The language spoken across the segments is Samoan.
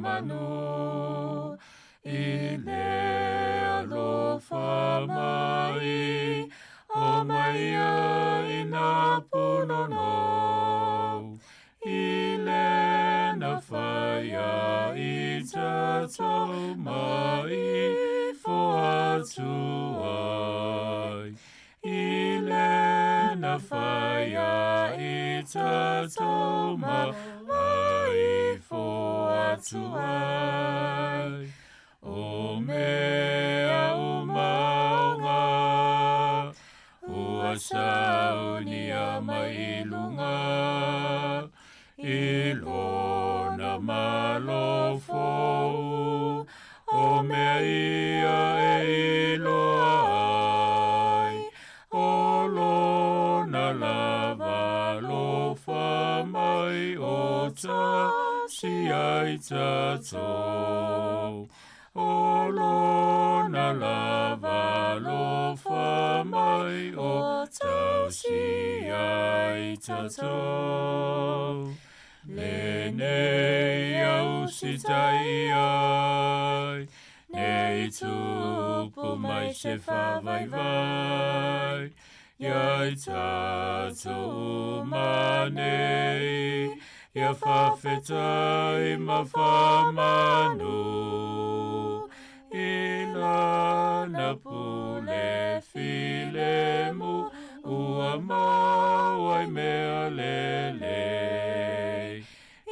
manu I le alofa mai O mai ai na punono I le na whaia i tatou mai fo atu ai. I le na whaia i tatou mai fo atu ai. O mea umaunga ua saunia mai lunga I lona malofou o mea ia e iloa ai o lona lava alofa mai o tasi ai tatou. O lona lava alofa mai o tasi ai tatou. Lenei au sitai ai, nei tupu mai se whavaivai, iai tatou manei, ia whawhetai ma whamanu. I lana pule filemu, ua mau ai mea lelei.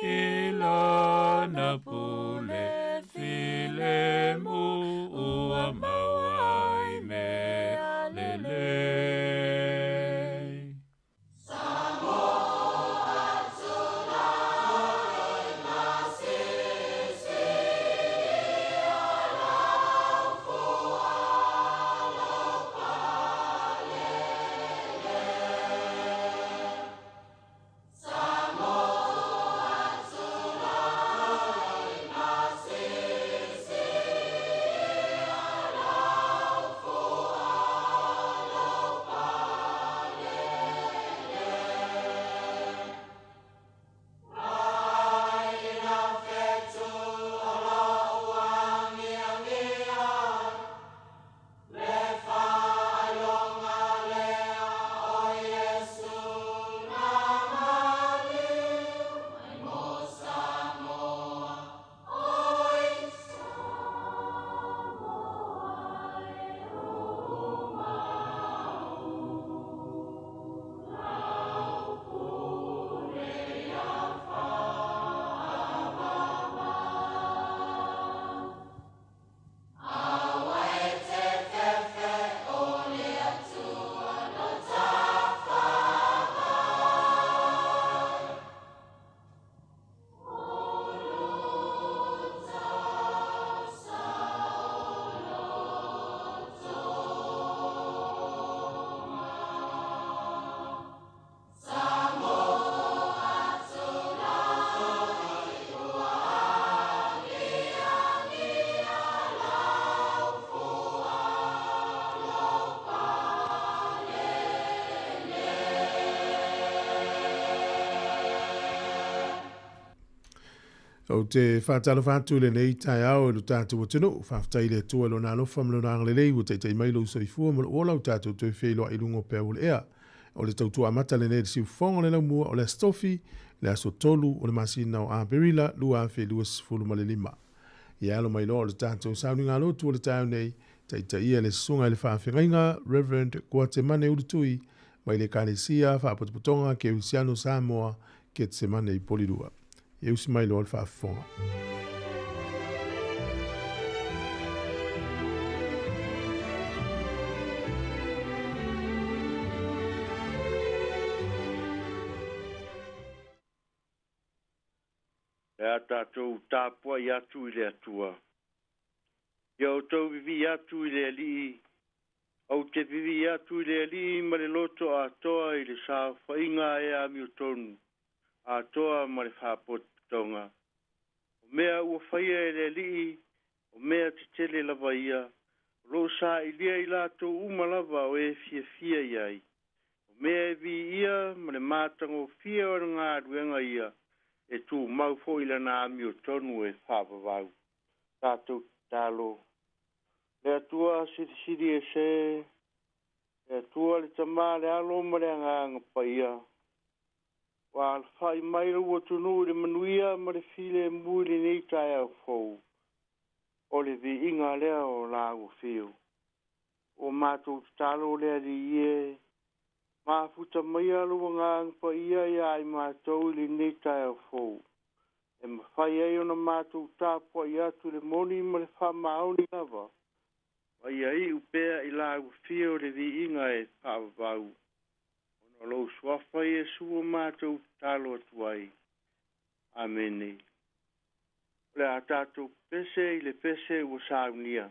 I lana pule filemu, ua mau ai mea lelei. O te whātalofa atu le nei taeao e lo tātou atunuu, whawhetai le Atua i lona alofa ma lona agalelei ua taitai mai lou soifua ma lou ola o tātou toe feiloai i luga o peau o le ea. O le tautua amata lenei i le siufofoga o le laumua o le Aso Tofi, le aso 3 o le masina o Aperila 2025. Ia alo mai loa o le tātou sauniga lotu o le taeao nei, taitaia le susuga i le faafeagaiga Reverend Kuatemane Ulutui mai le Ekalesia Faapotopotoga Kerisiano Samoa Ketsemane i Polirua. Ia usi mai loa le faafofoga. E a tātou tapuai atu i le Atua. Ia outou vivii atu i le Alii, ou te vivii atu i le Alii ma le loto atoa i le saofaiga e amiotonu, atoa ma le faapotopotoga. O mea ua faia e le Alii, o mea tetele lava ia, o loo sailia i latou uma lava o e fiafia i ai. O mea e viia ma le matagofie o le galuega ia, E tumau foi lana amiotonu e faavavau. Tatou tatalo. Le Atua Silisili Ese, le Atua le Tama, le Alo ma le Agaga Paia, ua alafai mai lou atunuu i le manuia ma le filemu i lenei taeao fou. O le viiga lea o lau afio. Ua matou tatalo le Alii e, mafuta maia lou Agaga Paia ia i matou i lenei taeao fou. E mafai ai ona matou tapuai atu i le moni ma le faamaoni lava. Ma ia iu pea i lau afio le viiga e faavavau. Ona o lou suafa Iesu ua matou tatalo atu ai. Amene. O le a tatou pese i le pese ua saunia.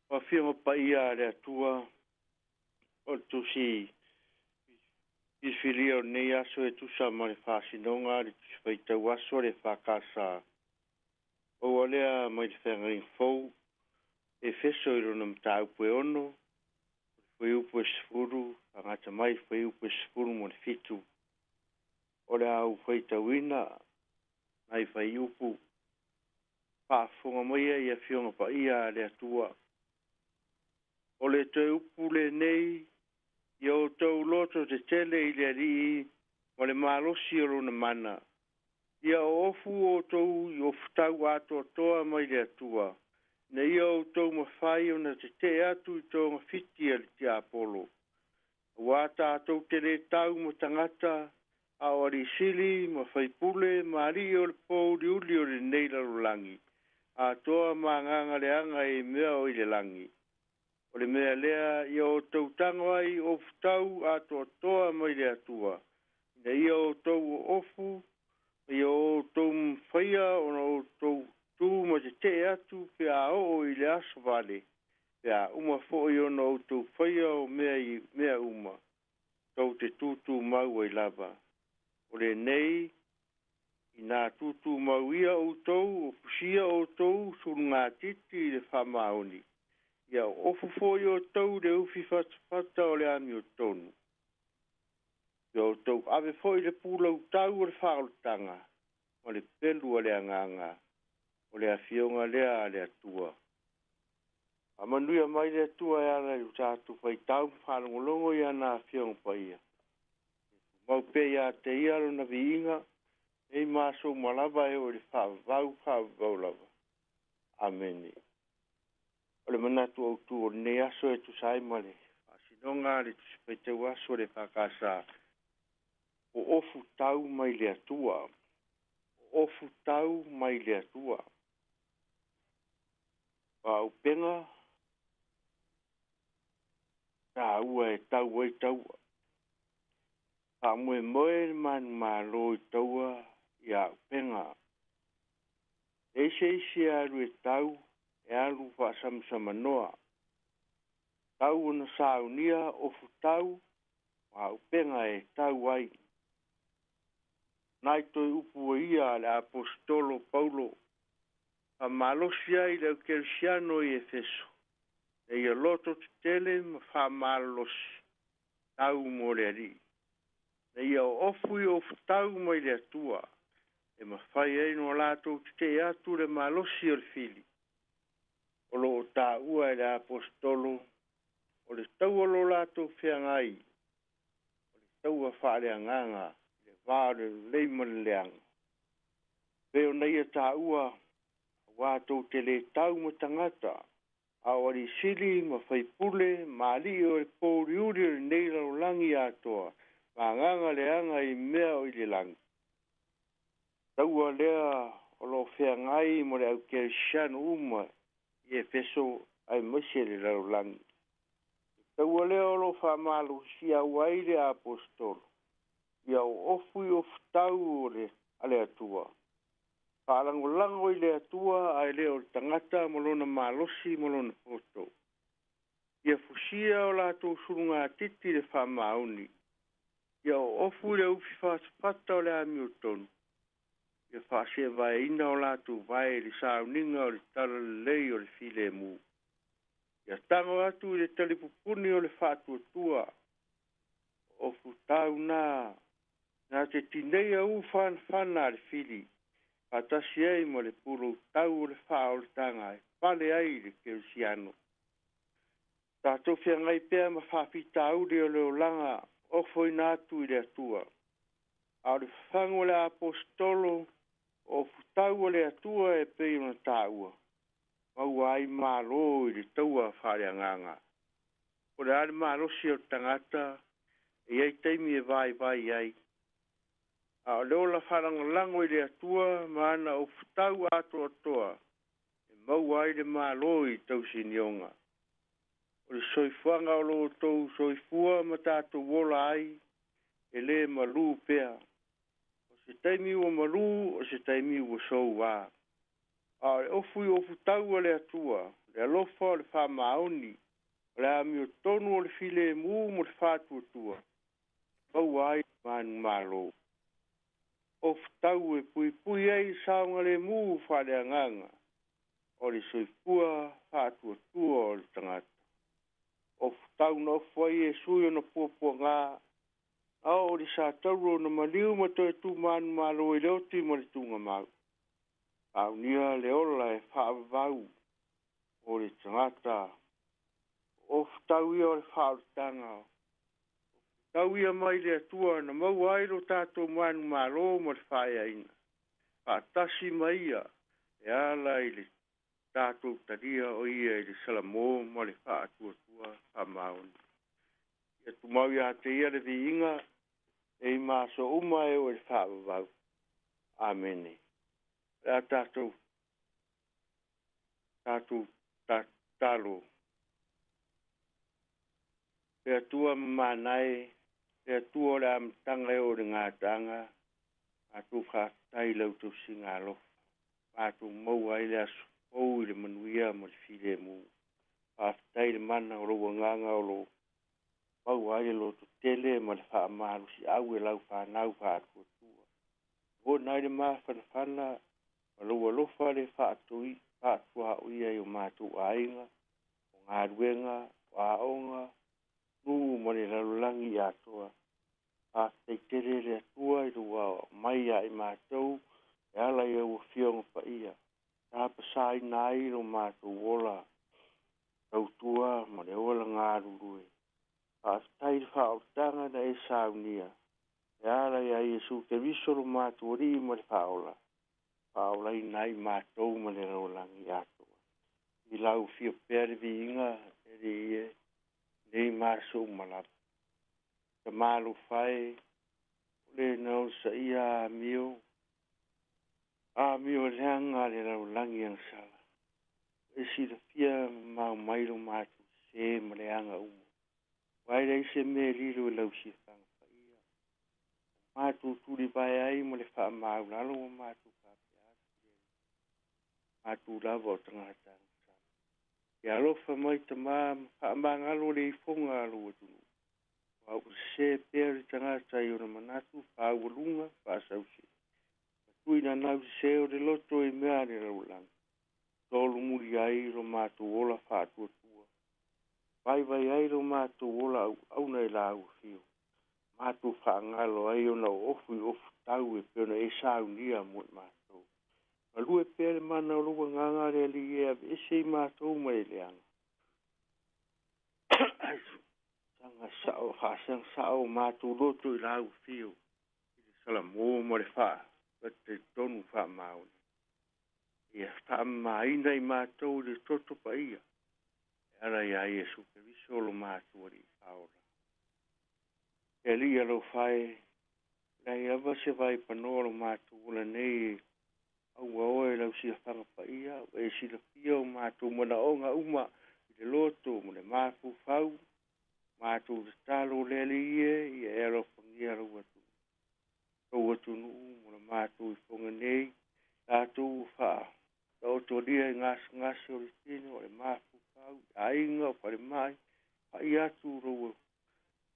Afioga paia a le Atua, o le tusi filifilia o lenei aso e tusa ma le faasinoga le tusi faitau aso le FKS. Ua lea mai le feagaiga fou, Efeso i lona mataupu e 6, fuaiupu e 10, agata mai fuaiupu e 17. O le au faitauina nai fuaiupu faafofoga maia i afioga paia a le Atua. O le toe upu lenei, ia outou loto tetele i le Alii ma le malosi o lona mana. Ia oofu outou i ofutau atoatoa mai le Atua, ina ia outou mafai ona tetee atu i togafiti a le tiapolo. Auā tatou te le tau ma tagata, a o alii sili ma faipule ma alii o le pouliuli o lenei lalolagi, atoa ma agaga leaga i mea o i le lagi. O le mea lea ia outou tago ai ofutau atoatoa mai le Atua, ina ia outou oofu, ia outou mafaia ona outou tu ma tetee atu pe a oo i le aso vale, pe a uma foi ona outou faia o mea i mea uma, tou te tutumau ai lava. O lenei, ina tutumau ia outou, o fusia outou sulugatiti i le faamaoni, ia ofu foi outou le ufi fatafata o le amiotonu. Ia outou ave foi le pulautau o le faaolataga ma le pelu o le agaga. O le afioga lea a le Atua. Faamanuia mai le Atua e ala i lo tatou faitau ma faalogologo i ana afioga paia. Ia tumau pea ia te ia lona viiga, nei ma aso uma lava e oo i le faavavau faavavau lava. Amene. O le manatu autu o lenei aso e tusa ai ma le faasinoga a le Tusi Faitau Aso a le EFKS, o ofu tau mai le Atua. O ofu tau mai le Atua. O auupega taua e tau ai taua. Faamoemoe le manumalo i taua i auupega. E i ai se isi e alu e tau, e alu faasamasamanoa. Tau ona saunia ofu tau ma auupega e tau ai. Nai toe upu o ia a le Aposetolo Paulo, faamalosi ai le aukerisiano i Efeso, ina ia loto tetele ma faamalolosi tau mo le Alii, ina ia oofu i ofutau mai le Atua, e mafai ai ona latou tetee atu le malosi o le fili. O lo o taua e le Aposetolo, o le taua o lo latou feagai, o le taua faaleagaga i le va o le lelei ma le leaga. Pei ona ia taua, aua tou te le tau ma tagata, a o alii sili ma faipule ma alii o le pouliuli o lenei lalolagi atoa, ma agaga leaga i mea o i le lagi. Taua lea o lo o feagai mo le aukerisiano uma i Efeso aemaise le lalolagi. Le taua lea o lo o faamalosiau ai le Aposetolo, ia oofu i ofutau o le, a le Atua. Faalagolago i le Atua ae le o le tagata ma lona malosi ma lona poto. Ia fusia o latou sulugatiti le faamaoni. Ia oofu i le ufi fatafata o le amiotonu. Ia faasevaeina o latou vae i le sauniga o le talalelei o le filemu. Ia tago atu i le talipupuni o le faatuatua. O ofutau na, na te tineia ufanafana a le fili, faatasi ai ma le pulou tau o le faaolataga e pale ai le kerisiano. Tatou feagai pea ma faafitauli o le olaga ofoina atu i le Atua. A o le fafagu o le Aposetolo, o ofutau o le Atua e pei ona taua, maua ai malo i le taua faaleagaga. O le a le malosi o le tagata, e i ai taimi e vaivai ai. A o le ola faalagolago i le Atua ma ana ofutau atoatoa, e maua ai le malo i tausinioga. O le soifuaga o lo outou soifua ma tatou ola ai, e le malū pea. O se taimi ua malū, o se taimi ua soua. A o le ofu i ofutau a le Atua, le alofa o le faamaoni, o le amiotonu o le filemu ma le faatuatua, maua ai manumalo. Ofutau e puipui ai saogalemu faaleagaga, o le soifua faatuatua o le tagata. Ofutau na ofo ai Iesu i ona puapuaga, a oo i le satauro ona maliu ma toe tumanumalo i le oti ma le tugamau. Saunia le ola e faavavau o le tagata. O ofutau ia o le faaolataga. Ofutau ia mai le Atua na maua ai lo tatou manumalo ma le faaeaina. Faatasi ma ia e ala i le tatou talia o ia i le salamo ma le faatuatua faamaoni. Ia tumau ia te ia le viiga, e i ma aso uma e oo i le faavavau. Amene. O le a tatou tatou tatalo. Le Atua mamana e, le Atua o le amataga e oo i le gataaga, matou faafetai i lau tausiga alofa. Matou maua ai le aso fou i le manuia ma le filemu. Faafetai i le mana o lou agaga o lo o maua ai le lototele ma le faamalosiau e lau fanau faatuatua. Lagona ai le mafanafana ma lou alofa le faatoi faatuaoia i o matou aiga, o galuega, o aoga, nuu ma le lalolagi atoa. Faafetai tele le Atua i lou aoao mai ia i matou e ala i au afioga paia. Tapasaina ai lo matou ola tautua ma le ola galulue. Faafetai i le faaolataga na e saunia e ala ia Iesu Keriso lo matou Alii ma le Faaola, faaolaina ai matou ma le lalolagi atoa. I lau fia pea le viiga e Alii e, nei ma aso uma lava. Tamā alofa e, o le na onosaia amio, amio leaga a le lalolagi agasala. E silafia mamao mai lo matou sesē ma leaga uma. Ua e leai se mea e lilo i lau siafaga paia. Ua matou tulivae ai ma le faamaulalo ua matou faapea atu i le Alii. Matou lava o tagata agasala. Ia alofa mai Tamā ma faamagalo le ifoga a lou atunuu. Aua ua sesē pea le tagata i ona manatu faaualuga faasausili. Matuina nau sesē o le loto i mea a le lalolagi. Tolu muli ai lo matou ola faatuatua. Vaivai ai lo matou ola auauna i lau afio. Matou faagalo ai ona o ofu i ofu tau e pei ona e saunia mo i matou. Galue pea le mana o lou agaga le Alii e aveese i matou mai le leaga. Saga sao, faasaga sao o matou loto i lau afio i le salamo ma le faa talitonu faamaoni. Ia faamamaina i matou i le toto paia e ala ia Iesu Keriso lo matou Alii Faaola. E Alii alofa e, leai lava se vaipanoa lo matou ola nei aua oe lau siafaga paia, ua e silafia o matou manaoga uma i le loto ma le mafaufau, matou tatalo le Alii e, ia e alofagia lou atunuu. Lou atunuu ma le matou ifoga nei, tatou ua faataotolia i gasegase o le tino, o le mafaufau, i aiga, o falemai, pai atu lou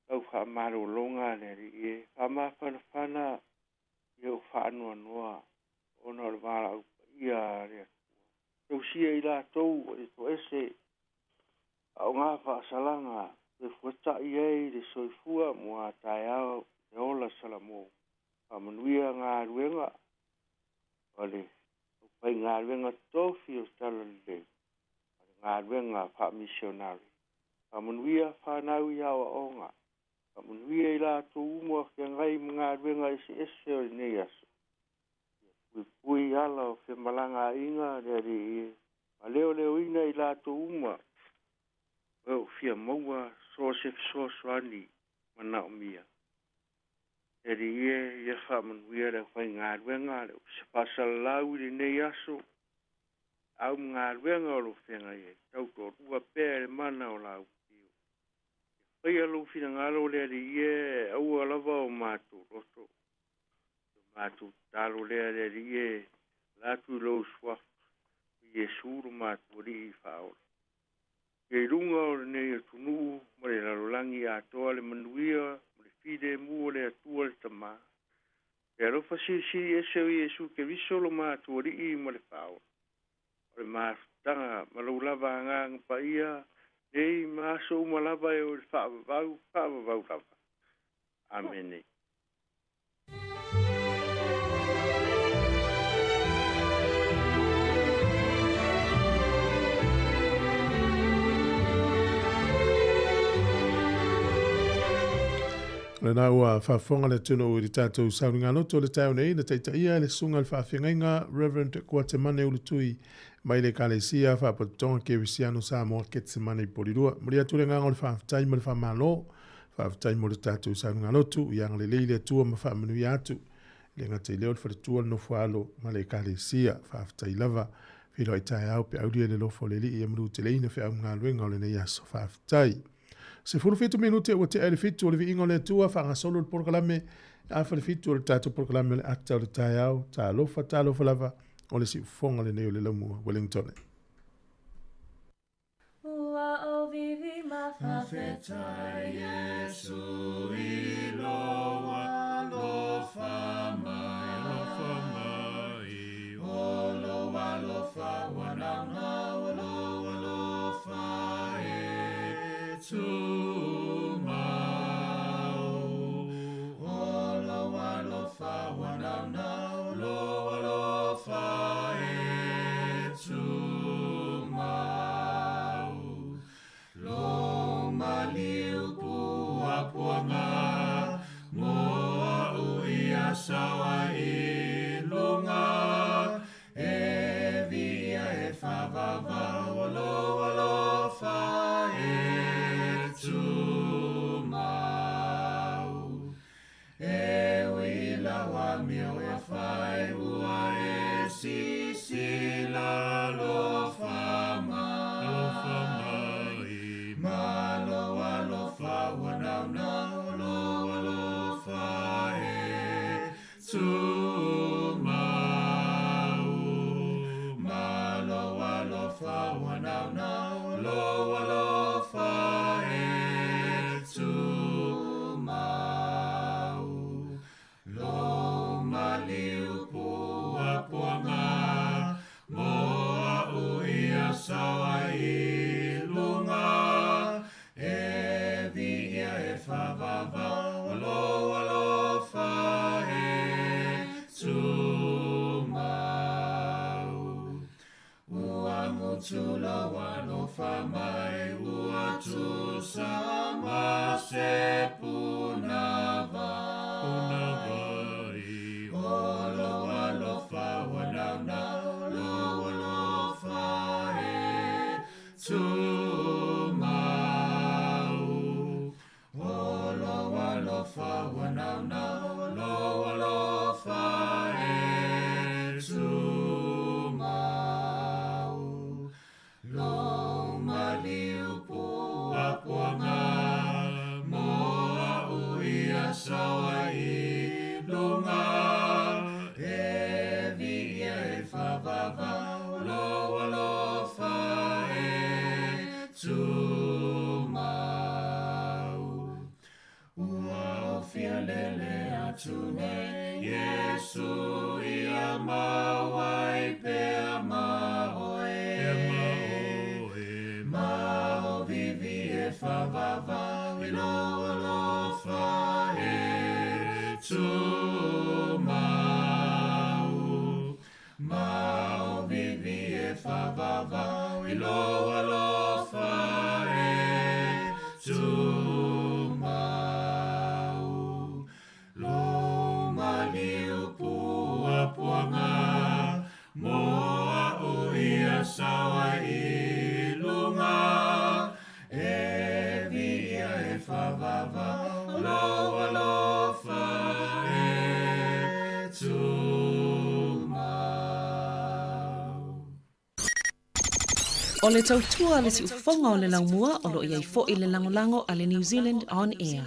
lau faamalologa le Alii e, faamafanafana ia o faanoanoa ona o le valaau paia a le Atua. Tausia i latou o le toese a o ngā faasalaga e fuata'i ai le soifua mo a taeao le ola salamo. Faamanuia galuega o le aufaigaluega tofi o Talalelei, o le galuega faamisionare. Faamanuia whanau i aoaoga. Faamanuia i latou uma feagai ma galuega eseese o lenei aso. Ia puipui ala o femalagaaiga le Alii e, ma leoleoina i latou uma o e fia maua so o se fesoasoani manaomia. Le Alii e, ia faamanuia le aufaigaluega le Ofisa Faasalalau i lenei aso, au ma galuega o lo feagai ai, tautoalua pea le mana o lau pio. Ia faia lou finagalo le Alii e, aua lava o matou loto. O matou tatalo lea le Alii e, ala atu i lou suafa, o Iesu lo matou Alii Faaola. Ia i luga o lenei atunuu ma le lalolagi atoa le manuia ma le filemu o le Atua le Tamā. E alofa silisili ese o Iesu Keriso lo matou Alii ma le Faaola. O le mafutaga ma lou lava agaga paia, nei ma aso uma lava e o le faavavau, faavavau lava. Amene. Lena ua faafofoga le atunuu i le tatou sauniga loto o le taeao nei na taitaia e le susuga i le faafeagaiga Reverend Kuatemane Ulutui mai le Ekalesia Faalapotopotoga Kerisiano Samoa Ketsemane i Polilua. Momoli atu le agaga o le faafetai ma le faamalo. Faafetai mo le tatou sauniga lotu ia agalelei le Atua ma faamanuia atu. E le gata i lea o le faletua le nofo alo ma le Ekalesia. Faafetai lava. Feiloai taeao pe aulia le alofa o le Alii ia manuteleina feau ma galuega o lenei aso. Faafetai. 17 minute ua tea i le 7 o le viiga o le Atua faagasolo le polokalame 6:30 o le tatou polokalame o le ata o le taeao. Talofa, talofa lava o le siufofoga lenei o le Laumua Wellington. Ua o vivi ma Faafetai Iesu i lou alofa mai, alofa mai, o lou alofa ua naunau, o lou alofa e tumau. O lou alofa ua naunau, lou alofa e maliu puapuaga mo a'u ia saoa i luga e viia e faavavau o lou alofa e tumau. E ui lau amio e fai ua e sisila alofa mai. Alofa mai. Ma lou alofa ua naunau o lou alofa e tumau. Ma lou alofa ua naunau o lou alofa e tumau. Lou maliu puapuaga mo a'u ia saoa i luga e viia e faavavau o lou alofa e tumau. Ua mutu lou alofa mai ua tusa ma se punavai. Punavai. O lou alofa ua naunau o lou alofa e tumau. O lou alofa ua naunau o lou alofa e tumau. Lou maliu puapuaga mo a'u ia saoa i luga e viia e faavavau o lou alofa e tumau. Ua ou fia lele atu nei Iesu ia mau ai pea ma oe. Pea ma oe. Ma o vivi e faavavau i lou alofa e tumau. Ma o vivi e faavavau i lou alofa e tumau. Lou maliu puapuaga mo a'u ia saoa i luga e viia e faavavau o lou alofa e tumau. O le tautua le siufofoga o le laumua o loo iai fo'i le lagolago a le New Zealand On Air.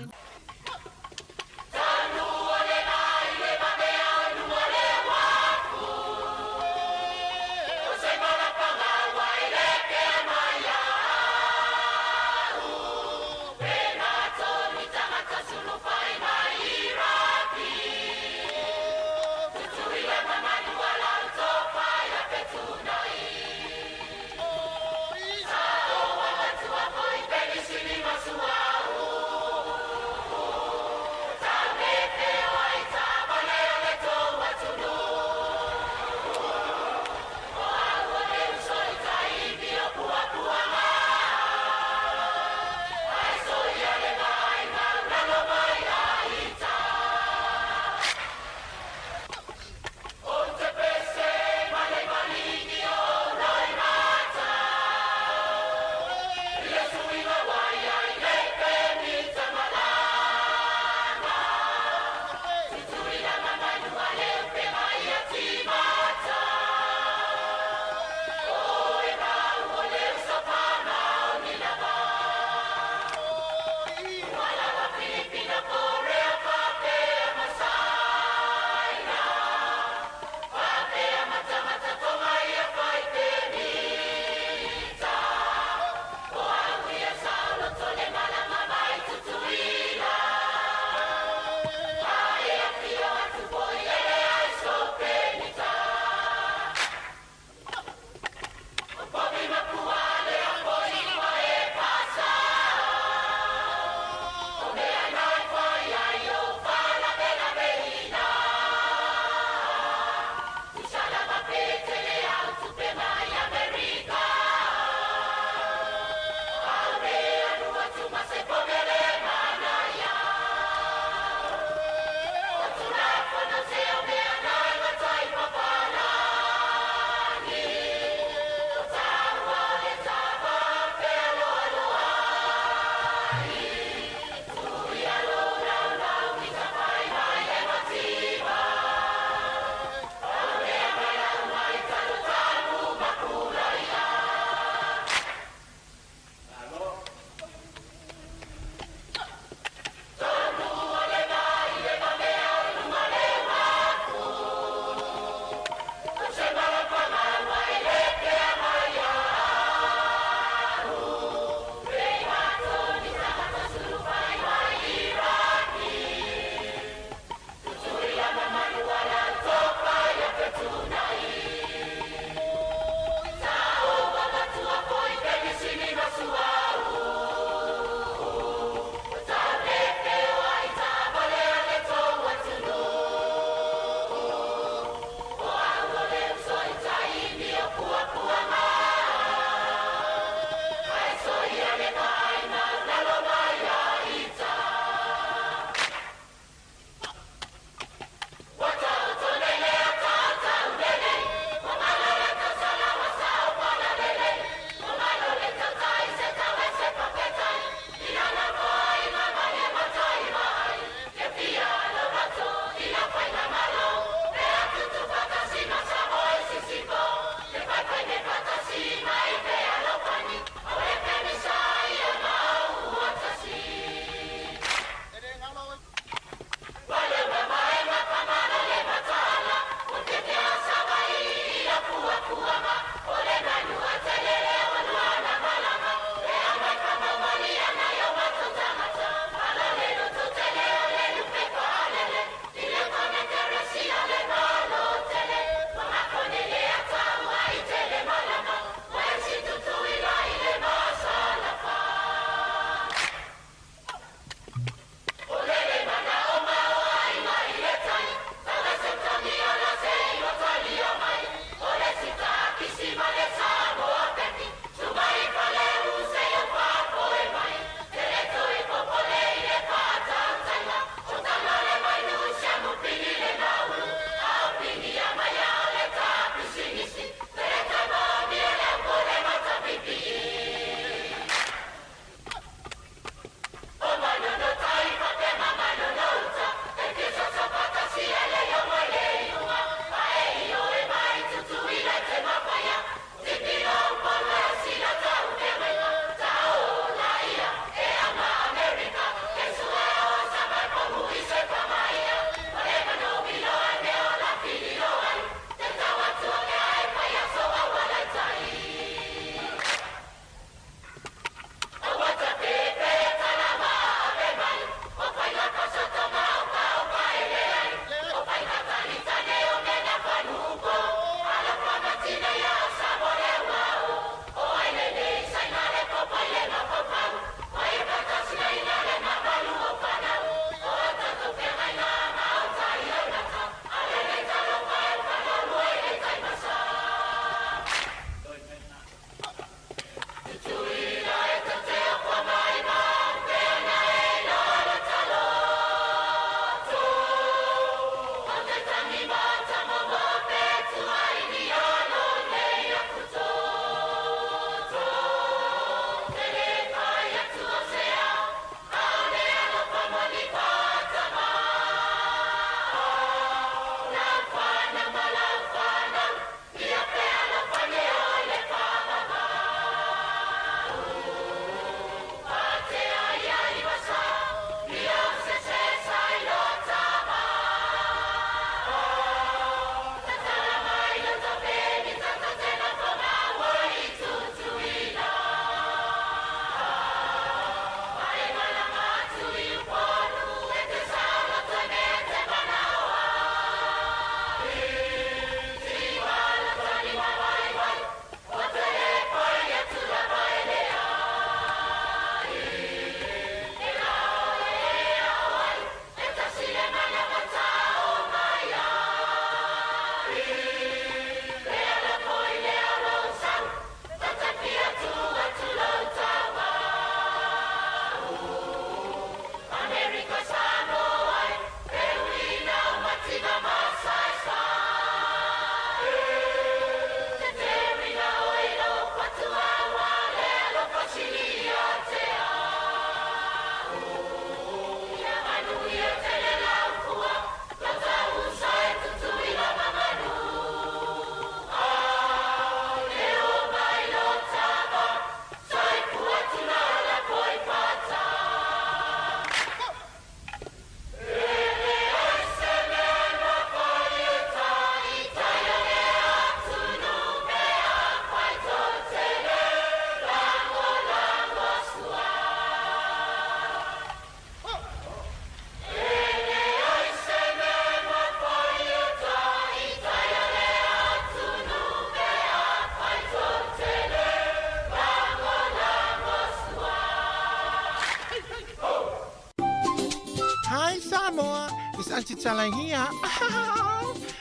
Hi Samoa, it's Auntie Tala here.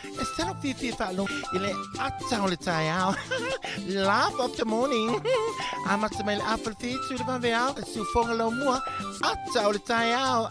E talo fiafia faalogo i le ata o le taeao. Laugh of the morning. Amata mai le afa le fitu le vaveao, le siufoga laumua, ata o le taeao.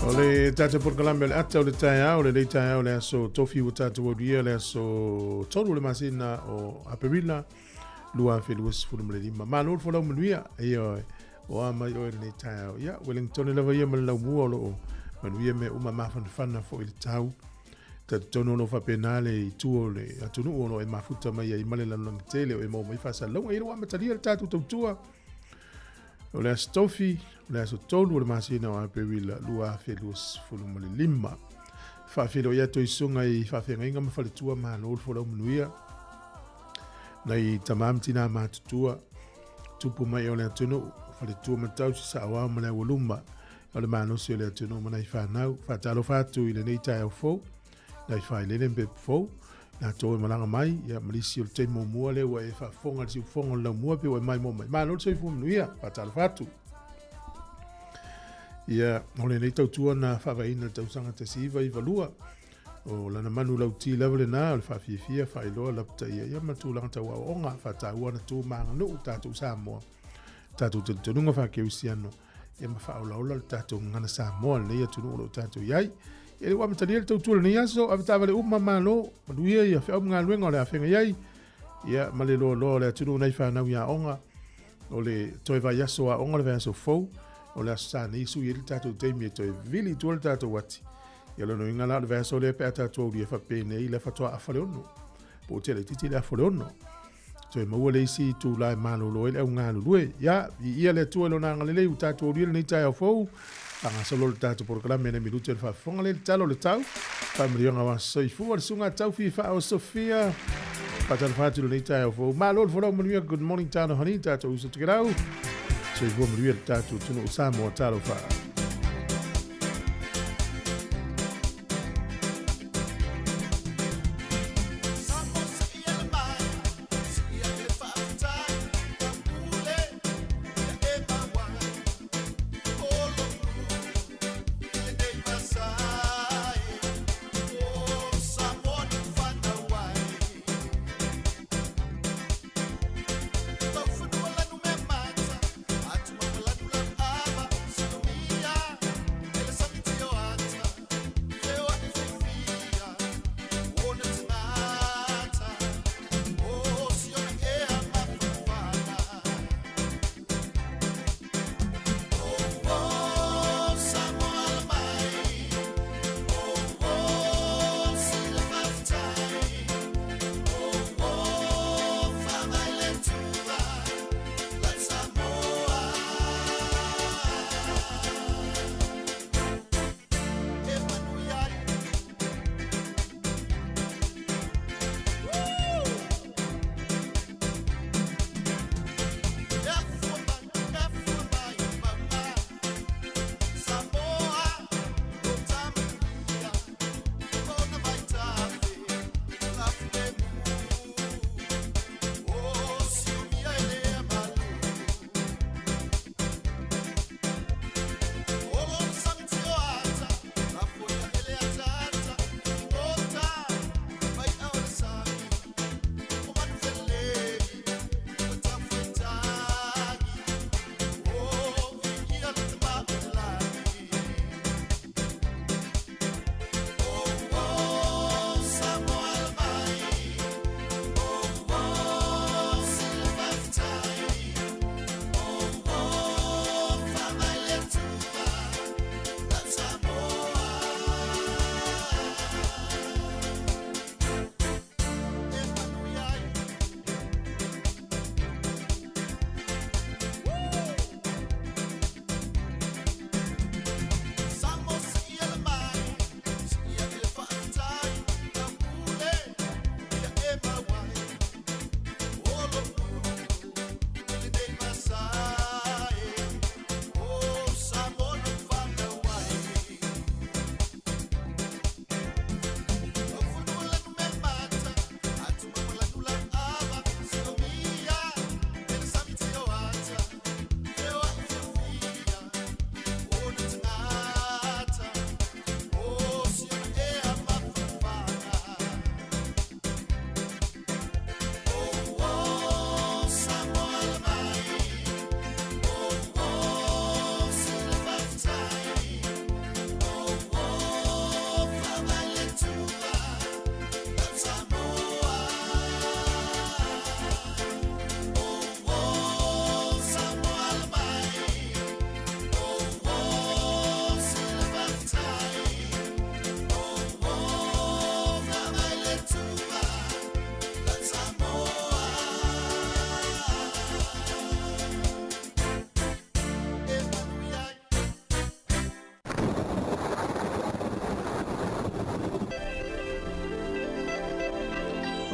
O le tatou polokalame o le ata o le taeao, lenei taeao le aso tofi ua tatou aulia le aso 3 le masina o Aperila 2025. Malo le folau manuia, ioe, o a mai oe lenei taeao. Ia, Wellington lava ia ma le laumua o loo manuia mea uma mafanafana foi le tau. Talitonu o lo o faapena le itu o le atunuu o lo o e mafuta mai ai ma le lalolagi tele o e maua mai faasalalauga. Ia, ua amatalia le tatou tautua o le aso tofi, o le aso 3 o le masina o Aperila 2025. Faafeiloai atu i susuga i faafeagaiga ma faletua, malo le folau manuia. Nai tama ma tina matutua, tupu mai o le atunuu, faletua ma tausi saoao ma le aualuma o le malosi o le atunuu ma nai fanau. Faatalofa atu i lenei taeao fou, nai failele ma pepa fou, latou e malaga mai, ia ma nisi o le taimi muamua lea ua e faafofoga i le siufofoga o le laumua pe ua e maimoa mai. Malo le soifua manuia, faatalofa atu. Ia, o lenei tautua na faavaeina i le tausaga 1992, o lana manu lauti lava lena o le faafiafia, faailoa, lapataia, ia ma tulaga tau aoaoga, faataua ana tu ma aganuu tatou Samoa, tatou talitonuga faakerisiano, ia ma faaolaola le tatou gagana Samoa lenei atunuu o lo o tatou i ai. Ia, ua amatalia le tautua lenei aso, avetaavale uma malo, manuia ia feau ma galuega o le a feagai ai, ia ma le loaloa o le atunuu nai fanau i aoga, o le toe vaiaso aoga, le vaiaso fou, o le aso sa nei sui ai le tatou taimi e toe vili i tua le tatou ati. Ia lona uiga la o le vaiaso lea pe a tatou aulia faapenei le faatoa afa le ono. Po o tele itiiti le afa le ono. Toe maua le isi itula e malolo ai le au galulue. Ia, viia le Atua i Lona agalelei ua tatou aulia lenei taeao fou. Faagasolo le tatou polokalame nei minute o le faafofoga lea i le tala o le tau. Faamanuiaga o aso soifua le susuga a Taufi Faa o Sofia. Faatalofa atu i lenei taeao fou. Malo le folau manuia. Good morning Tano Hani, tatou uso Tokelau. Soifua manuia le tatou atunuu Samoa. Talofa.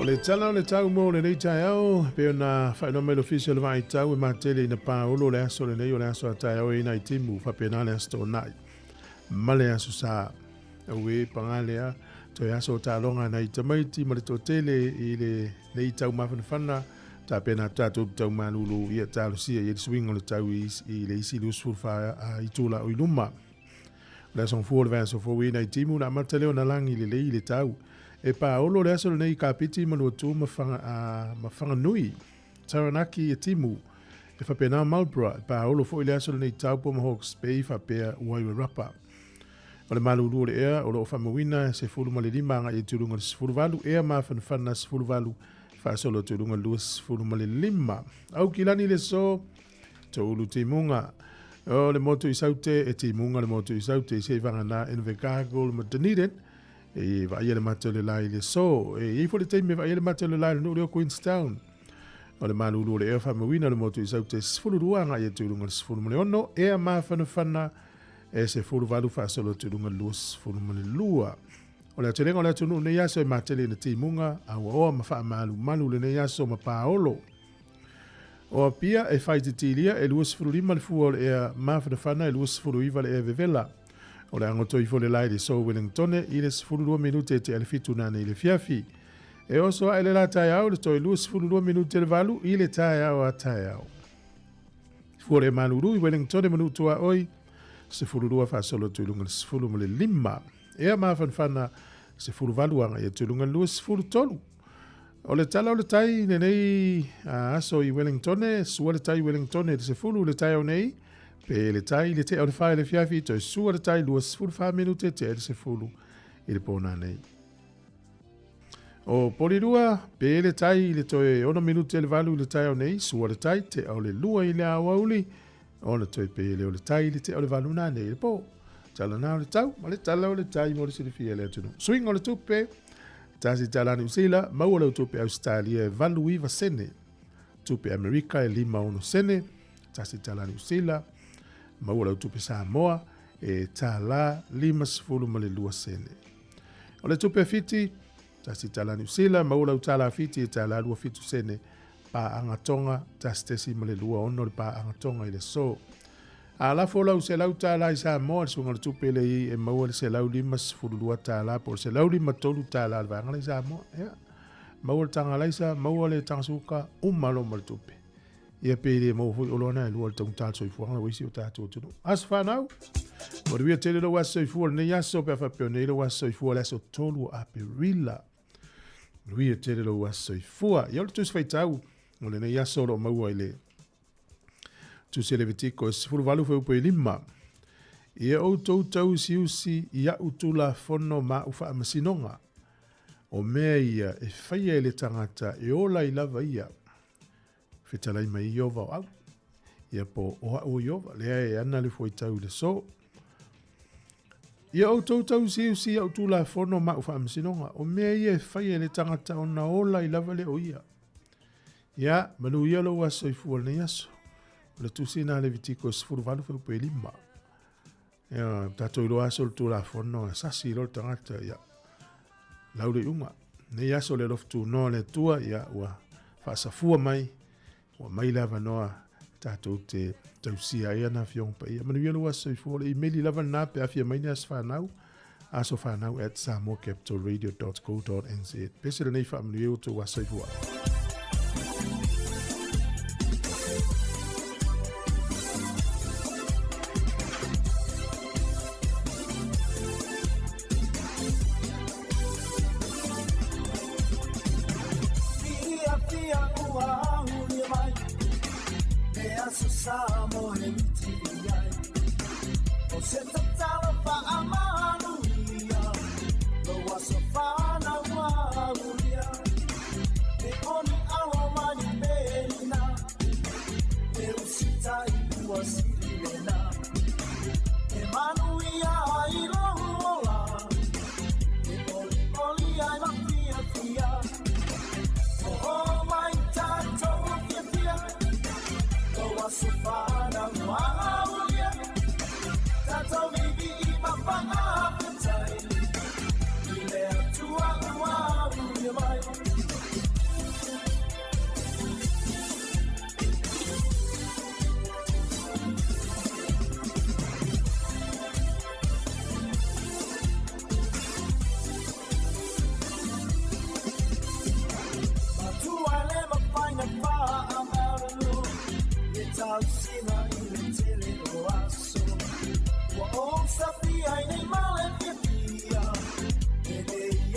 O le tala o le tau mo lenei taeao, e pei ona faailoa mai le Ofisa o le Vaai Tau e matele ina paolo le aso lenei o le aso a taeao e ina i timu, faapena le aso toonai ma le aso sa. Auē pagā lea, toe aso o taaloga nai tamaiti ma le toatele i lenei tau mafanafana, tapena atu tatou te tau malulu ia talosia i ai le suiga o le tau i le isi 24 itula o i luma. O le aso Gafua o le vaiaso fou e nai timu na amata lea ona lagi lelei le tau. E paolo le aso lenei i Kapiti ma Luatu ma Whanga, ma Whanganui, Taranaki e timu. E faapena Marlborough, e paolo foi le aso lenei i Taupo ma Hawke's Bay faapea Wairarapa. O le malulu o le ea o lo o faamauina e 15 agai atu i luga o le 18 ea mafanafana 18 faasolo atu i luga 25. Aukilani le so, Toulu timuga. O le motu i Saute, e timuga le motu i Saute i seivagana Invercargill ma Dunedin. E vaaia le mata o le la i le so. E i ai foi le taimi e vaaia le mata o le la i le nuu lea o Queenstown. O le malulu o le ea faamauina o le motu i Saute 12 agai atu i luga le 16, ea mafanafana e 18 faasolo atu i luga le 22. O le aotelega o le atunuu lenei aso e matele ina timuga, auaoa ma faamalumalu lenei aso ma paolo. O Apia e faaitiitilia e 25 le fua o le ea mafanafana e 29 le ea vevela. O le agoto ifo le lae i le so Wellingtone i le 12 minute e tea le fitu nanei i le afiafi. E oso ae le la taeao le toe 22 minute le valu i le taeao a taeao. Fua o le ea malulu i Wellingtone ma Nuu-tuaoi, 12 faasolo atu i luga le 15. Ea mafanafana 18 agai atu i luga le 23. O le tala o le tai i lenei aso i Wellingtone, sua le tai i Wellingtone i le 10 i le taeao nei, pe le tai i le tea o le 4 i le afiafi, toe sua le tai 24 minute tea i le 10 i le pō nanei. O Porirua, pe le tai i le toe 6 minute le 8 i le taeao nei, sua le tai tea o le 2 i le aoauli, ona toe pe lea o le tai i le tea o le 8 nanei i le pō. Tala na o le tau, ma le tala o le tai mo le silafia e le atunuu. Suiga o le tupe, tasi tala Niu Sila, maua lau tupe Ausetalia e 89 sene. Tupe Amerika e 56 sene, tasi tala Niu Sila, maua lau tupe Samoa e tala 52 sene. O le tupe Fiti, tasi tala Niu Sila, maua lau tala Fiti e tala 27 sene. Paaga Tonga, 1.26 le paaga Tonga i le aso. A lafo lau $100 i Samoa, le suiga o le tupe lea i ai e maua le $152 po o le $153 le vaega lea i Samoa. Ia, maua le taga alaisa, maua le taga suka, uma loa ma le tupe. Ia pe le maua foi oloa na e lua le taugata o le soifuaga la ua isi o tatou atunuu. Aso fanau, manuia tele lou aso soifua lenei aso pe a faapea o nei lou aso soifua le aso 3 o Aperila. Manuia tele lou aso soifua. Ia o le Tusi Faitau o lenei aso o lo o maua i le Tusi a Levitiko e 18 fuaiupu e 5. Ia outou tauusiusi i a'u tulafono ma a'u faamasinoga. O mea ia e faia e le tagata e ola ai lava ia. Fetalai mai Iova o au. Ia po o a'u o Iova, lea e ana le fuaitau i le so. Ia outou tauusiusi i a'u tulafono ma a'u faamasinoga. O mea ia e faia e le tagata ona ola ai lava lea o ia. Ia, manuia lou aso soifua lenei aso. O le tusi na Levitiko e 18 fuaiupu e 5. Ia, tatou iloa aso le Tulafono, e sasi loa le tagata, ia, lau le iuga. Nei aso le alofa tunoa o le Atua, ia, ua faasafua mai, ua mai le avanoa tatou te tausia ai ana Afioga Paia. Manuia lou aso soifua. O le imeli lava lena pe a fia mai ni aso fanau, asofanau@samoacapitalradio.co.nz. Pese lenei faamanuia outou aso soifua.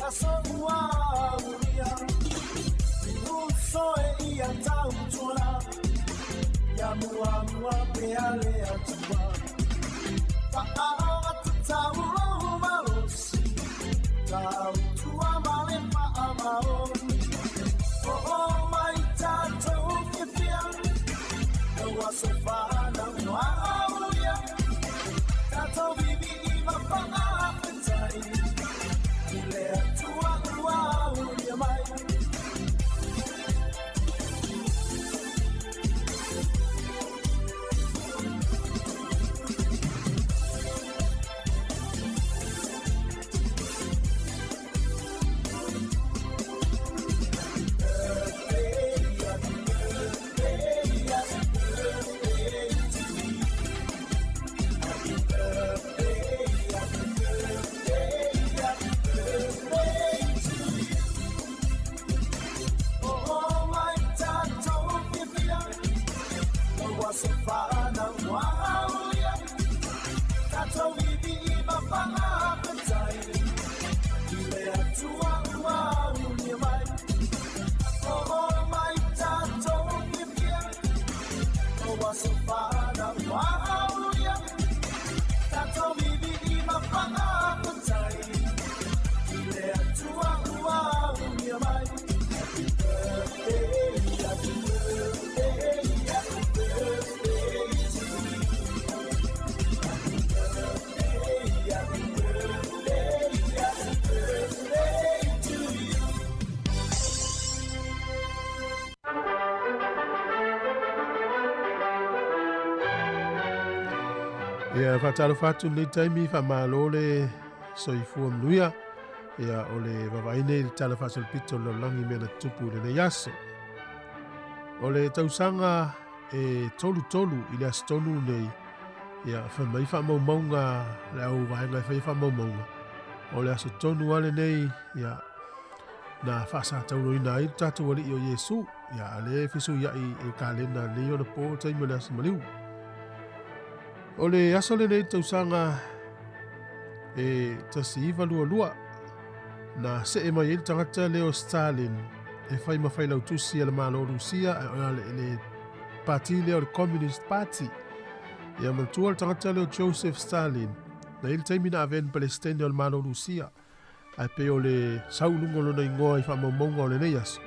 Aso ua ulia Uso e ia tautua Ia mua mua pe ale atua Whaao atu taulo malosi Tautua male whaamaoni O o mai tātou whiwhia Ua so whanau no aulia Tātou vivi i mawhaawhetai I le atua ua ulia mai. Ia whātalo whātu nei taimi wha mālole soifua mnuia. Ia o le vavaine i tala whaasol pito lo langi mea na tupu le nei aso. O le tausanga e tolu tolu i le astonu nei. Ia wha mai wha maumaunga le au vaenga e whai wha maumaunga. O le aso tonu ale nei ia na whaasa taulo ina i tātou wali i o Yesu. Ia ale fisu ia i e kalena nei o na pō taimi o le aso maliu. O le aso le nei tausanga e tasi iwa lua lua na se e mai e tangata leo Stalin e whai mawhai lautusi a le malo Rusia e le parti leo le Communist Party. Ia mantua le tangata leo Joseph Stalin na ile taimi na aven Palestine o le malo Rusia ai pe o le saulungo lona ingoa i whaamaumaunga o le nei aso.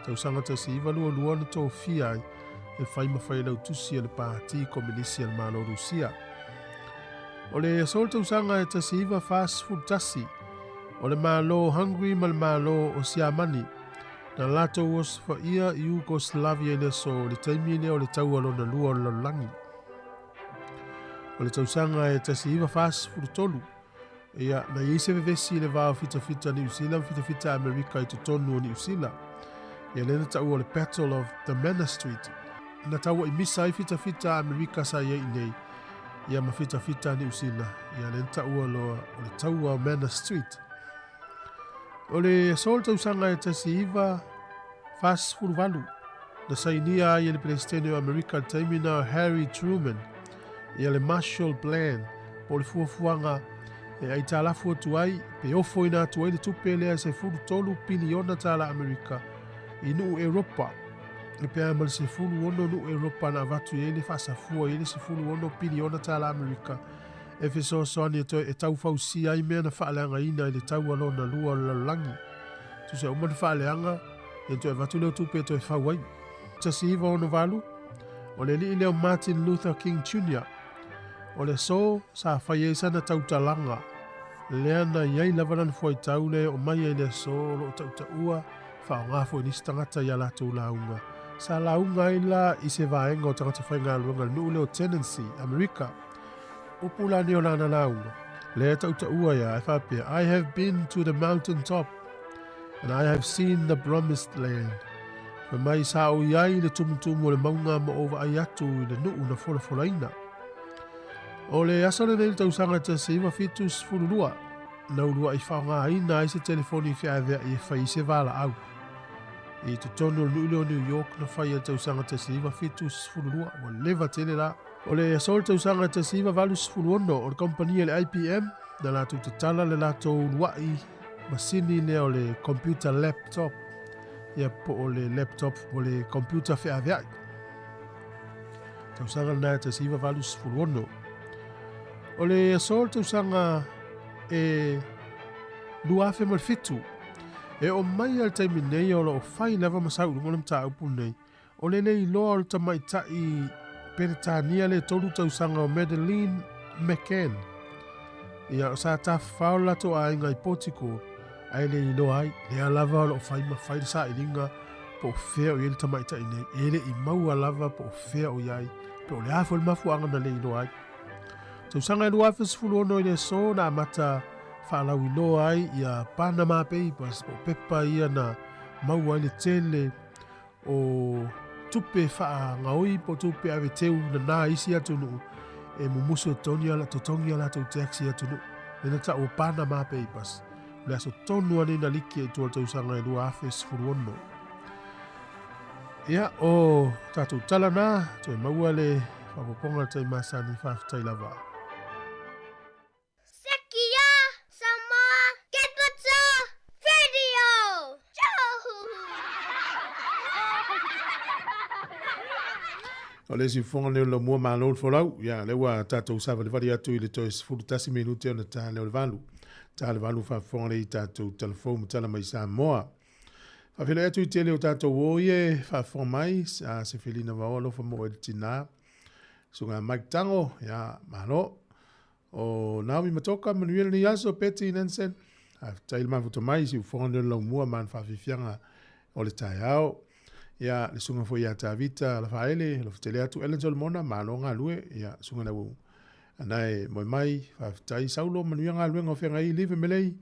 Tausanga tasi iwa lua lua na tōfia ai e whai mawhai lautusi a le parti komunisi a le malo Rusia. O le aso tausanga e tasi iwa whaasfutasi o le malo Hungary ma le malo o Siamani na latou osofa'ia i Yugoslavia i le aso le taimi lea o le taua lona lua o le lalolagi. O le tausaga e 1943 ia na iai se vevesi i le va o fitafita Niu Sila ma fitafita Amerika i totonu o Niu Sila. Ia lea na ta'ua o le Battle of the Manor Street. Na taua i misa ai fitafita Amerika sa iai nei ia ma fitafita Niu Sila. Ia lea na ta'ua loa o le taua o Manor Street. O le aso le tausaga e 1948 na sainia ai e le Peresetene o Amerika le taimi na Harry Truman ia le Marshall Plan po le fuafuaga e ai tālafu atu ai pe ofo ina atu ai le tupe lea e 13 piliona tāla Amerika i nuu Europa e pea ma le 16 nuu Europa na avatu i ai le faasafua i ai le 16 piliona tāla Amerika e fesoasoani e toe e taufausia ai mea na faaleagaina i le taua lona lua o le lalolagi. Tusa uma na faaleaga e toe avatu leo tupe e toe fau ai. 1968 o le alii leo Martin Luther King Jr. O le aso sa fai ai sana tautalaga lea na iai lava lana fuaitau le o mai ai le aso o loo tautaua faaaogā fo'i nisi tagata ia latou lauga. Sa lauga ai la i se vaega o tagata faigaluega le nuu leo Tennessee, Amerika. Upu la nei o lana lauga. Lea tautaua ia e faapea, I have been to the mountain top and I have seen the promised land. Fai mai sa o iai le tumutumu o le maunga ma o vaai atu i le nuu na folafolaina. O le aso lenei le tausaga 1972 na ulua'i faaaogāina ai se telefoni feavea'i e fai i se valaau. I totonu o le nuu lea o New York na fai ai le tausaga 1972 ua leva tele la. O le aso le tausaga 1986 o le kompania le IBM na latou tatala le latou ulua'i masini lea o le computer laptop, ia po o le laptop po o le computer feaveai. Tausaga lena e 1986. O le aso o le tausaga e 2007, e oo mai lava i le taimi nei o lo o fai lava ma sau i luga o le mataupu lenei, o le le iloa o le tamaitai Peretania le 3 tausaga o Madeleine McCann. Ia, sa tafafao le latou aiga i Portugal, ae le iloa ai, lea lava o lo o fai ma fai le sailiga po o fea o i ai le tamaitai nei, e le i maua lava po o fea o i ai, pe o le a foi le mafuaaga na le iloa ai. Tausaga e 2016 i le aso na amata faalauiloa ai ia Panama Papers po o pepa ia na maua ai le tele o tupe faagaoi po o tupe ave teu nana isi atunuu e mumusu e totogi a totogi a latou tax i atunuu. Lea na tau o Panama Papers. O le aso tonu lava lenei na liki ai i tua o le tausaga e 2016. Ia, o tatou tala na, toe maua le faaopoopoga i le taimi masani, faafetai lava. Sekia Samoa Capital Radio! O le isi fofoga lenei o le laumua malo le folau. Ia, lea ua tatou savalivali atu i le toe 11 minute ona ta lea o le valu. Ta le valu faafofoga lea i tatou talafou ma tala mai Samoa. Faafeiloai atu i tele o tatou o ia e faafofoga mai, a se felina vaoa alofa mo oe le tina. Susuga Mike Tago, ia, malo. O Naomi Matoka, manuia lenei aso, Betty Nansen. Faafetai le mafuta mai i siufofoga lenei o le laumua ma ana faafiafiaga o le taeao. Ia, le susuga foi ia Tavita Lafaele, alofa tele atu. Ellen Solomona, malo galue. Ia, susuga i le au anae moe mai, faafetai. Saulo, manuia galuega o feagai, Live Melei,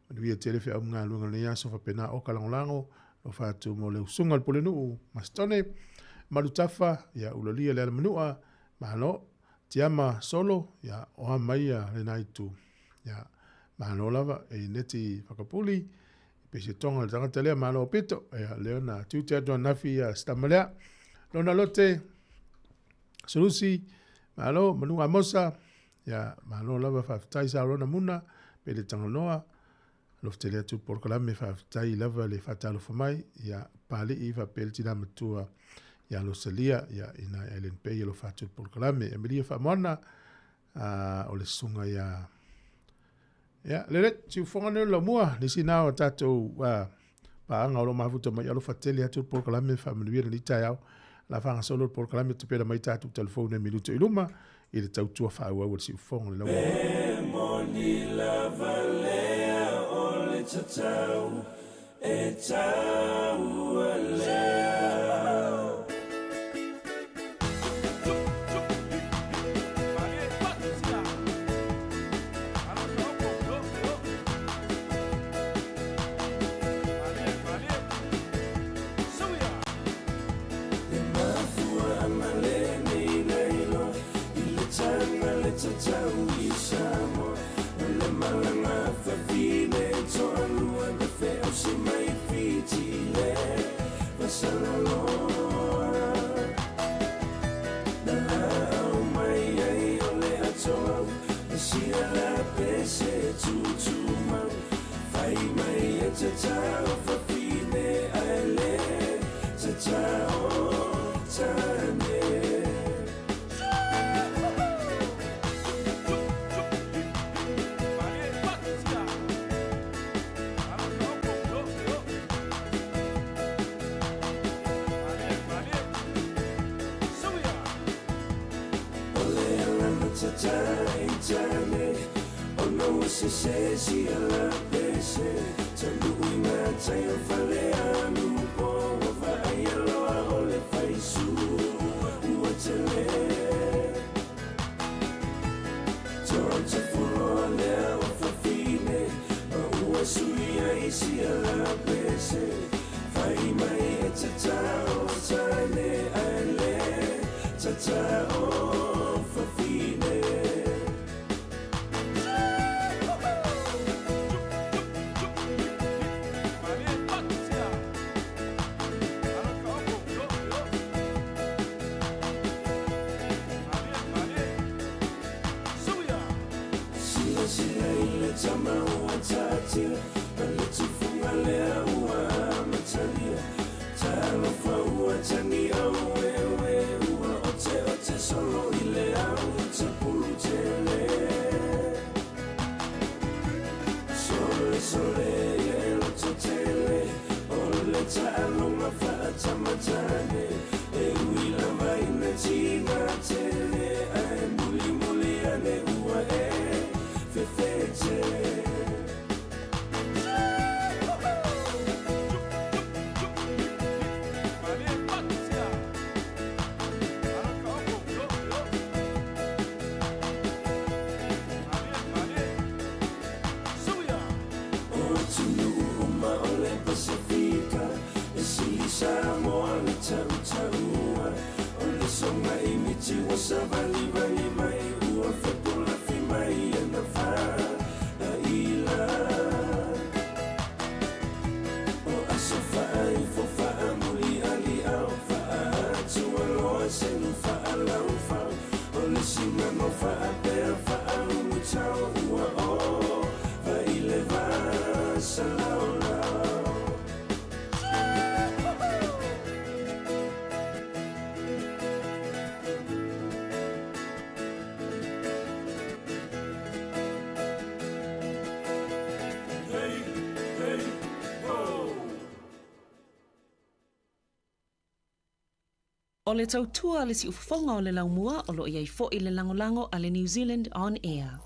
manuia tele feau ma galuega o lenei aso, faapena Oka Lagolago, alofa atu mo le usuga o le Pulenuu, Masitone, Malutafa, ia, Ulalia le Alamanua, malo. Tiama Solo, ia, oa mai ia lena itu. Ia, malo lava, e neti whakapuli, pese tonga le tangata lea, malo o pito, ia, lea na tiute atu anafi ia stama lea. Lona lote, Sulusi, malo, Manu Amosa, ia, malo lava, faafetai sa lona muna, pe le tangaloa, alofa tele atu polokalame, faafetai lava le faatalofa mai, ia, Pali'i faapea le tina matua ia Losalia, ia, ina e Ellen Pei alofa atu le polokalame. Emilia Faamoana, o le susuga ia, ia, lele, siufoga nei o le laumua, nisi na o tatou paaga o lo o mafuta mai, alofa tele atu le polokalame, faamanuia lenei taeao. La faagasolo le polokalame tupela mai tatou talafou nei minute i luma i le tautua faaauau a le siufoga o le laumua. E moni lava lea o le tatau e taua lea. E mafuaaga lenei na iloa i le taga le tatau i Samoa o le malaga fafine toalua na feausi mai Fiti le Vasalaloa na laau mai ai o le atoau na sia la pese tutumau fai mai e tatau fafine ae le tatau tane. O le ala na tatai tane ona ua sese sia la pese taunuu i ngā tai o Falealupo ua vaaia loa o le faisu ua tele Toa lea o fafine ma ua sui ai sia la pese fai mai e tatao tane ae le tatao fafine. Silasila i le tama ua taatia ma le sole e loto tele o le ta'aloga fa'atamatane e ui lava ina tigatele ae mulimuli ane ua e fefete. O atunuu uma o le Pasifika e sili Samoa le ta'utaua o le sogaimiti ua savalivali mai ua fepulafi mai ana fa'aila o aso fa'aifo fa'amuli'ali'ao fa'aatualoa selu fa'alaufau o le simago fa'apea fa'aulutao ua o fa'ile vasalaolau. O le tautua le siufofoga o le laumua o loo i ai fo'i le lagolago a le New Zealand On Air.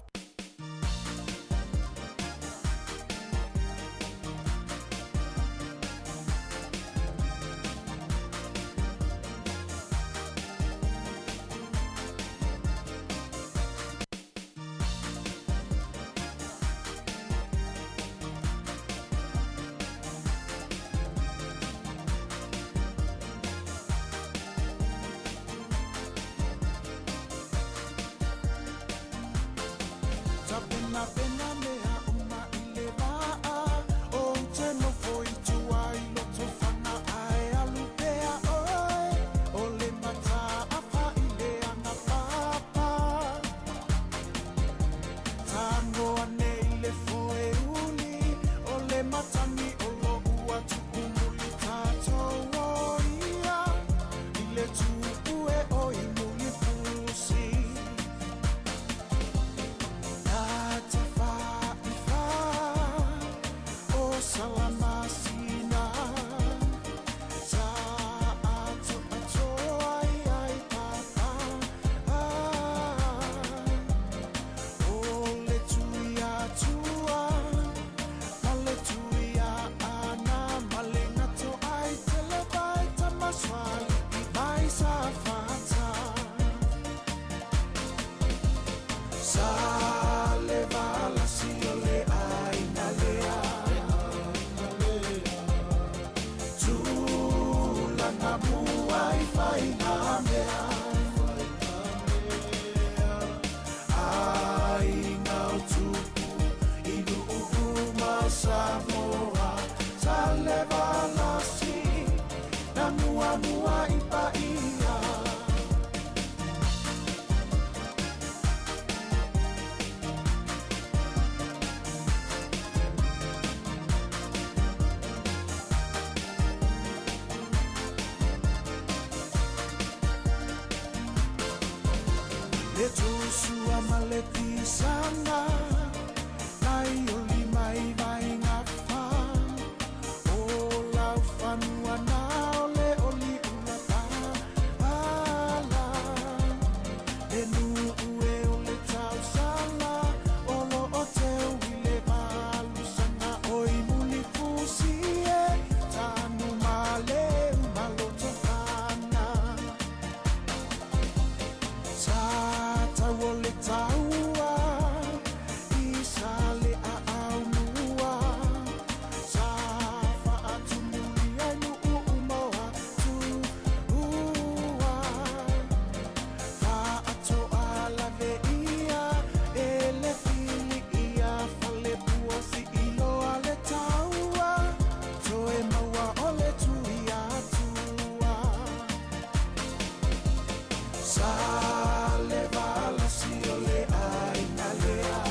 Tapena mea uma i le vaa o te nofo i tua i loto whanga ae alu pea oe o le mata afa i le anga papa Tango ane i le foe uli o le matangi o lo ua tukumuli tātou o ia i le tupu e o i muli fusi. Tatafa'ifa o salamasina Sa'ato'atoa ai ai papa O le tuiatua ma le tuia'ana ma le gato ai tele vai tamaswali'i mai safata. Sa le valasi o le aina lea Tulaga mua i faiga mea Aiga o tupu i nuu uma o Samoa Sa le valasi na muamua i paia. Le tusua ma le pisana Nai o lima i vai ngā wha O lau whanua nā o le oli ula pa ala E nu ue o le tausala O lo o te ui le valusanga O i muli fusi e Tanu ma le umaloto whana Sa tau o le taua i sa le a au mua Sa faatumuli ai nuu uma o atua Faatoa lave ia e le fili ia fale pua siiloa le taua Toe maua o le tui atua Sa le valasi o le aina lea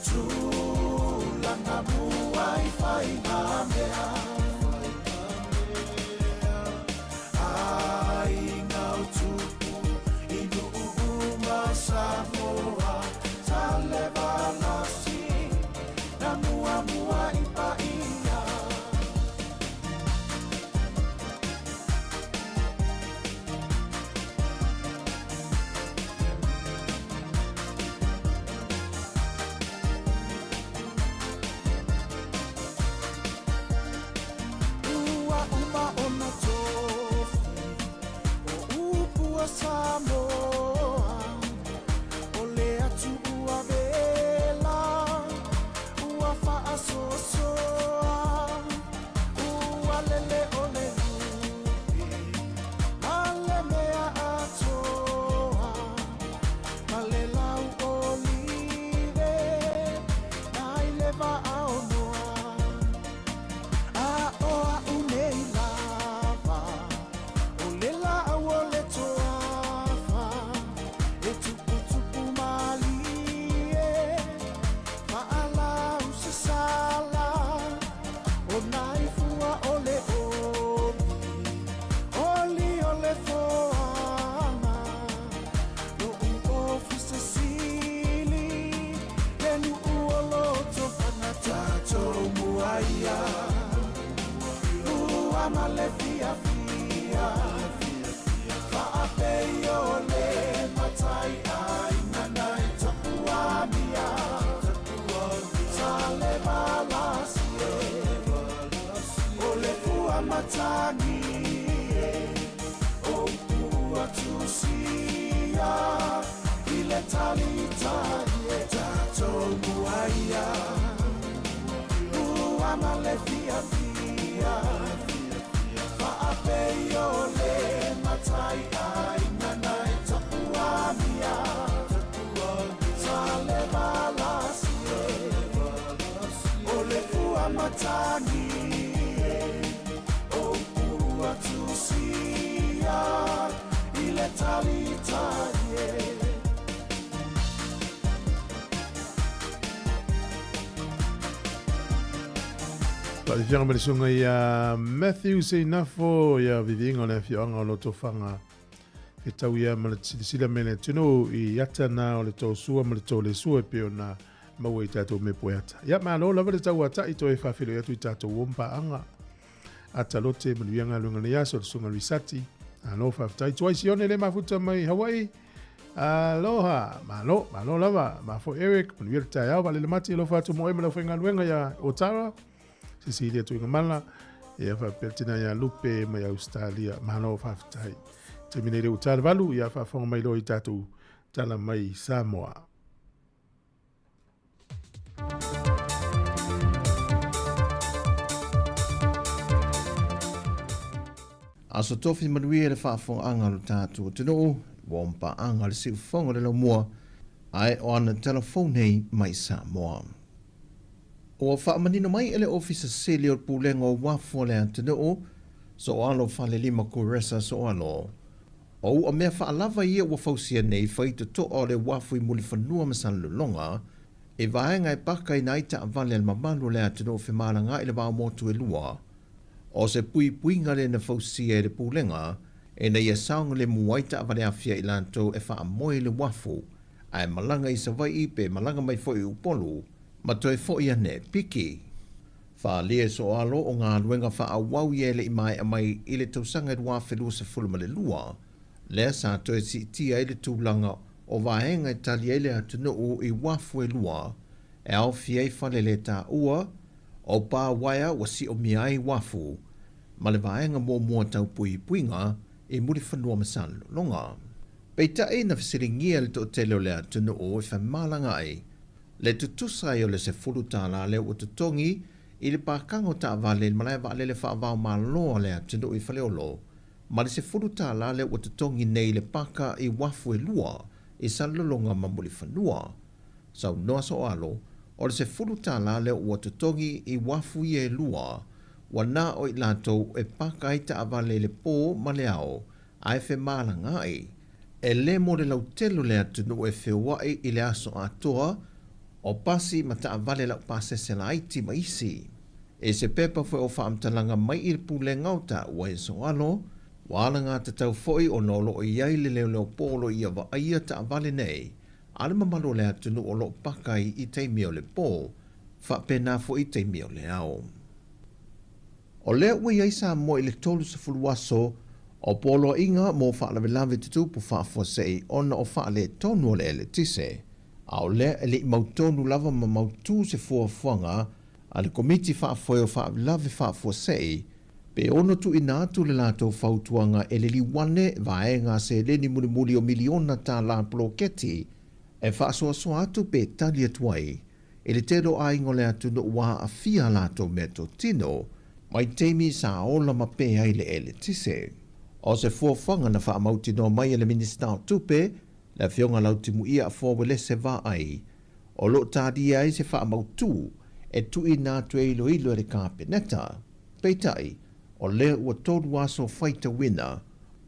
Tulaga mua i faiga mea Aiga o tupu i nuu uma o Samoa Sa le valasi faaonoa A o a'u nei lava O le laau o le toafa E tuputupu malie Faalausasala O nai fua o le oli Oli o le foaga Lo'u ofisa sili Le nuu o Lotofaga Tatou muaia Ua ma le fiafia Faapei o le matai aiga nai Tapuamia Sale valasi e O le fua matagi e O upu atusia I le talitai e tatou muaia Ua ma le fiafia Faapei o le matai aiga nai Tapuamia Sale valasi e O le fua matagi e O upu atusia I le talitai e. Faafiafiaga ma le susuga ia Matthew Seinafo ia viviiga o le afioaga o Lotofaga fetau ia ma le silasila mai le atunuu i ata na o le tōsua ma le tōlesua e pei ona maua i tatou mea poeata. Ia malo lava le tauata'i toe faafeiloai atu i tatou uo ma paaga. Ata lote manuia galuega nei aso le susuga Risati. Malo faafetai. Tuai Sione le mafuta mai Hawaii. Aloha, malo, malo lava. Mafo Eric, manuia le taeao, vaalele mati, alofa atu mo oe ma le aufaigaluega ia Otara, Cecilia Tuigamala, ia faapea tina ia Lupe mai Australia. Malo faafetai. Taimi nei le ua ta le 8, ia faafofoga mai loa i tatou tala mai Samoa. Aso Tofi manuia i le faafofogaaga a lo tatou atunuu, ua omapaaga le siufofoga o le laumua, ae o ana tala fou nei mai Samoa. Ua faamanino mai e le Ofisa Sili o le Pulega o Uafu a le atunuu, Soalo Falelima Kuresa Soalo, O ua mea faalava ia ua fausia nei fai totoa o le uafu i Mulifanua ma Salelologa, i vaega e pakaina ai taavale a le mamalu o le atunuu femalagaai i le vaomotu e lua. O se puipuiga lea na fausia e le Pulega ina ia saogalemu ai taavale afia i latou e faamoe i le uafu ae malaga i Savaii pe malaga mai foi i Upolu ma toe foi ane piki. Faaalia e Soalo o galuega faaauau ia e le i maea mai i le tausaga e 2022, lea sa toe siitia ai le tulaga o vaega e tali ai le atunuu i uafu e lua e aofia ai fale le taua o pa uaea ua siomia ai uafu ma le vaega muamua tau puipuiga i Mulifanua ma Salelologa. Peitai na fesiligia le toatele o le atunuu e femalaga ai Le tutusa ai o le $10 lea ua totogi i le pakaga o taavale i le malae vaalele faava-o-Malo a le atunuu i Faleolo, ma le $10 lea ua totogi nei i le paka i uafu e lua i Salelologa ma Mulifanua. Saunoa Soalo, o le $10 lea ua totogi i uafu ia e lua, ua na o i latou e paka ai taavale i le po ma le ao ae femalagaai. E le mo le lautele o le atunuu e feoai i le aso atoa, o pasi ma taavale laupasese laiti ma isi. I se pepa foi o faamatalaga mai i le Pulega o taua e Soalo, ua alagatatau foi ona o lo o i ai le leoleo po o lo o ia vaaia taavale nei a le mamalu o le atunuu o lo o paka ai i taimi o le po, faapena foi i taimi o le ao. O lea ua i ai Samoa i le 30 aso o poloaiga mo faalavelave tutupu faafuasei ona o faaletonu o le eletise, a o lea e le i mautonu lava ma mautu se fuafuaga a le Komiti Faafoe o Faalavelave Faafuasei pe ono tuuina atu le latou fautuaga e liliu ane vaega seleni mulimuli o miliona tala poloketi e faasoasoa atu pe tali atu ai I le tele o aiga o le atunuu ua aafia a latou meatotino mai taimi sa ola ma pē ai le eletise. O se fuafuaga na faamautinoa mai e le Minisita o Tupe, le Afioga Lautimuia Afoa Uelese Vaai, o lo o talia ai se faamautū e tuuina atu e iloilo e le Kapeneta. Peitai, o lea ua tolu aso faitauina,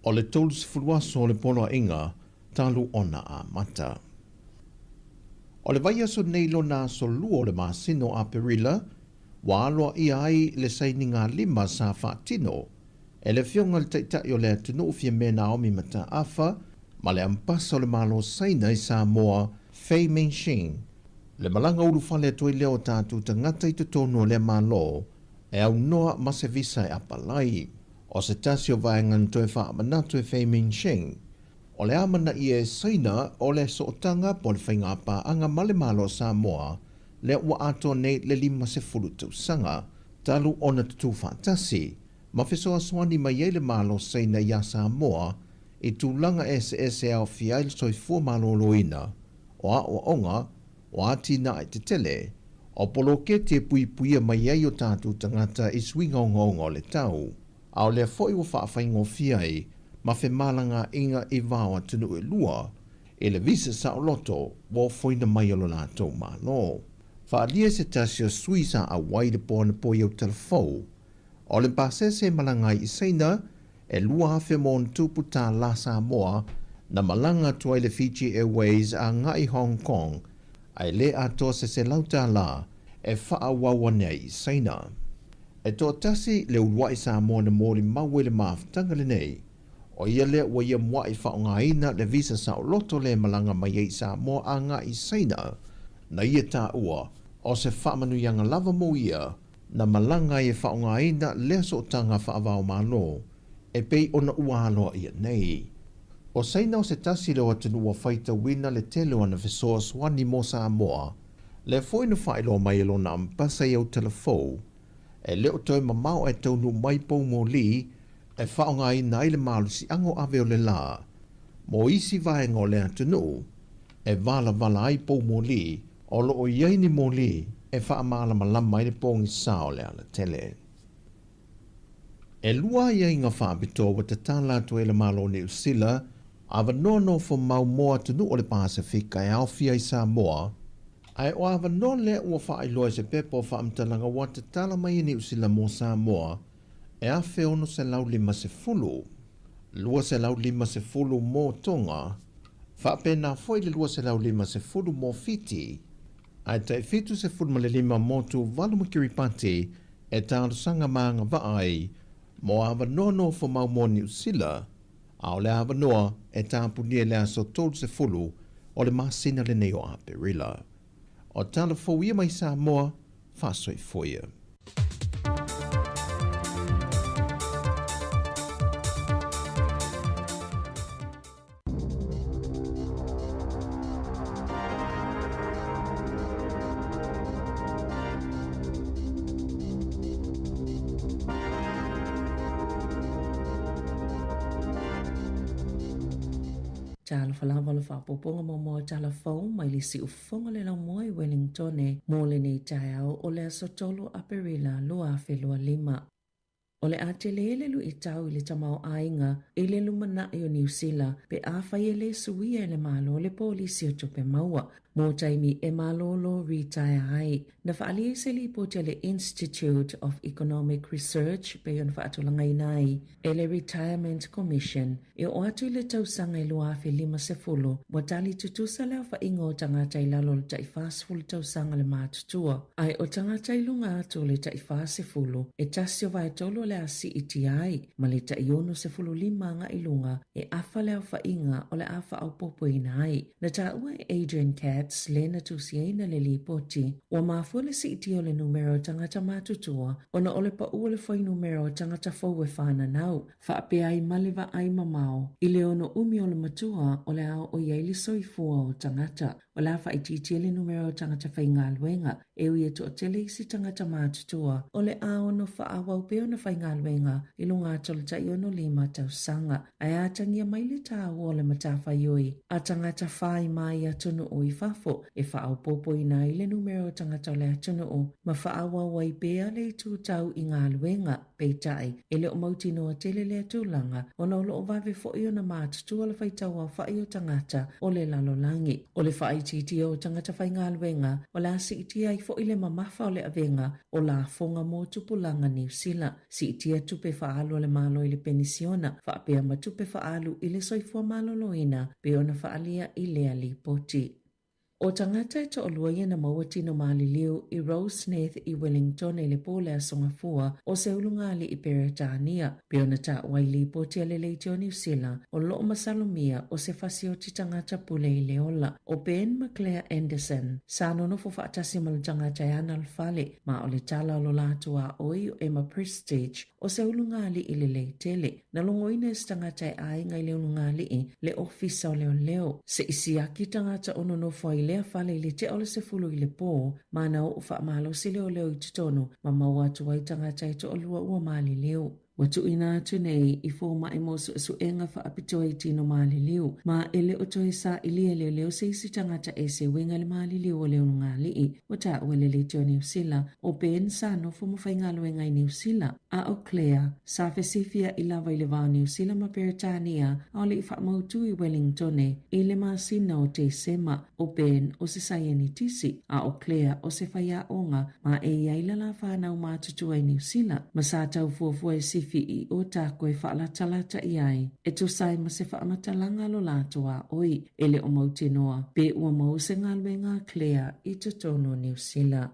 o le 30 aso o le Poloaiga talu ona amata. O le vaiaso nei lona aso lua o le masina o Aperila, ua aloaia ai le sainigalima sa faatino e le Afioga i le Taitai o le atunuu Fiame Naomi Mataafa ma le Ambasa o le Malo Saina i Samoa Fei Mingxing, le malaga ulufale atu ai lea o tatou tagata i totonu o lea Malo e aunoa ma se visa e apalai. O se tasi o vaega na toe faamanatu e Fei Mingxing, o le amanaia e Saina o le sootaga po o le faigapaaga ma le Malo o Samoa lea ua atoa nei le 50 tausaga talu ona tutū faatasi ma fesoasoani mai ai le Malo Saina iā Samoa i tulaga eseese e aofia ai le soifua maloloina, o aoaoga, o atinae tetele, o poloketi e puipuia mai ai o tatou tagata i suiga ogaoga o le tau, a o lea foi ua faafaigofie ai ma femalagaaiga i va o atunuu e lua i le visa saoloto ua ofoina mai e lo latou Malo. Faaalia se tasi o sui sa auai i le po anapo i Autalavou. O le pasese e malaga ai i Saina, e 2,000 ma ona tupu tālā Samoa na malaga atu ai le Fiji Airways agai Hong Kong, ae le atoa se $100 e faaauau ane ai i Saina. E toatasi le uluai Samoa na molimau ai le mafutaga lenei, ʻO ia lea ua ia muaʻi faaaogaina le visa saoloto lea e malaga mai ai i Samoa agai i Saina, na ia taua o se faamanuiaga lava mo ia na malaga ai e faaaogaina lea sootaga faava-o-Malo e pei ona ua aloaia nei. ʻO Saina o se tasi lea o atunuu ua faitauina le tele o ana fesoasoani mo Samoa, lea foi na faailoa mai e lona ambasa i Autalavou, e le o toe mamao ae taunuu mai poumoli e faaaogaina ai le malosiaga o ave o le lā mo isi vaega o le atunuu e valavala ai poumoli o lo o i ai ni moli e faamalamalama ai le pogisa o le alatele. E lua aiaiga faapitoa ua tatala atu ai le Malo o Niu Sila avanoa nofomau mo atunuu o le Pasefika e aofia ai Samoa, ae o avanoa lea ua faailoa i se pepa o faamatalaga ua tatala mai e Niu Sila mo Samoa e 1,650, 250 mo Tonga, faapena foi le 250 mo Fiti, ae tai 75 mo Tuvalu ma Kiribati e talosaga ma agavaa ai mo avanoa nofomau mo Niu Sila, a o le avanoa e tapunia i le aso 30 o le masina lenei o Aperila. O tala fou ia mai Samoa, faasoifua ia. Talofa lava le faaopoopoga muamua o tala fou mai le siufofoga o le laumua i Wellingtone mo lenei taeao o le aso 3 Aperila 2025. O le a tele le luitau i le tamaoaiga i le lumanai o Niu Sila pe afai e le suia e le Malo le polisi o tupe maua mo taimi e malolo ritaea ai. Na faaalia i se lipoti a le Institute of Economic Research pei ona faatulagaina ai e le Retirement Commission e oo atu i le tausaga e 2050, ua tali tutusa le aofaiga o tagata i lalo o le tai 40 tausaga le matutua, ae o tagata i luga atu o le tai 40, e tasi o vaetolu o le a siitia ai, ma le tai 65 agai i luga e afa le aofaiga o le a faaopoopoina ai. Na taua e Adrian Katz le na tusiaina le lipoti, ua mafua le siitia o le numera o tagata matutua ona o le pau o le fuainumera o tagata fou e fananau, faapea ai ma le vaai mamao i le ono umi o le matua o le a oo i ai le soifua o tagata. O le a faaitiitia le numera o tagata faigaluega, e ui e toatele isi tagata matutua o le a ono faaauau pea ona faigaluega i luga atu o le tai 65 tausaga, ae atagia mai le taua o le matafaioi a tagata fai mai atunuu i fafo. fafo e faaopoopoina ai le numera o tagata o le atunuu ma faaauau ai pea le itu tau i galuega. Peitai, e le o mautinoa tele lea tulaga ona o lo o vave foi ona matutua le faitauaofai o tagata o le lalolagi. O le faaitiitia o tagata faigaluega, o le a siitia ai foi le mamafa o le avega o lafoga mo tupulaga Niu Sila. Siitia tupe faaalu a le Malo i le penisiona, faapea ma tupe faaalu i le soifua maloloina pei ona faaalia i lea lipoti. O tagata e toalua ia na maua tino maliliu i Roseneath i Wellington i le po o le Aso Gafua o se ulugalii Peretania, pei ona taua i lipoti a le Leitio Niu Sila, o lo o masalomia o se fasioti tagata pule i le ola. O Ben ma Claire Anderson, sa nonofo faatasi ma le tagata e ana le fale, ma o le tala o lo latou aoi o Emma Prestige, o se ulugalii lelei tele. Na logoina e se tagata e aiga i le ulugalii le ofisa o leoleo. Se i siaki tagata o nonofo ai i lea fale i le tea o le 10 i le po, ma na oo faamalosi leoleo i totonu ma maua atu ai tagata e toalua ua maliliu. Ua tuuina atu nei i fomai mo suesuega faapitoa i tino maliliu, ma e le o toe sailia e leoleo se isi tagata ese uiga i le maliliu o le ulugalii. Ua taua e le Leitio a Niu Sila, o Ben sa nofo ma faigaluega i Niu Sila, a ʻo Claire, sa fesifiaʻi lava i le va o Niu Sila ma Peretania a o le i faamautu i Wellingtone i le masina o Tesema. ʻO Ben o se saienitisi, a ʻo Claire o se faiaoga, ma e i ai la lā whānau matutua i Niu Sila, ma sa tau fuafua e sifi i Ōtākou e faalatalata i ai, e tusa ai ma se faamatalaga lo latou aoi, e le o mautinoa, pe ua maua se galuega a Claire i totonu o Niu Sila.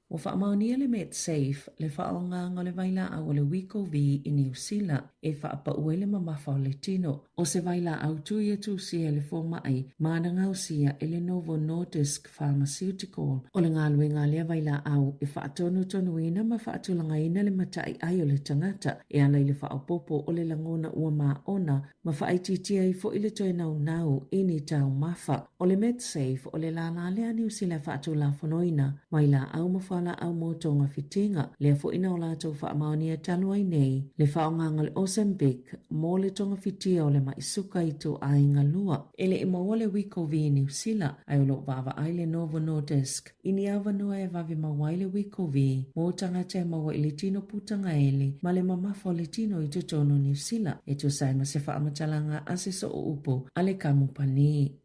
Ua faamaonia le Medsafe, le faaaogaga o le vailaau o le Wegovy i Niu Sila e faapau ai le mamafa o le tino. ʻO se vailaau tū ia tusia e le fomai ma na gaosia e le Novo Nordisk Pharmaceutical. O le galuega a lea vailaau e faatonutonuina ma faatulagaina le mataiai o le tagata e ala i le faaopoopo o le lagona ua maona ma faaitiitia ai foi le toe naunau i ni taumafa. O le Medsafe, o le lālā lea a Niu Sila e faatulafonoina mai laau ma fualaau mo togafitiga, lea foi na o latou faamaonia talu ai nei le faaaogaga o le Ozempic mo le togafitia o le maʻi suka i ituaiga lua. E le i maua le Wegovy i Niu Sila, ae o lo o vaavaai le Novo Nordisk i ni avanoa e vave maua ai le Wegovy mo tagata e maua i le tino putagaele ma le mamafa o le tino i totonu o Niu Sila, e tusa ai ma se faamatalaga a se sooupu a le kamupani.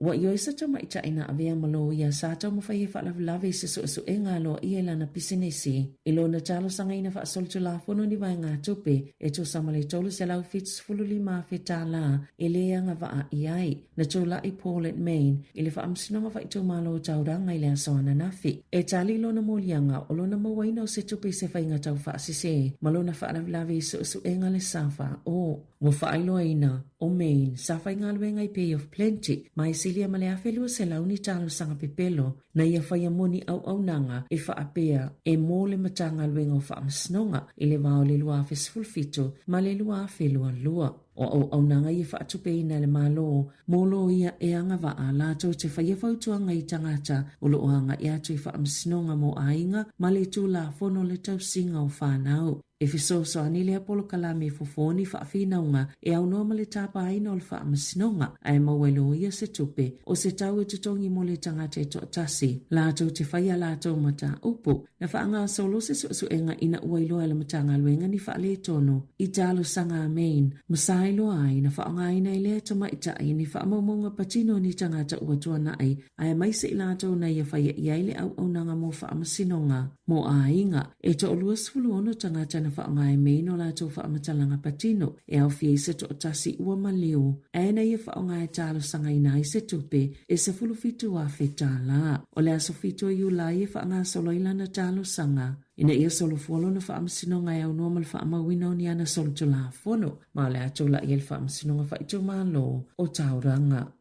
Ua ioe se tamaitai na avea ma loia sa taumafai e faalavelave i se suesuega aloaia i lana pisinisi i lona talosagaina faasolitulafono ni vaegatupe e tusa ma le $375,000 tālā e le agavaa i ai. Na tulai Paulette Main i le Faamasinoga Faaitumalo o Tauranga i le aso ananafi e tali lona moliaga o lona mauaina o se tupe i se faiga taufaasese ma lona faalavelave i suesuega a le SFO. Ua faailoaina ʻo Main sa faigaluega i Bay of Plenty ma e silia ma le 1,200 ni talosaga pepelo na ia faia moni auaunaga e faapea e mo le Matagaluega o Faamasinoga i le va o le 2017 ma le 2022. O auaunaga ia faatupeina e le Malo mo loia e agavaa latou te faia fautuaga i tagata o lo o agai atu i faamasinoga mo aiga ma le Tulafono o le Tausiga o Fanau. E fesoasoani lea polokalame e fofo ni faafinauga e aunoa ma le tapaina o le faamasinoga ae maua e loia se tupe o se tau e totogi mo le tagata e toatasi latou te faia a latou mataupu. Na faagasolo se suesuega ina ua iloa e le Matagaluega ni faaletonu i talosaga a Main ma sa iloa ai na faaaogaina e lea tamaitai ni faamaumauga patino ni tagata ua tuanai aemaise i latou na ia faia i ai le auaunaga mo faamasinoga mo aiga. E toa-26 tagata na faaaoga e Main o latou faamatalaga patino e aofia i se toatasi ua maliu ae na ia faaaoga e talosagaina ai se tupe e $17,000 tālā. O le aso 7 o Iulai e faagasolo ai lana talosaga ina ia solofua lona faamasinoga e aunoa ma le faamauina o ni ana solitulafono ma o le a tulai ai le Faamasinoga Faaitumalo o Tauranga.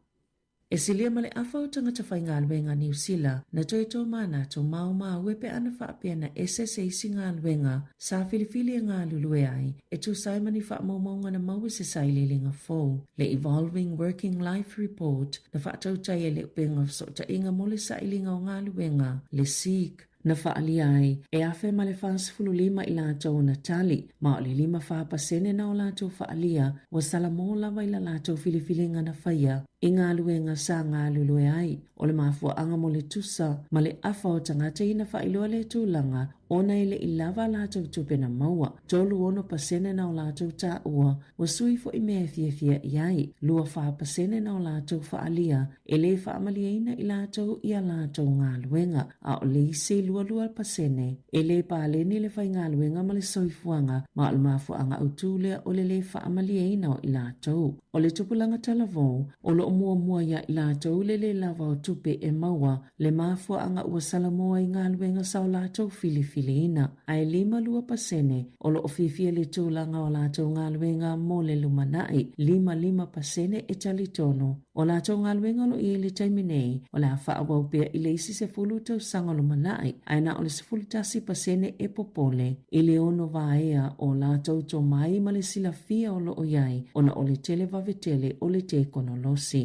E silia ma le afa o tagata faigaluega Niu Sila na toe tōmanatu maomaue pe ana faapea na ese se isi galuega sa filifili e galulue ai e tusa ai ma ni faamaumauga na maua i se sailiiliga fou, le Evolving Working Life Report na faatautai e le Upega o Fesootaiga mo le Sailiga o Galuega, le SEEK, na faaalia ai e 1045 i latou ona tali, ma o le 54 pasene na o latou faaalia ua salamō lava i la latou filifiliga na faia. i galuega sa galulue ai. O le mafuaaga mo le tusa ma le afa o tagata ina faailoa lea tulaga ona e le i lava a latou tupe na maua. 36% na o latou taua ua sui foi mea e fiafia i ai. 24% na o latou faaalia e le faamalieina i latou i a latou galuega, a o le isi 22% e le paleni le faigaluega ma le soifuaga, ma o le mafuaaga autu lea o le le faamalieina o i latou. O le tupulaga talavou, o lo o muamua ia i latou le le lava o tupe e maua, le mafuaaga ua salamo ai galuega sa o latou filifiliina, ae 52% o lo o fiafia i le tulaga o latou galuega mo le lumanai, 55% e talitonu o latou galuega o lo o i ai i le taimi nei, o le a faaauau pea i le isi 10 tausaga o lumanai, ae na o le 11% e popole i le ono vaea o latou tomai ma le silafia o lo o i ai ona o le tele vave tele o le tekonolosi.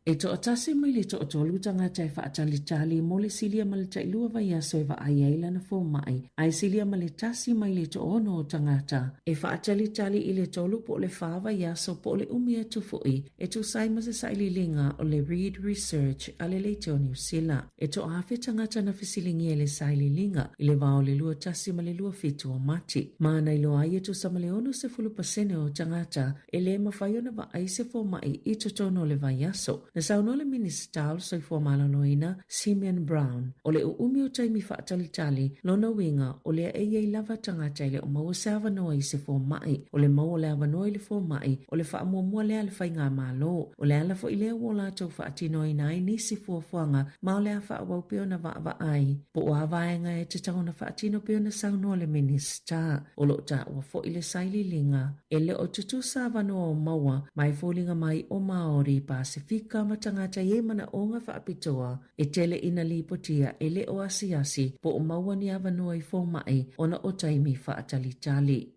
E toatasi mai le toatolu tagata e faatalitali mo le silia ma le tailua vaiaso e vaai ai lana fomai, ae silia ma le tasi mai le toono o tagata e faatalitali i le tolu po o le fa vaiaso po o le umi atu foi e tusa ai ma se sailiiliga o le Reid Research a le Leitio Niu Sila. E toaafe tagata na fesiligia i le sailiiliga i le va o le 21 ma le 27 o Mati. Ma na iloa ai e tusa ma le 60% o tagata e le mafai ona vaai se fomai i totonu o le vaiaso. Na saunoa le Minisita o le Soifua Maloloina, Simeon Brown, o le uumi o taimi faatalitali, lona uiga o lea e i ai lava tagata e le o maua se avanoa i se fomai. O le maua o le avanoa i le fomai, o le faamuamua lea a le Faigamalo. O le ala foi lea ua o latou faatinoina ai nisi fuafuaga ma o le a faaauau pea ona vaavaai po o a vaega e tatau ona faatino pei ona saunoa le Minisita. O lo o taua foi le sailiiliga e le o tutusa avanoa o maua ma e foliga mai o Māori, Pasefika ma tagata i ai manaoga faapitoa e tele ina lipotia e le o asiasi po o maua ni avanoa i fomai ona o taimi faatalitali.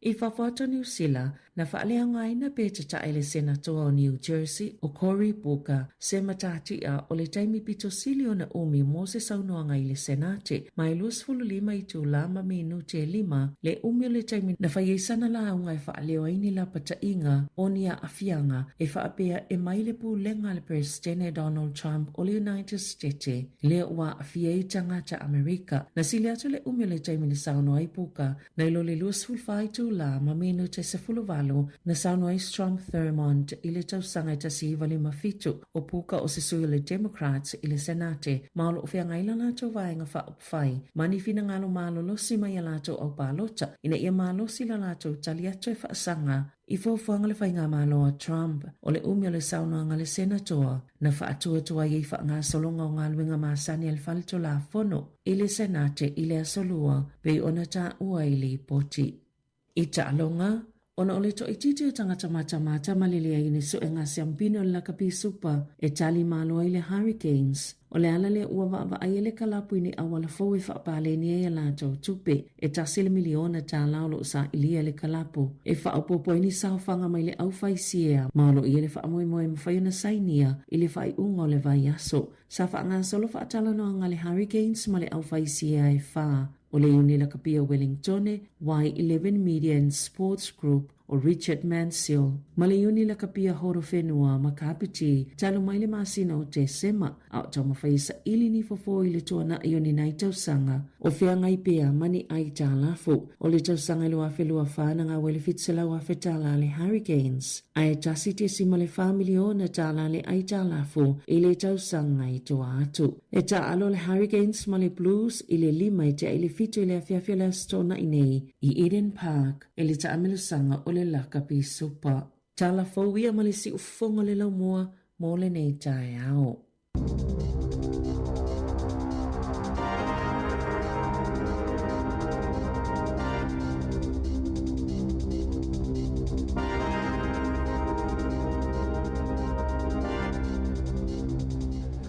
I fafo atu o Niu Sila, na faaleaogaina pe tatae le Senatoa o New Jersey o Cory Booker se matatia o le taimi pito sili ona umi mo se saunoaga i le Senate ma e 25 itulā ma minute e lima le umi o le taimi na fai ai sana lauga e faaleo ai ni lapataiga o ni aafiaga e faapea e mai le pulega a le Peresetene Donald Trump o le United State lea ua aafia ai tagata Amerika. Na sili atu le umi o le taimi na saunoa ai Booker Nai lo le 24 itulā ma minute 18 na saunoa ai Strom Thurmond i le tausaga e 1957, o Puka o se sui o le Democrats i le Senate ma o lo o feagai la latou vaega faaupufai ma ni finagalo malolosi mai a latou aupalota ina ia malosi la latou tali atu e faasaga i fuafuaga le faigamalo a Trump. O le umi o le saunoaga a le Senatoa na faatuatua ai i faagasologa o galuega masani a le Fale Tulafono i le Senate i le Aso Lua pei ona taua i lipoti. I taaloga, ona o le toaitiiti o tagata matamata ma le leai o ni suega siampina o le lakapi supa e tali malo ai le Hurricanes, o le ala lea ua vaavaai ai le kalapu i ni auala fou e faapaleni ai a latou tupe. E tasi le miliona tālā o lo o sailia e le kalapu e faaopoopo ai ni saofaga mai le aufaisiea ma o lo o i ai le faamoemoe e mafai ona sainia i le faaiuga o le vaiaso. Sa faagasolo faatalanoaga a le Hurricanes ma le aufaisiea e fa o le Iuni Lakapia Wellingtone, Y11 Media and Sports Group, o Richard Mansell, ma le Iuni Lakapia Horowhenua ma Kapiti talu mai le masina o Tesema, a o taumafai e saili ni fofo i le tuanai o ni nai tausaga o feagai pea ma ni aitalafu. O le tausaga e 2024 na gaua i le $700,000 tala le Hurricanes, ae $1.4 miliona tala le aitalafu i le tausaga i tua atu. E taaalo le Hurricanes ma le Blues i le 5 e tea i le 7 i le afiafi o le Aso Toonai nei i Eden Park i le taamilosaga o le Lakapi Super. Tala fou ia ma le siufofoga o le laumua mo lenei taeao.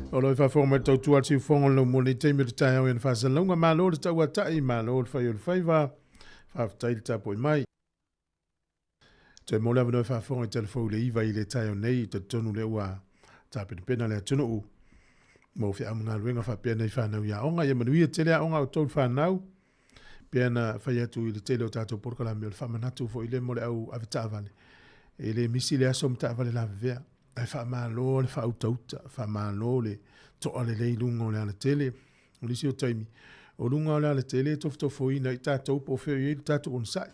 O lo e faafofoga mai le tautua a le siufofoga o le laumua i lenei taimi o le taeao i ana faasalalauga. Malo le tauatai, malo le fai o le faiva, faafetai le tapuai mai. Toe mo le avanoa e faafofoga i telefou le iva i le taeao nei, i talitonu lea ua tapenapena le atunuu mo feau ma galuega faapea nei whanau i aoga. Ia manuia tele aoga o tolu whanau, pea na fai atu i le tele o tātou polokalame o le whaamanatu foi le mo le au ave taavale. E le misi le aso ma taavale lavevea. Ae faamalo le faautauta, faamalo le toa lelei i luga o le alatele. O nisi o taimi, o luga o le alatele e tofotofoina ai tatou po o fea o i ai le tatou onosai.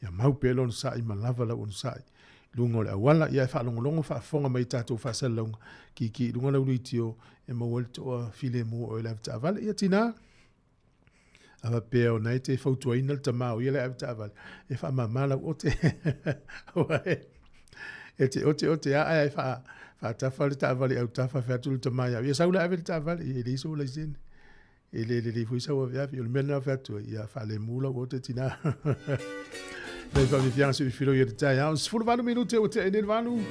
Ia mau pea le onosai ma lava lau onosai i luga o le auala. Ia e faalogologo faafofoga mai i tatou faasalalauga, kiki i luga lau leitio e maua ai le toa filemu o oe le avetaavale. Ia tinā, a faapea o na e te fautuaina le tama o ia le avetaavale, e faamama lau ote. Aua e, e te ote ote a ae faatafa le taavale i autafa, fai atu le tama ia au, ia sau la e ave le taavale, ia e leai sou laisene. E le lelei foi sau aveave. O le mea lena fai atu ai, ia faalemu lau ote tinā. Nei faafiafiaga se i filo i le taeao. 18 minute ua tea i nei le 8.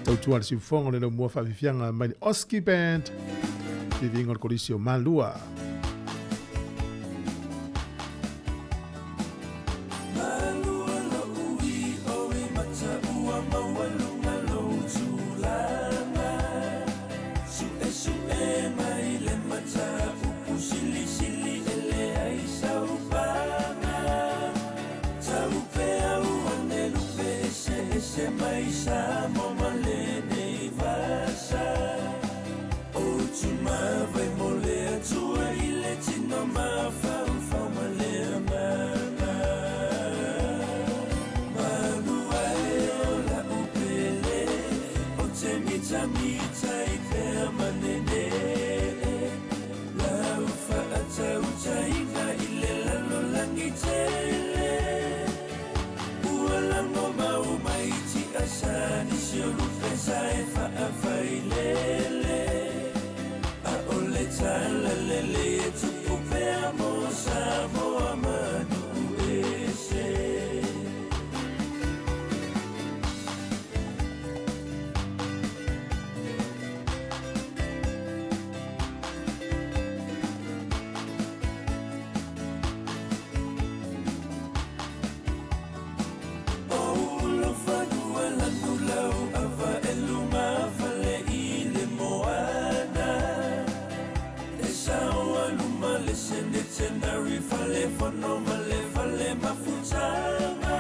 Tautua le siufofoga o le laumua faafiafiaga mai le Oski Band. Viviga o le Kolisi o Malua. Malua lo'u i o i mata ua maualuga lou tulaga Su'esu'e mai le mataupu silisili e leai sau paga Tau pea ua nelu pe eseese mai Samoa ma lenei vasa O tumavai mo le Atua i le tino mafaufau ma le agaga. Malu ae o la'u pele, o te mitamita i pea manene. Lau faatautaiga i le lalolagi tele. Ua lago mau mai tiasa nisi o lupe sa e faafailele. A o le talalelei e tupu pea mo Samoa ma nuu ese. O lau fanua lanu lau ava e luma fale i le moana E sao a luma le Centenary fale fono ma le fale mafutaga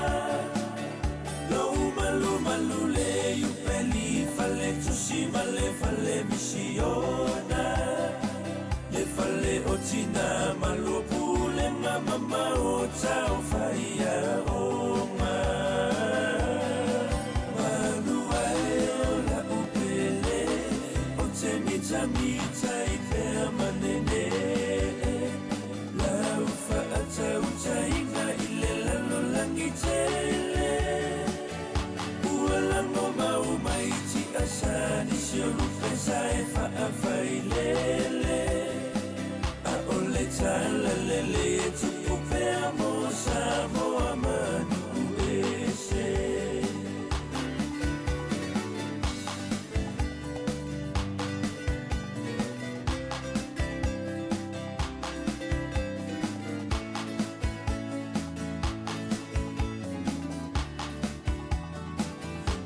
Lou malu malu le iupeli fale tusi ma le fale misiona Le fale o tina ma lua pulega mamao tau faiaoga. Malu ae o la'u pele o te mitamita i pea manene Lau faatautaiga i le lalolagi tele Ua lago mau mai tiasa nisi o lupe sa e faafailele A o le talalelei e tupu pea mo Samoa ma nuu ese.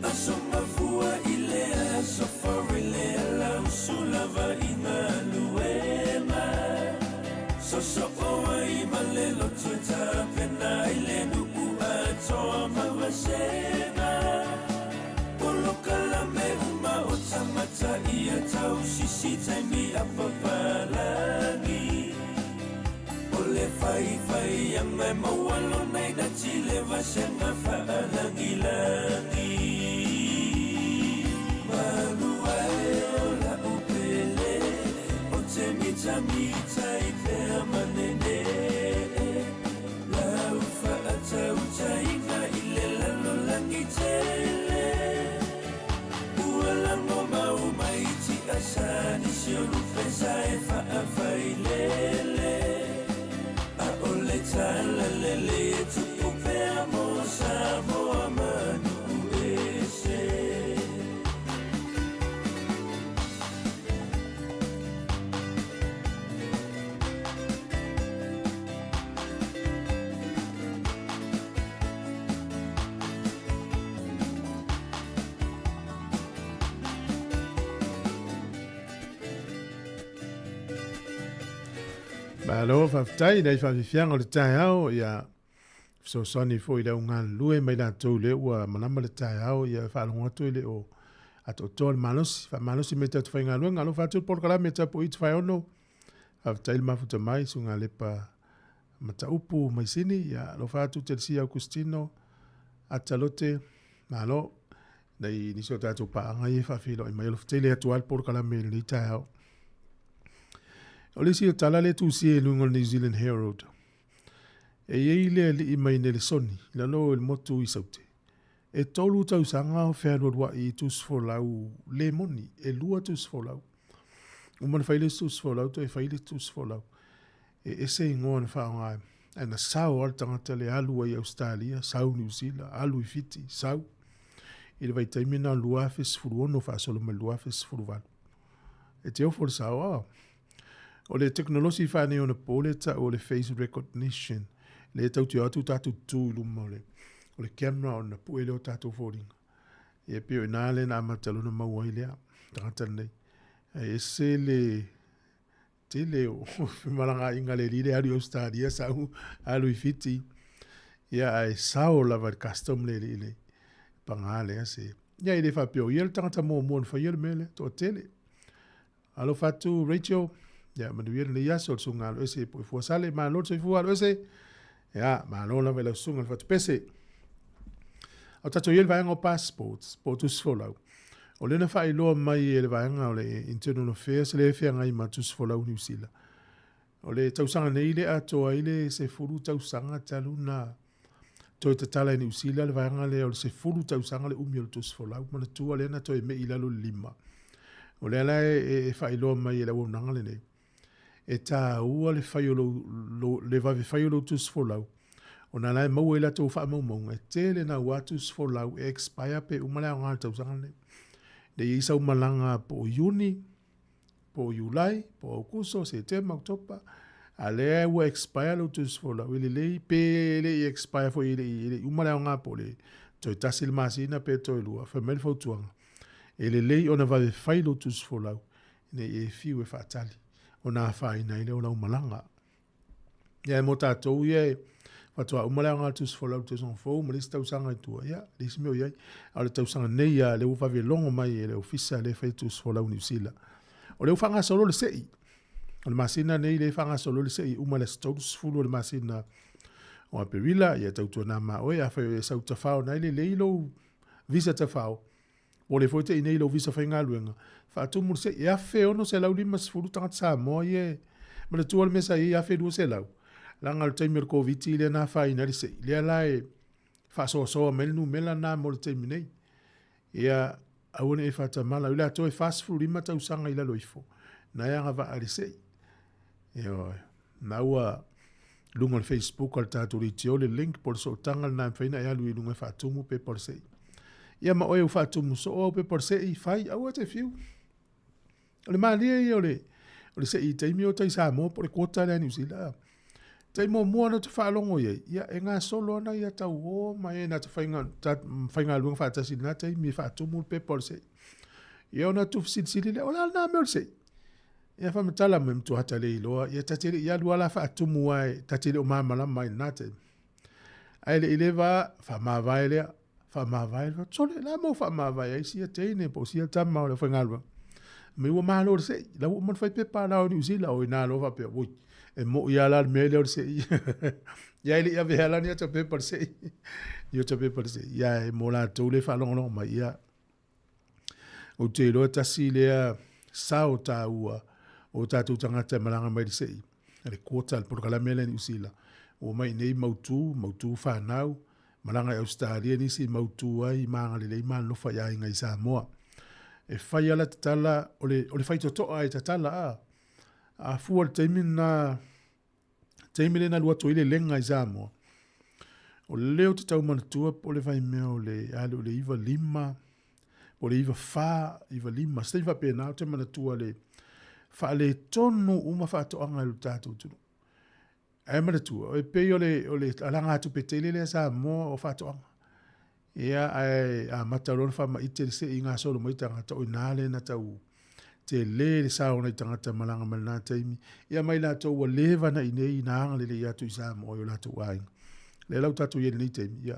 Aso mafua i le aso fou i le ala usu lava i galuega Sosoo ai ma le loto e tapena ai le nuu atoa ma vasega Polokalame uma o tagata ia tausisi taimi a papalagi O le faifaiaga e maua lona i lati le vasega faalagilagi. Malu ae o la'u pele o te mitamita i pea manene Lau faatautaiga i le lalolagi tele Ua lago mau mai tiasa nisi o lupe sa e faafailele A o le talalelei e tupu pea mo Samoa ma nuu ese. Malo, faafetai nai faafiafiaga o le taeao, ia fesoasoani foi i le au galulue mai latou lea ua malama le taeao, ia faalogo atu e le o Atoatoa le malosi, faamalosi mai tatou faigaluega. Alofa atu le polokalame tapuai Tafaeono. Faafetai le mafuta mai, susuga Lepa Mataupu Maisini. Ia, alofa atu Telesia Augustino, Atalote, malo. Nei nisi o tatou paaga ia e faafeiloai mai. Alofa tele atu lava le polokalame i lenei taeao. O le isi o tala lea e tusia i luga o le New Zealand Herald, e i ai le alii mai Nelesoni, i lalo i le motu i Saute, e 3 tausaga o fealualuai i tusifolau le moni, e 2 tusifolau. Uma ona fai le isi tusifolau, toe fai le isi tusifolau. E ese igoa na faaaoga ai. Ae na sao lava le tagata lea, alu ai i Ausetalia, sau Niu Sila, alu i Fiti, sau. I le vaitaimi lena o le 2016 faasolo mai le 2018. E te ofo le sao, a. O le tekonolosi faaneionapo lea e tau o le face recognition, lea e tau te o atu tatou tu i luma o le, o le camera ona pue lea o tatou foliga. Ia pei o i ina lea na amata loa ona maua ai lea tagata lenei. Ae ese le tele o femalagaaiga a le alii lea, alu i Ausetalia, sau alu i Fiti. Ia ae sao lava i le custom le alii lenei. Paga lea se. Ia e le faapea o ia le tagata muamua na faia le mea lea, toatele. Alofa atu Rachel, ia manuia lenei aso, le susuga Aloese po i Fuasale, malo le soifua Aloese. Ia, malo lava i lau susuga le fatupese. O tatou i ai le vaega o passports, po o tusi folau. O lea na faailoa mai e le vaega o le Internal Affairs lea e feagai ma tusi folau Niu Sila. O le tausaga nei le atoa ai le 10 tausaga talu na toe tatala e Niu Sila le vaega lea o le 10 tausaga le umi o le tusi folau. Manatua lea na toe mei i lalo le 5. O lea la e faailoa mai e le auaunaga lenei, e taua le fai o lou, lou, le vave fai o lou tusi folau, ona la e maua i latou faamaumauga, e tele naua tusi folau e expire pe uma le aoga o le tausaga lenei. Ne i i ai sau malaga po o Iuni, po o Iulai, po o Aukuso, Setema, Oketopa, a lea ua expire lou tusi folau, e lelei pe le i expire foi e le i uma le aoga po o le toe tasi le masina pe toe lua, fai mai le fautuaga, e lelei ona vave fai lou tusi folau, ne i e fiu e faatali, ona afaina ai lea o lau malaga. Ia e mo tatou ia e faatoa uma le aoga o le tusi folau i le tausaga fou ma le isi tausaga i tua, ia, le isi mea o i ai. A o le tausaga nei lava, lea ua vave logo mai e le ofisa lea e fai tusi folau i Niu Sila. O lea ua faagasolo le sei. O le masina nei lea e faagasolo le sei uma i le aso 30 o le masina o Aperila, ia tautuana ma oe, afai o e sau tafao na e lelei lou visa tafao, Ua le foi te i nei lou visa faigaluega, faatumu le sei, e 1,650 tagata Samoa ia e manatua le mea sa i ai 1,200. Leaga o le taimi o le Koviti lea na afaina ai le sei, lea la e faasoasoa mai le numera lena mo le taimi nei. Ia, aua ne i e faatamala, o i latou e 45 tausaga i lalo ifo, na e agavaa i le sei. Ioe, na ua luga o le Facebook a le tatou leitio le link po o le sootaga lena e mafai ona e alu i luga e faatumu pepa o le sei. Ia ma oe ua faatumu soo au pepa o le sei, fai, aua e te fiu. O le malie ia o le, o le sei i taimi o tai Samoa po o le quota lea Niu Sila. Tai muamua na te faalogo i ai, ia e gasolo ana ia tauō ma e na te faiga, ta, faigaluega faatasi i lena taimi e faatumu le pepa o le sei. Ia ona tuufesilisili lea, o le a lena mea o le sei? Ia faamatala mai matua ta le iloa, ia ta te le i alu ala faatumu ai, ta te le o malamalama ai lena taimi. Ae le i leva, faamavae lea, faamavae lea, sole, la mo faamavae ai sia teine po o sia tama o le aufaigaluega. Mai ua malo le sei, la ua uma ona fai pepa la o Niu Sila, o ina loa faapea, oi, e moi lava la le mea lea o le sei. Ia e le i avea la ni ata pepa le sei, ni ata pepa le sei. Ia e mo latou le faalogologo mai, ia Ou te iloa tasi lea sao taua o tatou tagata e malaga mai le sei, le quota, le polokalame lea i Niu Sila. Ua mai nei mautu, mautu fanau, malaga i Ausetalia nisi mautu ai ma agalelei ma alofa i aiga i Samoa. E fai ala tatala, o le, o le faitotoa e tatala a. A fua le taimi lena, taimi lea na alu atu ai le lega i Samoa, o lea ou te tau manatua po o le vaimea o le alu o le 95, po o le 94, 95, se taimi faapena ou te manatua le faaletonu uma faatoaga i lo tatou atunuu. Ae manatua, e pei o le, o le alagatupe tele lea Samoa o faatoaga. Ia, ae amata loa ona faamaite le sei gasolo mai tagata, o i ina lea na tau tele le sao o nai tagata malaga mai lena taimi. Ia mai latou ua leva na i inei na agalelei atu i Samoa i o latou aiga. Lea la ua tatou i ai i lenei taimi, ia,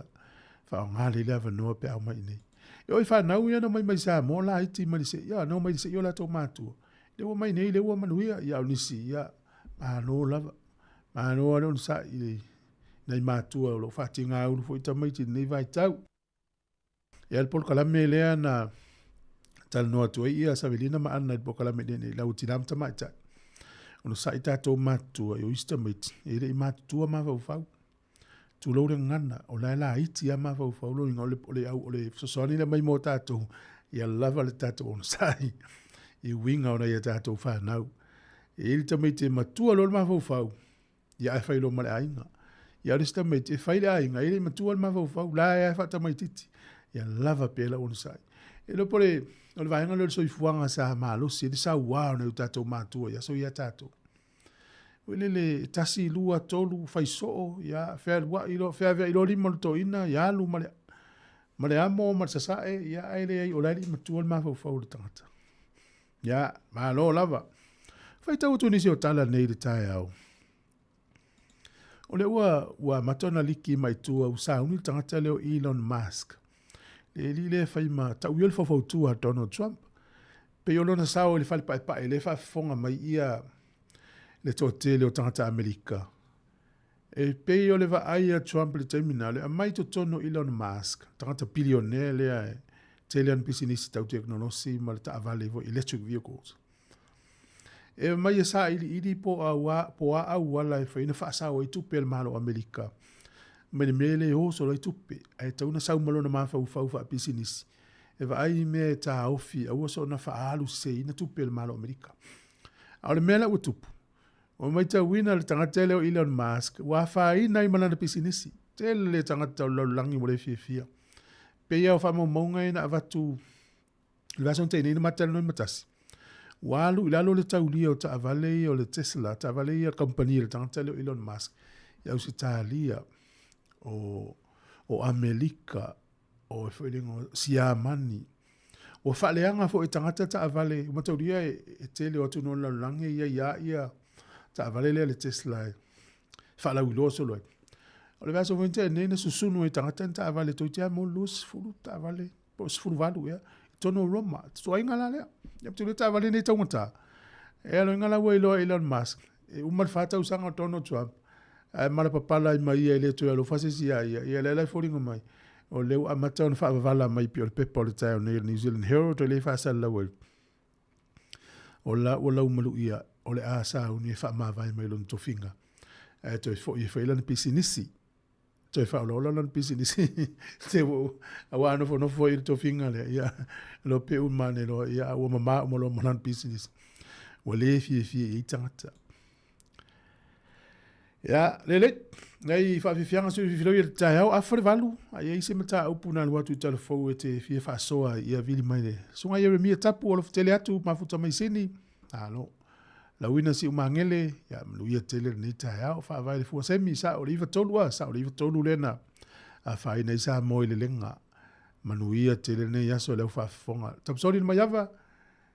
faaaoga lelei le avanoa pe a omai i inei. E oo i fanau ia na omai mai Samoa laiti mai le seia, na omai i le seia o latou matua, lea ua omai nei lea ua manuia, ia a o nisi, ia, malo lava. Malo lava le onosai i nai matua o lo o faatigaulu foi tamaiti i lenei vaitau. Ia le polokalame lea na talanoa atu ai ia Savelina ma Anna i le polokalame nei lau tina ma tamaitai. Onosai tatou matutua i o isi tamaiti e le i matutua mafaufau. Tulou le gagana, o la e laiti lava mafaufau lona uiga o le, o le fesoasoani lea mai mo tatou, ia lava le tatou onosai i uiga o nai a tatou fanau. E i ai le tamaiti e matua loa le mafaufau, ia ae fai loa ma le aiga. Ia o le isi tamaiti e fai le aiga, e le i matua le mafaufau, la e faatamaititi. Ia lava pea lau onosai. E iloa po o le, o le vaega lea o le soifuaga sa malosi ai le saua o nai o tatou matua i aso ia a tatou. Foi lele, 1, 2, 3, fai soo, ia, fealuai loa, feaveai loa lima o le toeaina, ia alu ma le, ma le amo ma le sasae, ia, ae leai, o la e le i matua le mafaufau o le tagata. Ia, malo lava. Faitau atu nisi o tala nei i le taeao. O lea ua, ua amata ona liki mai tua, ua sauni le tagata lea o Elon Musk. Le alii lea e fai ma tau ia le faufautua a Donald Trump. Pei o lona sao i le fale paepae lea e faafofoga mai ia le toatele o tagata Amerika. E pei o le vaai a Trump i le taimi na, le aumai i totonu o Elon Musk, tagata bilionea lea e tele ana pisinisi tau tekonolosi ma le taavale foi, electric vehicles. E aumai e sailiili po o a auala e fai ona faasao ai tupe a le Malo o Amerika mai le mea lea e o solo ai tupe, ae tatau ona sau ma lona mafaufau faapisinisi e vaai i mea e taofi aua soona faaalu seseina tupe a le Malo o Amerika. A o le mea la ua tupu, Ua matauina le tagata lea o Elon Musk ua afaina ai ma lana pisinisi. Tele le tagata o le lalolagi ua le fiafia. Pei lava o faamaumauga ia na avatu i le vaiaso na tea nei na ma talanoa ai ma tasi. Ua alu i lalo le taulia o taavale ia o le Tesla, taavale ia kamupani a le tagata lea o Elon Musk i Ausetalia, o Amelika, o e foi le igoa, Siamani. Ua faaleaga foi e tagata taavale, ua mataulia e tele o atunuu o le lalolagi e i ai lava ia taavale lea le Tesla e faalauiloa solo ai. O le vaiaso foi na tea nei na susunu ai e tagata ni taavale toeitiiti lava mo le 20 taavale po o 18 ea i totonu o Roma. Tuaiga la lea. Ia mataulia taavale nei taugata. E alo inga la ua iloa e Elon Musk, e uma le 4 tausaga o Donald Trump, ae malapapala ai ma ia e le toe alofa se isi iā ia. Ia lea la e foliga mai, o lea ua amata ona faavavala mai pei o le pepa o le taeao nei o le New Zealand Herald o lea e faasalalau ai, o la ua laumaluia o le a sauni e faamavae mai lona tofiga, ae toe foi e fai lana pisinisi. Toe faaolaola lana pisinisi te ua aua a nofonofo ai i le tofiga lea, ia, lo peu mane loa, ia, a ua mamā uma loa ma lana pisinisi. Ua le fiafia i ai tagata. Ia, lelei, nai faafiafiaga sui fifiloi e le taeao, afa le 8, a i ai se mataupu na alu atu i Talafou e te fia faasoa ai, ia vili mai le Susuga Ieremia Tapu, alofa tele atu, mafuta mai Sini, alo, lauina siu magele, ia, manuia tele lenei taeao, faavae le fua semi, sao le 93 a, sao le 93 lea na afaina ai Samoa i le lega, manuia tele lenei aso i lau faafofoga. Tamasoli le maiava,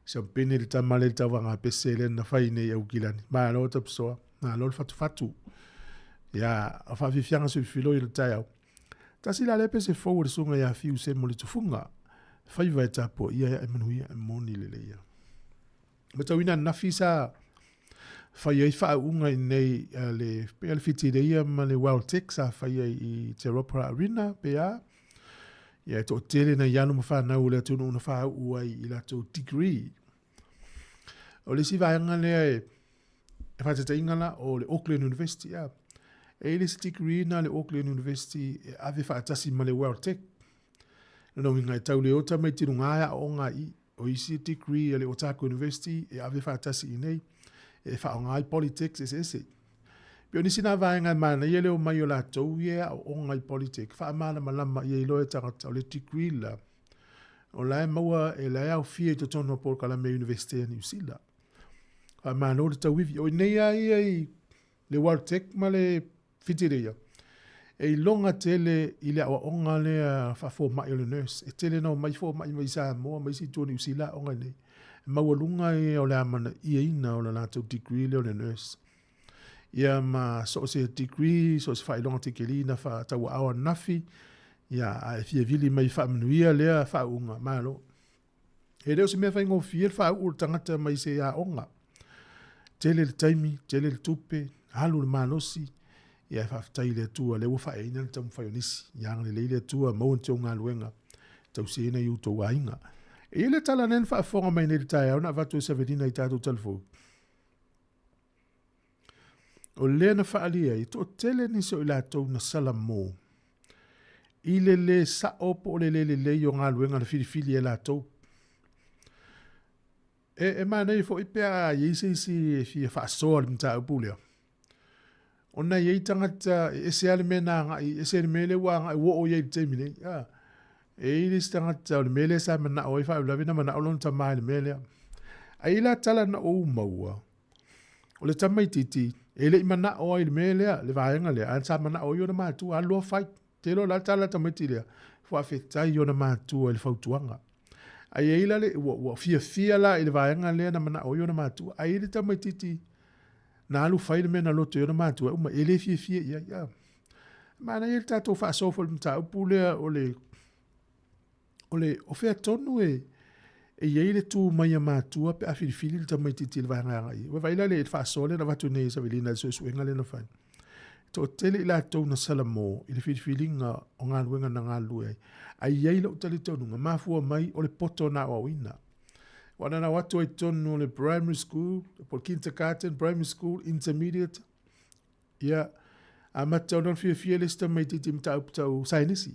Siampene le tama lea i le tauvaga pese lea na fai nei i Aukilani. Malo Tapisoa, malo le fatufatu. Ia, o faafiafiaga soifiloi o le taeao. Tasi la lea pese fou a le susuga ia Fiu Semo le Tufuga. Faiva e tapuaia e ae manuia e moni lelei ia. Matauina ananafi sa fai ai faauuga i nei le, pei le Whitireia ma le Weltec sa fai ai i Te Ropara Arena, pe a. Ia e toatele nai alo ma fanau o le atunuu na faauu ai i latou degree. O le isi vaega lea e, e faataitaiga la, o le Auckland University. A. E i le isi degree na le Auckland University e ave faatasi ma le Weltec. Lona uiga e tau le o tamaiti luga e aooga i O isi degree a le Otago University e ave faatasi i inei e faaaoga ai politics eseese. Pei o nisi na vaega e manaia le omai o latou ia e aooga i politics, faamalamalama ia iloa e tagata o le degree la, o la e maua, e la e aofia i totonu o polokalame a Universite a Niu Sila. Faamalo le tauivi. O inei lava ia i le World Tech ma le Whitireia, e iloga tele i le aoaoga lea faafomai o le nurse. E tele na omai fomai mai Samoa ma isi itu o Niu Sila aoga i nei. E maualuga ia o le amanaiaina o le latou degree lea o le nurse. Ia ma so o se degree, so o se faailoga tikeri na faatauaao ananafi, Ia, a e fia vili mai e faamanuia lea faauuga, malo. E le o se mea faigofie le faauu o le tagata mai se aoga. Tele le taimi, tele le tupe, alu le malosi, ia e faafetai i le Atua lea ua faaeaina le taumafai o nisi. Ia agalelei le Atua, maua ni tou galuega, tausiaina i outou aiga. E i ai le tala lea na faafofoga mai nei i le taeao na avatu e Savelina i tatou talafou. O lea na faaalia ai, e toatele nisi o i latou na salamo i le lē sa'o po o le lē lelei o galuega na filifili e latou. E, e manaia foi pe a i ai se isi e fia faasoa i le mataupu lea, ona e i ai tagata e ese lava le mea na agai, ese le mea lea ua agai ua oo i ai i le taimi nei. A, e i ai le isi tagata o le mea lea sa manao ai faalavelave na manao lona tama i le mea lea. Ae i ai la tala na ou maua, O le tamaitiiti, e le i manao ai i le mea lea, le vaega lea, ae sa manao ai ona matua, alu loa fai. Te iloa o le a le tala a le tamaiti lea, faafetai i ona matua i le fautuaga. Ae i ai la le, ua, ua fiafia la i le vaega lea na manao ai ona matua. Ae i ai le tamaitiiti na alu fai le mea na loto i ona matua e uma, e le fiafia i ai. A. Manaia le tatou faasoa foi i le mataupu lea o le o le, o fea tonu e, e i ai le tu mai a matua pe a filifili le tamaitiiti i le vaega e agai i ai. Ua vaai la le faasoa lea na avatu nei e Savelina i le suesuega lea na fai. E toatele i latou na salamo i le filifiliga o galuega na galulue ai. Ae i ai lou talitonuga, mafua mai o le poto na aoaoina. Aua na o atu ai i totonu o le primary school, po o le kindergarten, primary school, intermediate, Ia, amata ona fiafia le isi tamaitiiti i mataupu tau saienisi.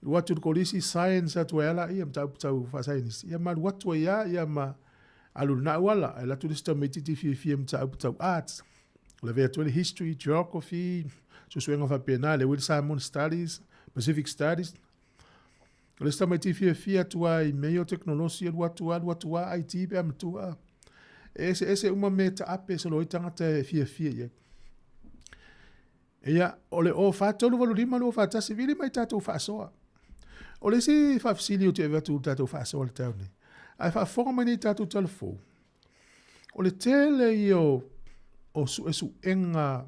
Alu atu i le kolisi, science atu ai lava laia, mataupu tau faasaienisi. Ia ma alu atu ai lava, ia ma alu i lena auala. Ae alu atu le isi tamaitiiti fiafia i mataupu tau arts. Lavea atu ai le history, geography, suesuega faapena, lea ua i ai le Samoan studies, Pacific studies. O le isi tamaiti fiafia atu lava i mea ia o tekonolosi, alu atu lava, alu atu lava, IT pe a matua. E eseese uma mea e taape solo ai tagata e fiafia i ai. Ia, o le 0 4 3 8 5 2 4 1, vili mai tatou faasoa. O le isi faafesili ou te avatu i le tatou faasoa i le taeao nei, ae faafofoga mai nei tatou tala fou, o le tele ia o, o suesuega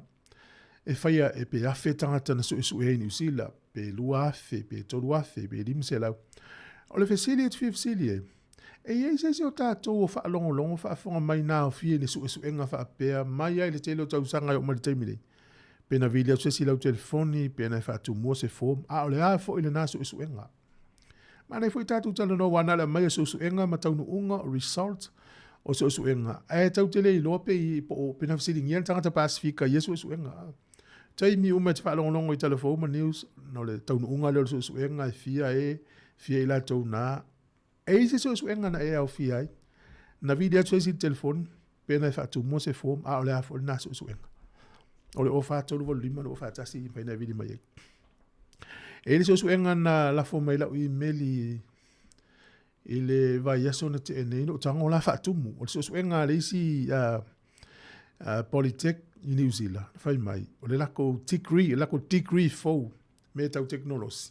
e faia e pe 1000 tagata na suesue ai i Niu Sila, pe 2000, pe 3000, pe 500. O le fesili ou te fia fesili ai, e i ai se isi o tatou o faalogologo faafofoga mai na aofia i ni suesuega faapea mai lava i le tele o tausaga e oo mai i le taimi nei? Pe na vili atu se isi i lau telefoni, pe na e faatumua se form, a o le a foi lena suesuega? Manaia foi tatou talanoa aua na o le aumai o suesuega ma taunuuga o results o suesuega ae tatou te le iloa pe i po o pe na fesiligia le tagata Pasefika i ia suesuega. Taimi uma e te faalogologo i tala fou ma news no le taunuuga lea o le suesuega e fia e fia i latou na e i ai se suesuega na e aofia ai na vili atu se isi i le telefoni pe na e faatumua se form a o le a foi lena suesuega. O le 04 3 8 5 2 4 1 e mafai ona e vili mai ai. E i ai le suesuega na lafo mai lau imeli i le vaiaso na tea nei, na ou tago la faatumu. O le suesuega a le isi Polytech i New Zealand, na fai mai, o le lakou degree, o le lakou degree fou, mea tau tekonolosi.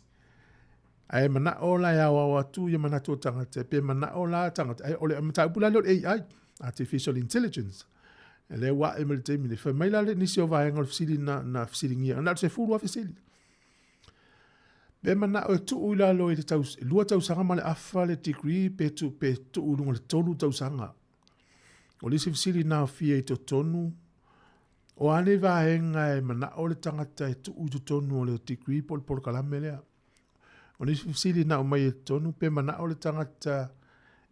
Ae manao la e aoao atu ia manatu o tagata, pe manao la tagata, ae o le mataupu la lea o le AI, Artificial Intelligence, lea ua ae mai le taimi nei. Fai mai la le nisi o vaega o le fesili na, na fesiligia, na o le 10 lava fesili. Pe manao e tuu i lalo i le taus, 2 tausaga ma le afa le degree, pe, tu, pe tuu i luga o le 3 tausaga. O le isi fesili na aofia i totonu, o a nei vaega e manao le tagata e tuu i totonu o le degree po o le polokalame lea. O le isi fesili na aumai i totonu, pe manao le tagata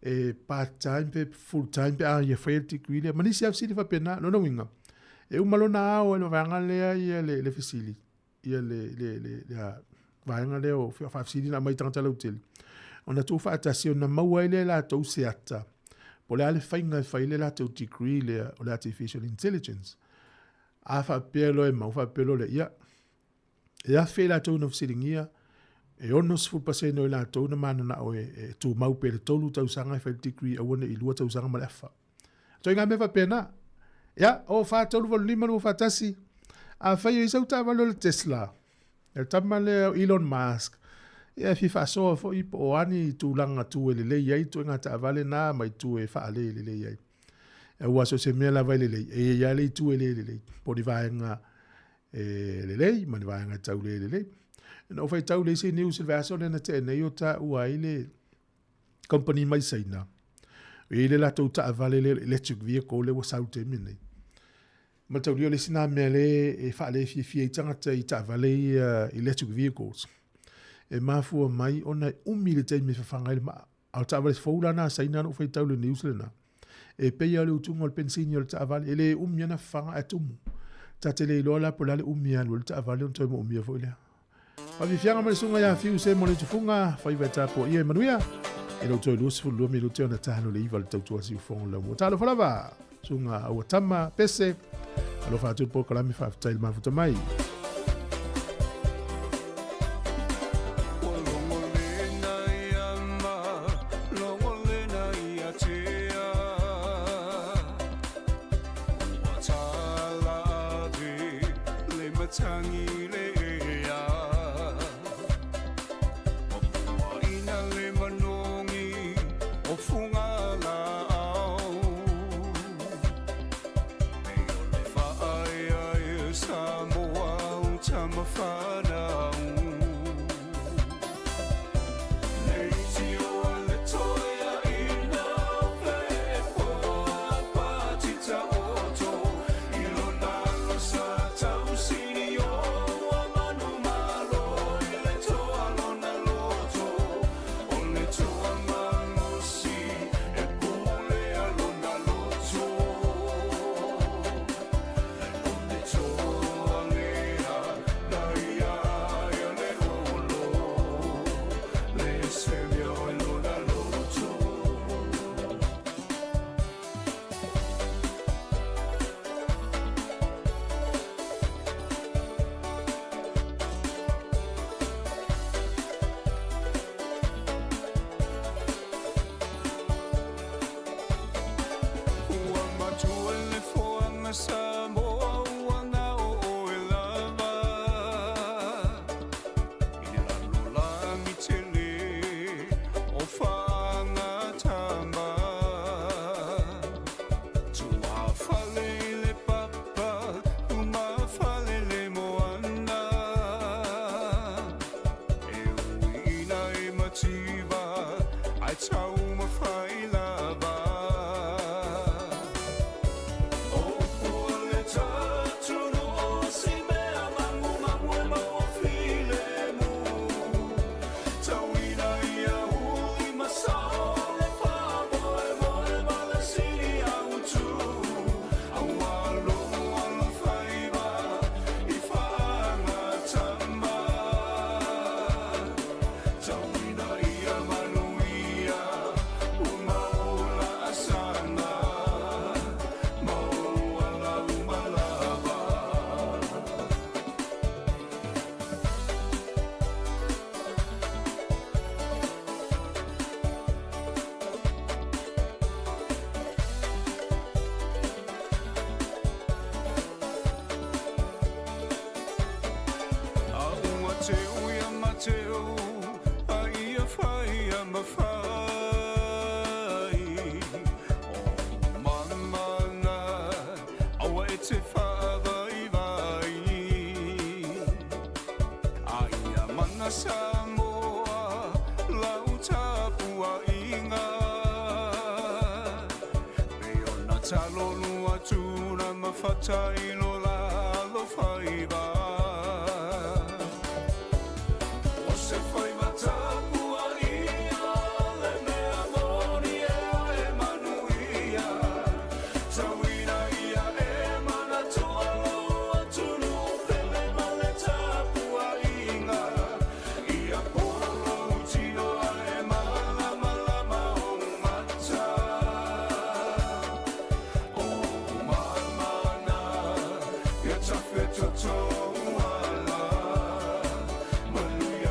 e part time pe full time pe a ia faia le degree lea. Ma nisi lava fesili faapena. Lona uiga, e uma lona ao e le vaega lea ia le, le fesili, ia le, le, le, le vaega lea o faafesili na aumai i tagata lautele, ona tuufaatasi ona maua ai lea e latou se ata po o le a le faiga e fai ai le latou degree lea o le Artificial Intelligence. A faapea loa e mau, faapea loa lea, ia, e 1000 i latou na fesiligia, e 60% o i latou na mananao e, e tumau pea i le 3 tausaga e fai le degree aua ne i 2 tausaga ma le afa. Ituaiga mea faapena. Ia, 0 4 3 8 5 2 4 1. Afai o i ai sau taavale o le Tesla, le tama lea o Elon Musk, ia e fia faasoa foi po o a ni tulaga tu e lelei ai ituaiga taavale na ma itu e faale lelei ai. Aua so o se mea lava e lelei, e i ai lava le itu e le lelei, po o ni vaega e lelei ma ni vaega e tau le lelei. Na ou faitau i le isi news i le vaiaso lea na tea nei o taua ai le company mai Saina, e i ai le latou taavale lea o le electric vehicle lea ua sau i le taimi lenei. Mataulia o le isi na mea lea e faalefiafia ai tagata i taavale ia electric vehicles. E mafua mai ona e umi le taimi e fafaga ai le maa. A o le taavale fou la na a Saina na ou faitau i le news lena, e pei lava o le utuga o le penisini o le taavale, e le umi lava ona fafaga ae tumu. Ta te le iloa la po o le a le umi e alu ai le taavale ona toe moomia foi lea. Faafiafiaga mai le susuga ia Fiu Semo le Tufuga, faiva e tapuaia e manuia. I lou toe 22 minute ona talo le iva le tautua siufogo le laumua. Talofa lava, susuga aua tama, pese, alofa atu le polokalame faafetai le mafuta mai.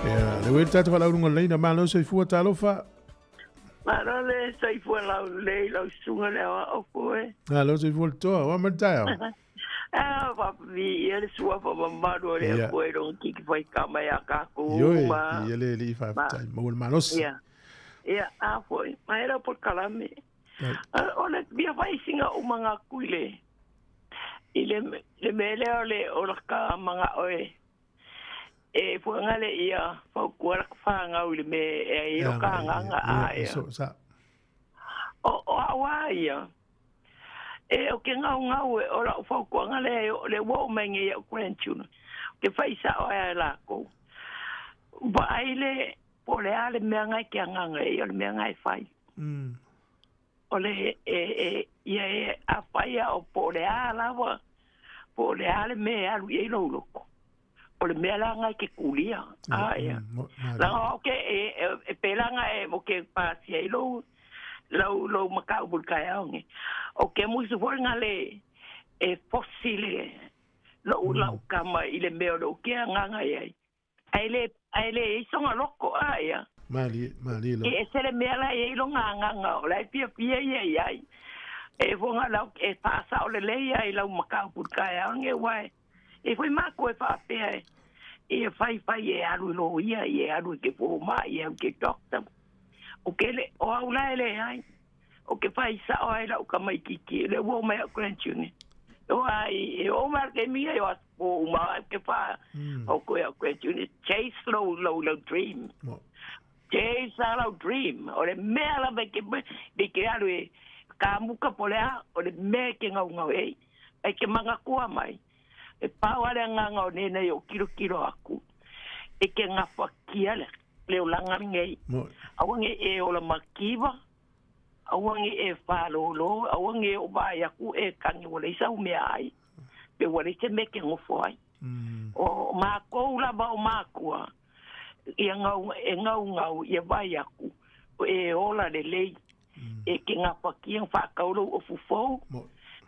Ia, le ueli tātou whalaurunga leina, malo soifua talofa. Malo le soifua lau lei lau susuga le aoao foe. Malo soifua le toa, wa ma le taeao. Ah, faapavii ia le suafa mamalu o le Atua i lona tiki faikama ia kākou Ioe, uma. ia le alii faafetai, maua le malosi. Ia, ia, a foi, mai lau polokalame. O le mea fai sina uma ngaku i le, i le, le mea lea o le, o la ka mangao e, E fuaga le ia fautua la fagau i le mea e ai lo ka agaga a Ia, ia. so sa. O o au a ia. E o ke ngau ngau e o lau fautuaga le le ua o mai nei au grandchildren. Ke fai sa o ai lākou. Vaai le po o le a le mea ngai ke agaga e ia o le mea ngai fai. O le e e ia e a fai a o po o le a lava po o le a le mea e alu i ai lou loko. O le mea la ngai ke kulia. A ia. Langa o ke e e, e pelanga e o ke pasia i lou lau lau makau bul kai aonge. O ke musu foi nga le e fosi le lou lau kama i le mea o lou ke anganga i ai. Ai le ai le i songa loko a ia. Mali, mali lo. E e se le mea la e i longa anganga o lai pia pia ia i ai. E fonga lau e whaasa o le leia i lau makau bul kai aonge wai. E foi mākou e whaapea e. E whai whai e alu i lo ia, i e alu i ke fōma, i e alu ke doctor. O ke le, o au la e le ai. O ke whai sa o ai lau ka mai kiki, le ua o mai au grandchildren. O ai, e o mai ke mia e o o uma ke wha, o koe au grandchildren. Chase low, low, low dream. Chase a low dream. O le mea la me ke, me ke alu e, ka muka po le a, o le mea ke ngau ngau e, e ke manga kua mai. E pau ale nganga o nene o kilo kilo aku. E ke ngawha kia le, le o langa ngei. Aua nge e ola makiwa, aua nge e whalolo, aua nge o vai aku e kangi wala isa umea ai. Pe wala se me ke ngofo ai. O mākou lava o mākua, ia ngau, e ngau ngau, ia vai aku, e ola le lei. E ke ngawha kia whakauro o fufou,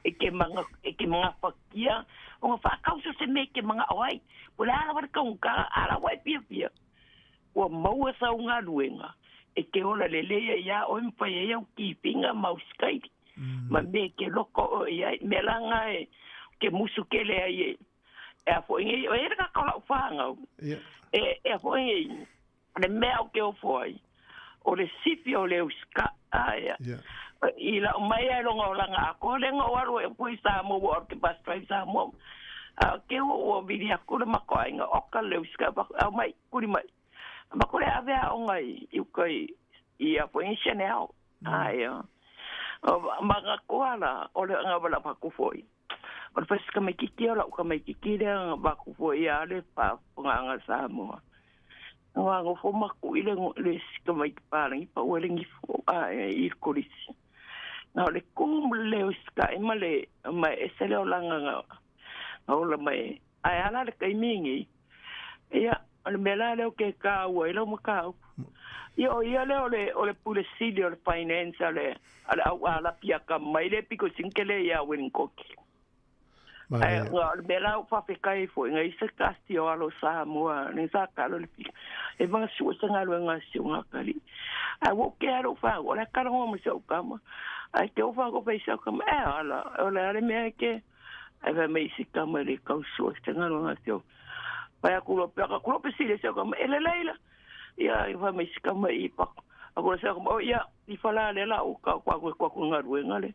e ke manga, e ke manga whakia, o ngā whakau so se me ke manga o ai. Po le ala wale kaunga, ala wai pia pia. Ua maua sa unga luenga. E ke ola le leia ia o mpai e au ki pinga mau skaiti. Ma me ke loko o ia, me langa e, ke musu kele ai e. E a fo inge, o e ka kaula o whangau. E, e a fo inge, le mea o ke o foi. O le sifi o le uska, aia. I la o mai ai longa o langa ako, le nga o aru e pui sa mo o ke bus drive sa mo. A ke o o viri aku le mako ai nga oka le uska, au mai, kuri mai. Ma kore ave a onga i ukai i a po in Chanel. Aia. O ma nga koala o le nga wala pa kufoi. O le fasi ka mai kiki o la uka mai kiki le nga pa kufoi a le pa nga nga sa moa. Nga ngo fo maku i le ngo le sika mai ki pālangi pa ua le ngifo a e i le kolisi. Nga o le kumu le o sika e ma le ma e se le o langa nga nga ola mai. Ai ala le kai mingi. Ia, o le mea la leo ke kā ua i lau makau. Ia o ia leo le o le pule sili o le finance o le a le au ala pia ka mai le piko sinkele ia wen koki. Ai nga o le mea la o whawhekai fo inga isa kasi o alo sa mua ni sa kalo le pika. E vanga sua sa ngalo nga siu nga kali. Ai wo ke alo wha o le kala ngoma sa ukama. Ai ke o wha ko whai sa ukama. E ala o le ale mea ke ai wha mei si kama le kau sua sa ngalo nga siu. Pai aku lo peka kulo pesile sa kama ele leila. Ia i wha mei si kama i pak. Aku sa kama o ia i whala le la o ka kwa kwa kwa ngaru ngale.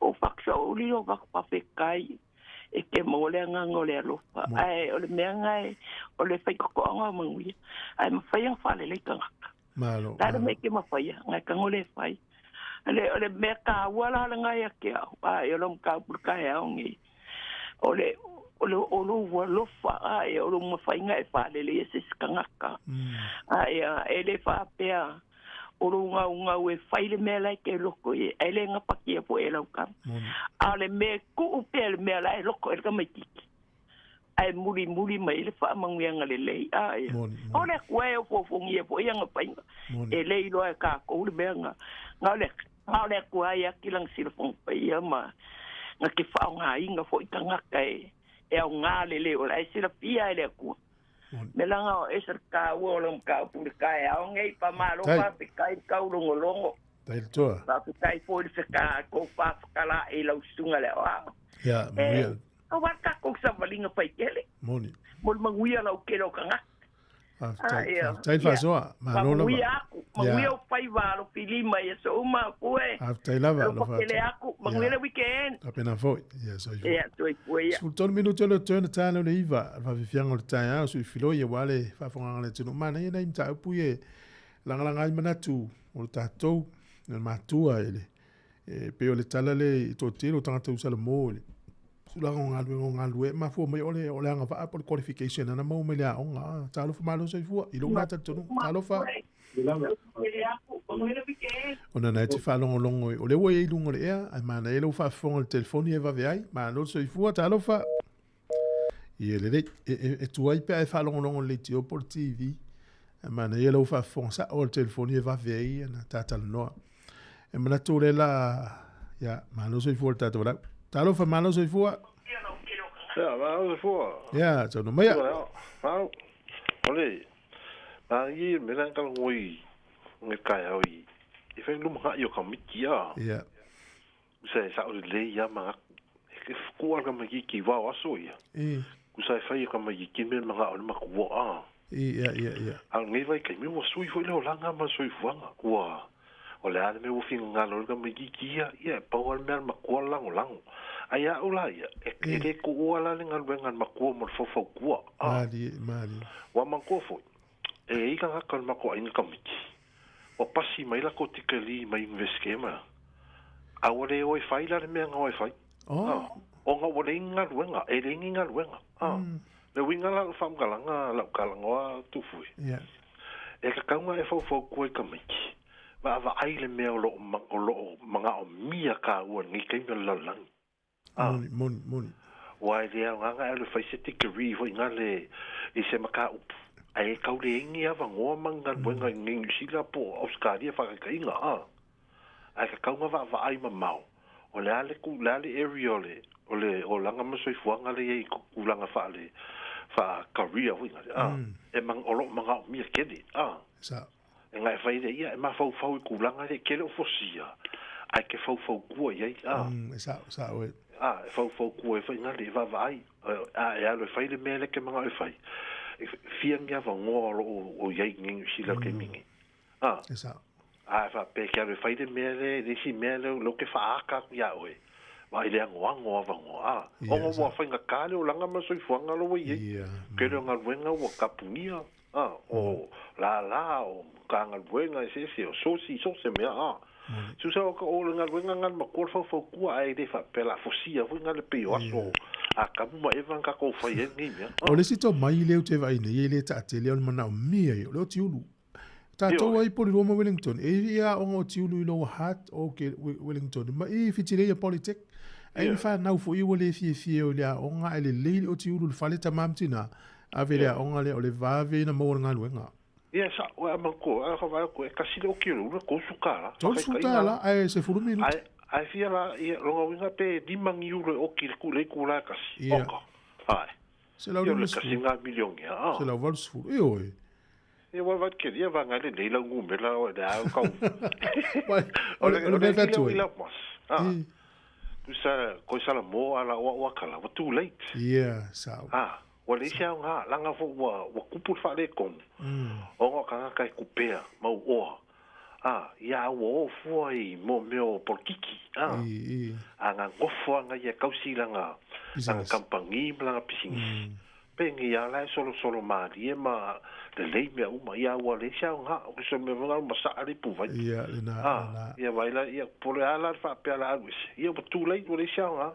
O faksa o lilo wak pawhekai. E ke mo le nga ngo le alofa. Ai o le mea ngai o le whai koko anga manguia. Ai ma whai ang whale le kangaka. Malo. Tara me ke ma whai ngai ka ngo le whai. Le o le mea ka ua la le ngai a ke au. Ai o lo mka pulka e au ngi. O le o le o lo ua lofa ai o lo ma whai ngai whale le se kangaka. Ai e le whapea o lo ngau ngau e whai le mea lai ke loko e ai le nga pakia po e lau kama. A le mea ku pe le mea lai loko e ka mai kiki. Ai muri muri mai le wha manguianga le lei. Ai. O le kue o fōfongi e po ia nga painga. E lei loa e kā kou le mea nga. Nga le, nga le kue ai a kilang sila fong pai ia ma. Nga ke whao ngā inga fo i tangaka e. E au ngā le le o lai sila pia e le kua. Me langa o esa ka ua o long ka pule ka e au ngei pa malo pa pe kai kau longo longo. Tai le toa. Pa pe kai fo i fe ka ko pa whakala e lau sunga le o ao. Ia, manuia. O wa ka kou sa valinga pai kele. Moni. Mo le manguia lau kele o ka ngaka. Faafetai, faafetai le faasoa. Malo lava. Manuia aku, manuia o faiva alofilima i aso uma Pue. Faafetai lava, alofa atu. Aku, manuia le weekend. Faapena foi. Ia, soifua. Ia, soifua ia. 13 minute o le toe ona ta lea o le 9, le faafiafiaga o le taeao, suifiloi aua le faafofogaaga a le atunuu. Manaia nai mataupu ia e lagalaga ai manatu o le tatou, le matua i le e pei o le tala le i toatele o tagata usalamo i le tulaga o galuega o galulue e mafua mai o le o le agavaa po o le qualification ana maua mai le aoga. Ah, talofa, malo soifua i lou na talitonuga. Talofa. Ona na e te faalogologo o lea ua i ai i luga o le ea, ae manaia lou faafofoga i le telefoni e vave ai. Malo le soifua, talofa. Ia lelei, e tuai pe a e faalogologo i le leitio po o le TV. Ae manaia lou faafofoga sao o le telefoni e vave ai ona ta talanoa. E manatu o lea la, ia, malo soifua le tatou lau. Talofa, malo soifua. Ia, malo soifua. Ia, tau maia. Malo. Ole, ma i me la kala ngoi ngai kai au i. I fai luma ka i o ka miki a. Ia. Sa sa o le ia ma e kua ka ma ki wa aso ia. E. Ku sa fai ka ma ki me ma o ma ku a. Ia, ia, ia. A ngai vai kai me ua sui foi le olanga ma sui fuanga. Ua o le ale me ua finga lo ka ma ki ia, ia pa o me ma kua lango lango. Ai a ula ia e le ku ua la le ngaluenga ma kua mo fofo kua. Mali, mali. Wa ma kua foi. E i ka ka ma ko inga kamiki. Wa pasi mai la ko tikali mai investike ma. A ua le oi fai la le mea nga oi fai. Oh. O nga ua le inga luenga, e le inga luenga. Le winga la whamgalanga la ukalangoa tufui. Yeah. E ka kaunga e fau kua i kamiki. Va ava ai le mea o lo manga o mia ka ua ngi kai mea lalangi. Moni, moni, moni. Wa e lea nganga e le fai se tikari fo inga le i se maka upu. Ai e kau le ingi ava ngoa manga luenga i ngi New po Australia whakakainga. Ai ka kaunga va va ai mamau. O le ale ku le ale area o le o le o langa masoifuaga le iai kulaga faale faakaria foiga a e mang o loo magaomia kele a sa e gae fai le ia e mafaufau i kulaga le kele o fosia ae ke faufaukua iai a sa sa oe a e faufaukua e faiga le e vaavaai a e alo e fai le mea le ke magao e fai e fia giavagoa o loo o iai geiusila kemigi a e sa a fa pe ke alo e fai le mea le le isi mea le lo ke faaka aku iā oe wa i le agoago avagoa a ona ua faiga kā le olaga ma soifuaga lo ua iai ke le o galuega ua kapugia a o lālā o kagaluega e sese o sosi so se mea a susa o ka o le galuega ga le makoa le faufaukua ae le faapea la fosia foi ga le pei o aso a kamu ma eva ka kou fai ai lenei mea. O le isi tomai lea ou te vaai nei e le taatele o le manaomia ia o le otiulu. Tatou ai Porirua ma Wellington, e i ia aoga o Tiulu i Lower Hutt o ke Wellington, ma i Whitireia Polytech. Ai ni whanau fo i ua le fiefie o le aoga ae lelei le o Tiulu le fale tamā ma tinā, ave le aoga lea o le vave ina maua le galuega. Ia sa, o a manko, a ka vai ko e kasi le o ki le ula 30 tala. 30 tala ae 10 minute. Ai ai fia la ia longa winga pe lima ngiulo o ki le ku le ku la kasi. Oka. Ai. Se lau Ia le 50. kasi ngā milioni a. 180. E oe. Ia wa vat ke ia va ngale le la ngume la o le au kau. O le mea whatu ai. Ah. Ku sa ko sa la mo ala wa wa kala wa too late. Ia, sao. Ah, wa le sia ngā langa fo wa wa kupu fa le kom. O ngā kanga kai kupea mau oa. Ah, ia ua o fua i mo meo polkiki. Ah. I, i. A ngā ngofo anga ia kausi langa langa kampangi ma langa pisingisi. Pe ngi ia lai solo solo marie ma le lei mea uma ia ua le sia ngā o se me nga ma sa ali pu vai. Ia, le na, Ah, na. ia vai la ia pole ala fa pe ala alu ese. Ia ua too late ua le sia ngā.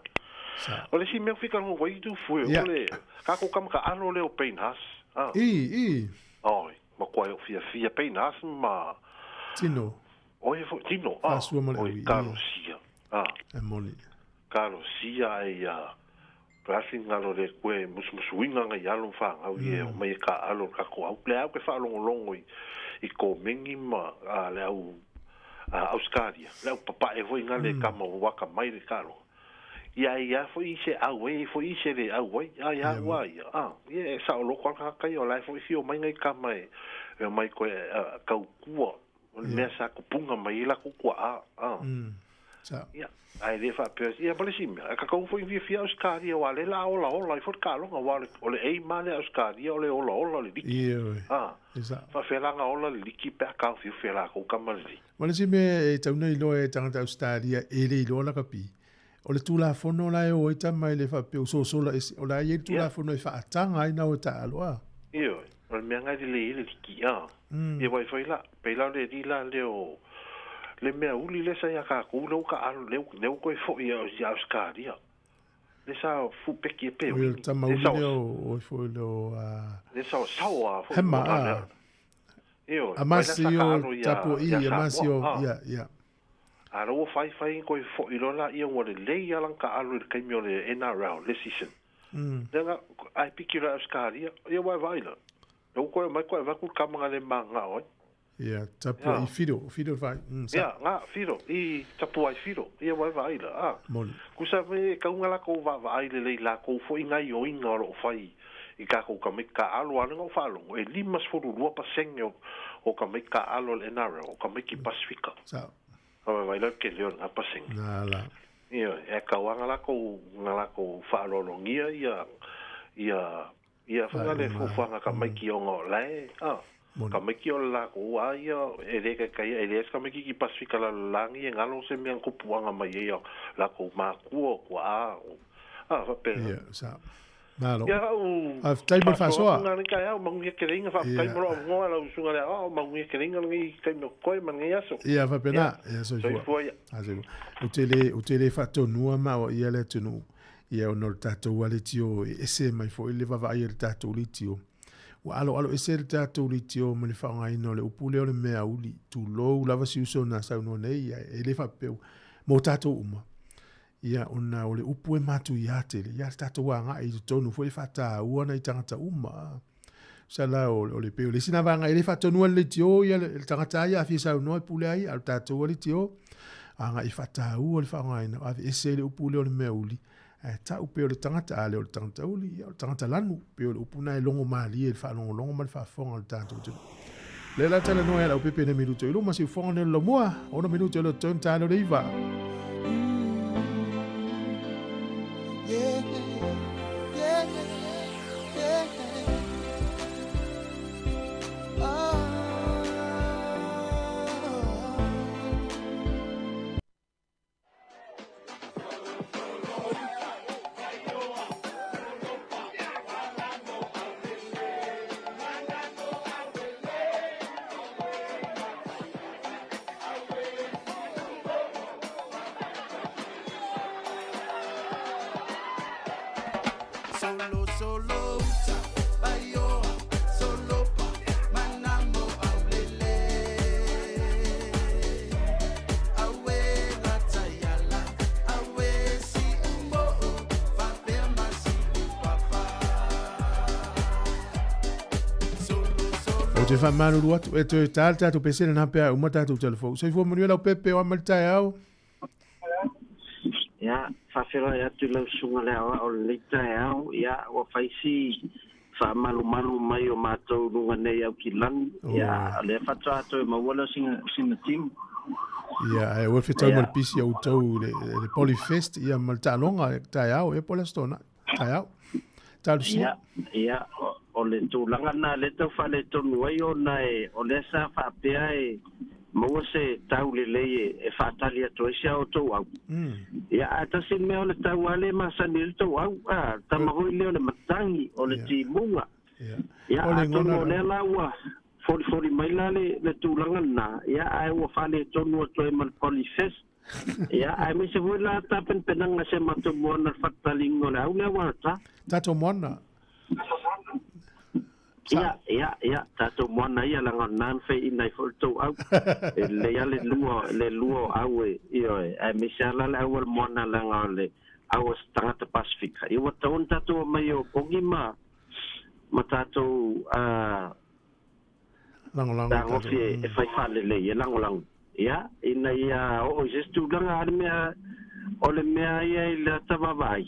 Sa. O le si mea fika ngo wai tu fue Ia. o le ka ko kam ka alo le o pain has. Ah. I, i. Oi, ma kua o fia fia pain has ma Tino. o e fo tino ah. Fasua ma le Oi ui, kalo ia. sia. Ah. E moni. Kalo sia e ia Rasi ngalo le koe musumusuinga nga i alo whangau i e o mai e ka alo ka ko au. Le au ke whaalongolongo i ko mengi ma a, le au a, Australia. Le au papa e foi nga le kama waka mai le kalo. Ia ia foi i se au e foi i se le au ai a ia ua ia. A, ia e sa o loko ka kai o lai foi fio mai ngai kama e e mai koe a, kau kua. O le mea sa kupunga mai i la kukua a. A. Ia, ae le faapea, ia ma le isi mea, e kakau foi fiafia Ausetalia aua o lea o le a olaola ai foi le taaloga, aua o le aim lava lea a Ausetalia o le olaola o le liki. Ioe. A, E sa'o. faapefea la ona ola le liki pe a taofiofi e latou tama lelei. Ma le isi mea e tatau ona iloa e tagata Ausetalia e le iloa lakapi, o le Tulafono la e o ai tama e le faapea ua sosola ese, o la e i ai le Tulafono e faataga ai na o e taaalo a. Ioe, o le mea lena e lelei ai le liki, a. Ia aua e fai la, pei la o le alii la lea o le mea uli lea sa ia tatou lea ua taaalo, lea ua toe foi ia Ausetalia. Lea sa fupeki e pe O le tama uli lea o oe foi lea o Lea sa saoa foi. Hema a. Ioe, Amasi o Tapua'i, Amasi o, ia, ia. A la ua fai fai toe foi loa laia ua lelei lava lana taaalo i le taimi o le NRL, le season. Lea na, ae piki loa i Ausetalia, ia ua e vaai la, lea ua toe aumai toe avatu le tama na le mananao ai. Ia, Tapua'i Fido, Fido le fai, sa. Ia, na, Fido, i Tapua'i Fido, ia ua e vaai la, a. Moni. Tusa me e tatau ona latou vaavaai lelei i latou foi gaioiga o lo o fai i tatou tamaiti taaalo, a o lea na ou faalogo, e 52% o tamaiti taaalo a le NRL, o tamaiti Pasifika. Sao. A vaavaai la i le tele o lena pasene. Na la. Ioe, e tatau lava ona latou faaaloalogia ia, ia, ia foi na le fuafuaga tamaiti ona o la e, a, tamaiti o le latou lava ia, e le taitai, e leai se tamaititi Pasifika lalolagi e galo se mea na tupuaga mai ai ia latou matua o tuaa, a, faapena. Ia, sao. Malo. Ia lau Faafetai mo le faasoa faasoa. atu lenei taeao, manuia keleiga, faafetai Ia. mo lou avanoa lau susuga le aoao, manuia keleiga lenei taimi o totoe ma lenei aso. Ia, faapena. Ia, Ia, soifua. soifua ia. A, soifua. Ou te le, ou te le faatonuina ma aoaia le atunuu, ia ona o le tatou lava leitio e ese mai foi le vaavaai a le tatou leitio. Ua aloalo ese le tatou leitio ma le faaaogaina o le upu lea o le mea uli, tulou lava si uso na saunoa nei, ia, e le faapea mo tatou uma. Ia, ona o le upu e matuia tele, ia le tatou agai i totonu foi e faataua nai tagata uma. Sa la o, o le pei o le isi na vaega e le faatonua le leitio ia le, le tagata ia a fia saunoa e pule ai, a o le tatou lava leitio agai e faataua le faaaogaina, aveese le upu lea o le mea uli, ae tau pei o le tagata, a le o le tagata uli, ia o le tagata lanu, pei o le upu na e logo malie i le faalogologo ma le faafofoga a le tatou atunuu. Lea la talanoa ia Leaupepe nei minuto i luma, siufofoga nei o le laumua, 6 minuto i le tone talo le 9. Yeah, yeah, yeah. Oh. Solo, solo, uta, baioa, solo pa, manamo aulele. Awe latayala, awe si umbo, fapea masi upapa. Solo, solo. Ou te faamalulu atu, e toe tā le tatou pese lena pe a uma tatou telefou. Soifua manuia Leaupepe o a ma le taeao. Ia, faafeiloai atu i lau susuga le aoao o lenei taeao, ia, ua fai si faamalumalu mai o matou i luga nei Aukilani, ia, o lea faatoa toe maua lea o sina, sina timu. Ia, ae ua fetau ma Ia. le pisi a outou i le, le Polyfest, ia ma le taaloga taeao, ia po o le Aso Toonai, taeao. Talosia. Ia, ia, o le tulaga lena lea tau faaletonu ai ona e, o lea sa faapea e maua se tau lelei e, e faatali atu ai si a outou au. Ia, ae tasi le mea o le tau lava lea e masani ai le tou au, a, le tama foi lea o le matagi, o le timuga. Ia, O le atonu gona o lea la ua folifoli mai la le, le tulaga lena, ia, ae ua faaletonu atu ai ma le Polyfest. Ia, aemaise foi la tapenapenaga se matou moana le faataliga o le au lea ua ta. Tatou moana. Ia, ia, ia, tatou moana ia laga o lena na faiina ai foi le tou au. E lelei lava le lua, le lua o au e, ioe, aemaise lava la le au a le moana laga o le au a se tagata Pasifika. Ia ua tatau ona tatou omai e opogi ma, ma tatou, a, Lagolago tagofi tatou. e, e fai faalelei, e lagolago. Ia, ina ia oo i se isi tulaga, a le mea, o le mea ia i le ata vaavaai,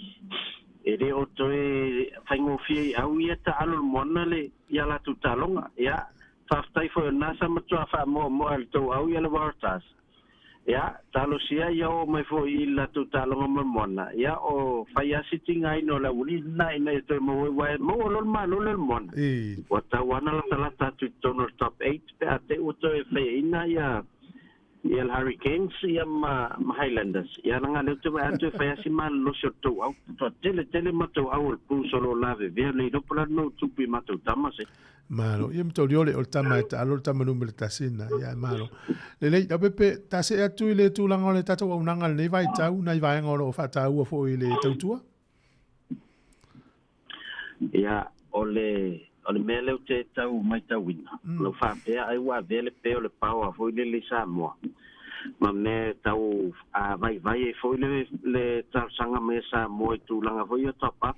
e le o toe faigofie i au ia taalo le moana le ia latou taaloga. Ia, faafetai foi o lena sa matuā faamoamoa e le tou au ia le Waratahs. Ia, talosia ia oo mai foi i le latou taaloga ma le moana, ia o fai lava si tigaina o le aualii lena ina ia toe maua ai, aua e maua loa le malo lea o le moana. Ua tau lava ona latalata atu i totonu o le top eight pe a te i ua toe faiaina ia ia le Hurricanes ia ma ma Highlanders. Ia leaga lea ou te vaai atu e fai lava si malolosi o le tou au. Matua tele tele matou au o le Blues o lo o lavevea, le iloa po o le a le mea ua tupu i matou tama se. Malo, ia ma tauli ole o le tama e taalo le tama numera tasi na, ia malo. Lelei, Leaupepe, ta see atu i le tulaga o le tatou auaunaga i lenei vaitau, nai vaega o lo o faataua foi i le tautua. Ia, o le, o le mea lea ou te tau matauina, mm. lau faapea ai ua avea le pē o le power foi lele i Samoa, ma mea tau a vaivai ai foi le, le talosaga mai a Samoa i tulaga foi ia top up.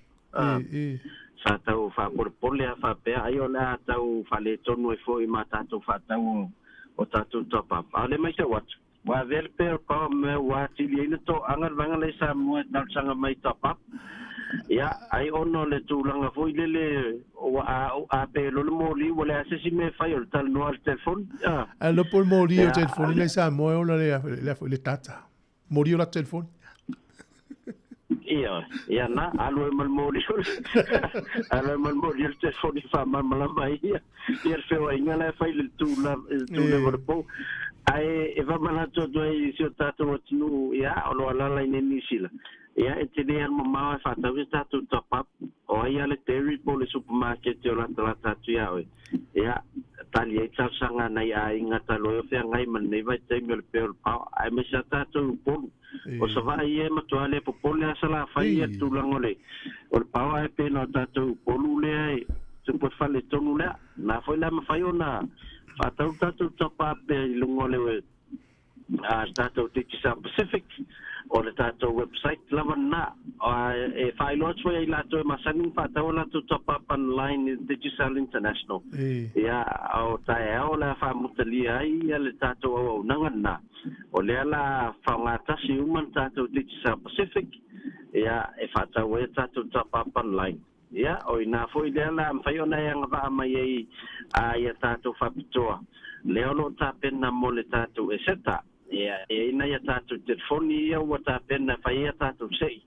Sa tau faapolepole a faapea ai o le a tau faaletonu ai foi ma tatou faatau o tatou top up. A o lea matau atu, ua avea le pea o le power ma mea ua atili ai na toaga le vaega lea i Samoa e talosaga mai i top up. Ia, ai ona o le tulaga foi lele ua a, a pe loa le moli ua leai se isi mea e fai o le talanoa i le telefoni. Ae le po le moli o telefoni lea i Samoa e ola le, le data. Moli o la telefoni. Ia, ia na, alu ai ma le moli o le, alu ai ma le moli o le telefoni e faamalamalama ai ia, ia le feoaiga la e fai i le tu la, i le tu leva o le pou. Ae e faamanatu atu ai i si o tatou atunuu, ia, o lo o alaala i nei Niu Sila, ia, e tele lava le mamao ae faatau se tatou top up, o ai lava le dairy po o le supermarket o latalata atu ia oe. Ia, tali ai talosaga a nai aiga talu ai o feagai ma lenei vaitaimi o le pē o le pao, aemaise lava tatou i Upolu. O Savaii ia e matua le popole lava Salafai ia le tulaga o le o le pao ae pei na o tatou i Upolu lea e tupu e faletonu lea. Na foi la mafai ona faatau le tatou tapa pea i luga o le a le tatou Digicel Pacific, o le tatou website lava lena. E faailoa atu foi ia i latou e masani ona faatau a latou top up online i le Digicel International. Ia, o taeao o le a faamutalia ai ia le tatou auaunaga lena. O lea la a faoga tasi uma le tatou Digicel Pacific, ia, e faatau ai a tatou top up online. Ia, o i ina foi lea la mafai ona e agavaa mai ai a ia tatou faapitoa, lea o lo o tapena mo le tatou eseta. Ia, e i ai nai a tatou telefoni ia ua tapena e fai ai a tatou sei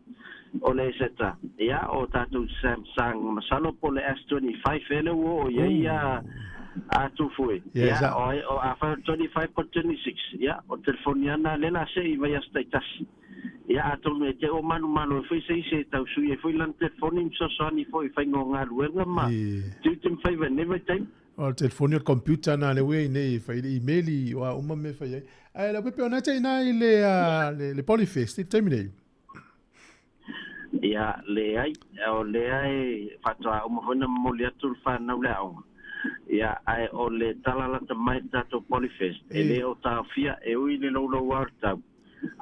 o le eseta. Ia, o tatou Samsung, masalo po o le S25 ea lea ua oo i ai ia a Tufue. Ia, o, o, afai o le 25 po o le 26, ia, o le telefoni lava lena lea o le a sei i vaiaso taitasi. Ia atonu e te o manumanu ai foi se isi e tau sui ai foi lana telefoni ma fesoasoani foi i faiga o galuega ma tiute ma faiva i lenei vaitaimi. O le telefoni o le computer na lea ua i ai nei e fai le email o a uma mea e fai ai. Ae Leaupepe o na te i ina i le, le, le Polyfest i le taimi nei? Ia, leai, o lea e faatoa uma foi ona momoli atu le fanau le aoga. Ia, ae o le tala lata mai le tatou Polyfest, e le o taofia, e ui i le loulou lava o le tau.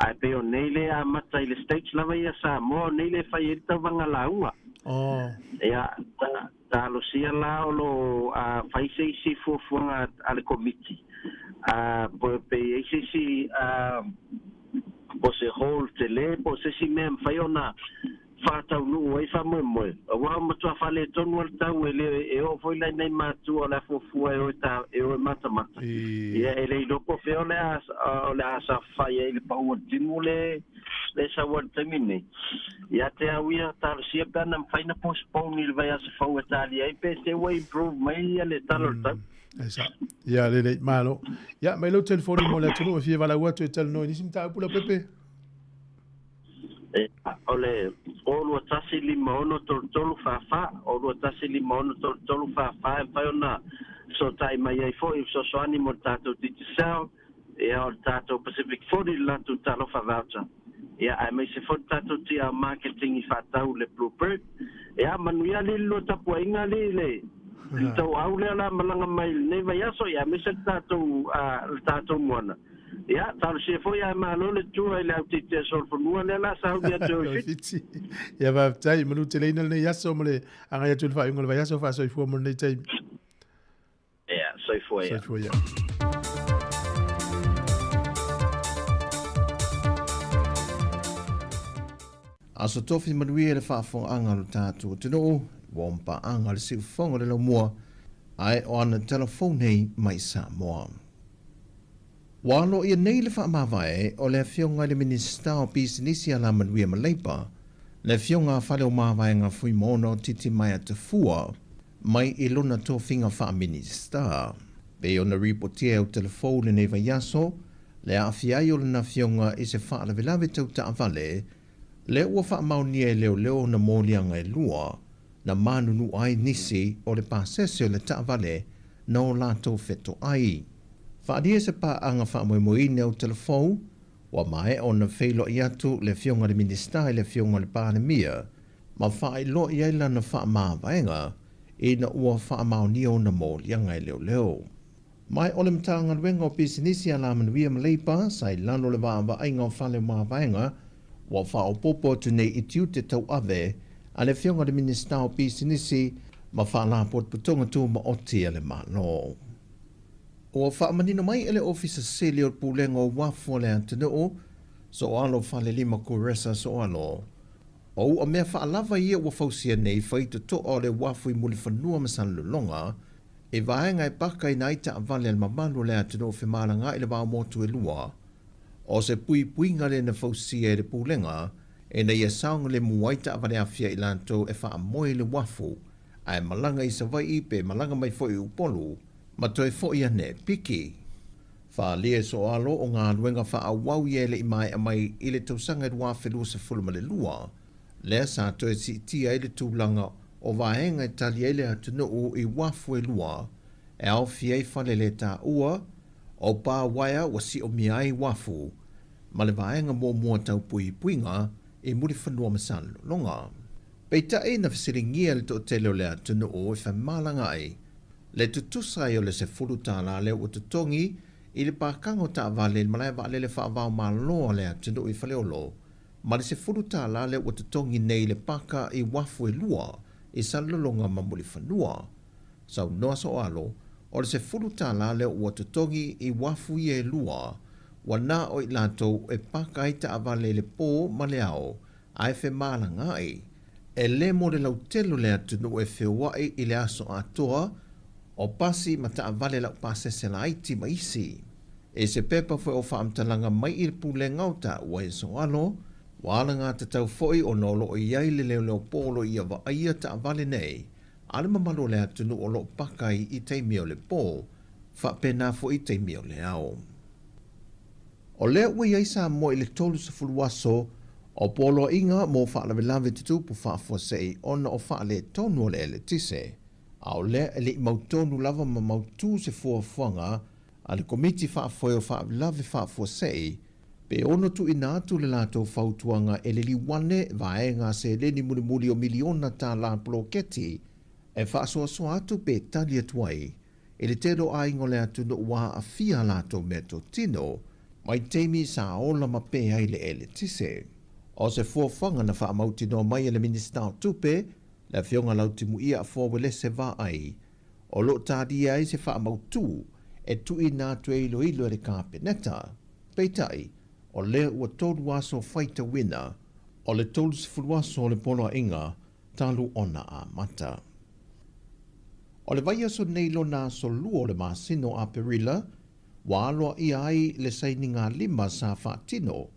Ae pei o nei le amata i le States lava ia Samoa, o nei le fai ai le tauvaga lauga. Oh. Ia, ta, talosia la o lo a fai se isi fuafuaga a le komiti. A, po pe i ai se isi a, po se hall tele, po o se isi mea e mafai ona faataunuu ai faamoemoe, aua ua matua faaletonu lava le tau, e le e oo foi la i nai matua o le a fuafua e o e ta e o e matamata. Ia e le iloa po o fea o le a o le a saofafai ai i le pau o le timu le le sau ai i le taimi nei. Ia te au ia, talosia pe ana mafai ona postpone i le vaiaso fou e talia ai pe te ua improve mai ia le tala o le tau. E sa. Ia lelei, malo. Ia, mai lou telefoni mo le atunuu e fia valaau atu e talanoa i nisi mataupu Leaupepe. O le 0 2 1 5 6 3 3 4 4, 0 2 1 5 6 3 3 4 4 e mafai ona fesootai mai ai foi i fesoasoani mo le tatou Digicel, ia o le tatou Pacific 40 le latou Talofa Voucher, ia aemaise foi le tatou TR Marketing i faatau le Blue Bird. Ia manuia alii le lua tapuaiga alii le le tauau lea o le a malaga mai i lenei vaiaso, ia aemaise le tatou le tatou moana. Ia, talosia foi ae malo le tua i le au tetea solofanua lea la sauni atu e Fiti. Ia faafetai, manu teleina lenei aso ma le agai atu i le faaiuga o le vaiaso faasoifua mo lenei taimi. Ia, soifua ia. Soifua ia. Aso Tofi manuia le faafofogaaga a lo tatou atunuu, ua omapaaga le siufofoga o le laumua, ae o ana tala fou nei mai Samoa. Ua aloaia nei le faamavae o le Afioga i le Minisita o Pisinisi Alamanuia ma Leipa, le Afioga a Faleomavaega Fuimaono Titimaea Tafua, mai i lona tofiga faa-Minisita. Pei ona ripotia e Utalafou lenei vaiaso, le aafia ai o lana afioga i se faalavelave tau taavale, lea ua faamaonia e leoleo ona moliaga e lua, na manunua ai nisi o le pasese o le taavale na o latou fetoai. Faaalia se paaga faamoemoeina e Utalafou, ua maea ona feiloai atu le Afioga i le Minisita i le Afioga i le Palemia ma faailoa i ai lana faamavaega ina ua faamaonia ona moliaga e leoleo. Ma o le Matagaluega o Pisinisi Alamanuia ma Leipa sa i lalo o le vaavaaiga o fale o mavaega ua faaopoopo atu nei i tiute tauave a le Afioga i le Minisita o Pisinisi ma Faalapotopotoga Tumaoti a le Malo. Ua faamanino mai e le Ofisa Sili o le Pulega o Uafu a le atunuu, Soalo Falelima Kuresa Soalo, o ua mea faalava ia ua fausia nei fai totoa o le uafu i Mulifanua ma Salelologa, i vaega e pakaina ai taavale a le mamalu o le atunuu femalagaai i le vao motu e lua. O se puipuiga lea na fausia e le Pulega ina ia saogalemu ai taavale afia i latou e faamoe i le uafu ae malaga i Savaii pe malaga mai foi i Upolu ma toe foi ane piki. Faaalia e Soalo o galuega faaauau ia e le i maea mai i le tausaga e 2022, lea sa toe siitia ai le tulaga o vaega e tali ai le atunuu i uafu e lua e aofia ai fale le taua o pa uaea ua siomia ai uafu ma le vaega muamua tau puipuiga i Mulifanua ma Salelologa. Peitai na fesiligia le toatele o le atunuu e femalaga ai le tutusa ai o le $10 lea ua totogi i le pakaga o taavale i le malae vaalele faava-o-Malo a le atunuu i Faleolo ma le $10 lea ua totogi nei i le paka i uafu e lua i Salelologa ma Mulifanua. Saunoa Soalo, o le $10 lea ua totogi i uafu ia e lua, ua na o i latou e paka ai taavale i le po ma le ao ae femalagaai. E le mo le lautele o le atunuu e feoai i le aso atoa o pasi ma taavale laupasese laiti ma isi. I se pepa foi o faamatalaga mai i le Pulega o taua e Soalo, ua alagatatau foi ona o lo o i ai le leoleo po o lo o ia vaaia taavale nei a le mamalu o le atunuu o lo o paka ai i taimi o le po, faapena foi i taimi o le ao. O lea ua i ai Samoa i le 30 aso o poloaiga mo faalavelave tutupu faafuasei ona o faaletonu o le eletise, a o lea e le i mautonu lava ma mautu se fuafuaga a le Komiti Faafoe o Faalavelave Faafuasei pe ono tuuina atu le latou fautuaga e liliu ane vaega seleni mulimuli o miliona tala poloketi e faasoasoa atu pe tali atu ai i le tele o aiga o le atunuu ua aafia a latou meatotino mai taimi sa ola ma pē ai le eletise. O se fuafuaga na faamautinoa mai e le Minisita o Tupe, le Afioga Lautimuia Afoa Uelese Vaai, o lo o talia ai se faamautū e tuuina atu e iloilo e le Kapeneta. Peitai, o lea ua tolu aso faitauina o le 30 aso o le poloaiga talu ona amata. O le vaiaso nei lona aso lua o le masina o Aperila, ua aloaia ai le sainigalima sa faatino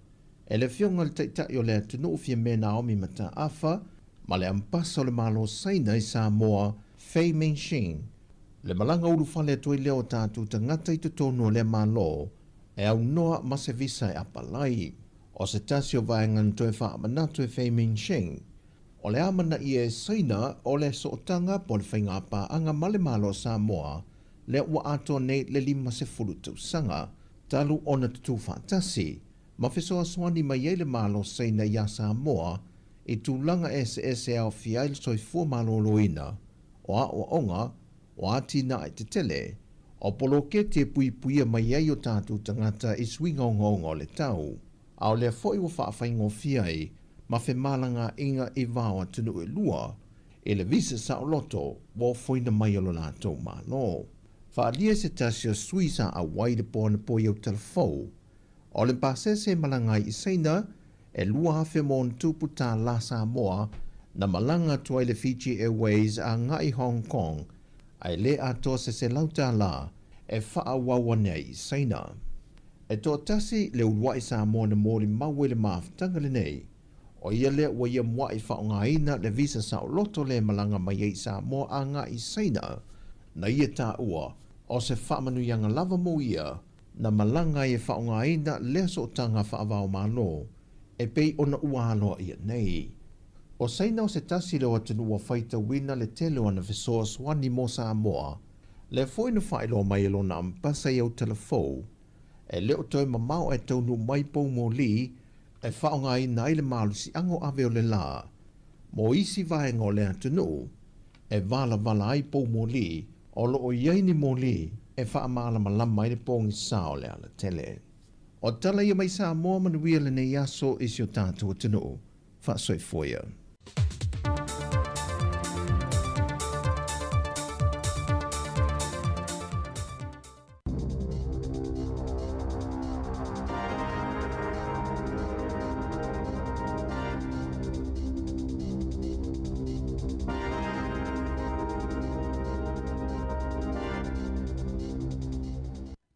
e le Afioga i le Taitai o le atunuu Fiame Naomi Mataafa ma le Ambasa o le Malo Saina i Samoa Fei Mingxing, le malaga ulufale atu ai lea o tatou tagata i totonu o lea Malo e aunoa ma se visa e apalai. O se tasi o vaega na toe faamanatu e Fei Mingxing, O le amanaia e Saina o le sootaga po o le faigapaaga ma le Malo o Samoa lea ua atoa nei le 50 tausaga talu ona tutū faatasi ma fesoasoani mai ai le Malo o Saina iā Samoa i tulaga eseese e aofia ai le soifua maloloina, o aoaoga, o atinae tetele, o poloketi e puipuia mai ai o tatou tagata i suiga ogaoga o le tau. A o lea foi ua faafaigofie ai ma femalagaaiga i va o atunuu e lua, i le visa saoloto ua ofoina mai e lo latou Malo. Faaalia se tasi o sui sa auai i le po anapo i Aotalafou, o le pasese e malaga ai i Saina e $2,000+ Samoa na malaga atu ai le Fiji Airways agai Hong Kong ae le atoa se $100 e faaauau ane ai i Saina. E toatasi le uluai Samoa na molimau ai le mafutaga lenei, o ia lea ua ia mua'i faaaogaina le visa saoloto lea e malaga mai ai i Samoa agai i Saina, na ia taua o se faamanuiaga lava mo ia na malaga ai e faaaogaina lea sootaga faava-o-Malo e pei ona ua aloaia nei. O Saina o se tasi lea o atunuu ua faitauina le tele o ana fesoasoani mo Samoa, lea foi na faailoa mai e lona Ambasa i Autala Fou, e le o toe mamao ae taunuu mai poumoli e faaaogaina ai le malosiaga o ave o le la mo isi vaega o le atunuu e valavala ai poumoli o lo o i ai ni moli e faamalamalama ai le pogisa o le alatele. O tala ia mai Samoa manuia lenei aso i si o tatou atunuu. Faasoifua ia.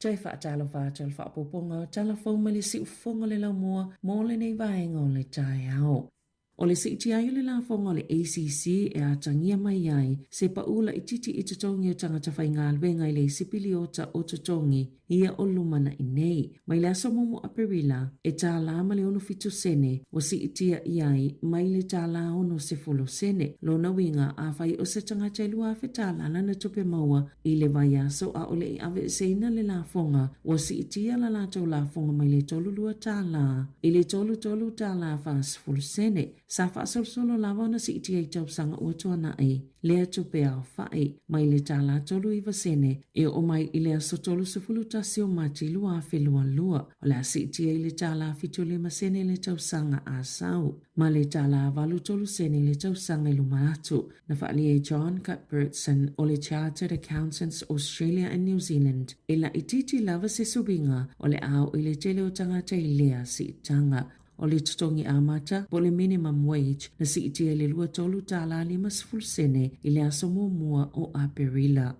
Toe faatalofa atu i le faaopoopoga o tala fou mai le siufofoga o le laumua mo lenei vaega o le taeao. O le siitia ai o le lafoga o le ACC e atagia mai ai se pau laitiiti i totogi o tagata faigaluega i le isi piliota o totogi ia o lumanai nei. Mai le aso muamua o Aperila, e $1 ma le 67 sene ua siitia i ai mai le $1.60 sene. Lona uiga, afai o se tagata e $2,000 lana tupe maua i le vaiaso a o le i aveeseina le lafoga, ua siitia la latou lafoga mai le $32 i le $33.40 sene. Sa faasolosolo lava ona siitia i tausaga ua tuanai lea tupe aofa'i mai le $39 sene e oo mai i le aso 31 o Mati 2022. O le a siitia i le $75 sene le tausaga a sau ma le $83 sene le tausaga i luma atu. Na faaalia e John Cuthbertson o le Chartered Accountants Australia and New Zealand e laitiiti lava se suiga o le a oo i le tele o tagata i lea siitaga. O le totogi amata, po o le minimum wage, na siitia i le $23.50 sene i le aso muamua o Aperila.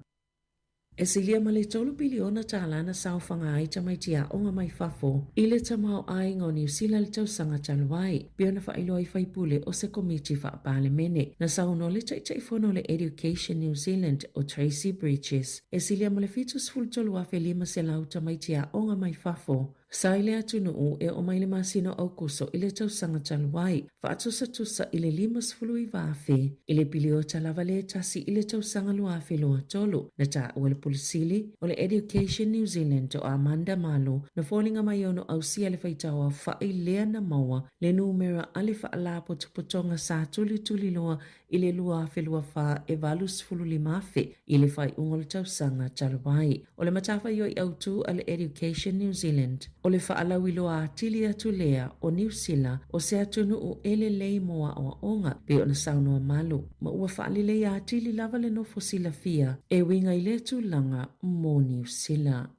E silia ma le $3 piliona na saofaga ai tamaiti aoga mai fafo i le tamaoaiga o Niu Sila i le tausaga talu ai, pei ona faailoa i faipule o se Komiti Faa-Palemene. Na saunoa le Taitaifono o le Education New Zealand o Tracey Bridges, e silia ma le 73,500 tamaiti aoga mai fafo Sa i le atunuu e oo mai le masina o Aokuso i le tausaga talu ai, faatusatusa i le 59,000 i le piliota lava le tasi i le tausaga 2023. Na taua le Pule Sili o le Education New Zealand o Amanda Malo na foliga mai ono ausia le faitau aofa'i lea na maua le numera a le Faalapotopotoga sa tulituliloa i le 2024 e 85,000 i le faaiuga o le tausaga talu ai. O le matafaioi autu a le Education New Zealand, o le faalauiloa atili atu lea o Niu Sila o se atunuu e lelei mo aoaoga, pei ona saunoa Malu, ma ua faaleleia atili lava le nofo silafia e uiga i lea tulaga mo Niu Sila.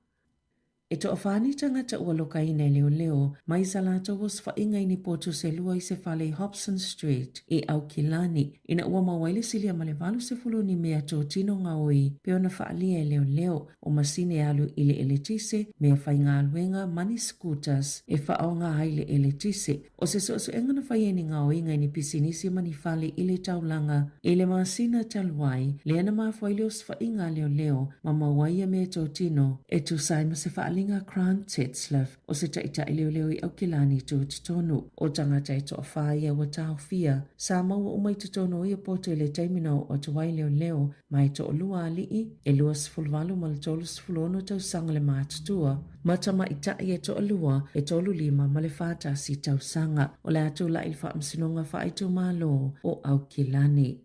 E toafa ni tagata ua lokaina e leoleo mai sa latou osofaiga i ni potu se lua i se fale i Hobson Street i Aukilani ina ua maua ai le silia ma le 80 ni mea totino gaoi pei ona faaalia e leoleo o masini e alu i le eletise, mea faigaluega ma ni scooters e faaaoga ai le eletise. O se suesuega na fai ai ni gaoiga i ni pisinisi ma ni fale i le taulaga i le masina talu ai, lea na mafua ai le osofaiga a leoleo ma maua ai ia meatotino e tusa ai ma se faaaliga a Grant Tetzlaff o se taitai leoleo i Aukilani Tutotonu. O tagata e toafa ia ua taofia, sa maua uma i totonu o ia poto i le taimi na oo atu ai leoleo ma e toalua alii, e 28 ma le 36 tausaga le matutua, ma tamaitai e toalua, e 35 ma le 41 tausaga. O le a tulai i le Faamasinoga Faaitumalo o Aukilani.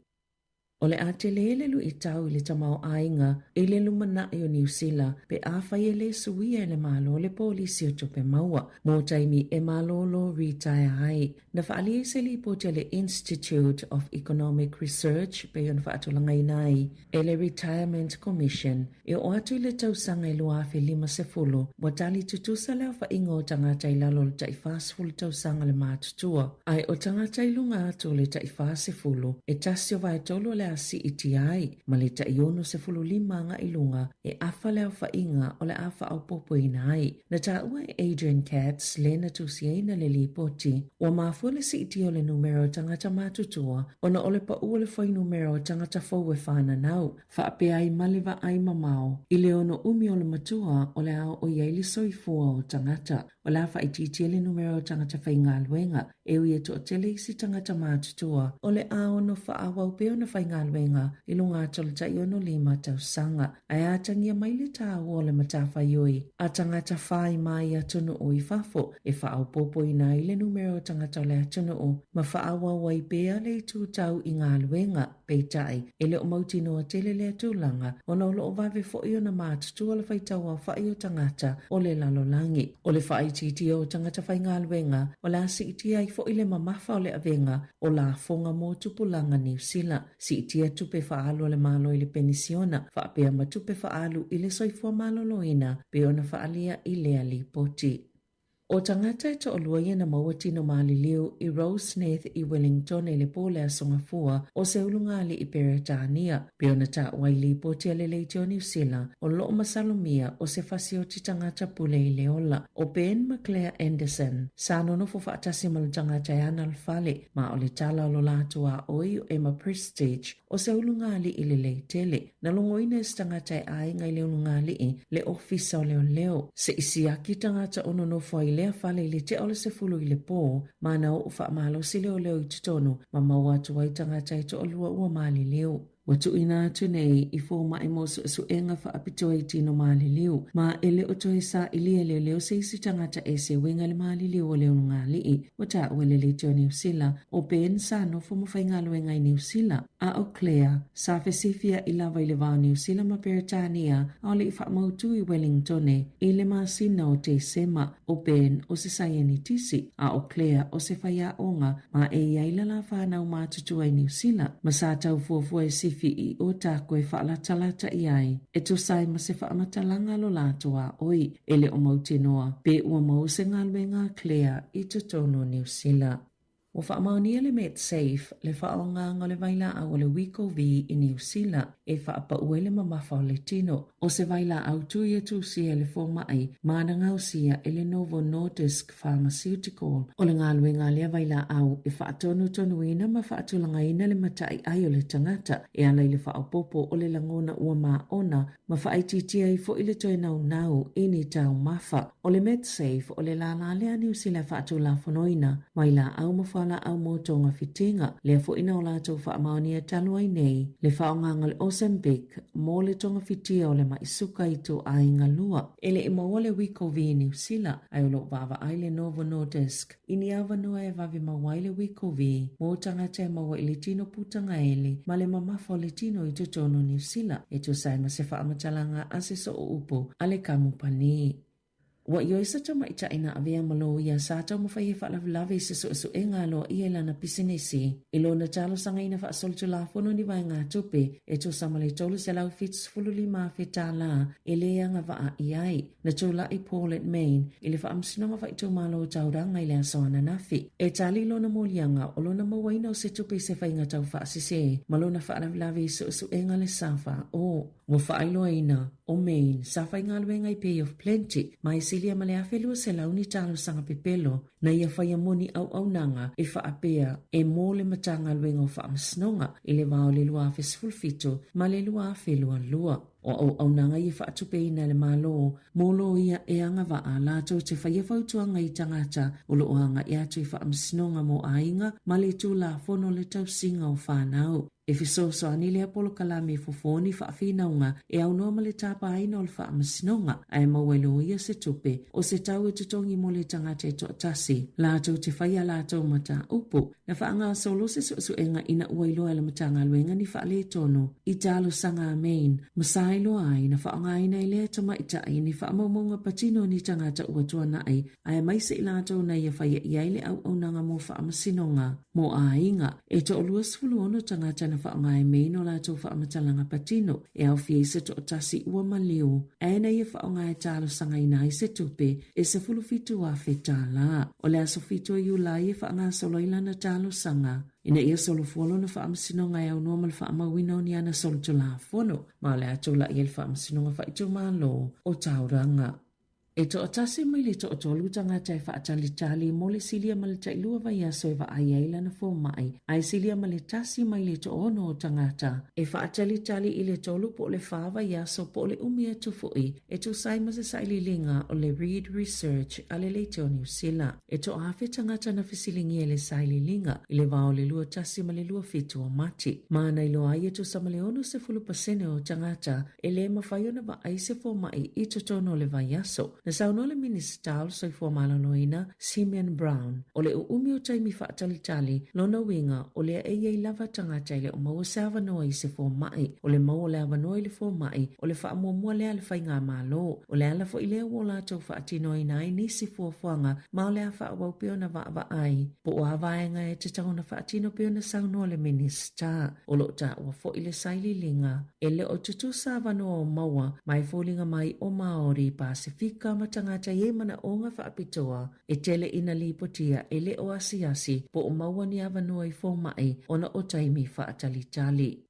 O le a tele le luitau i le tamaoaiga i le lumanai o Niu Sila pe afai e le suia e le Malo le polisi o tupe maua mo taimi e malolo retire ai. Na faaalia i se lipoti a le Institute of Economic Research pei ona faatulagaina ai e le Retirement Commission e oo atu i le tausaga e 2050, ua tali tutusa le aofaiga o tagata i lalo o le tai 40 tausaga le matutua, ae o tagata i luga atu o le tai 40, e tasi o vaetolu o le le a siitia ai ma le tai 65 agai luga e afa le aofaiga o le a faaopoopoina ai. Na taua e Adrian Katz le na tusiaina le lipoti, ua mafua le siitia o le numera o tagata matutua ona o le pau o le fuainumera o tagata fou e fananau, faapea ai ma le vaai mamao i le ono umi o le matua o le a oo i ai le soifua o tagata. O le a faaitiitia le numera o tagata faigaluega, e ui e toatele isi tagata matutua o le a ono faaauau pea ona faigaluega i luga atu o le tai 65 tausaga, ae atagia mai le taua o le matafaioi a tagata fai mai atunuu i fafo e faaopoopoina ai le numera o tagata o le atunuu ma faaauau ai pea le itu tau i galuega. Peitai, e le o mautinoa tele lea tulaga ona o lo o vave foi ona matutua le faitauaofai o tagata o le lalolagi. O le faaitiitia o tagata faigaluega, o le a siitia ai foi le mamafa o le avega o lafoga mo tupulaga Niu Sila, siitia tupe faaalu a le Malo i le penisiona, faapea ma tupe faaalu i le soifua maloloina pei ona faaalia i lea lipoti. O tagata e toalua ia na maua tino maliliu i Roseneath i Wellington i le po o le Aso Gafua o se ulugalii Peretania, pei ona taua i lipoti a le Leitio Niu Sila, o lo o masalomia o se fasioti tagata pule i le ola. O Ben ma Claire Anderson, sa nonofo faatasi ma le tagata e ana le fale, ma o le tala o lo latou aoi o Emma Prestige, o se ulugalii lelei tele. Na logoina e se tagata e aiga i le ulugalii le ofisa o leoleo. Seʻi siaki tagata o nonofo ai i lea fale i le tea o le 10 i le pō, ma na oo faamalosi leoleo i totonu ma maua atu ai tagata e toalua ua maliliu. Ua tuuina atu nei i fomai mo suesuega faapitoa i tino maliliu, ma e le o toe sailia e leoleo se isi tagata ese e uiga i le maliliu o le ulugalii. Ua taua e le Leitio Niu Sila o Ben sa nofo ma faigaluega i Niu Sila, a ʻo Claire, sa fesifiaʻi lava i le va o Niu Sila ma Peretania a o le i faamautu i Wellingtone i le masina o Tesema. ʻO Ben o se saienitisi, a ʻo Claire o se faiaoga, ma e i ai la la whānau matutua i Niu Sila, ma sa tau fuafua e sifi i o tākou e faalatalata i ai, e tusa ai ma se faamatalaga lo latou aoi, e le o mautinoa, pe ua maua se galuega a Claire i totonu o Niu Sila. Ua faamaonia le Medsafe, le faaaogaga o le vailaau o le Wegovy i Niu Sila e faapau ai le mamafa o le tino. ʻO se vailaau tu ia tusia e le fomai ma na gaosia e le Novo Nordisk Pharmaceutical. O le galuega a lea vailaau e faatonutonuina ma faatulagaina le mataiai o le tagata e ala i le faaopoopo o le lagona ua maona ma faaitiitia ai foi le toe naunau i ni taumafa. O le Medsafe o le lālā lea a Niu Sila e faatulafonoina vailaau ma fualaau mo togafitiga, lea foi na o latou faamaonia talu ai nei le faaaogaga o le Ozempic mo le togafitia o le maʻi suka i ituaiga lua. E le i maua le Wegovy i Niu Sila, ae o lo o vaavaai le Novo Nordisk i ni avanoa e vave maua ai le Wegovy mo tagata e maua i le tino putagaele ma le mamafa o le tino i totonu o Niu Sila, e tusa ai ma se faamatalaga a se sooupu a le kamupani. Ua ioe se tamaitai na avea ma loia sa taumafai e faalavelave i se suesuega aloaia i lana pisinisi i lona talosagaina faasolitulafono ni vaegatupe e tusa ma le $375,000 e le agavaa i ai. Na tulai Paulette Main i le Faamasinoga Faaitumalo o Tauranga i le aso ananafi e tali lona moliaga o lona mauaina o se tupe i se faiga taufaasese ma lona faalavelave i suesuega le SFO. Ua faailoaina ʻo Main sa faigaluega i Bay of Plenty ma e silia ma le 1,200 ni talosaga pepelo na ia faia moni auaunaga e faapea e mo le Matagaluega o Faamasinoga i le va o le 2017 ma le 2022. O auaunaga ia faatupeina e le Malo mo loia e agavaa latou te faia fautuaga i tagata o lo o agaʻi atu i faamasinoga mo aiga ma le Tulafono o le Tausiga o Fanau. E fesoasoani lea polokalame e fofo ni faafinauga e aunoa ma le tapaina o le faamasinoga ae maua e loia se tupe o se tau e totogi mo le tagata e toatasi latou te faia a latou mataupu. Na faagasolo se suesuega ina ua iloa e le Matagaluega ni faaletonu i talosaga a Main ma sa iloa ai na faaaogaina e lea tamaitai ni faamaumauga patino o ni tagata ua tuanai aemaise i latou na ia faia i ai le auaunaga mo faamasinoga mo aiga. E toa-26 tagata na faaaoga e Main o latou faamatalaga patino e aofia i se toatasi ua maliu ae na ia faaaoga e talosagaina ai se tupe e $17,000. O le aso 7 o Iulai e faagasolo ai lana talosaga. ina ia solofua lona faamasinoga e aunoa ma le faamauina o ni ana solitulafono ma o le a tula'i ai le Faamasinoga Faaitumalo o Tauranga. E toatasi mai le toatolu tagata e faatalitali mo le silia ma le tailua vaiaso e vaai ai lana fomai, ae silia ma le tasi mai le toono o tagata e faatalitali i le tolu po o le fa vaiaso po o le umi atu foi e tusa ai ma se sailiiliga o le Reid Research a le Leitio Niu Sila. E toaafe tagata na fesiligia i le sailiiliga i le va o le 21 ma le 27 o Mati. Ma na iloa ai e tusa ma le 60% o tagata E le mafai ona vaai se fomai i totonu o le vaiaso. Na saunoa le Minisita o le Soifua Maloloina, Simeon Brown, o le uumi o taimi faatalitali, lona uiga o lea e i ai lava tagata e le o maua se avanoa i se fomai. O le maua o le avanoa i le fomai, o le faamuamua lea a le Faigamalo. O le ala foi lea ua o latou faatinoina ai nisi fuafuaga ma o le a faaauau pea ona vaavaai po o a vaega e tatau ona faatino pei ona saunoa le Minisita. O lo o taua foi le sailiiliga e le o tutusa avanoa o maua ma e foliga mai o Māori, Pasefika ma tagata i ai manaoga faapitoa e tele ina lipotia e le o asiasi po o maua ni avanoa i fomai ona o taimi faatalitali.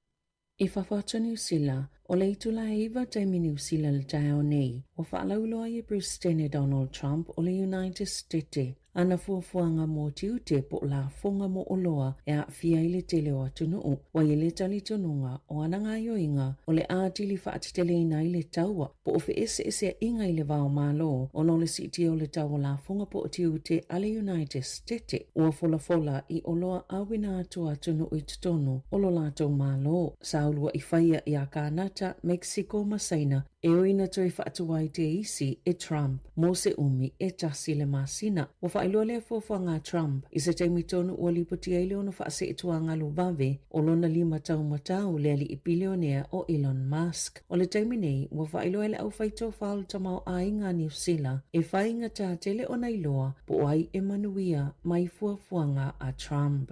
I fafo atu o Niu Sila, o le itula e 9 taimi Niu Sila i le taeao nei, ua faalauiloa ai e Peresetene Donald Trump o le United Stete ana fuafuaga mo tiute po o lafoga mo oloa e aafia ai le tele o atunuu. Ua i ai le talitonuga o ana gaoioiga o le atili faateteleina ai le taua po o feeseeseaiga i le va o Malo ona o le siitia o le tau o lafoga po o tiute a le United Stete ua folafola i oloa auina atu a atunuu i totonu o lo latou Malo. Sa ulua'i faia iā Kānata, Mexico ma Saina e ui na toe faatuai te isi e Trump mo se umi e tasi le masina. Ua faailoa lea fuafuaga a Trump i se taimi tonu ua lipotia ai le ono faaseetuagalu vave o lona lima taumatau le aliʻi pilionea o Elon Musk. O le taimi nei, ua faailoa e le aufaitofa o le tamaoaiga a Niu Sila e faigata tele ona iloa po o ai e manuia mai fuafuaga a Trump.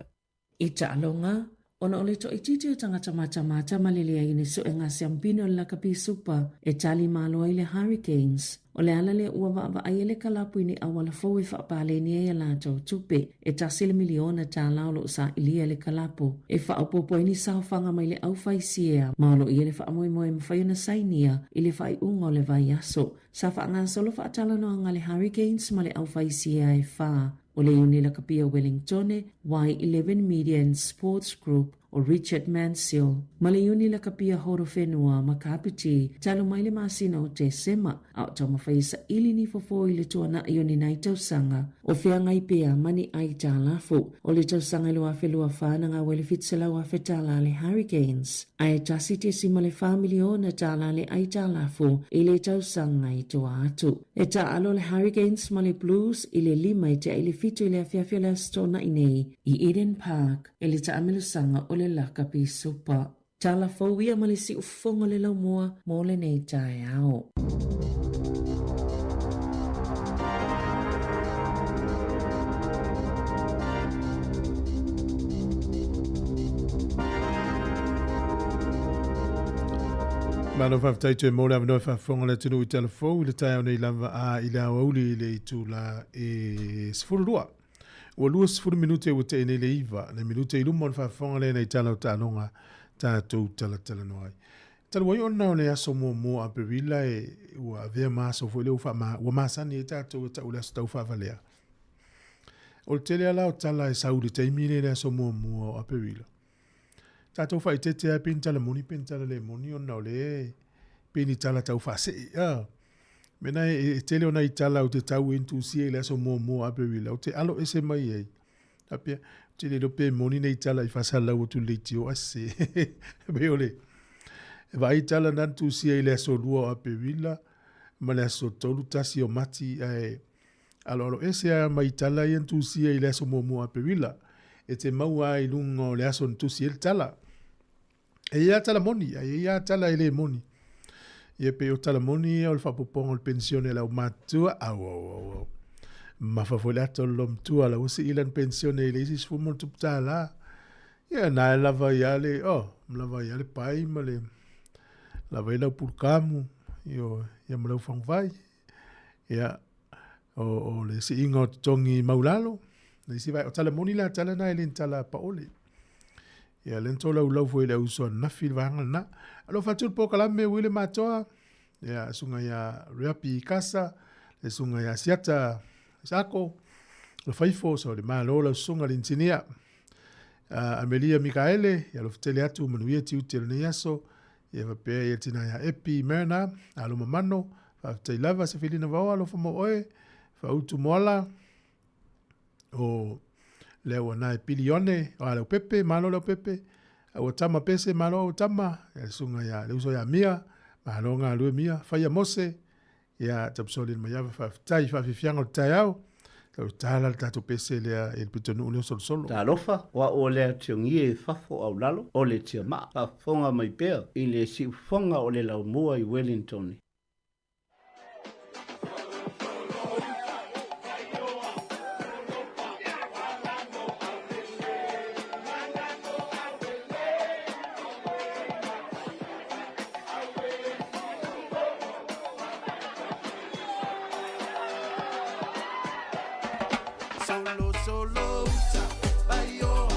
I taaloga, ona o le toaitiiti o tagata matamata ma le leai o ni suega siampina o le lakapi supa e tali malo ai le Hurricanes, o le ala lea ua vaavaai ai le kalapu i ni auala fou e faapaleni ai a latou tupe. E tasi le miliona tālā o lo o sailia e le kalapu e faaopoopo ai ni saofaga mai le aufaisiea ma o lo o i ai le faamoemoe e mafai ona sainia i le faaiuga o le vaiaso. Sa faagasolo faatalanoaga a le Hurricanes ma le aufaisiea e fa o le Iuni Lakapia Wellingtone, Y11 Media and Sports Group, o Richard Mansell, ma le Iuni Lakapia Horowhenua ma Kapiti, talu mai le masina o Tesema, a o taumafai e saili ni fofo i le tuana'i o ni nai tausaga o feagai pea ma ni aitalafu. O le tausaga e 2024 na gaua i le $700,000 tālā le Hurricanes, ae $1.4 miliona tālā le aitalafu i le tausaga i tua atu. E taalo le Hurricanes ma le Blues i le 5 e tea i le 7 i le afiafi o le Aso Toonai nei i Eden Park e le taamilosaga o le Lakapi Super. Tala fou ia ma le siufofoga o le laumua mo lenei taeao. Malo faafetai toe mo le avanoa e faafofoga le atunuu i tala fou i le taeao nei lava a i le aoauli i le itula e 12. Ua 20 minute ua tee nei le 9, le minute i luma o le faafofoga lea nei tala o taaloga tatou talatalanoa ai. Talu ai ona o le aso muamua o Aperila e ua avea ma aso foi lea ua faama, ua masani ai tatou e tau le aso taufaavalea. O le tele lava la o tala e sau i le taimi lea i le aso muamua o Aperila. Tatou faaeteete lava pe ni tala moni pe ni tala le moni ona o lea pe ni tala tau faasee. Ah. Mena e, e tele o nai tala o te tau e ntusia i le aso muamua o Aperila, o te alo ese mai ai. Apia, te le pe moni nei tala i fasalau atu le leitio a se. Pe o le, e vaai tala na ntusia i le aso lua o Aperila, ma le aso tolu tasi o Mati, ae aloalo ese a mai tala ia na tusia i le aso muamua o Aperila, e te maua ai i luga o le aso na tusi ai le tala. E i ai lava tala moni, ae i ai lava tala e le moni. Ia pei o tala moni ia o le faaopoopoga o le penisione a le aumatutua, au, au, au, au. Mafa foi le ata o le loomatua la ua sii lana penisione i le isi $10+ Ia na e lava ai lava le, oh, lava ai lava le pai ma le, lava ai lau pulukamu, ioe, ia ma lau faguvai. Ia, o, o le siiga o totogi maulalo, le isi vaega, o tala moni la tala na e le ni tala paole. Ia, lea na tolaulau foi i le auso ananafi le vaega lena. Alofa atu le polokalame Uile Matoa, ia, susuga ia Reapi Kasa, le susuga ia Siata Sako, Lofaifo, sa o le Malo lau susuga le inisinia. Amelia Mikaele, ia alofa tele atu, manuia tiute o lenei aso. Ia faapea ia tina ia Epi Merna, alo mamano, faafetai lava Sefilina Vaoa, alofa mo oe, Fautu Moala, o lea ua nae pilione, o a Leaupepe, malo Leaupepe, ua tama pese, malo ua tama, ia susuga ia le uso ia Mia, malo galue Mia, Faia Mose, ia Tapsoli le Maiava, faafetai, faafiafiaga o le taeao, tau tala le tatou pese lea i le pitonuu lea o Solosolo. Talofa, o au o lea tiongie i fafo au lalo, o le tiamaa, faafofoga mai pea i le siufofoga o le laumua i Wellington. Solo, solo, uta, baioa,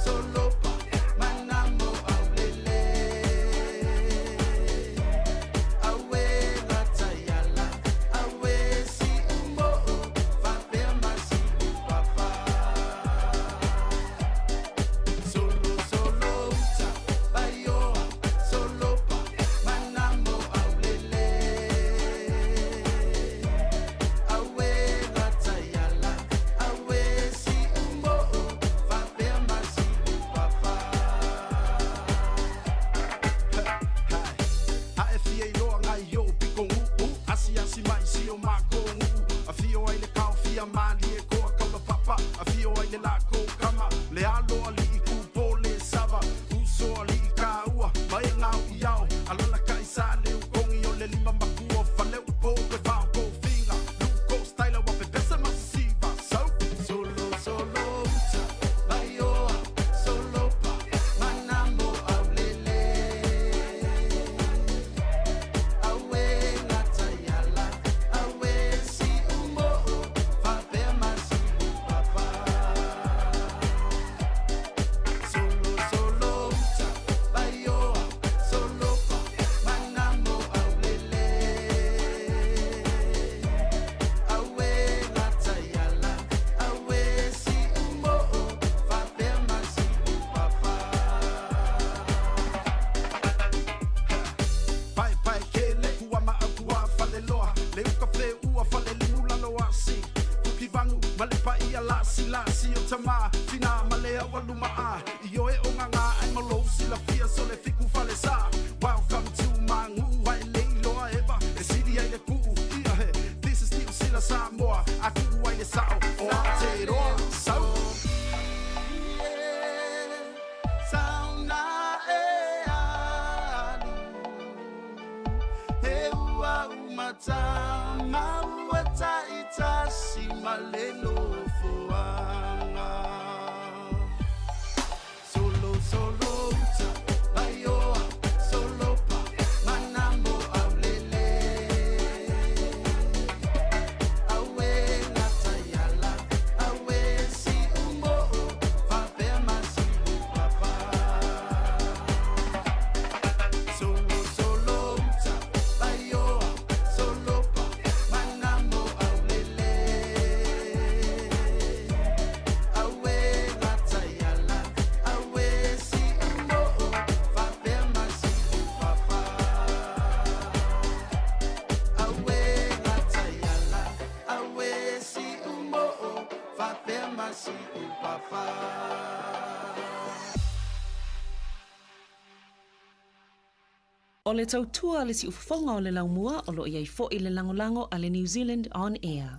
solopa, manamo aulele. Aue lataiala, aue si umo'o, faapea ma si upapa. Solo, solo, uta, baioa, solopa, manamo aulele. Aue lataiala, aue si umo'o, faapea ma si upapa. Ae fia iloa ngai o piko uu Asi asi mai si o mako nguu Afio ai le kao fia mali e koa kaula papa Afio ai le lako kama Le alo ali i kupo le sava Uso ali i kaua Mai ngau i ao Alala kai sa le ukongi o le lima makua Fale upo pe vao ko finga Luko style wa pe pese masiva So Solo solo uta Baioa solopa Manamo aulele Aue lataiala, aue si umo'o, faapea ma si upapa. Solo solo uta, baioa, solopa, manamo aulele. Aue lataiala, aue si umo'o, faapea ma si upapa. Pae pae kele kua ma au kua fale loa Le uka fe ua fale limu lalo asi Fuki vangu ma le paia lasi lasi o tama Tina ma le au aluma a I oe o ngā ai malo sila fia so le fiku fale sa Welcome to my ngu ai le iloa eva E sili ai le kuu ia he This is New Sila Samoa A kuu ai le sao o Aotearoa Sau Sauna e alu He ua umatanga ua taitasi ma le nofoaga. Solo solo uta, baioa, solopa, manamo aulele. Aue lataiala, aue si umo'o, faapea ma si upapa. Solo solo uta, baioa, solopa, manamo aulele. Aue lataiala, aue si umo'o, faapea ma si upapa. Aue lataiala, aue si umo'o, faapea ma si upapa. O le tautua a le siufofoga o le laumua o lo o i ai foi le lagolago a le New Zealand On Air.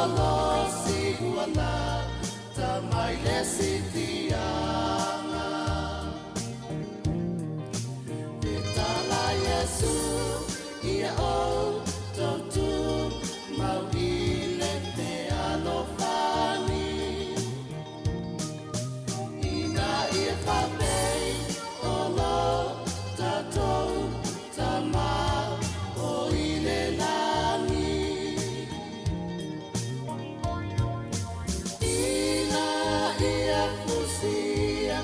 malosi ua lata mai le sitiaga. Fetala Iesu ia outou tumau i le fealofani. Ina ia faapei o lo tatou Tama o i le lagi. Ina ia fusia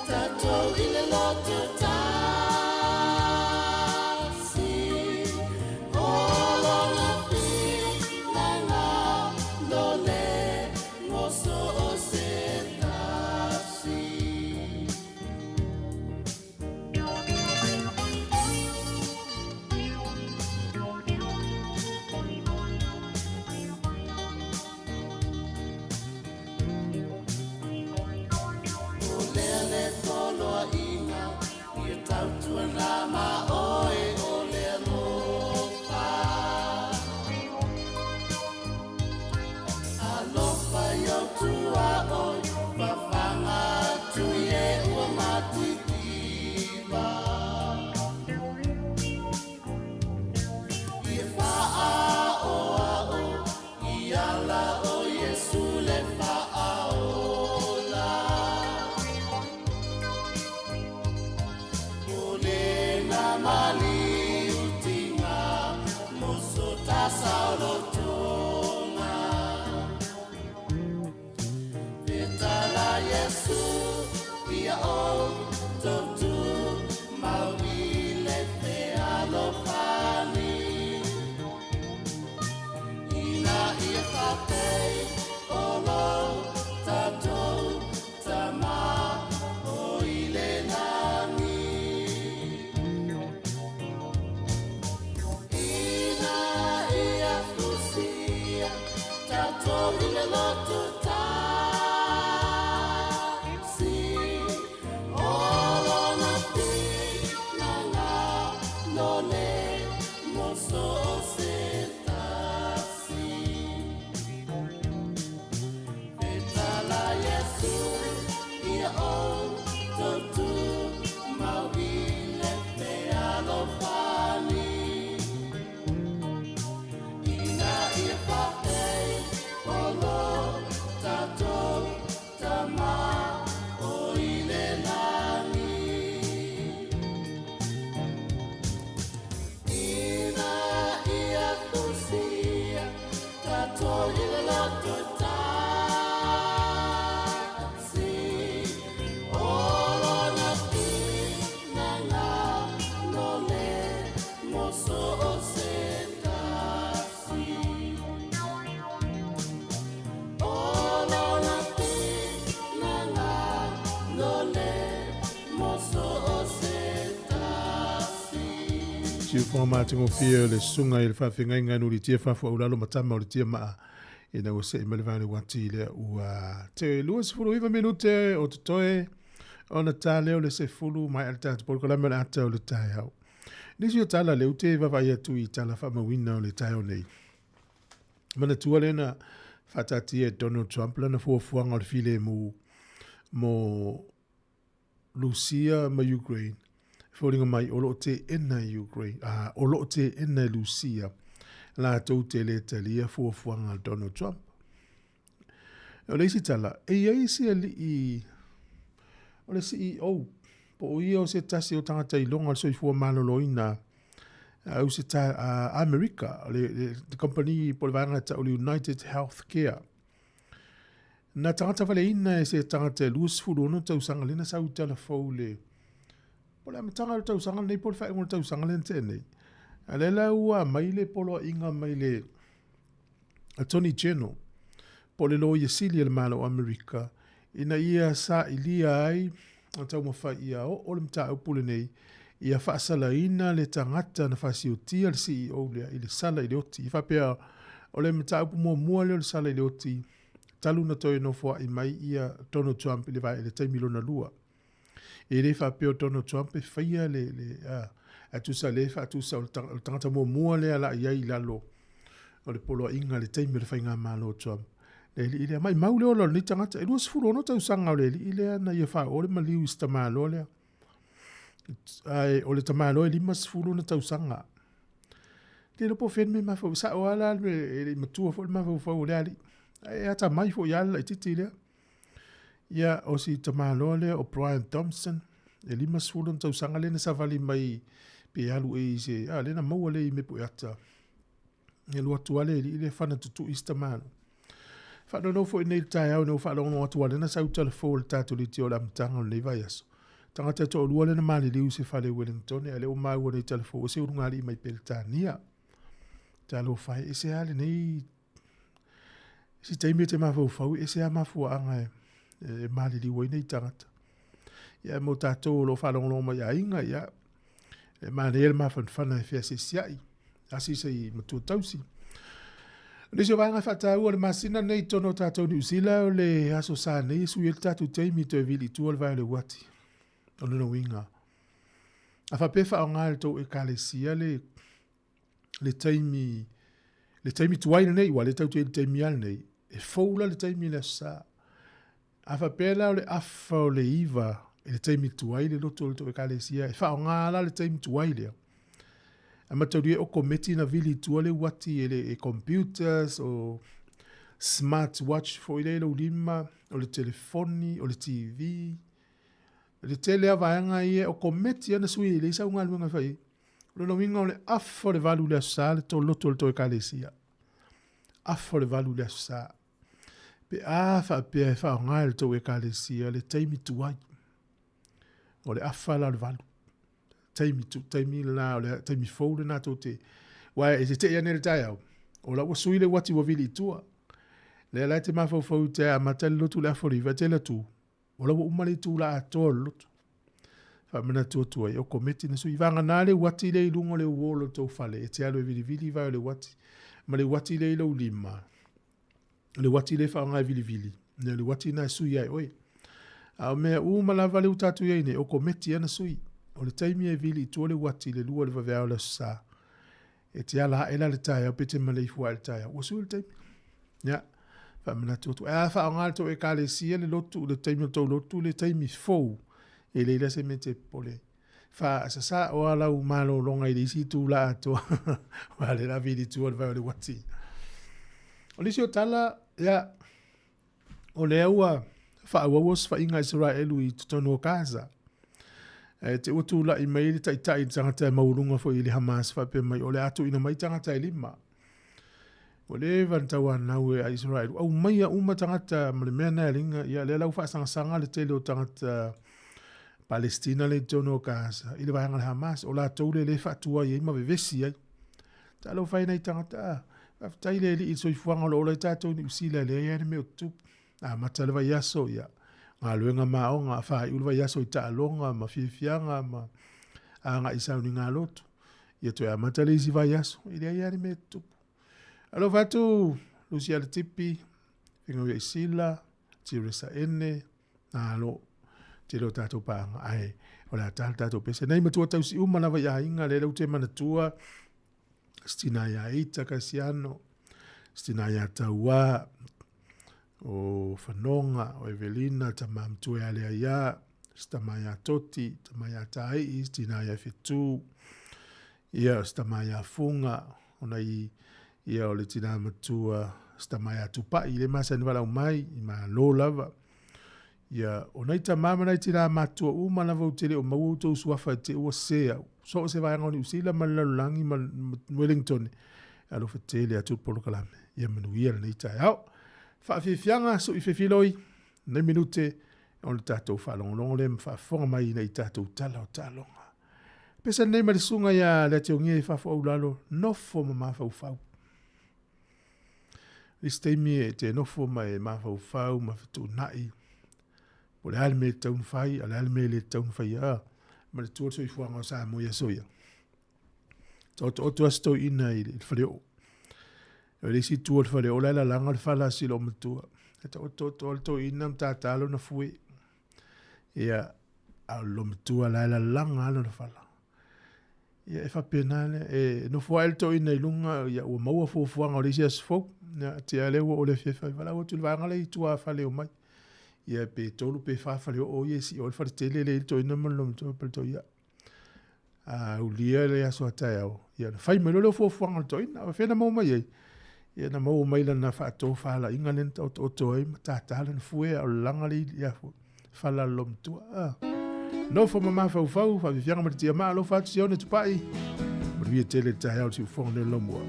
tatou i le loto tasi, o lona finagalo le goso o se tasi. O lea le poloaiga ia tautuana ma oe o le alofa. Alofa i ou tuaoi, fafaga atu i e ua matitiva. Ia faaoao i ala o Iesu le faaola. O lena maliutiga moso tasaolotoga. Fetala Iesu ia outou tumau i le fealofani. Ina ia faapei o lo tatou Tama o i le lagi. Ina ia fusia tatou i le loto tasi, o lona finagalo le moso o se tasi. Fetala Iesu ia outou tumau i le fealofani. Ina ia faapei o lo tatou Tama o i le lagi. Ina ia fusia tatou i le loto tasi, o lona finagalo le moso o se tasi. O lona finagalo le moso o se tasi. Siufoga matagofie o le susuga i le faafeagaiga nuu le tia fafo aulalo ma tama o le tia maa ina ua se'i mai le vale uati lea ua te 29 minute o totoe ona ta lea o le 10 mai ale tatou polokalame o le ata o le taeao. Nisi o tala lea ute vaavaai atu i tala faamauina o le taeao nei. Manatua lea na faataatia e Donald Trump lana fuafuaga o le filemu mo Lusia ma Ukraine. E foliga mai o lo o teena e Ukraine, o lo o teena e Lusia latou te le talia fuafuaga a Donald Trump. O le isi tala, e i ai se alii o le CEO, po o ia o se tasi o tagata iloga o le soifua maloloina au se ta, Amerika, o le company po o le vaega tau o le United Healthcare. Na tagata valeina e se tagata e 26 tausaga lena sau i tala fou le po o le amataga o le tausaga lenei po o le faaiuga o le tausaga lea na tea nei. A lea la ua aumai le poloaiga mai le Attorney General po o le Loia Sili a le Malo o Amerika ina ia sailia ai ma taumafai ia oo le mataupu lenei ia faasalaina le tagata na fasiotia le CEO lea i le sala i le oti. E faapea o le mataupu muamua lea o le sala i le oti talu na toe nofoai mai ia Donald Trump i le vae i le taimi lona lua. E le faapea o Donald Trump e faia le, le a tusa le faatusa o le tagata muamua lea la i ai i lalo O le poloaiga i le taimi o le faigamalo o Trump, le alii lea, maimau le ola o lenei tagata, e 26 tausaga o le alii lea na ia faaoo le maliu i si tamaloa lea. Ae o le tamaloa e 50 ona tausaga. Te iloa po o fea le mea e mafaufau, sao lava la e le i matua foi le mafaufau o lea alii. Ae atamai foi lava le laitiiti lea. Ia, o si tamaloa lea o Brian Thompson, e 50 ona tausaga lea na savali mai pe alu ea i se, a, lea na maua lea i Mepuiata. E alu atu lava le alii lea fana tutui si tamaloa. Faanono foi nei i le taeao ina ua faalogologo atu aua o lea na sau telefo i le tatou leitio i le amataga o lenei vaiaso. Tagata e toalua lea na maliliu i se fale i Wellington ae o lea ua maua nei telefo e se ulugalii mai Peretania. Talofa e, ese lava lenei si taimi e te mafaufau, ese lava mafuaaga e maliliu ai nei tagata. Ia mo tatou o lo o faalogologo mai i aiga, ia, e manaia le mafanafana e feasiasiai, asi se i matua tausi. O nisi o vaega faataua o le masina nei i totonu o tatou Niu Sila, o le aso sa nei e sui ai le tatou taimi toe vili i tua le vae o le uati. O lona uiga, a faapea e faaaoga e le tou ekalesia le, le taimi, le taimi tuai lenei, ua le tau te i le taimi lava lenei, e fou la le taimi i le aso sa. A faapea la o le afa o le 9 i le taimi tuai le lotu o le tou ekalesia, e faaaoga la le taimi tuai lea. A mataulia o kometi na vili i tua le uati e le e computers o smart watch foi lea i lou lima, o le telefoni, o le TV. Le tele a vaega ia o kometi ana sui e leai sau galuega e fai ai. O lona uiga o le afa o le 8 i le aso Sa le lotu o le tou ekalesia. Afa o le 8 i le aso Sa. Pe a faapea e faaaoga e le tou ekalesia le taimi tuai, o le afa la o le 8. Taimi, tu, taimi lena, o le taimi fou lena tou te, aua e te tei ane i le taeao, o la ua sui le uati ua vili i tua. Lea la e te mafaufau i te amata le lotu i le afa o le 9, e te alu atu, o la ua uma le itula atoa o le lotu. Faamanatu atu ai, o kometi na sui. Vagana le uati lea i luga o le wall o le tou fale, e te alu e vilivili vae o le uati, ma le uati lea i lou lima, o le uati lea e faaaoga e vilivili, o le uati lena e sui ai oe. A o mea uma lava lea ua tatou i ai nei, o kometi lava na sui. O le taimi e vili i tua le uati i le 2 o le vaveao o le Aso Sa, e te ala ae la le taeao pe te maleifua ae le taeao, ua sui le taimi. Ia, faamanatu atu. Ae a faaaoga le tou ekalesia le lotu, le taimi o le tou lotu, le taimi fou, e leai la se mea e te popole ai. Faasasa oa lau malologa i le isi itula atoa, aua o lea o le a vili i tua le vae o le uati. O nisi o tala, ia, o lea ua faaauau osofaiga a Isaraelu i totonu o Gaza. Ae te ua tulai mai le taitai i le tagata e maualuga foi i le Hamas faapea mai o le a tuuina mai tagata e lima. Ua leva ona tauanau e a Isaraelu, aumaia uma tagata ma le mea na e aliga, ia lea la ua faasagasaga le tele o tagata Palestina lea i totonu o Gaza i le vaega o le Hamas, o latou lea lea e faatuai ai ma vevesi ai. Talofa e nai tagata, faafetai le Alii i le soifuaga o lo o ola ai tatou i Niu Sila e leai lava ni mea o tutupu. Amata le vaiaso, ia, galuega ma aoga, faaiu le vaiaso i taaloga ma fiafiaga ma agai i sauniga lotu. Ia toe amata le isi vaiaso, e leai lava ni mea e tutupu. Alofa atu Lucy Alatipi, Figauia Isila, Teresa Ene, Malo, tele o tatou paaga, ae o le a ta le tatou pese. Nei matua tausi uma lava i aiga, lea ua te manatua, si tina ia Ita Kasiano, si tina ia Tauā, o Whanonga, o Evelina, tama matua ia Lea ia, si tama ia Toti, tama ia Tāi'i, si tina ia Whetū, ia, si tama ia Funga, ona i, ia o le tina matua, si tama ia Tupa'i, le masani valaau mai, i malo lava. Ia, o nai tama ma nai tina matua uma lava ou te le o maua outou suafa e te ua sē au. So o se vaega o Niu Sila ma le lalolagi ma Wellington, e alofa tele atu le polokalame. Ia manuia lenei taeao. Faafiafiaga sui fefiloi, nei minute, o le tatou faalogologo lea ma faafofoga mai ina i tatou tala o taaloga. Pese nei ma le susuga ia Leationgia i fafo aulalo, nofo ma mafaufau. Le isi taimi e te nofo ma e mafaufau ma fetuunai, po o le a le mea e tatau ona fai, a o le a le mea e le tatau ona faia, ma le tua o le soifuaga o Samoa i aso ia. Taotooto lava si toeaina i le faleoo. O le isi itu o le faleoo la e lalaga le fala a si loomatua. E taotooto lava le toeaina ma tātā lona fue. Ia, a o le loomatua la e lalaga lava lona fala. Ia, e faapena lea. E nofo ae le toeaina i luga, ia, ua maua fuafuaga o le isi aso fou. Ia, tea lea ua oo i le afiafi, valaau atu i le vaega lea i tuafale e omai. Ia, pe tolu pe fa faleoo ia e sio ai le faletele lea e i ai le toeaina ma le lomatoa paletoa. Ia, a aulia le aso a taeao, ia ona fai mai loa lea o fuafuaga a le toeaina. O fea na maua mai ai? Ia na maua mai lana faatofalaiga lea na taotooto ai ma tātā lana fue a o le laga le ia fala a le loomatua. Ah. Nofo ma mafaufau, faafiafiaga ma le tiamaa, alofa atu Sione Tupai. Manuia tele le taeao le siufofoga nei o le laumua.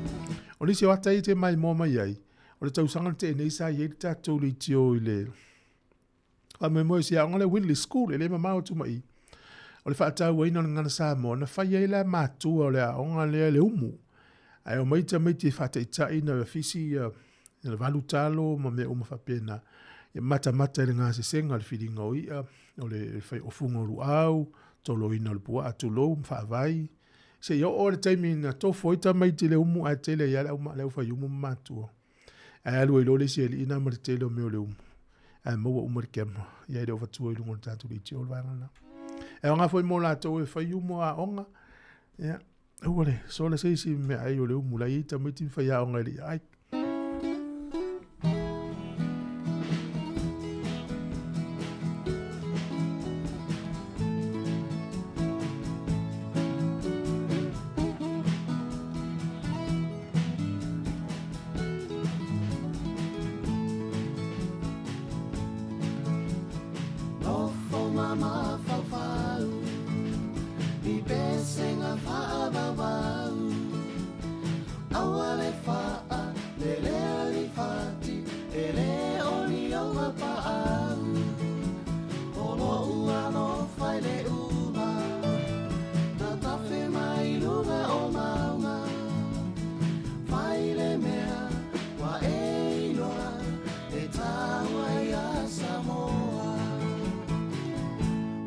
O nisi o ata ia te maimoa mai ai, o le tausaga na tea nei sa i ai le tatou leitio i le faamoemoe i si aoga lea Winley School, e le mamao atu ma i. O le faatauaina o le gagana Samoa, na fai ai la matua o le aoga lea le umu. Ae omai tamaiti e faataitai na fisi ia le valu talo ma mea uma faapena. Ia matamata i le gasesega, le filiga o i'a, o le fai ofuga o luau, toloina o le puaa, tulou, ma faavai. Seia oo le taimi na tofo ai tamaiti i le umu ae tele ai lava le aufai umu ma matua. Ae alu ai loa le isi alii na ma le tele o mea o le umu. Ae maua uma le kema. Ia e le o fatua i luga o le tatou leitio le vaega lena. E aoga foi mo latou e fai umu aoga. Ia, aua le sola se isi meaai o le umu la e i ai tamaiti ma faiaoga e le i ai. Nofo ma mafaufau i pesega faavauvau Aua le faa lelea i fati e le o ni ou paau O lo'u alofa i le uma Tatafe mai luga o mauga Fai le mea ua e iloa E taua iā Samoa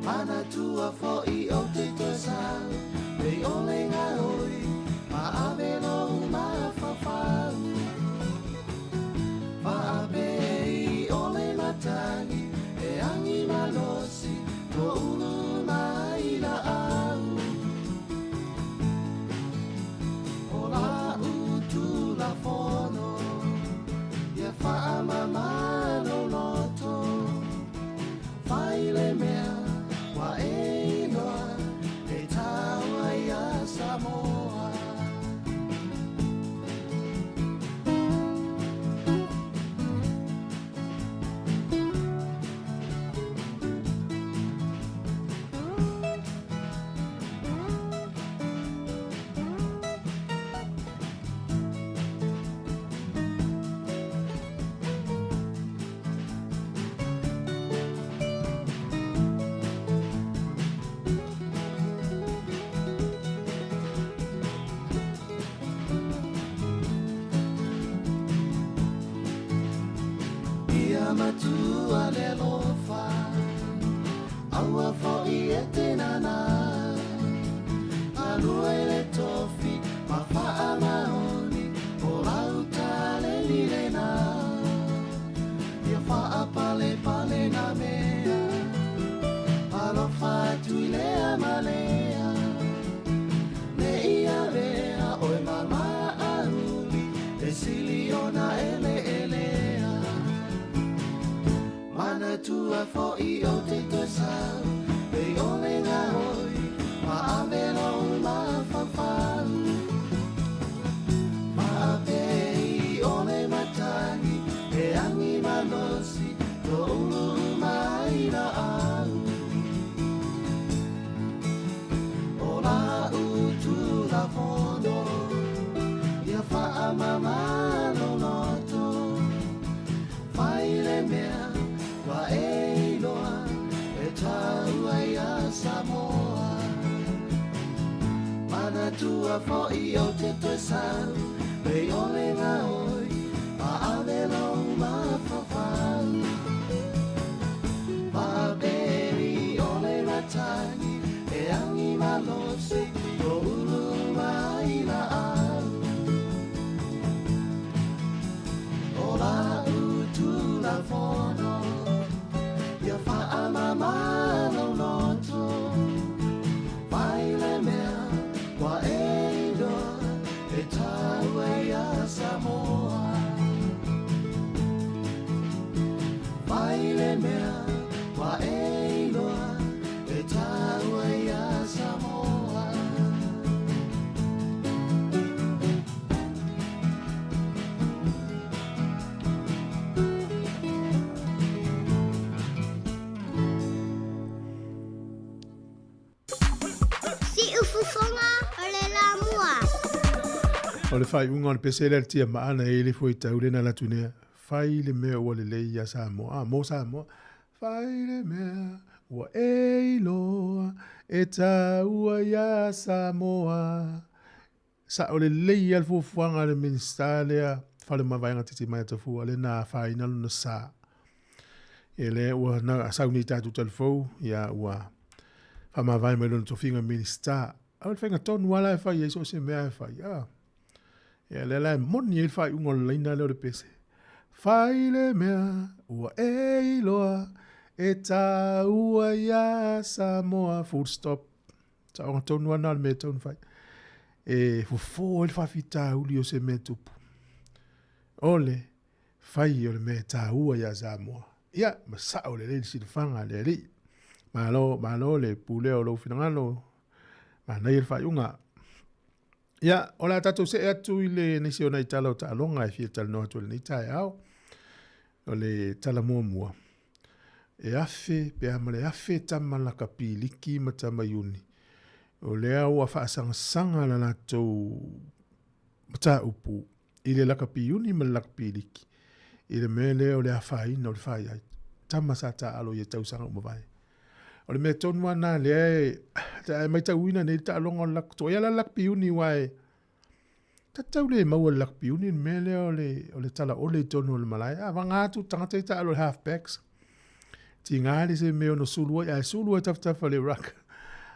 Manatua fo'i ou te toe sau Nei ole gaoi ma ave lou mafaufau Faapei ole matagi e agi malosi Toulu mai laau O la'u Tulafono ia faamama lou loto Fai le mea ua e iloa e taua iā Samoa. Ia matua le alofa, aua fo'i e te nana. Galue le tofi ma faamaoni, o lau taleni lena. Ia faapalepale na mea, alofa atu i lea ma lea. Ne i avea oe ma maauli, e sili ona eleelea. Manatua fo'i ou te toe sau, nei ole gaoi, ma ave lou mafaufau. Faapei ole matagi, e agi malosi, toulu uma ai laau. O la'u Tulafono, ia faamama lou loto. Fai le mea ua e iloa e taua iā Samoa. Manatua fo'i ou te toe sau, nei ole gaoi, ma ave lou mafaufau. Faapei ole matagi e agi malosi, toulu uma ai laau. O la'u Tulafono, ia faamama lou loto. Fai le mea ua O le faaiuga o le pese lea le tiamaa na e le foi tau le na latu nea. Fai le mea ua lelei ia Samoa. Ah, mo Samoa. Fai le mea ua e iloa e taua ia Samoa. Sao lelei lava le fuafuaga a le Minisita lea fale mavaega titi mai Tafua lea na afaina lona sa. Ia lea ua na sau nei tatou talafou, ia ua faamavae mai lona tofiga Minisita. A o le faiga tonu lava la e fai ai so o se mea e fai. Ah. Ia lea la e moni ai le faaiuga o le laina lea o le pese. Fai le mea ua e iloa e taua ia Samoa. Full stop. Saoga tonu ana o le mea e tatau ona fai. E fofo ai le faafitauli o se mea tupu. O le fai o le mea e taua ia Samoa. Ia, ma sao lelei le silafaga a le Alii. Malo, malo le pulea o lou finagalo. Manaia le faaiuga. Ia, o le a tatou see atu i le nisi o nai tala o taaloga e fia talanoa atu i lenei taeao. O le tala muamua, e afe pe a ma le afe tama lakapi liki ma tama iuni. O lea ua faasagasanga la latou mataupu i le lakapi iuni ma le lakapi liki i le mea lea o le afaina o le faiai. Tama sa taalo i ia tausaga ua mavae. O le mea tonu lava lena lea e, e matauina nei le taaloga o le lakapi. Toia la le lakapi iuni aua e tatau le maua le lakapi iuni le mea lea o le, o le talaole i totonu o le malae. A vagana atu tagata ia taalo i le half backs. Tiga le se mea ono sulu ai, ae sulu ai tafatafa le ruck.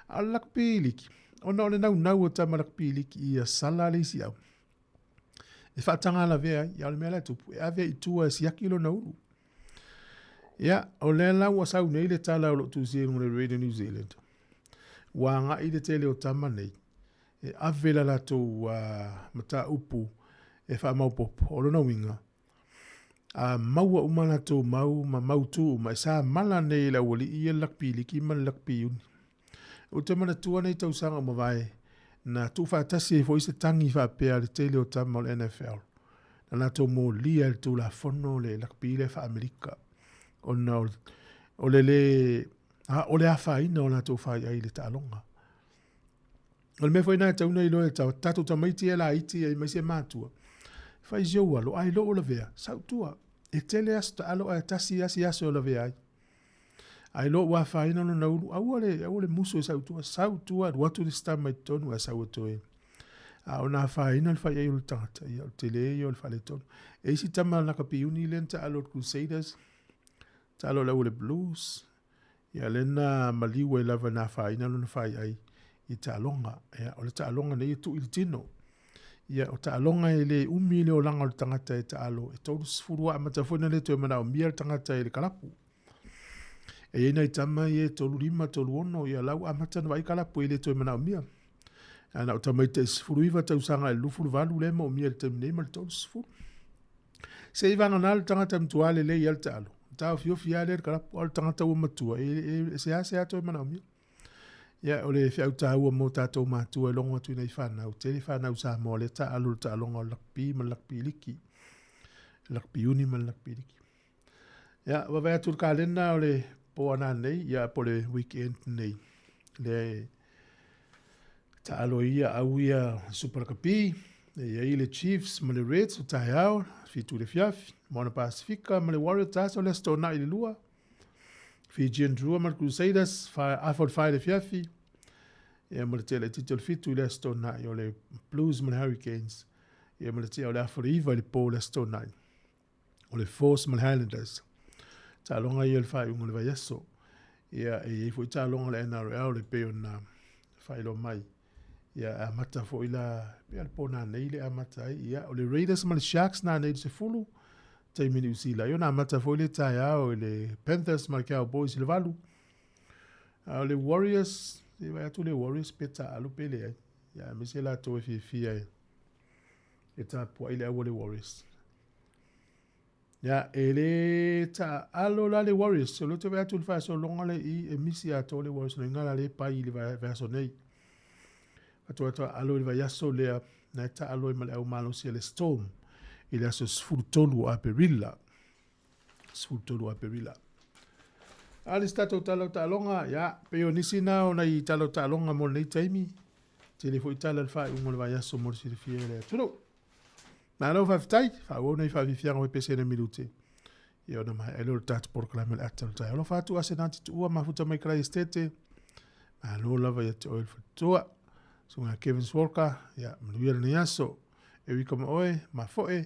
A o le lakapi liki, ona o le naunau o tama lakapi liki ia sala le isi au. E faataga lavea ai, ia o le mea la e tupu, e ave i tua e siaki lona ulu. Ia, o lea la ua sau nei le tala o lo o tusia i luga o le Radio New Zealand. Ua agai le tele o tama nei e ave la latou mataupu e faamaopoopo. O lona uiga, a maua uma latou mau ma mautu uma, e samala nei e le aualii ia le lakpi liki ma le lakpi iuni. Ou te manatua nei tausaga ua mavae, na tuufaatasi ai foi se tagi faapea a le tele o tama o le NFL. Na latou molia i le Tulafono le Lakpi lea faa-Amerika, ona o le lē a o le afaina o latou faiai i le taaloga. O le mea foi lena e tatau ona iloa e tatou tamaiti ia laiti aemaise matua, fai si ou alo, ai lou lavea, sau tua. E tele aso taalo ae tasi lava si aso e lavea ai. Ai loa ua afaina lona ulu, aua le, aua le musu e sau tua, sau tua, alu atu le isi tama i totonu ae sau e toe. A ona afaina le faiai o le tagata, ia o le tele ia o le faaletonu. E isi tama lakapi uni lea na taalo i le Crusaders, taalo i le au o le Blues, ia lea na maliu ai lava na afaina lona faiai i taaloga. Ia, o le taaloga nei e tuu i le tino. Ia, o taaloga e le umi le olaga o le tagata e taalo, e 30 a amata foi ona le toe manaomia le tagata i le kalapu. E i ai nai tama ia e 35, 36, ia la ua amata ona vaai kalapu e le toe manaomia. A na o tamaiti tai 19 tausaga i le 28 lea e maomia i le taimi nei ma le 30. Se i vagana le tagata matua lelei lava le taalo, taofiofi lava lea i le kalapu, a o le tagata ua matua, e seasea toe manaomia. Ia, o le feau taua mo tatou matua e logo atu i nai fanau, tele fanau Samoa lea taalo i le taaloga o le lakpi ma le lakpi liki, lakpi uni ma le lakpi liki. Ia, vaavaai atu i le kalena o le po ana nei, ia po le weekend nei. Lea e taalo ia au ia Super Rugby, e i ai le Chiefs ma le Reds o taeao, 7 i le afiafi, Moana Pasifika ma le Warriors tasi o le Aso Toonai i le 2, Fijian Drua ma le Crusaders, afa o le 4 i le afiafi, ia ma le tea laitiiti o le 7 i le Aso Toonai o le Blues ma le Hurricanes, ia ma le tea o le afa o le 9 i le po o le Aso Toonai. O le Force ma le Highlanders. Taaloga ia o le faaiuga o le vaiaso. Ia, e i ai foi taaloga o le NRL e pei ona faailoa mai. Ia, e amata foi la, pei o le po nanei le amata ai. Ia, o le Raiders ma le Sharks nanei i le 10, taimi Niu Sila. Ia, ona amata foi le taeao i le Panthers ma le Cowboys i le 8. A o le Warriors, se i vaai atu le Warriors pe taaalo pe leai. Ia, aemaise latou e fiafia e tapuai le au a le Warriors. Ia, e le taaalo la le Warriors. O lea ou te vaai atu i le faasologa lea i i, e misi atoa le Warriors no inga la le pai i le vaiaso nei. Faatoa taaalo i le vaiaso lea, na e taaalo ai ma le au malosi a le Storm i le aso 13 o Aperila. 13 o Aperila. A le si tatou tala o taaloga, ia, pei o nisi na o nai tala o taaloga mo lenei taimi. Tele foi tala le faaiuga o le vaiaso mo le silafia e le atunuu. Malo faafetai, faaauau nei faafiafiaga o pese na minute. Ia ona maea ai lea o le tatou polokalame o le ata o le taeao. Alofa atu Asenati Tuua mafuta mai Karaistete. Malo lava ia te oe le faletua. Susuga Kevin Walker, ia manuia lenei aso. Erika ma oe, mafoe,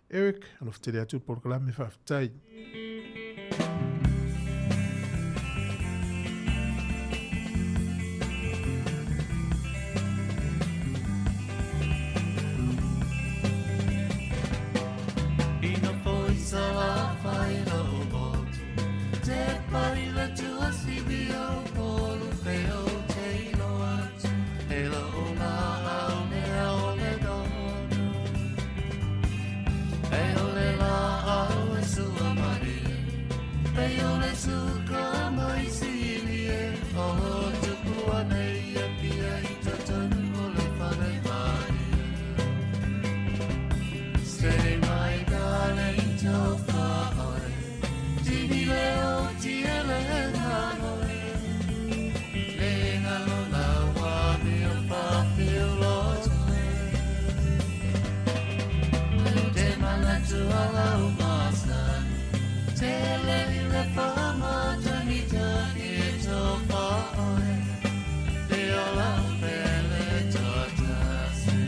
Eric, alofa tele atu le polokalame faafetai. Ina foi sa fai lo motu Te pai le tua sibi o polu pe o te ilo atu He lo o la au mea o le donu E o le la au e sua marie Pe o le suka mai sili e O tupu nei e pia i tatanu o le whare marie Say my darling tofa oe Tini leo tiele nanoe Le ngalo la wa mi o fa fio lo Te mana tu ala o masani Te le le fa ma tani tani e tofa oe Te ola o pele totasi.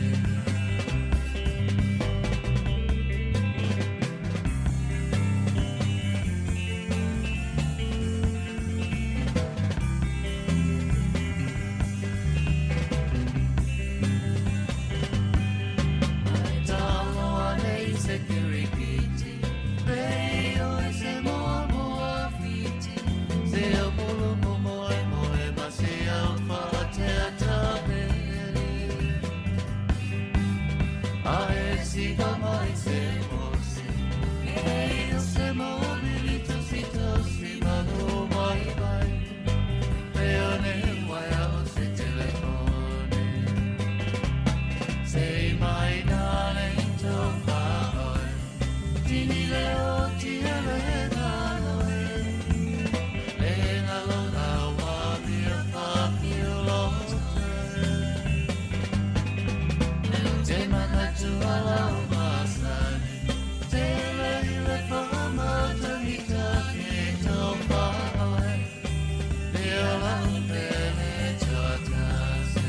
Say my darling to far Tini leo tiele nanoe Le ngalo la wa mia fa fio lo Te mana tu ala o masani Te le le fa ma tangi tangi to fa oe Le ola o pele totasi.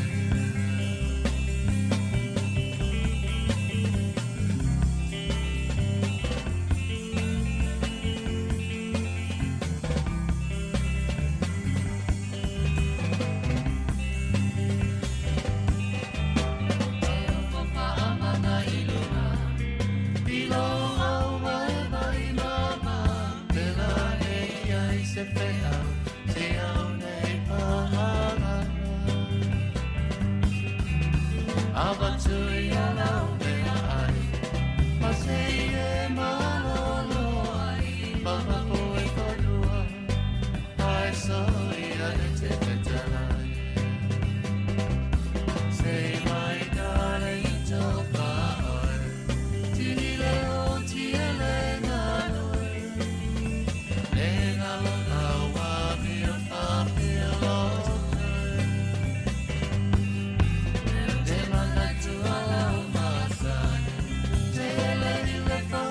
Say my darling to far Tini leo tiele nanoe Le ngalo la wa mi o fa fio lo Te mana tu ala o masani Te le i le fa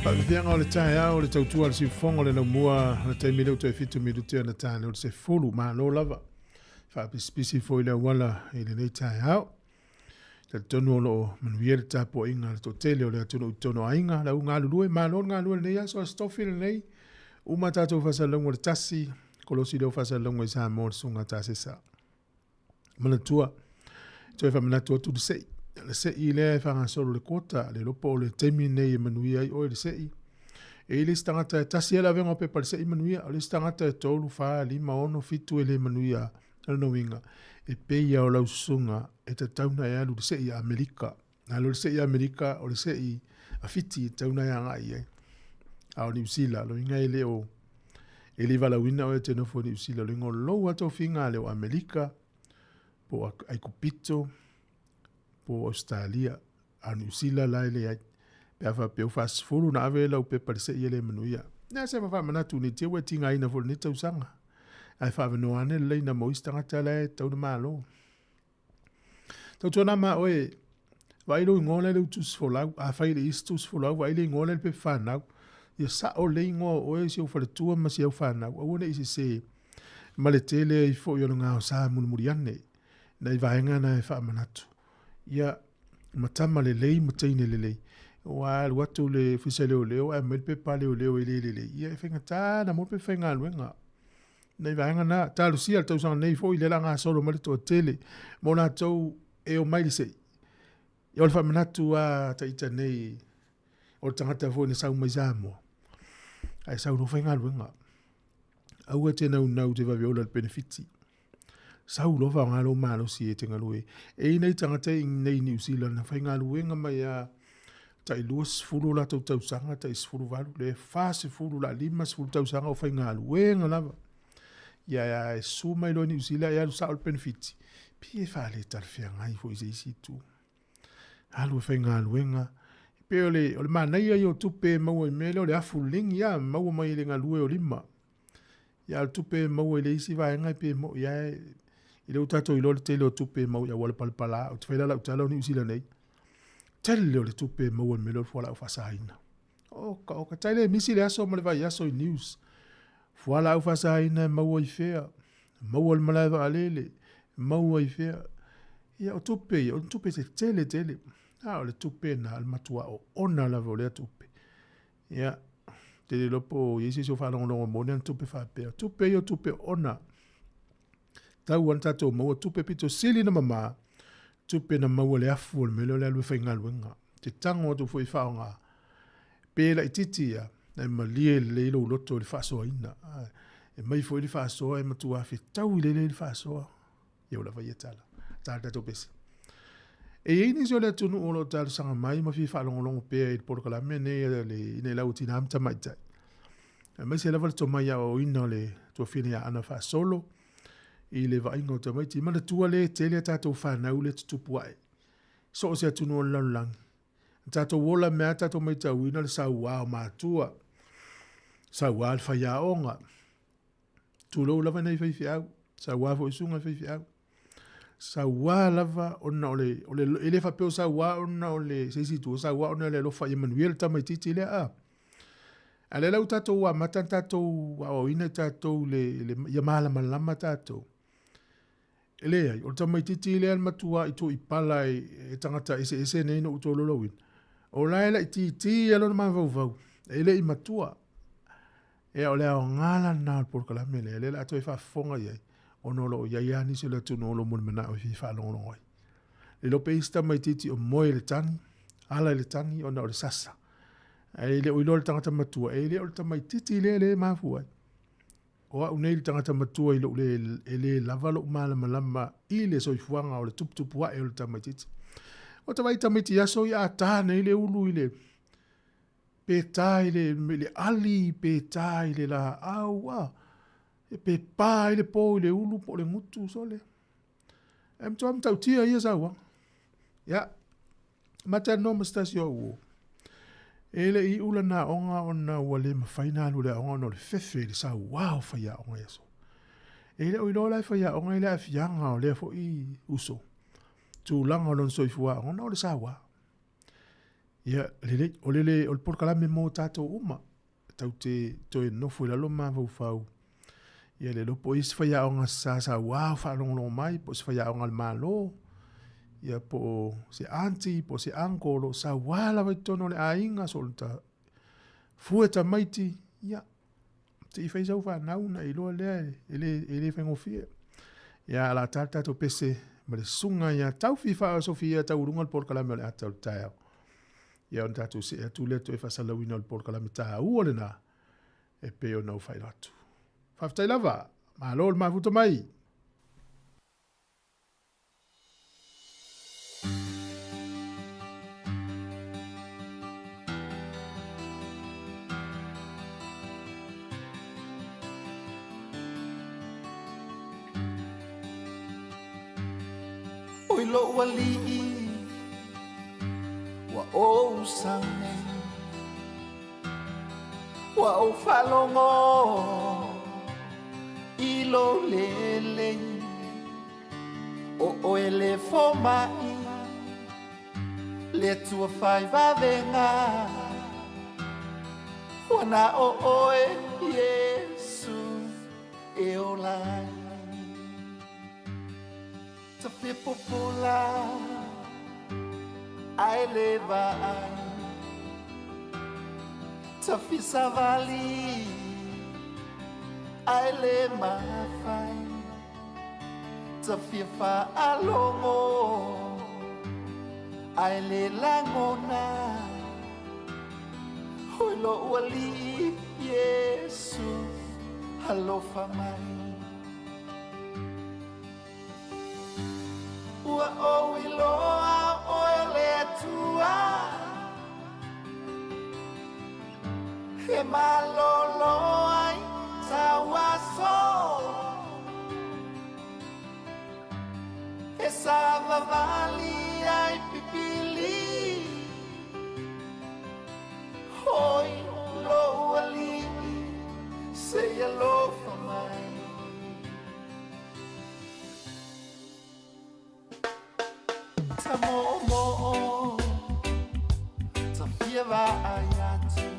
Faafiafiaga o le taeao le tautua a le siufofoga o le laumua le taimi lea ua toe 7 minute ona ta o le 10. Malo lava. Faapisipisi foi le auala i lenei taeao. Talitonu o lo o manuia le tapuaiga a le toatele o le atunuu i totonu o aiga, le au galulue, malo le galulue i lenei aso, Aso Tofi lenei, uma tatou faasalalauga i le 1, kolosi lea o faasalalauga i Samoa le Susuga a Tasesa. Manatua, toe faamanatu atu le sei, le sei lea e faagasolo le quota, le iloa po o le taimi lenei e manuia ai oe i le sei. E i ai le isi tagata e tasi lava le avega o pepa i le sei manuia, o le isi tagata e 3, 4, 5, 6, 7 e le manuia. O lona uiga, e pei lava o lau susuga e tatau ona e alu i le sei a Amerika. Na alu i le sei a Amerika, o le sei a Fiti e tatau ona e agai i ai. A o Niu Sila, o lona uiga e le o, e le valaauina oe e te nofo i Niu Sila, o lona uiga o lou lava tofiga lea o Amerika, po o Aikupito, po o Ausetalia, a o Niu Sila la e leai. Pe a faapea ua faasefulu ona ave lau pepa i le sei e le manuia. Ia se faamanatu nei te ua e tigaina foi i lenei tausaga. Ae faavanoa ane le laina mo isi tagata la e tatau ona malo. Tautuana ma oe, vaai lou igoa la i le utusi folau. Afai e le i se tusi folau, vaai le igoa la i le pepa fanau. Ia sao lelei igoa o oe, si ou faletua ma si au fanau. Aua ne i sese ma le tele ai foi o le gaosa mulimuli ane. Nai vaega na e faamanatu. Ia, ma tama lelei ma teine lelei. Ua alu atu le ofisa leoleo ae aumai le pepa leoleo e le lelei. Ia, e faigata ona maua le pepa faigaluega. Nai vaega na, talosia le tausaga nei foi lea o le a gasolo mai le toatele mo latou e omai i le sei. Ia, o le faamanatu a ita nei o le tagata foi na sau mai Samoa, ae sau loa faigaluega. Aua e te naunau e te vave ola i le penefiti. Sau loa faaaoga lou malosi e te galue. E i ai nai tagata i inei i Niu Sila na faigaluega mai lava tai 20 o latou tausaga, tai 18, le 40 la 50 tausaga o faigaluega lava. Ia e susu mai loa i Niu Sila e alu sao i le penefiti, pei e faaletalafeagai foi i se isi itu. Alu e faigaluega, pei o le, o le manaia ia o tupe e maua i mea lea o le afu lelegi a, maua mai i le galue o lima. Ia a o le tupe e maua i le isi vaega e pei e moi lava e le ua tatou iloa le tele o tupe e maua i auala palapala. Ou te fai la lau tala o Niu Sila nei, tele o le tupe e maua i le mea lea o le fualaau faasaina. Oka, oka, tai le misi le aso ma le vaiaso i news. Fualaau faasaina e maua i fea, maua i le malae vaalele, maua i fea. Ia o tupe ia, o ni tupe tetele tele. A o le tupe na, o le matua oona lava o lea tupe. Ia, te le iloa po o i ai se isi o faalogologo moni ana tupe faapea. Tupe ia o tupe oona. Tau lava ona tatou maua tupe pito sili ona mama, tupe na maua i le afu o le mea lea o le alu e faigaluega. Te tago atu foi e faaaoga, pe laitiiti ia, ae malie lelei lou loto i le faasoaina. E mai foi le faasoa e matua fetaui lelei le faasoa. Ia ua lava ia tala. Ta le tatou pese. E i ai nisi o le atunuu o lo o talosaga mai ma fia faalogologo pea i le polokalame lenei a le Ina i Lau Tina ma Tamaitai. Aemaise lava le tomai aoaoina o le tuafine ia Ana Faasolo i le vaaiga o tamaiti. Manatua le tele a tatou fanau le tutupu ae. So o se atunuu o le lalolagi. Na tatou ola mea tatou maitauina le sauā o matua. Sauā le faiaoga. Tulou lava nei faifeau, sauā foi susuga i faifeau. Sauā lava ona o le, o le, e le faapea o sauā ona o le, se isi itu, o sauā ona o le alofa ia manuia le tamaitiiti lea a. A lea la ua tatou amata ona tatou aoaoina i tatou le, le, ia malamalama tatou. E leai, o le tamaitiiti lea na matuai tuuipala e, e tagata eseese nei na ou tolaulauina, o la e laitiiti lava lona mafaufau, e le i matua. Ia, o le aoga la lena o le polokalame lea, lea o le a toe faafofoga i ai, ona o lo o i ai lava nisi o le atunuu o lo o mulimanao e fia faalogologo ai. Le iloa pe i ai se tamaitiiti o moe i le tagi, ala i le tagi ona o le sasa. Ae le o iloa e le tagata matua, e le o le tamaitiiti lea lea e mafua ai. O au nei le tagata matua i lou le, e le lava lou malamalama i le soifuaga o le tuputupu ae o le tamaitiiti. Ua ta vaai i tamaiti aso ia a ta nei le ulu i le, pe ta i le, i le ali, pe ta i le laau, a, pe pa ai le po i le ulu po o le gutu, sole. E matua matautia ia sauaga. Ia, ma talanoa ma se tasi o au uo. E le i iu lana aoga ona ua le mafai ona alu i le aoga ona o le fefe i le sauā o faiaoga i aso. E le o iloa la e faiaoga i le aafiaga o lea foi uso, tulaga o lona soifua aoga ona o le sauā. Ia, lelei, o le le, o le polokalame mo tatou uma, tatou te toe nofo i lalo ma mafaufau. Ia le iloa po o i ai se faiaoga sa sauā o faalogologo mai, po o se faiaoga a le Malo, ia po o se aunty, po o se uncle o lo o sauā lava i totonu o le aiga, so ta fue tamaiti, ia, se i fai sau fanau ona e iloa lea e le, e le faigofie. Ia, o le a ta le tatou pese ma le susuga ia Taufi Faaosofia tauuluga le polokalame o le ata o le taeao. Ia ona tatou see atu lea toe faasalalauina o le polokalame taua lena e pei ona ou faailoa atu. Faafetai lava, malo le mafuta mai. Oi lou alii ua ou sau nei Ua ou faalogo i lou lelei O oe le fomai Le Atua fai vavega Ua na o oe Iesu e ola ai Tafepopola ae le vaai Tafisavali ae le mafai Tafia faalogo ae le lagona Oi lou Alii Iesu alofa mai Ua ou iloa o oe le Atua E malolo ai tau aso E savavali ai pipili Oi lou Alii se i alofa mai Ta moomoo ta fia vaai atu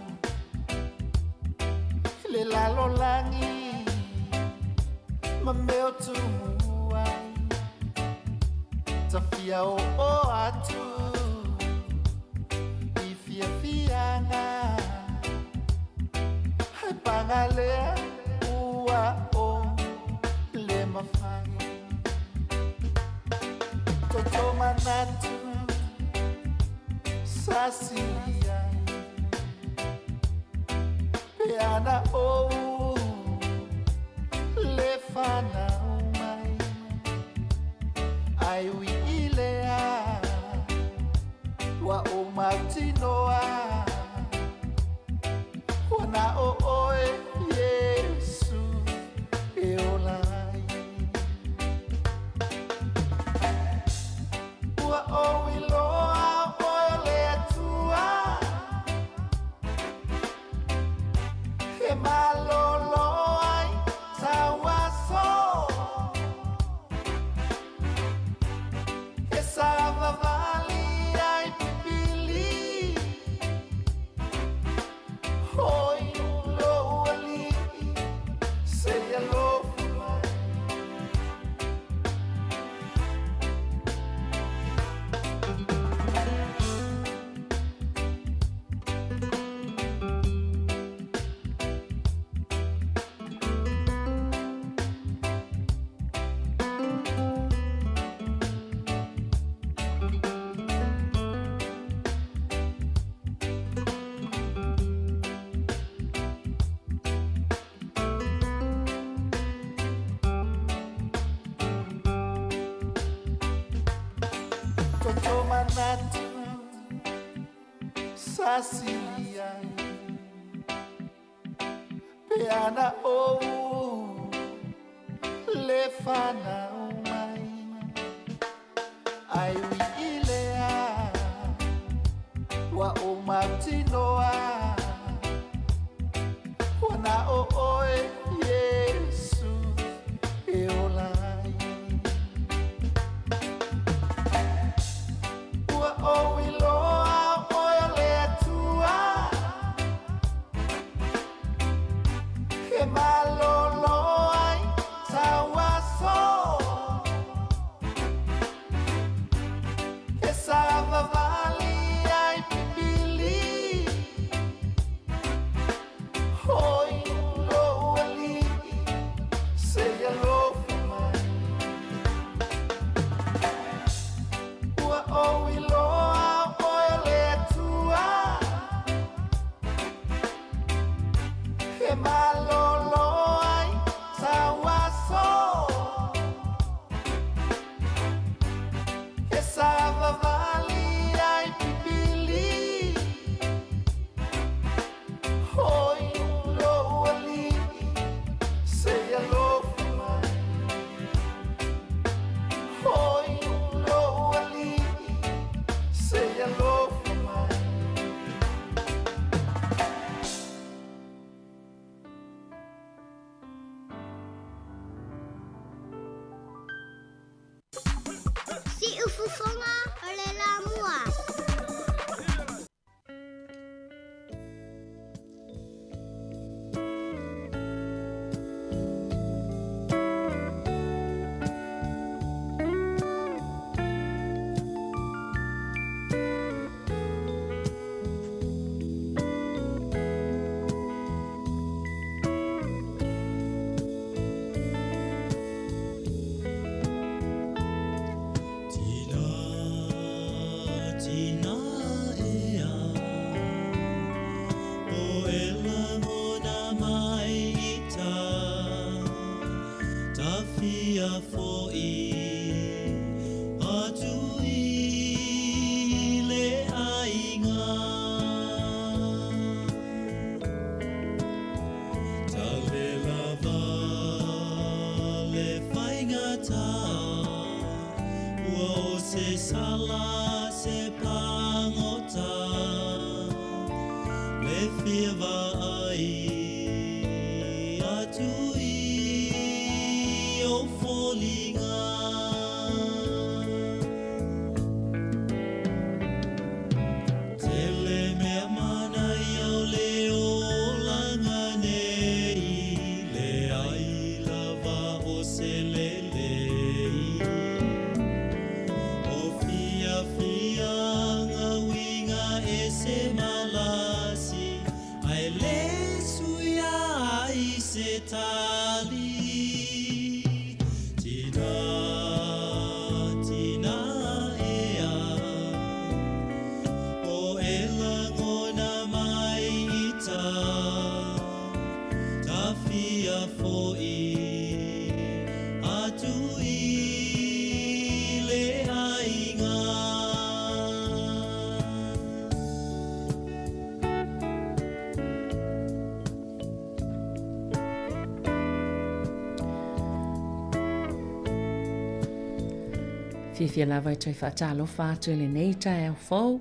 I le lalolagi ma mea o tumu ai Ta fia oo atu i fiafiaga Ae paga lea ua ou le mafai Toto manatu sa sili ai Pe ana ou le fanau mai Ae ui i lea ua ou mautinoa Ua na o oe Iesu e ola ai Ua ou iloa o oe le Atua E malolo ai tau aso E savavali ai pipili Oi lou Alii se i alofa mai Toto manatu sa sili ai Pe ana ou le fanau mai Ae ui i lea ua ou mautinoa Ua na o oe Iesu e ola ai Ua ou iloa o oe le alofa mai. Siufofoga o le Lamua. Fiafia lava e toe faatalofa atu i lenei taeao fou.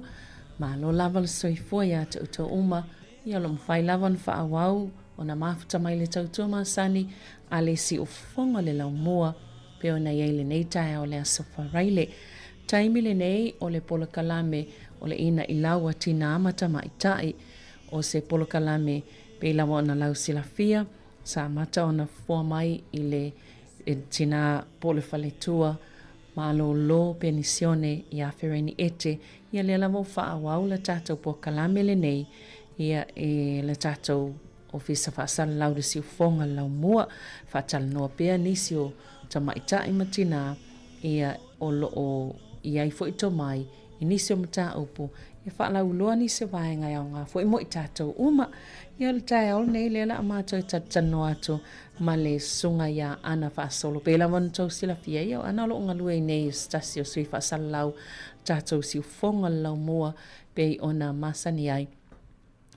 Malo lava le soifua iā te outou uma. Ia o lo o mafai lava ona faaauau ona mafuta mai le tautua masani a le siufofoga o le laumua pei ona i ai lenei taeao o le Aso Faraile. Taimi lenei o le polokalame o le Ina'i Lau a Tinā ma Tamaitai. O se polokalame pei lava ona lausilafia, sa amata ona foa mai i le tinā po o le faletua malōlō penisione iā Fereni Ete, ia lea lava ua faaauau le tatou polokalame lenei ia e le tatou Ofisa Faasalalau i le Siufofoga le Laumua, faatalanoa pea nisi o tamaitai ma tinā ia o lo o i ai foi tomai i nisi o mataupu e faalauiloa nisi o vaega e aoga foi mo i tatou uma. Ia o le taeao lenei lea o le a matou talatalanoa atu ma le Susuga ia Ana Faasolo. Pei lava ona outou silafia, ia o Ana o lo o galue ai nei o se tasi o sui faasalalau tatou siufofoga o le laumua pei ona masani ai.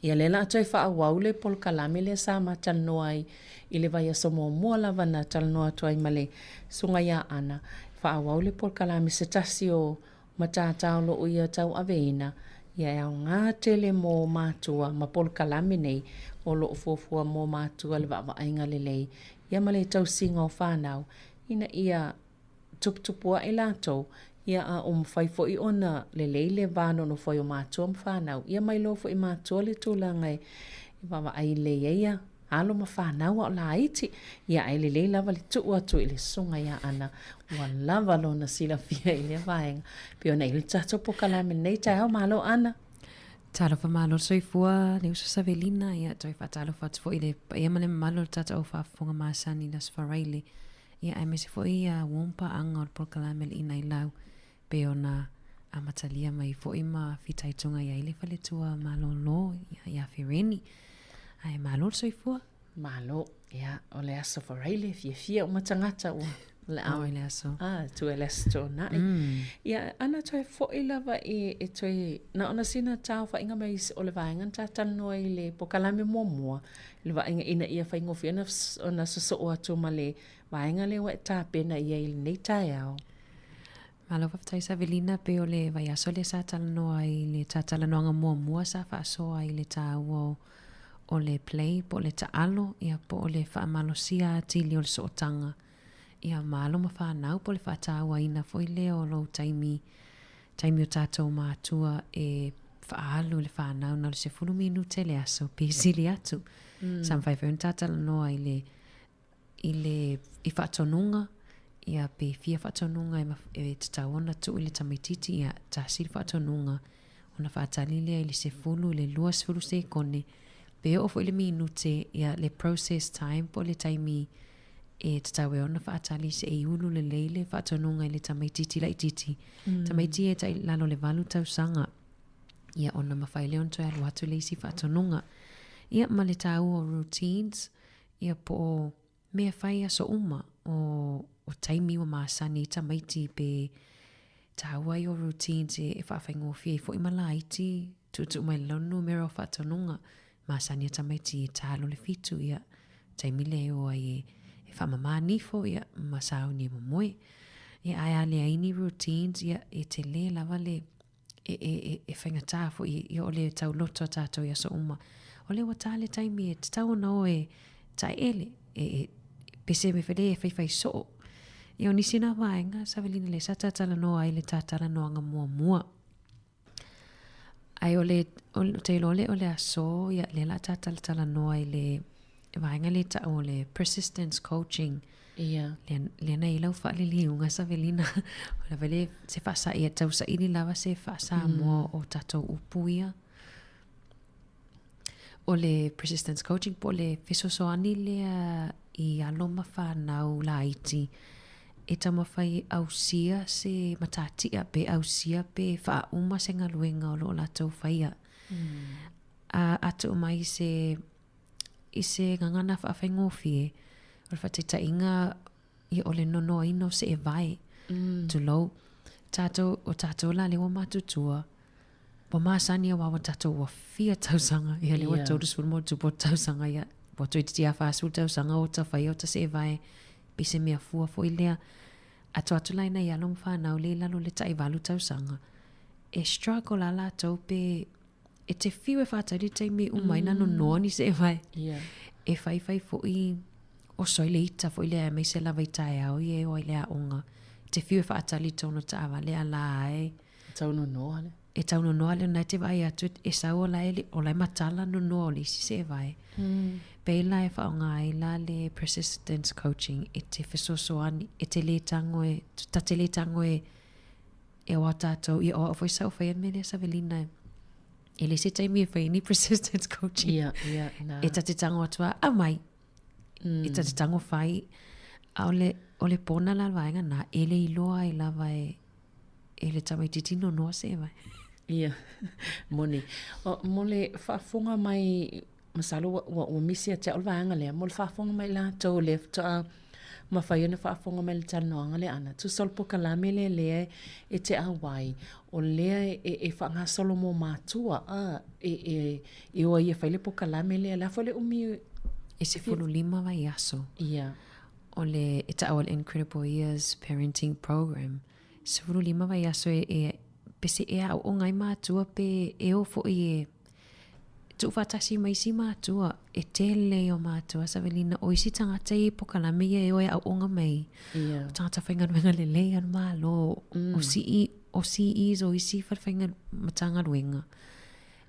Ia lea o le a toe faaauau le polokalame lea sa ma talanoa ai i le vaiaso muamua lava na talanoa atu ai ma le Susuga ia Ana. Faaauau le polokalame se tasi o matata o lo o ia tauaveina, ia e aoga tele mo matua ma polokalame nei o lo o fuafua mo matua le vaavaaiga lelei ia ma le tausiga o fanau ina ia tuputupu aʻe latou, ia a ua mafai foi ona lelei le va nonofo ai o matua ma fanau, ia ma iloa foi e matua le tulaga e vaavaai lelei ai ia alo ma fanau a o laiti, ia ae lelei lava le tuu atu i le susuga ia Ana, ua lava lona silafia i lea vaega. Pei ona i ai le tatou polokalame i lenei taeao, malo Ana. Talofa malo le soifua le uso Savelina, ia toe faatalofa atu foi i le paia ma le mamalu o le tatou au faafofoga masani i le Aso Faraile. Ia aemaise foi ia uom paaga o le polokalame le Inailau pei ona amatalia mai foi ma fitaituga i ai le faletua malolo ia Fereni. Ae malo le soifua. Malo. Ia, o le aso Faraile, fiafia uma tagata ua le a. Oi le aso. Ah, tua le aso Toonai. Ia, ana toe foi lava i, e toe, na ona sina taofaiga mai o le vaega na talanoa i le polokalame muamua, le vaaiga ina ia faigofie ona, ona sosoo atu ma le vaega lea ua e tapena i ai i lenei taeao. Malo faafetai Savelina pei o le vaiaso lea sa talanoa ai i le tatalanoaga muamua sa faasoa ai i le taua o o le play po o le taalo ia po o le faamalosia atili o le sootaga ia ma alo ma fanau po o le faatauaina foi lea o lou taimi taimi o tatou matua e faaalu i le fanau na o le 10 minute le aso pe sili atu. Sa mafai foi ona tatalanoa i le i le i faatonuga, ia pe fia faatonuga e, e tatau ona tuu i le tamaitiiti, ia tasi le faatonuga ona faatali lea i le 10 i le 20 sekone, pe oo foi i le minute, ia le process time po o le taimi e tatau ai ona faatali se i ulu lelei le faatonuga i le tamaitiiti laitiiti. Tamaiti e tai lalo le 8 tausaga, ia ona mafai lea ona toe alu atu le isi faatonuga. Ia ma le taua o routines, Ia po o mea fai aso uma, o, o taimi ua masani i tamaiti pe tāua ai o routines e, e faafaigofie ai foi ma laiti, tuutuu mai lalo le numera o faatonuga, masani a tamaiti e talo le fitu, ia, taimi lea e o ai e, e faamama nifo, ia, ma sauni e momoe. Ia, ae a leai ni routines, ia, e tele lava le, e, e, e, e faigata foi ia o le tauloto a tatou i aso uma. O lea ua tā le taimi e tatau ona o e taeele, e, e pese me fele e faifai soo. Ia o nisi nā vaega, Savelina le sa tatalanoa ai le tatalanoaga muamua. Ai o le, o, te iloa le o le aso, ia lea la tatalatalanoa i le vaega lea ta'u o le persistence coaching. Ia. Lea, lea na i lau faaliliuga Savelina. O lava le se faasa'i e tausaili lava se faa-Samoa o tatou upu ia. O le persistence coaching po o le fesoasoani lea i alo ma fanau laiti e taumafai e ausia se matatia pe ausia pe faauma se galuega o lo o latou faia. A, a tuu mai se i se gagana faafaigofie, o le faataitaiga ia o le nonoaina o seevae, mm. tulou. Tatou, o tatou la lea ua matutua, ua masani aua ua tatou ua fia tausaga, ia lea ua yeah. 37 tausaga, ia ua toeitiiti lava 40 tausaga o ta faia o ta seevae, pei se mea fua foi lea. A tua atu la i nai alo ma fanau lea i lalo o le tai 8 tausaga, e struggle lava latou pe e te whiu e whātari taimi uma ina no noa ni se vai. Yeah. E whai whai fo'i o soi le ita fo'i lea mei se lava i taeao i e o ai le aonga. Te whiu e whaatali tōna taavale a la ai. E tau nonoa le. E tau nonoa le nai te vai atu e sau o lai, o lai matala nonoa o le isi se vai. Pēlā e whaonga ai la le persistence coaching e te fesoasoani, e te lē tango e, ta te lē tango e E o a tātou, ia o au foi sa o whai a mea lea Savelina e. E le se taimi e whai ni persistence coaching. Ia, ia, nā. E ta te tango atu a, au mai. E ta te tango whai, a o le, o le pona la vaenga nā, e le iloa ai lava e, e le tamaitiiti nonoa se e vai. Ia, moni. O, mo le faafofoga mai, masalo ua, ua, ua misi ia te au le vaega lea, mo le faafofoga mai latou lea faatoa mafai ona faafofoga mai i le talanoaga lea ana. Tusa o le polokalame lea lea e te auai, o lea e, e faagasolo mo matua, a, e, e, e o ai e fai le polokalame lea, o le a foi le umi? E 15 vaiaso. Ia. O le, e ta'u o le Incredible Years Parenting Program. 15 vaiaso e, e, pese e aoaoga ai matua pe e o foi e tuufaatasi ma isi matua, e tele ia o matua Savelina, o isi tagata ia i pokalame ia e o e aoaoga mai, Ia. o tagata faigaluega lelei a le Malo, o CE, o CEs o isi falefaiga Matagaluega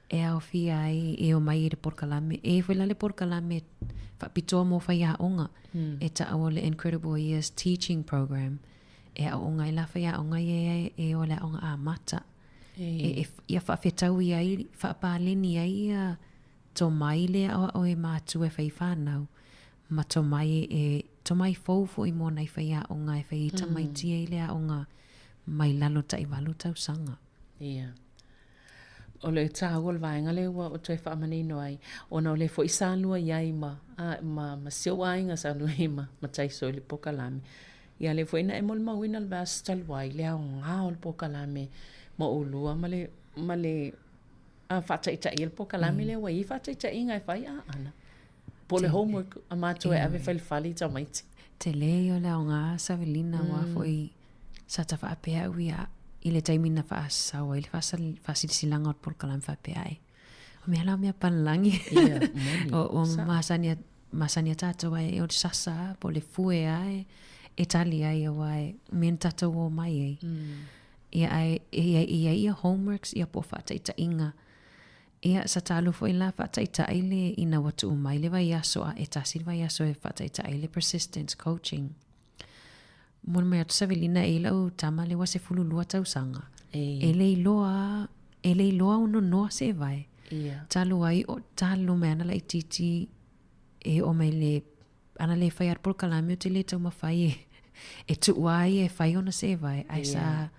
e aofia ai e omai i le polokalame. E i ai foi la le polokalame faapitoa mo faiaoga, e ta'u o le Incredible Years Teaching Program, e aooga ai la faiaoga ia e o i le aoga amata. E, e, ia faafetaui ai, faapaleni ai ia tomai lea aoao e matua e fai whanau, ma tomai e, e tomai fou foi mo nai faiaoga e fai ai tamaiti ai le aoga mai lalo tai valu tausaga. Ia. O le tāua o le vaega lea ua toe faamanino ai, ona o lea foi sa lua i ai ma, a, ma, ma si ou aiga sa lua i ai ma, ma Taiso i le pokalame. Ia lea foi na e molimauina le vaiaso talu ai le aoga o le pokalame ma ʻolua ma le, ma le a, faataitaia le pokalame lea ua i ai faataitaiga e fai a ana. Po o le homework a matou e ave fai i le fale i tamaiti. Tele ia o le aoga Savelina aua foi. Sa ta faapea au ia i le taimi na faasau ai le faasilasilaga o le polokalame faapea ai. O mea la o mea palalagi. Ia, moni. O, o masani a, masani a tātou ai, o le sasa po o le fue a e, e tali ai aua e mea na tātou o mai ai. Ia, ae, e i ai, e i ai ia homeworks ia po o faataitaiga. Ia, sa ta alu foi la faataitai le ina ua tuu mai le vaiaso a e tasi le vaiaso e faataitai le persistence coaching. Moni mai atu Savelina e i lau tama le ua 12 tausaga. E le iloa, e le iloa ono noa se vae. Ia. Talu ai o talu mai ana laitiiti e oo mai le ana le fai a le polokalame ou te le taumafai e e tuu ai e fai ona sevae ae sa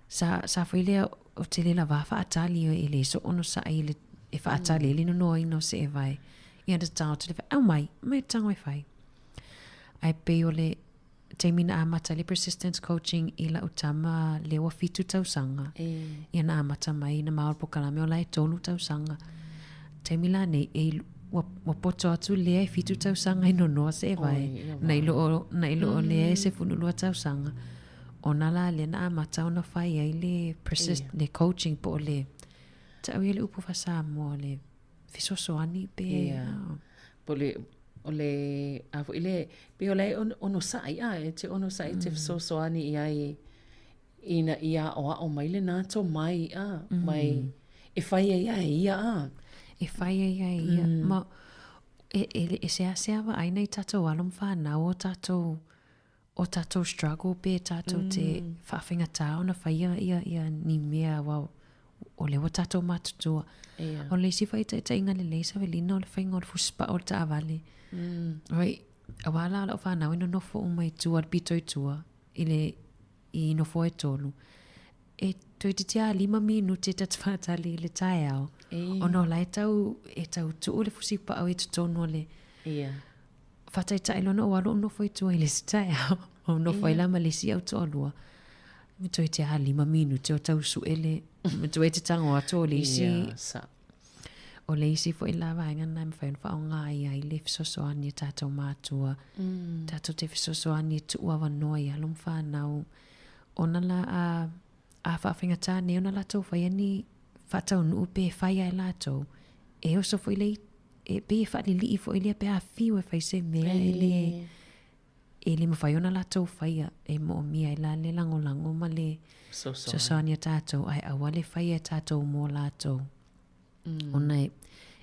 sa sa foi lea ou te le lavā faatali e le so ono saʻi i le e faatali ai le nonoaina o sevae. Ia na tatalo atu le fai, aumai, aumai le tago e fai. Ae pei o le taimi na amata ai le persistence coaching i lau tama lea ua 7 tausaga. Ia na amata mai na ma o le polokalame o la e 3 tausaga. Taimi la nei, e, ua, ua poto atu lea e 7 tausaga e nonoa sevae. Nai lo o, nai lo o lea e 12 tausaga. Ona la lea na amata ona fai ai le persist, le coaching po o le, ta'u ia le upu faa-Samoa le fesoasoani pe Ia. Po o le, o le, a foi le, pei o la e onosaʻi, a, e te onosaʻi e te fesoasoani i ai ina ia aʻoaʻo mai lena tomai, a, mai, e fai ai a e ia, a. E fai ai a e ia. Ma, e, e, e seasea vaai nai tātou alo ma whanau o tātou, o tātou struggle pe tātou te whaawhengatā ona whaia ia, ia ni mea wa, o lea ua tātou matutua. Ia. O le isi faitaitaiga lelei Savelina o le faiga o le fusipaa o le taavale. Oi, auā la o lau fanau e nonofo uma i tua, le pito i tua, i le, i nofoa e tolu. E toeitiiti lava 5 minute ta te faatali i le taeao. Ona o la e tau, e tau tuu le fusipaa i totonu o le, Ia. Faataitai loa na ou alu ou nofo i tua i le isi taeao. Ou nofo ai la ma le isi au toalua. Me toeitiiti lava 5 minute o tau sue le, me toe te tago atu o le isi. Ia, sa. O le isi foi la vaega lena e mafai ona faaaoga ai ai le fesoasoani e tatou matua. Tatou te fesoasoani e tuu avanoa i alo ma fanau. Ona la a, a faafaigata nei ona latou faia ni faataunuu pe fai lava e latou. E oso foi le e pei e faalilii foi lea pe a fiu e fai se mea e le e le mafai ona latou faia e moomia ai la le lagolago ma le fesoasoani a tatou ae aua le faia e tatou mo latou. Ona e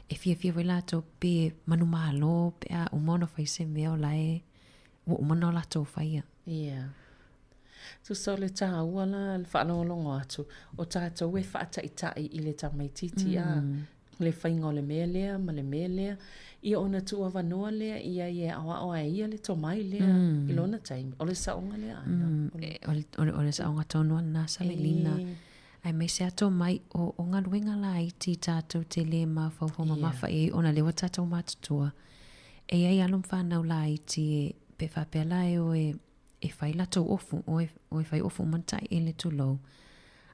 e fiafia foi latou pe manumalo pe a uma ona fai se mea o la e ua uma ona latou faia. Ia. Tusa o le tāua la le faalogologo atu, o tatou e faataitai i le tamaitiiti a, le faiga o le mea lea ma le mea lea, ia ona tuuavanoa lea i ai e aoao ai e ia le tomai lea i lona taimi. O le saoga lea Ana. O le, o le saoga tonu lava lena Savelina. Aemaise lava tomai o, o galuega laiti tatou te le mafaufau mamafa i ai ona o lea ua tatou matutua. E i ai alo ma fanau laiti e, pe faapea la e o e e fai latou ofu, o e, o e fai ofu uma na taʻiele tulou.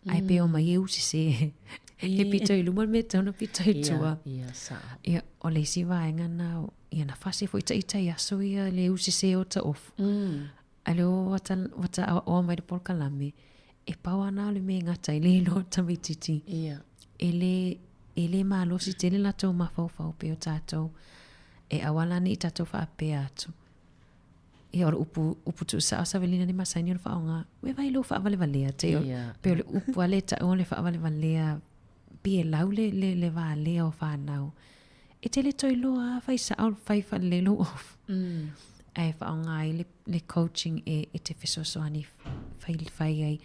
Ae pe omai e usese e pito i luma le mea e tatau ona pito i tua. Ia, ia, sao. Ia, o le isi vaega na, ia na fasi foi taitai aso ia le usese o ta ofu. Ae lea ua ta, ua ta aoaoa mai le polokalame, e pau lava na o le mea e gata ai le iloa o le tamaitiiti. Ia. E le, e le malosi tele latou mafaufau pei o tatou. E aua la ne i tatou faapea atu. Ia o le upu, upu tuusao Savelina le masani ona faaaoga, ua e vaai i lou faavalevalea te o, pei o le upu lava lea e tau o le faavalevalea, pei e lau le, le, le valea o fanau. E te le toe iloa lava fai sao, fai faalelei lou ofu. Ae faaaoga ai le, le coaching e, e te fesoasoani fai, fai ai.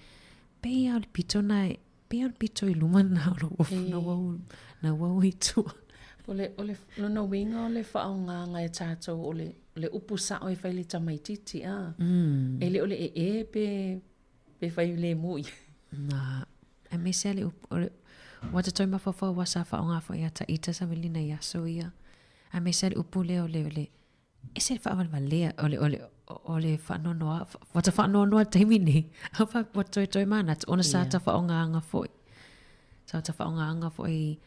Pei lava o le pito na e, Pei o le pito i luma na o lou ofu na ua na ua o i tua. O le, o le, lona uiga o le faaaogaga e tatou o le, le upu sao e fai i le tamaitiiti, a. E le o le ee pe, pe fai lemu i ai. Na, aemaise lava le upu, o le, ua ta toe mafaufau aua sa faaaoga foi ia Taita Savelina i aso ia. Aemaise lava le upu lea o le, o le ese le faavalevalea, o le, o le, o le faanoanoa, ua ta faanoanoa i le taimi nei, a fa, ua toetoe manatu, ona sa ta faaaogaina foi. Sa ta faaaogaina foi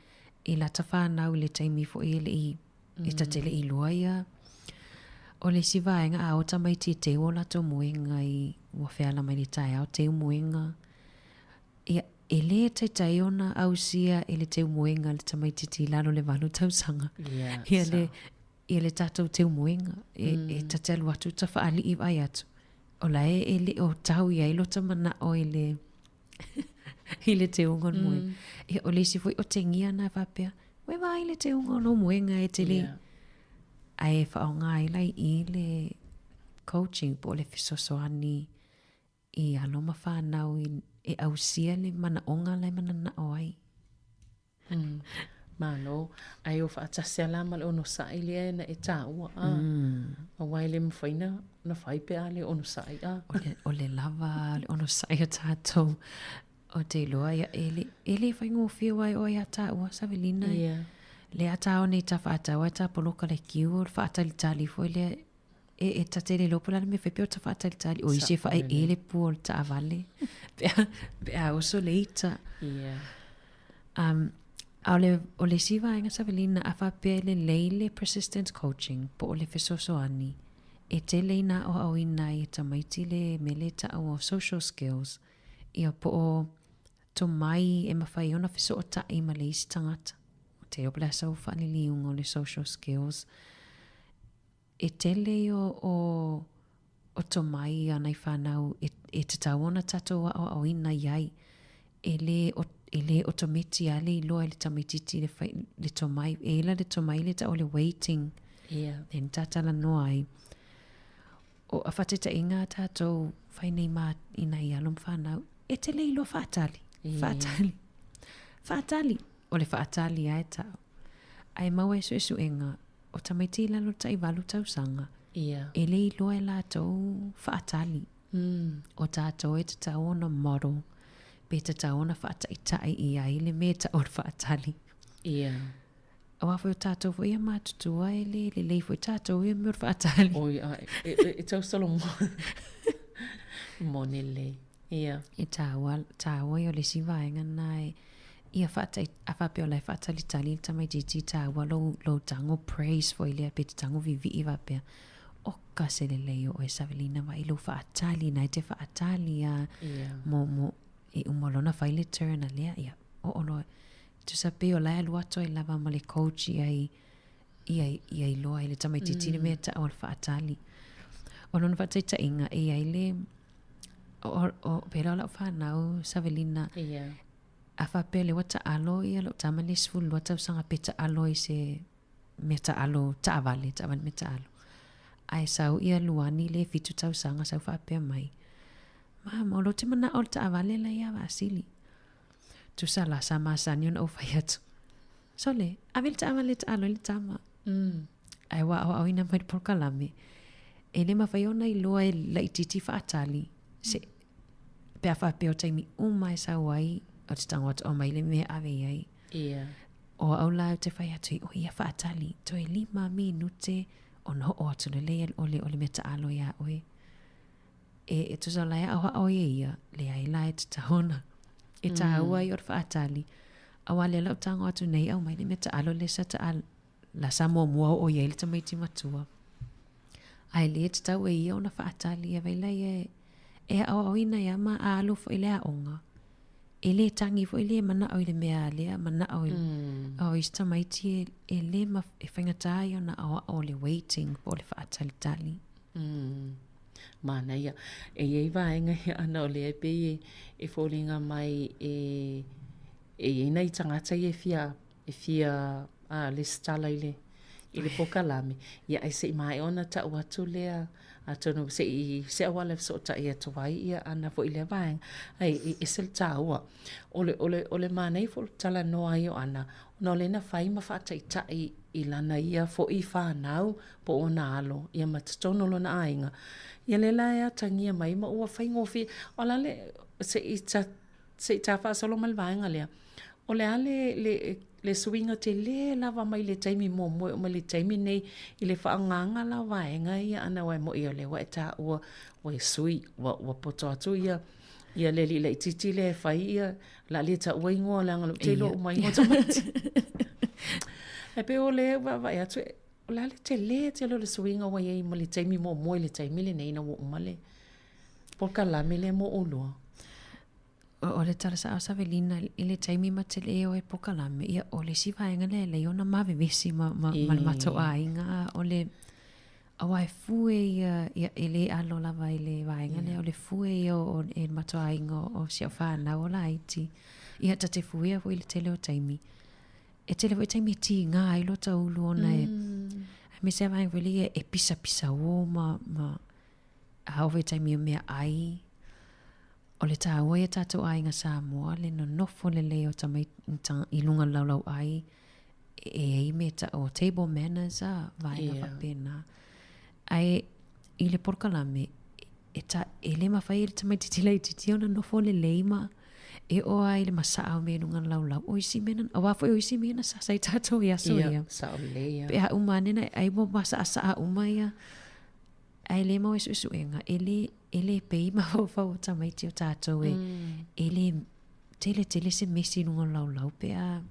i lata fanau i le taimi foi e le i, e ta te le i iloa ia. O le isi vaega, a o tamaiti e teu o latou moega i, ua feala mai le taeao teu moega. Ia, e lē taitai ona ausia e le teu moega le tamaititi i lalo le valu tausaga. Yeah, ia le, ia le tatou teu moega. E, mm. e ta te alu atu ta whaalii vai atu. O la e, e le o tau i ai lota mana'o i le, i le teuga o le moega. Ia, o le isi foi o tengia na faapea, ua e vaai le teuga o lou moega e te le. Yeah. Ae faaaoga ai la i i le coaching po o le fesoasoani i alo ma fanau i, e ausia le manaoga la e mananao ai. Mm. Malo. Ae o faatasi a la ma le onosai lea na e tāua a. Aua e le mafai na, na fai pe a le onosai a. O le, o le lava o le onosai o tātou. O te iloa ia e le, e le faigofie aua e oo ia tāua Savelina. Yeah. Le a tāo nei tā whaatau ai tā poloka le kiu o le whaatalitali foi lea e, e ta te le lopo la le mea fai pea o ta whaatalitali o isi e whae e le pua o le taavale pe a, pe a oso le ita. Yeah. Um, a o le, o le isi vaega Savelina a faapea e lelei le persistence coaching po o le fesoasoani e tele ina aoaoina ai e tamaiti le mea lea e taua o social skills Ia po o tomai e mafai ai ona fesootai ma le isi tagata. O te iloa po o le a sau faaliliuga o le social skills. E tele ia o, o tomai a nai fanau e, e tatau ona tatou aoaoina i ai. E le, e le otometi lava le iloa e le tamaititi le, fai, le tomai. E ela le tomai lea e tau o le waiting. Yeah. Then tatalanoa ai. O a whataitaiga a tātou whai nei mā i nai alo ma whānau, e te lei loa whaatali, whaatali, whaatali, o le whaatali a e tau. Ae maua e suesuega, o tamaiti i lalo tai valu tausaga, yeah. e le iloa e latou whaatali. O tātou e tatau ona model, pe tatau ona whaataitai i ai le me tau o le whaatali. Yeah. Aua foi o tātou foi ia matutua e le lelei foi tātou ia mea o le whaatali. Oi, ai, e, e, e tau solo mo. Moni lelei. Ia. E tāua, tāua ia o le isi vaega na e, ia whaatai, a whapea o lai whaatalitali le tamaititi tāua lou, lou tango praise foi lea pe te tango vivii whapea. O ka se lelei o oe Savelina vai lou whaatali, nai te whaatali a yeah. mo, mo, e uma lona fai le turn a lea, ia, o olo, Tusa pei o la e alu atu ai lava ma le coach ia i, ia, ia iloa i le tamaititi le mea taʻu o le faatali. O lona faataitaiga e iai le, o, o, pela o lau fanau Savelina, Yeah. a faapea lea ua taalo ia lou tama le 12 tausaga pe taalo i se mea taalo, taavale, taavale mea taalo. Ae sau ia Luani le 7 tausaga sau faapea mai, Mama, o lou te manao o le taavale la ia Vaasili. Tusa la sa masani ona ou fai atu. Sole, ave le taavale taalo i le tama. Ae ua aoaoina mai le polokalame. E le mafai ona iloa e laititi faatali. Se, pe a faapea o taimi uma e sau ai, o te tago atu aumai le mea ave i ai. Yeah. O au la ou te fai atu i o ia faatali, toe lima minute ona oo atu lelei o le, o le mea taalo iā oe. E, e tusa la e aoao ai e ia, leai la e tatau ona. E tāua ai o le faatali. Aua lea lau tago atu nei aumai le mea taalo lea sa taalo, la sa muamua oo i ai le tamaiti matua. Ae le tatau e ia ona faatali e vai la ia e, e aoaoina ia ma a alu foi le aoga. E le tagi foi le manao i le mea lea, manao i, mm. o isi tamaiti e, e le ma, e faigata ai ona aoao le waiting po o le faatalitali. Mm. Manaia. E iai vaega ia ana o lea e pei e, e foliga mai e, e iai nai tagata ia e fia, e fia a, lesitala i le, i le polokalame. Ia ae se i maea ona tau atu lea, atonu se i se auala e fesootai atu ai ia ana foi i lea vaega. Ae e ese le taua. O le, o le, o le manaia foi o le talanoa ai o Ana, ona o lea na fai ma faataitai i lana ia foi fanau po o ona alo, ia ma totonu o lona aiga. Ia lea la e atagia mai ma ua faigofie. O la le, se i ta, se i ta faasolo mai le vaega lea, o le a le, le, le suiga tele lava mai le taimi muamua e oo mai le taimi nei i le faaaogaga la o vaega ia ana aua e moi o lea ua e taua ua e sui, ua, ua poto atu ia, ia le alii laitiiti lea e fai ia, la le taua ingoa leaga o lea ou te iloa uma ingoa o tamaiti. Ae pei o lea e vaavaai atu, O le a le tele tele o le suiga ua i ai ma le taimi muamua i le taimi lenei ina ua uma le. polokalame lea mo ʻolua? O le tala saʻo Savelina i le taimi ma te le o e polokalame, ia o le isi vaega lea e leai ona mavevesi ma, ma, ma le matou aiga, a o le Aua e fue ia, ia e le alo lava i le vaega lea, o le fue ia o, o e le matou aiga o, o si au whānau o laiti. Ia ta te fuea foi i le tele o taimi. E tele foi taimi e tīngā ai lo taulu ona e, mm. me se vaega foi le ia e pisa pisa o ma, ma a o foi taimi o mea ai. O le tāua ia tātou aiga Samoa, le nonofo lelei o tamai i lunga laulau ai, e ai me ta o table manners a vaega yeah. faapena. Ae i le polokalame, e, ta, e le mafai e le tamaitiiti laitiiti ona nofo lelei ma e oo lava i le masaa o mea i luga o le laulau. O isi mea na, aua foi o isi mea na sasa i tātou i aso ia. Ia, sao lelei ia. Pe a uma ane na ai ua masaasaa uma ia. Ae le maua i suesuega, e le, e le pei mafaufau o tamaiti o tātou e, mm. e le tele tele se mesi i luga o le laulau pe a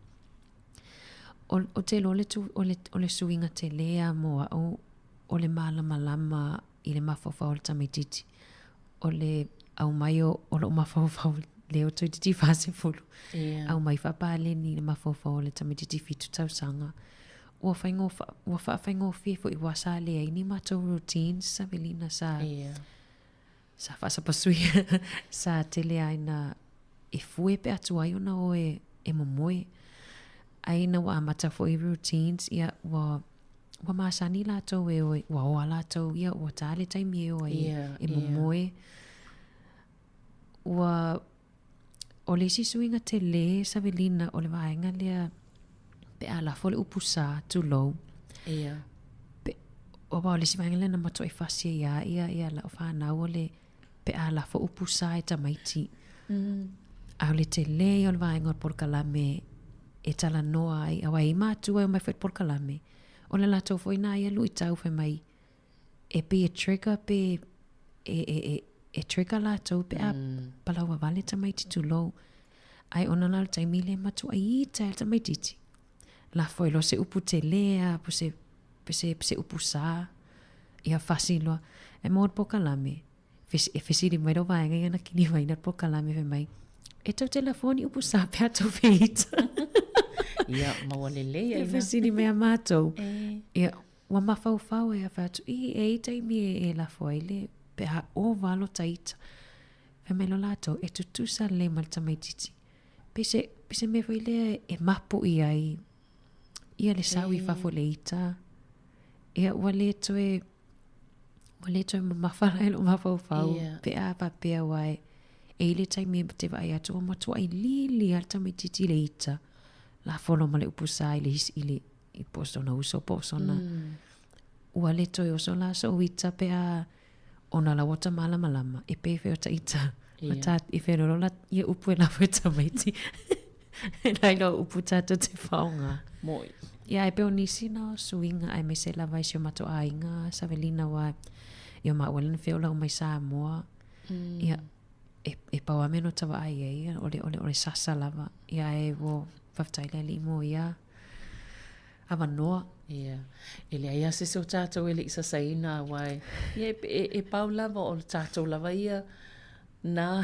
O, o te iloa o le, o le, o le suiga telē lava mo a'u, o le malamalama i le mafaufau o le tamaitiiti. O le aumai o, o lo'u mafaufau lea ua toeitiiti 40, Ia. aumai faapaleni i le mafaufau o le tamaitiiti 7 tausaga. Ua faigō, ua faafaigofie foi aua sa leai ni matou routines Savelina sa, Ia. sa faasapasuia sa tele lava ina e fue pe a tuai ona o e, e momoe. Ae ina ua amata foi routines, ia ua, ua masani latou e o e, ua o a latou, ia ua tā le taimi e o ai Ia, e momoe. Ua, o le isi suiga telē Savelina o le vaega lea pe a lafo le upu sa, tulou. Ia. Pe, aua o le isi vaega lea na matuai fasi ai lava ia, ia lau fanau o le pe a lafo upu sa e tamaiti. Mm. A o le telē ia o le vaega o le polokalame e talanoa ai, aua e i ai matua e omai foi i le polokalame, o le latou foi lena ia luitau fai mai, e pei e trigger pe e, e, e, e trigger latou pe a mm. palauavale tamaiti tulou. Ae ona la o le taimi lea matuai ita e le tamaitiiti. Lafo ai loa se upu telē a po se, po se, se upu sa. Ia fasi loa. E maua le polokalame. E fesili mai lau vaega ia na kilivaina le polokalame fai mai, e tou te lafoa ni upu sa pe a tou feita. Ia, maua lelei ai E fesili mai a matou. Ia, ua mafaufau ai a fai atu, i, e i ai taimi e, e lafo ai le, pe a ova lo ta ita. Fai mai loa latou, e tutusa lelei ma le tamaitiiti. Pei se, pei se mea foi lea e mapu i ai ia le sau i fafo i le ita. Ia, ua le toe, ua le toe mamafa la i lou mafaufau. Ia. Pe a faapea aua e, e i ai le taimi e te vaai atu, ua matuai lili lava le tamaitiiti i le ita. Lafo loa ma le upu sa i le isi, i le, i po o sona uso po o sona. Mm. Ua le toe oso la so'u ita pe a ona la ua ta malamalama e pei foi o ta ita. Ia. O ta i whenoro la ia upu e lafo e tamaiti. E nai loa upu tātou te whaonga. Moi. Ia, e pei o nisi na o suiga aemaise lava i si o matou aiga Savelina aua ia o maua lea na feola uma i Samoa. Mm. Ia, e, e pau lava mea na ota vaai ai, o le, o le, o le sasa lava. Ia, ae ua faafetai le Alii mo ia avanoa. Ia. E leai lava se isi o tatou e le i sasaina aua e, ia, e, e, e pau lava o le tatou lava ia na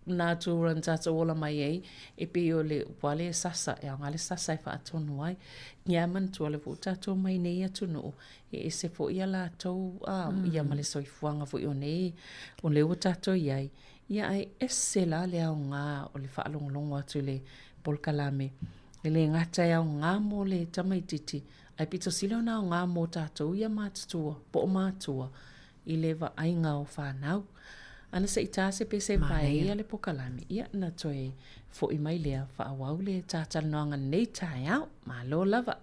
natura na tatou ola mai ai, e pei o le upu a lea e sasa, e aoga le sasa e faatonu ai. Ia manatua lea foi ua tatou mai nei atunuu, e ese foi a latou, a, ia ma le soifuaga foi o nei, o lea ua tatou i ai. Ia ae ese la le aoga o le faalogologo atu i le polokalame. E le gata e aoga mo le tamaitiiti, ae pito sili ona aoga mo tatou ia matutua, po o matua, i le vaaiga o fanau. Ana se i tā se pese pae ia le pokalame, ia na toe fo'i mai lea faaauau le tā talanoaga nei taeao. Malo lava.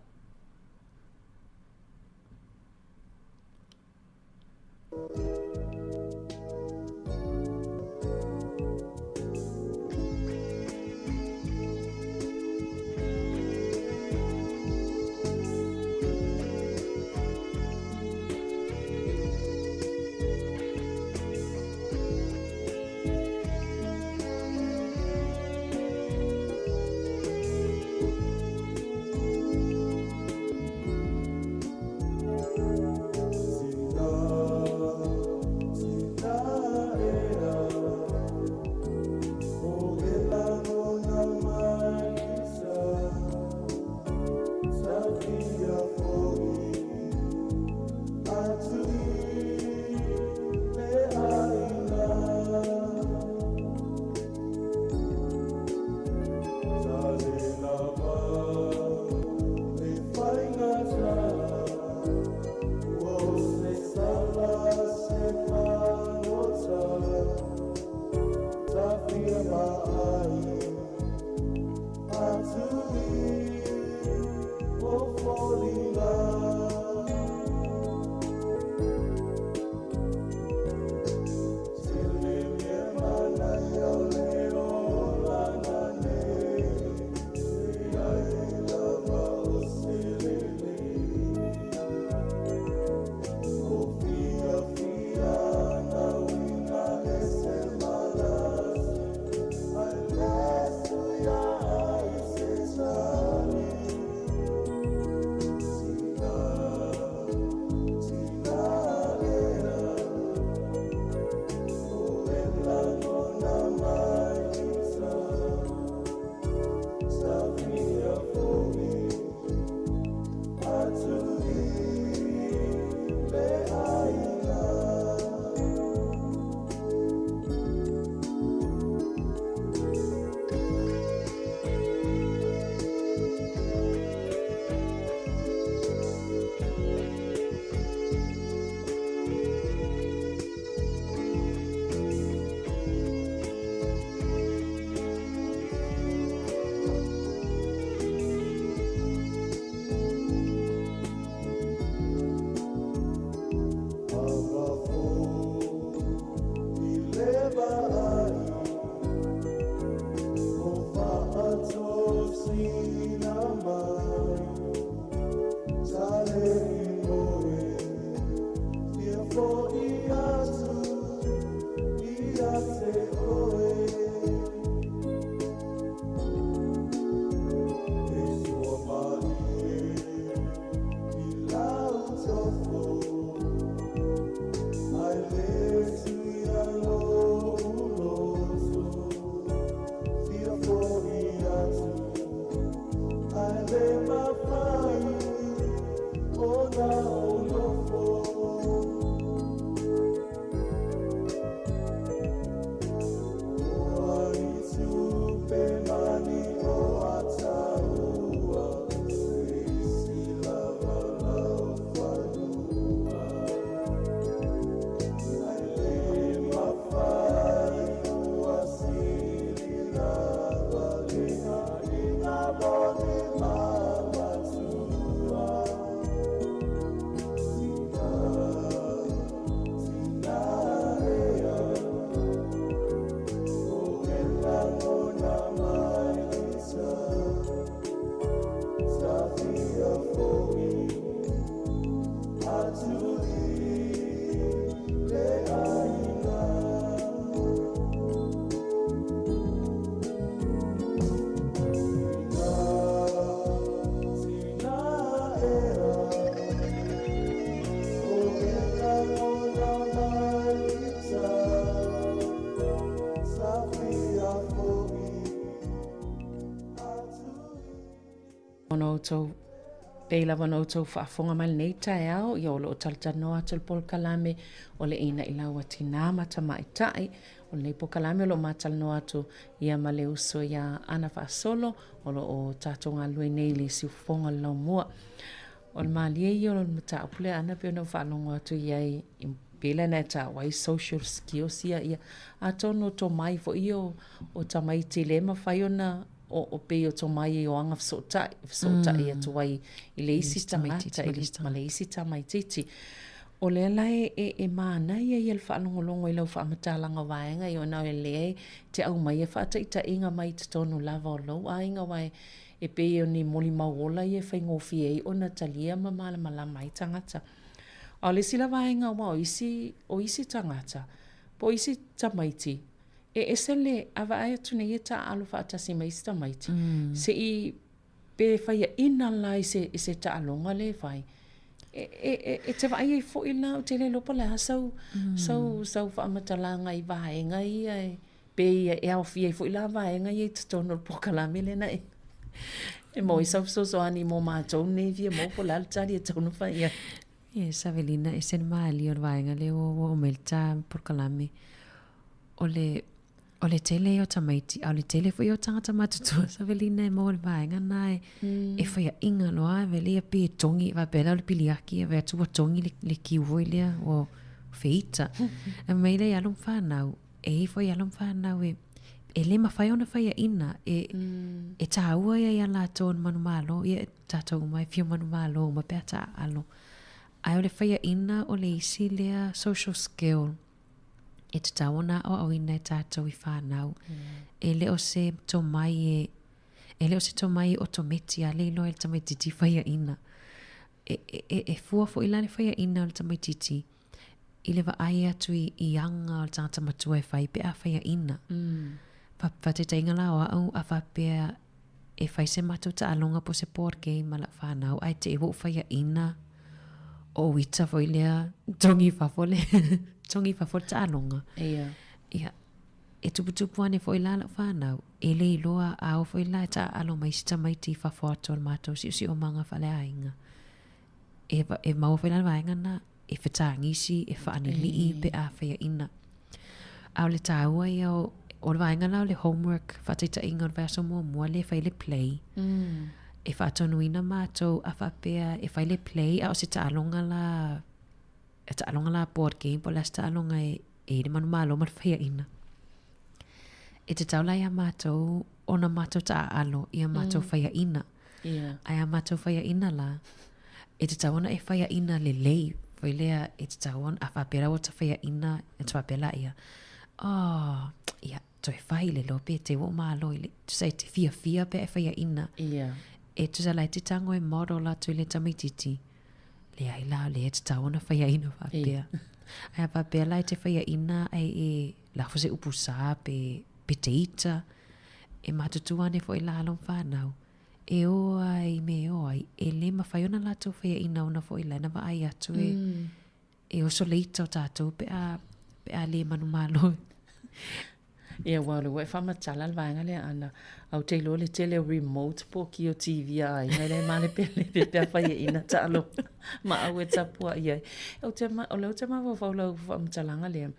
Ona outou pei lava ona outou faafofoga mai lenei taeao, ia o lo o talatalanoa atu le polokalame o le Ina'i Lau a Tinā ma Tamaitai. O lenei polokalame o lo o matalanoa atu ia ma le uso iā Ana Faasolo o lo o tatou galulue nei i le siufofoga o le laumua. O le malie ia o le mataupu lea Ana pei ona ou faalogo atu i ai i pei lea na e taua ai social skills ia, ia atonu o tomai foi ia o tamaiti le mafai ona o, o pei o tomai o aga fesootai, fesootai atu ai i le isi tagata i le, ma le isi tamaititi. O lea la e, e, e manaia ia le faalogologo i lau faamatalaga o vaega ia ona o lea e te aumaia faataitaiga mai totonu lava o lou aiga aua e, e pei o ni molimau ola ia e faigofie ai ona talia ma malamalama ai tagata. A o le isi la vaega aua o isi, o isi tagata, po o isi tamaiti, e ese le, a vaai atu nei e taaalo faatasi ma isi tamaiti, se i pe faiaina la i se, i se taaloga lea e fai, e, e, e, e te vaai ai foi la, ou te le iloa po o le a sau, sau, sau faamatalaga i vaega ia e, pe ia e aofia ai foi la vaega ia i totonu o le polokalame lea na e, e maua ai sau fesoasoani mo matou nei fia maua po o le a le tali e tatau ona fai i ai. Ia, Savelina, e ese le malie o le vaega lea ua oo mai le ta polokalame. O le, o le tele ia o tamaiti, a o le tele foi ia o tagata matutua, Savelina, e maua i le vaega lena e, e faiaʻiga loa, e vele ia pe togi, faapea la o le piliaki, e vaai atu ua togi le, le kiu foi lea, ua feita. Ae mai lea i alo ma fanau, e i ai foi alo ma fanau e, E lē mafai ona faiaʻina, e, e tāua ia iā latou o manumalo, ia e tātou uma e fia manumalo uma pe a taaalo. Ae o le faiaʻina o le isi lea social skill e tatau ona aʻoaʻoina e tātou i whānau. E le o se tomai e, e le o se tomai e otometi a le iloa e le tamaititi faiaʻina. E, e, e, e fua foʻi la le faiaʻina o le tamaititi i le vaai atu i, i aga o le tagata matua e fai pe a faiaʻina. Mm. Fa, faataitaiga la o aʻu a faapea e fai se matou taaloga po o se board game ma lau fanau ae te i ua ou faiaʻina o ou ita foi lea togi i fafo le togi i fafo le taaloga. Ia. Ia, e tuputupu ane foi la lau fanau, e le iloa a oo foi la e taaalo mai isi tamaiti i fafo atu o le matou siosiomaga faaleaiga. E, e maua foi la le vaega na e fetagisi, e faanilii pe a faiaʻina. A o le tāua ia o, o le vaega la o le homework faataitaiga o le vaiaso muamua lea e fai le play. Mm. E faatonuina mātou a faapea e fai le play a o se taaloga la e taaloga la board game po o le a se taaloga e, e i le manumalo ma le faiaʻina. E tatau la iā mātou ona mātou taaalo i a mātou mm. faiaʻina. Yeah. Ae a mātou faiaʻina la, e tatau ona e faiaʻina lelei, foi lea e tatau ona, a faapea la ua ta faiaʻina, e ta faapea laia, oh, ia, toe fai le loa pe te ua o malo i le, tusa e te fiafia pea e faiaʻina. Yeah. E tusa la e te tago e model atu i le tamaititi, leai la, lea e tatau ona faiaʻina faapea. Yeah. Ae a faapea la e te faiaʻina ae e lafo se upu sā pe, pe te ita, e matutu ane foi la alo ma whanau. E ō ai me e ō ai, e lē mafai ona latou faiaʻina ona foʻi la e na vaai atu e, mm. e oso le ita o tātou pe a, pe a lē manumalo. Ia, ua o le ua e faamatala le vaega lea ana. Au te iloa le tele o remote po o ki o TV a aiga e le malepelepe pe a faiaʻina taaloga ma au e tapuaʻi ai. Ou te ma, o lea ou te mafaufau lau faamatalaga lea.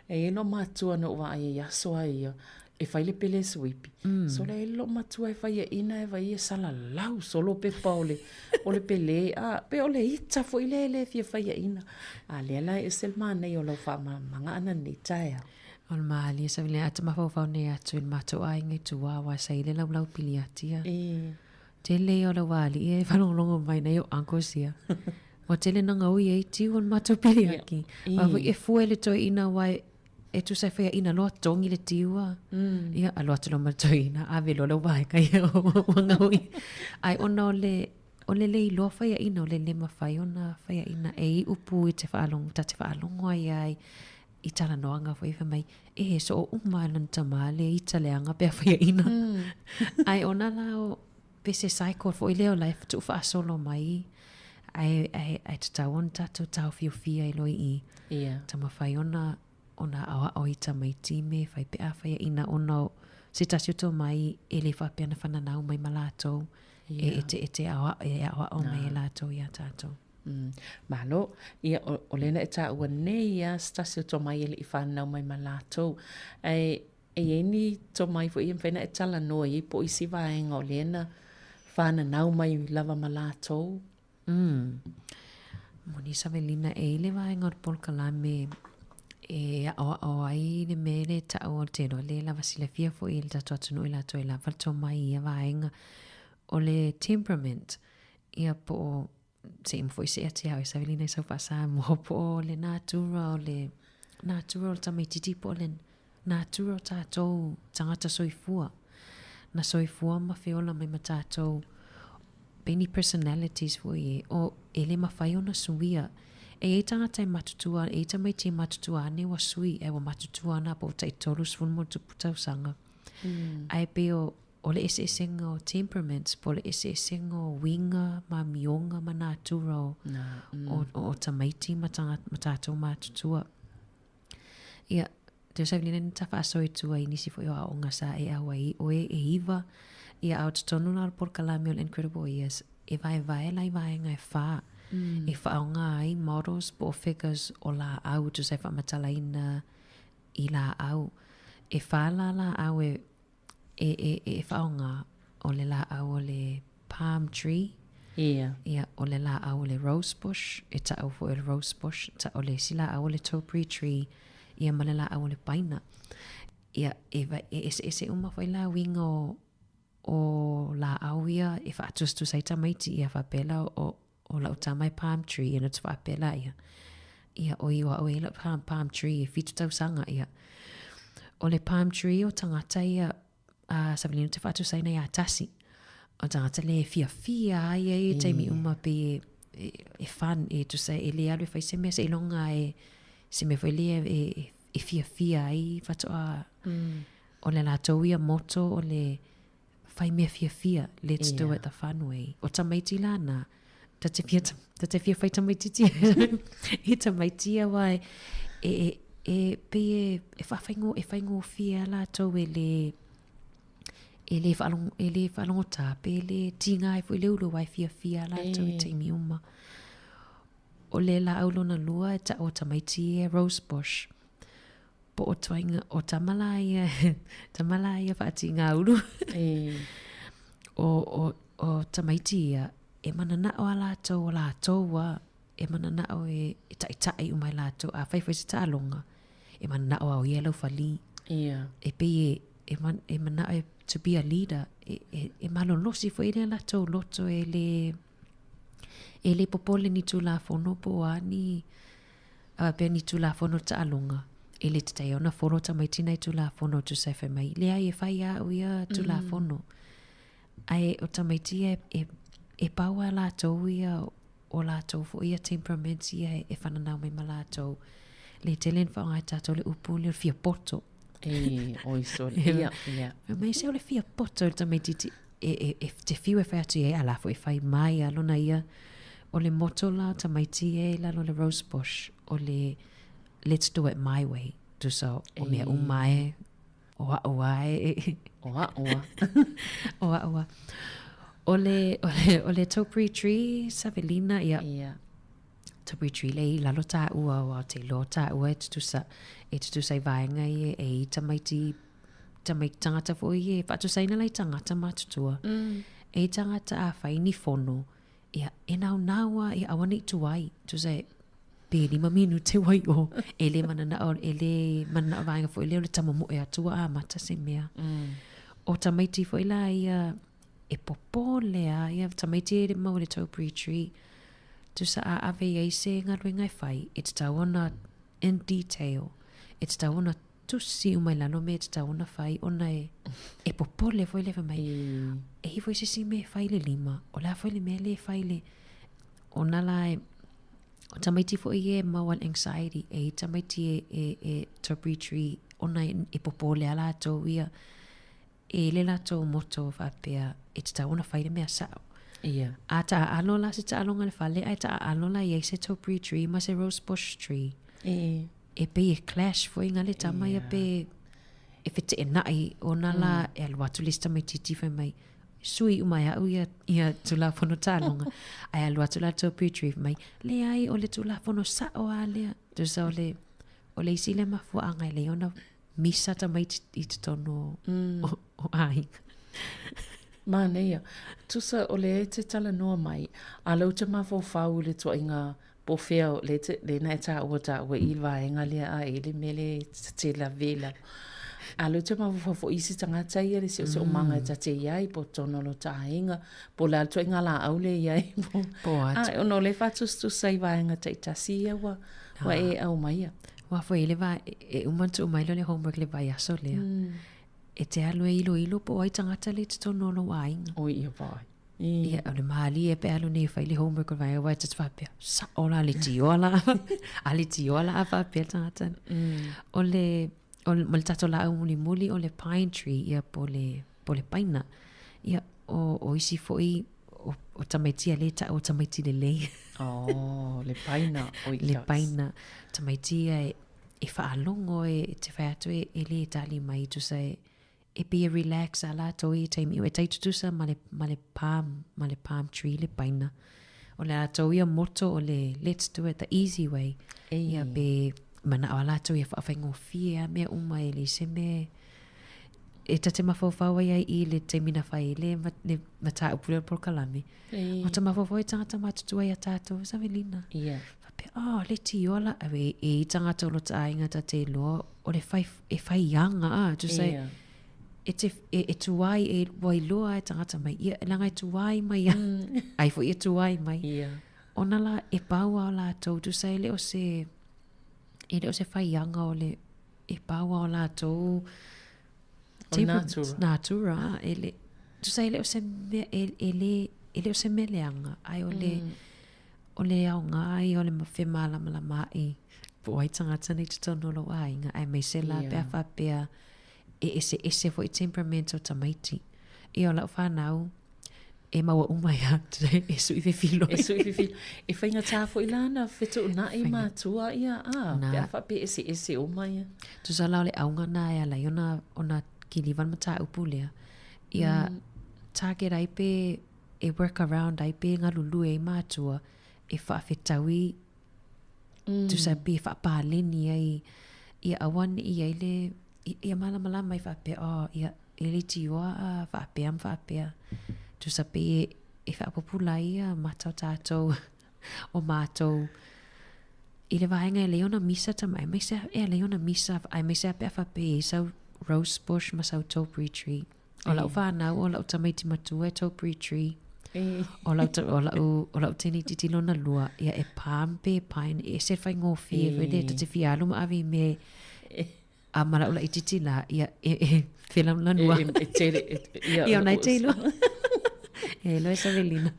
E i ai lou matua na ou vaai ai i aso a ia, e fai le pele suipi. Mm. So le lou matua e faiaʻina e vai e salalau solo pepa o le, o le pele. A, pe o le ita foʻi lea e le fia faiaʻina. A lea la e ese le manaia o lau faamalamalamaga ʻana lenei taeao. O le malie sa vile ata mafaufau nei atu i le matou aiga i tua aua sa i le laulau pili atia. E. Tele ia o lau alii e faalogologo mai nei o uncles ia. Ua tele na gaui ai tiu o le matou pili aki. Aua foi e fua i le toeaina aua e e tusa e faiaʻina loa togi le tiu a. Mm. Ia, alu atu loa ma le toeaina, ave loa lau vaega ia ua gaui. Ae ona o le, o le le iloa faiaʻina, o le le mafai ona faiaʻina e iʻu pū i te faalogo, ta te faalogo ai ai i talanoaga foi fai mai, e soo uma e lona tamā le ita leaga pe a faiaʻina. Mm. Ae ona la o, pe se cycle foi lea o la e tuufaasolo mai, ae, ae, ae tatau ona tatou taofiofia i loa i i. Yeah. Taumafai ona, ona aoao i tamaiti me fai pe a faiaʻina ona o se tasi o tomai e le faapea na fananau mai ma latou, yeah. e, e te, e te aoao, e aoao mai e latou iā tatou. Mm. Malo, ia, o, o lea na e taua nei ia se tasi o tomai e le i fananau mai ma latou. Ae, e i ai ni tomai foi e mafai ona e talanoa i ai po o isi vaega o lea na fananau mai lava ma latou. Mm. Moni Savelina, e i le vaega o le polokalame e aʻoaʻo ai le mea le taʻu o le tele o le lava silafia foʻi e le tatou atunuu i latou e lava le tomai i ia vaega o le temperament ia po o se i foi se ati au e Savelina i sau faa-Samoa po o le natura o le natura o le tamaititi po o le natura o tatou tagata soifua. Na soifua ma feola mai ma tatou pe ni personalities foi e, o e le mafai ona suia. E i ai tagata e matutua, e i ai tamaiti e matutua ane ua sui, ae ua matutua ana po o tai 30 ma ona tupu tausaga. Mm. Ae pei o, o le eseesega o temperaments po o le eseesega o uiga ma amioga ma natura o, Na, mm. o, o, o tamaiti ma, tanga, ma tatou matutua. Ia, te osa vile na ta faasoa i tua i nisi foi o aoga sa e au ai oe e iwa. Ia, a o totonu la o le polokalame o le Incredible Years, e vaevae la i vaega e whā. Mm. E whaaoga ai models po o figures o laau tusa e faamatalaina i laau. E whā la laau e e, e, e whaonga o le laau o le palm tree. Ia. Ia, o le laau o le rose bush, e taʻu foi o le rose bush, taʻu o le isi laau o le topiary tree, ia ma le laau o le paina. Ia, e, e eseese uma foi la uiga o, o lāʻau ia e faatusatusa ai tamaiti ia faapea la o, o lau tama e palm tree ia na te faapea la ia. Ia oi o au e lau palm, palm tree e fitu tausaga ia. O le palm tree o tagata ia a Savelina te faatusaina iā tasi. O tagata le fiafia ai ia i taimi uma pe e, e, e fun e tusa e le alu e fai se mea seiloga e se mea foi lea e, e, e fiafia ai faatoa mm. o le latou ia motto o le fai mea fiafia let's yeah. do it the fun way. O tamaiti la na ta te fia, ta te fia fai tamaiti i tamaiti ia wa e, e, e, pei e, e whaawhaingo, e whaingofie a lātou e le, e le whaalongo, e le whaalongotā, pe le tīngā e fo i le ulu wai fiafia a lātou e taimi uma. O le la au lona lua e ta o tamaiti e rose bush. Po o tuainga, o tama la ia, tama la ia whaatīngā ulu. E. O, o, o tamaiti ia, e mananao a lātou o lātou a, e mananao e, e ta'ita'i uma i latou, afai foi se taaloga, e mananao a o ia e laufalī. Ia. E pei e, e, man, e manao e to be a leader, e, e, e malolosi foi lea latou loto e le, e le popole ni tulafono po o a ni, a pea ni tulafono taaloga, e le tatau ona follow tamaiti nai tulafono tusa e fai mai, leai e fai lava au ia tulafono. Ae o tamaiti ia e, e pau a latou ia o latou foi ia temperaments ia e whananau mai ma latou. Le tele na whaonga e tātou le upu le o le fia poto. E, oi sorry. Ia, ia. Mai se o le fia poto le tamaiti e, e, e te whiu e whai atu i e, ala fo e whai mai a lona ia. O le moto la o tamaiti e lalo le rose bush, o le let's do it my way. Tusa o mea uma e, o a'u a e. O a'u a. O a'u a. O le, o le, o le topiary tree, Savelina, ia. Ia. Topiary tree le i lalo tāua o te lo tāua e tutusa, e tutusa i vaenga i e, e i tamaiti, tamaiti tangata foi e whaatusaina lai tangata matutua. E i tangata a whai ni fono, ia, e nau naua e aua nei tuai, tusa e, pe lima minute wai o, e le mananao, e le mananao vaenga foi lea o le tamamoe atua a mata se mea. O tamaiti foi la ia, e popole a, ia tamaiti e le mau le topiary tree, tusa a ave i ai se galuega e fai, e tatau ona in detail, e tatau ona tusi uma i lalo mea e tatau ona fai, ona e, e popole foi le fai mai, e i foi se isi mea e fai le lima, o le a foi le mea lea e fai le, ona la e, o tamaiti foi ia e mau ai le anxiety, e i tamaiti e, e, e topiary tree, ona e, e popole a latou ia, e le latou moto faapea e tatau ona fai le mea sao. Ia. A taaalo la se taaloga i le fale ae taaalo la i ai se topiary tree ma se rose bush tree. E. E pei e clash foi nga le tama ia pe e feteenai ona la e alu atu le isi tamaitiiti fai mai sui uma e au ia ia Tulafono taaloga ae alu atu la le topiary tree fai mai leai o le Tulafono sao a lea. Tusa o le o le isi lea mafuaaga e leai ona misa tamaiti i totonu o, o aiga. Manaia. Tusa o lea e te talanoa mai, a lea ou te mafaufau i le tuaiga po o fea o lea te, lea na e taua taua i le vaega lea a e le mea lea e te lave lava. A lea ou te mafaufau foi i isi tagata ia le seoseomaga e ta te i ai po o totonu o lota aiga, po o le a le tuaiga laau lea e i ai. Po, po atu. A, ona o lea e faatusatusa i vaega taitasi ia ua, ua e aumaia. Aua foi le va, e uma ona tuu mai lea o le homework i le vaiaso lea. E te alu e iloilo po o ai tagata lea i totonu o lou aiga. Oi ia vai. Ia, o le malie pe alu nei e fai le homework o le vaega, aua e te faapea, sao la le tioa la, a le tioa la a faapea le tagata. O le, o le, ma le tatou laau mulimuli o le pine tree, ia po o le, po o le paina. Ia, o, o isi foi, o, o tamaiti ia lea e tau o tamaiti lelei. Oh, le paina o i Le paina. Tamaiti ia e, e faalogo e, e te whai atu e, e le tali mai tusa e, e pei e relax a latou i taimi e tai tutusa ma le, ma le palm, ma le palm tree le paina. O le latou ia motto o le let's do it the easy way. E. Ia pe manao a latou ia whaawhaingofie a mea uma e le se mea e ta te mafaufau ai ai i le taimi na whai le, ma, le mataupu lea o le polokalame. E. O ta mafaufau e tangata matutua ia tātou, Savelina. Ia. Faapea, faapea, oh, le tioa la, e, e i tagata o lo taaiga ta te iloa, o le fai, e fai aga, a, tusa e, Ia. e te, e, e tuai, e, ua iloa e tagata mai, ia, leaga e tuai mai a, ai foi e tuai mai. Ia. Ona la, e pau a o latou, tusa e le o se, e le o se faiaga o le, e pau a o latou, O natura. Natura, e le, tusa e le o se mea, e, e le, e le o se mea leaga, ae o le, o le aoga ia o le femalamalamaai po o ai tagata nei i totonu o lou aiga, aemaise la pe a faapea e eseese foi temperament o tamaiti. Ia o lau fanau, e maua uma ia e sui fefiloi. E sui fefiloi. E faigata foi la ona fetuunai matua ia, a, pe a faapea e eseese uma ia. Tusa la o le auga na e ala ai ona, ona kiliva le mataupu lea, ia target ai pe e work around ai pe galulue ai matua e faafetaui tusa pe faapaleni ai ia aua ne i ai le ia malamalama ai faapea oh ia e le tioa a faapea ma faapea tusa pe e faapupula ai ia mata o tatou o matou i le vaega e lei ona misa tama aemaise e alai ona misa aemaise a pe a faapea e i ai sau rose bush ma sau topiary tree. O lau whanau, o lau tamaiti matua e topiary tree. O lau, o lau, o lau teine itiiti lona lua, ia e palm pe pine, e ese le faigofie foi lea, ta te fia alu ma ave i mea a ma lau laitiiti la, ia e, e felanulanua. E, e, tele, e, ia, ia ona e te iloa. E iloa e Savelina.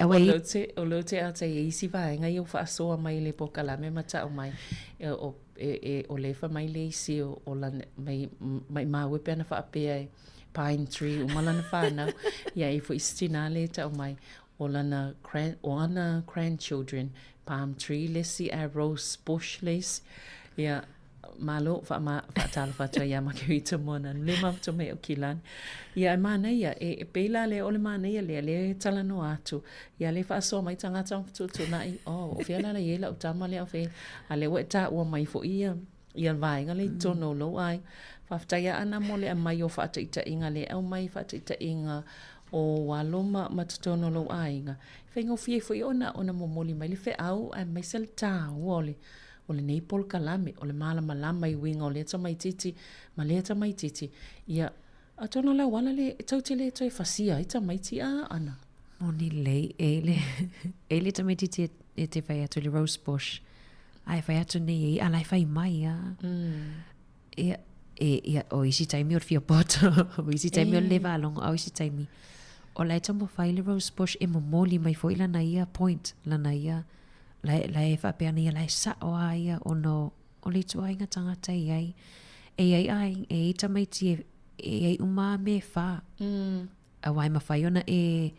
O lea te, o lea te ata i isi vaega ia ua faasoa mai i le polokalame ma tau mai, e, o e, e, o lea fai mai le isi o, o lana, mai, maimau e pe ana faapea e pine tree uma lana whanau, ia e foi isi tinā le tau mai, o lana, grand, o ana grandchildren, palm tree le isi, a rose bush le isi, ia, malo, wha, whaatalofa atu ai ia Margarita Moana, le mafuta mai o Kilani. Ia, e manaia, e, e pei la lea o le manaia lea, lea e talanoa atu, ia le faasoa mai tagata ma fetuutuunai, oh, o fea la la i ai lau tama lea, o fea, a lea ua e taua mai foi ia, ia le vaega lea i totonu o lou aiga. Faafetai lava Ana mo le aumai o faataitaiga lea e aumai faataitaiga o alo ma, ma totonu o lou aiga. E faigofie foi ona, ona momoli mai le feau aemaise le taua o le, o lenei polokalame, o le malamalama i uiga o lea tamaitiiti ma lea tamaitiiti, ia, atonu o le auala lea e tou te le toe fasia ai tamaiti a Ana. Moni lelei, e i le, e i le tamaitiiti e te fai atu i le rose bush, a e fai atu nei e ia, a la e fai mai a. Ia, e, ia, o isi taimi o le fia poto, o isi taimi o le le faalogo, a o isi taimi, o la e taumafai le rose bush e momoli mai foi lana ia point, lana ia, la e, la e faapea ana ia, la e sa'o a ia ona o, o le ituaiga tagata e i ai. E i ai aiga, e i ai tamaiti e, e i ai uma a mea e whā. Aua e mawhai ona e,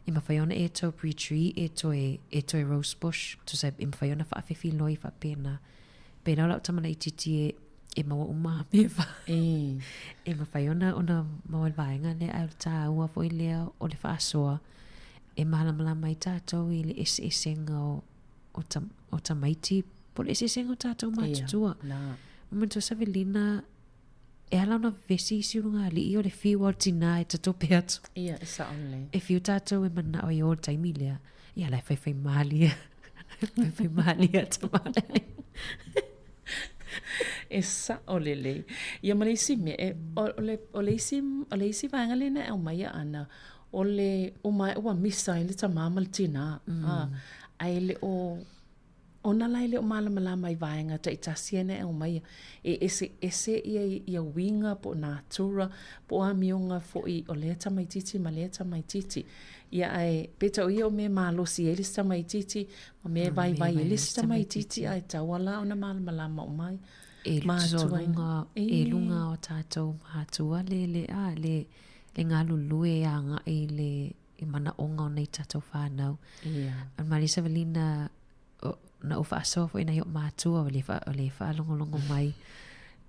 e mawhai ona e topiary tree, e toe, e toe rose bush, tusa e mawhai ona whaawhiwhi loi whapena. Pēnā o lau tama laitiiti e, e maua uma a mea e whā. E mawhai ona, ona maua le vaega lea, ae o le tāua foi lea o le whaasoa, e malamalama ai tātou i le eseesega o, o, ta, o tamaiti, po o le eseesega o tātou matutua. Ia, nā. Manatua Savelina, e ala ona vevesi isi ulugalii o le fiu a o le tinā e tatope atu. Ia, e sao lelei. E fiu tātou e manao i o le taimi lea. Ia, la e faifai malie. Faifai malie atu malie. E sao lelei. Ia ma le isi mea, e, o, o le, o le isi, o le isi vaega lena e aumaia ana, o le uma ua misa ai le tamā ma le tinā. A, ae le o, ona la e le o malamalama i vaega taitasi ia na e aumaia. E eseese ia, ia uiga po o natura, po o amioga foi o lea tamaitiiti ma lea tamaitiiti. Ia ae peitai o ia o mea e malosi ai le isi tamaitiiti, ma mea e vaivai ai le isi tamaitiiti, ae tatau lava la ona malamalama uma ai E matua luga, e luga o tatou matua le, le, a, le, le galulue e agai i le i manaoga o nai tatou whanau. Ia. A Marisa Velina, o, na ou faasoa foi nai o'u matua o le, wha, o le faalogologo mai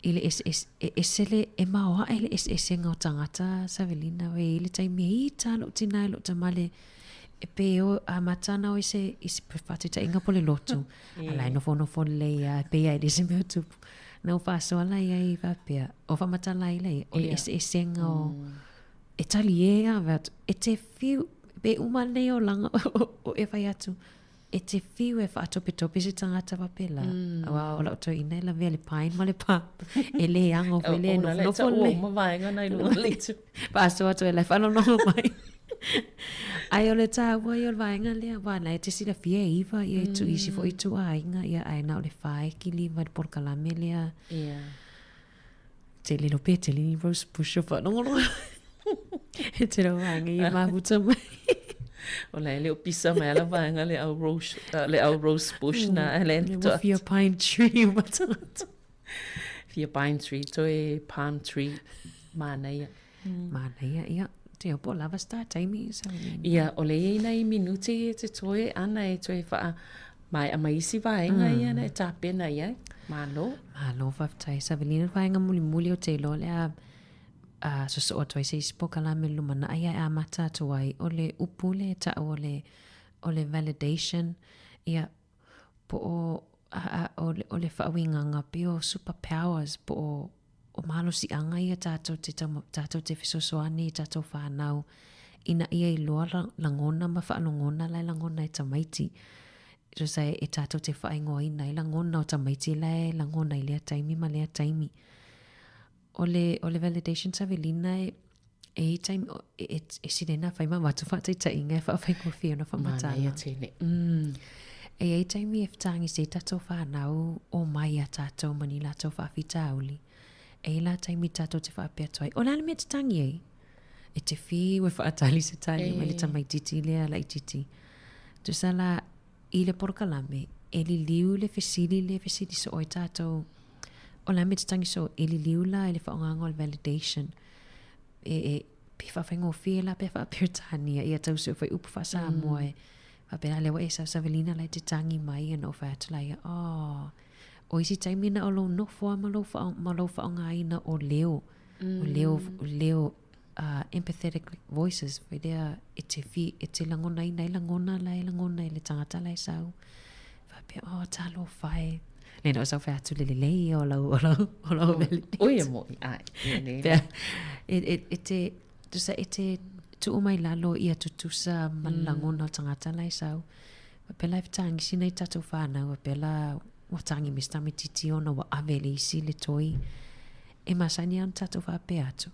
i le ese, e ese le, e maoaʻe le eseesega o tagata Savelina e i ai le taimi e ita lo'u tinā i lo'u tama le e pe o amata ana o i se i se faataitaiga po o le lotu a la e nofonofo lelei lava e pei lava e le o se mea o tupu. Na ou faasoa la iai faapea o faamatala ai la ia o le eseesega o e talie a fai atu e te fiu pe uma lenei olaga o e fai atu. E te fiu e faatopetope se tagata faapela. Auā o lau toeaina e lavea le pine ma le palm. E le ago foi lea e nofonofo lelei. Ona lea e taua uma vaega na i luga o le itu. Faasoa atu ai la e faalogologo mai. Ae o le taua ia o le vaega lea, aua o la e te silafia e iva ia i isi foi ituaiga, ia ae na o le fa e kiliva i le polokalame lea. Ia. Tele lo pe tele ni rose bush o faalogologo. E tele o vaega ia mafuta mai. O la e le o pisa mai ala vaega le au rose, le au rose bush na le Ua fia pine tree uma tagata. Fia pine tree, toe palm tree. Manaia. Manaia, ia. Te au po lava sta taimi. Ia, o le ia nai minute e te toe ana e toe whaa maea mai isi vaega ia na e tapena i ai. Malo. Malo, faafetai. Savelina le vaega mulimuli o te iloa le a a sosoo atu ai se isi polokalame i le lumanai ae amata atu ai o le upu lea e tau o le o le validation ia po o a, a, o, le, o le faauigaga pei o super powers po o o malosiaga ia tatou te tau, tatou te fesoasoani i tatou whanau ina ia iloa la, lagona ma faalogona la e lagona e tamaiti. Tusa e, e tatou te whaingoaina ai lagona o tamaiti la e lagona i lea taimi ma lea taimi. O le, o le validation Savelina e, e i taimi, e, e, e sili ana whai ma watu whaataitaiga e whaafaigofie ona whaamatala. Manaia tele. E i ai taimi e whataangi se tatou whanau o mai a tatou ma ni latou whaafitauli. E i la taimi tatou te whaapea atu ai, o le a le mea te tangi ai? E te whiu e whaatali se tali mai le tamaititi lea laititi. Tusa la, i le polokalame, e liliu le fesili lea e fesili soo ai tatou, o le a le mea te tangi soo, e liliu la i le faaaogaga o le validation. E, e, pe faafaigofie la pe faa-Peretania, ia tau sue foi upu faa-Samoa e faapena lea ua e saosavelina la e te tagi mai ona ou fai atu laia, oh, o isi taimi na o lou nofo lava ma lou ma lou faaaogaina o leo, o leo, o leo empathetic voices foi lea e te fi, e te lagonaina ai lagona la e lagona e le tagata la e sau. Faapea, oh, talofa e. Le na o sau fai atu le lelei ia o lau, o lau, o lau validate. Oi e mo'i, ai. E nei. Pea, e, e, e te, tusa, e te tuu mai lalo ia tutusa ma le lagona o le tagata la e sau. Faapea la e fetagisi nai tatou whanau, faapea la ua tagi me se tamaititi ona ua ave e le isi le toi. E masani lava ona tatou faapea atu.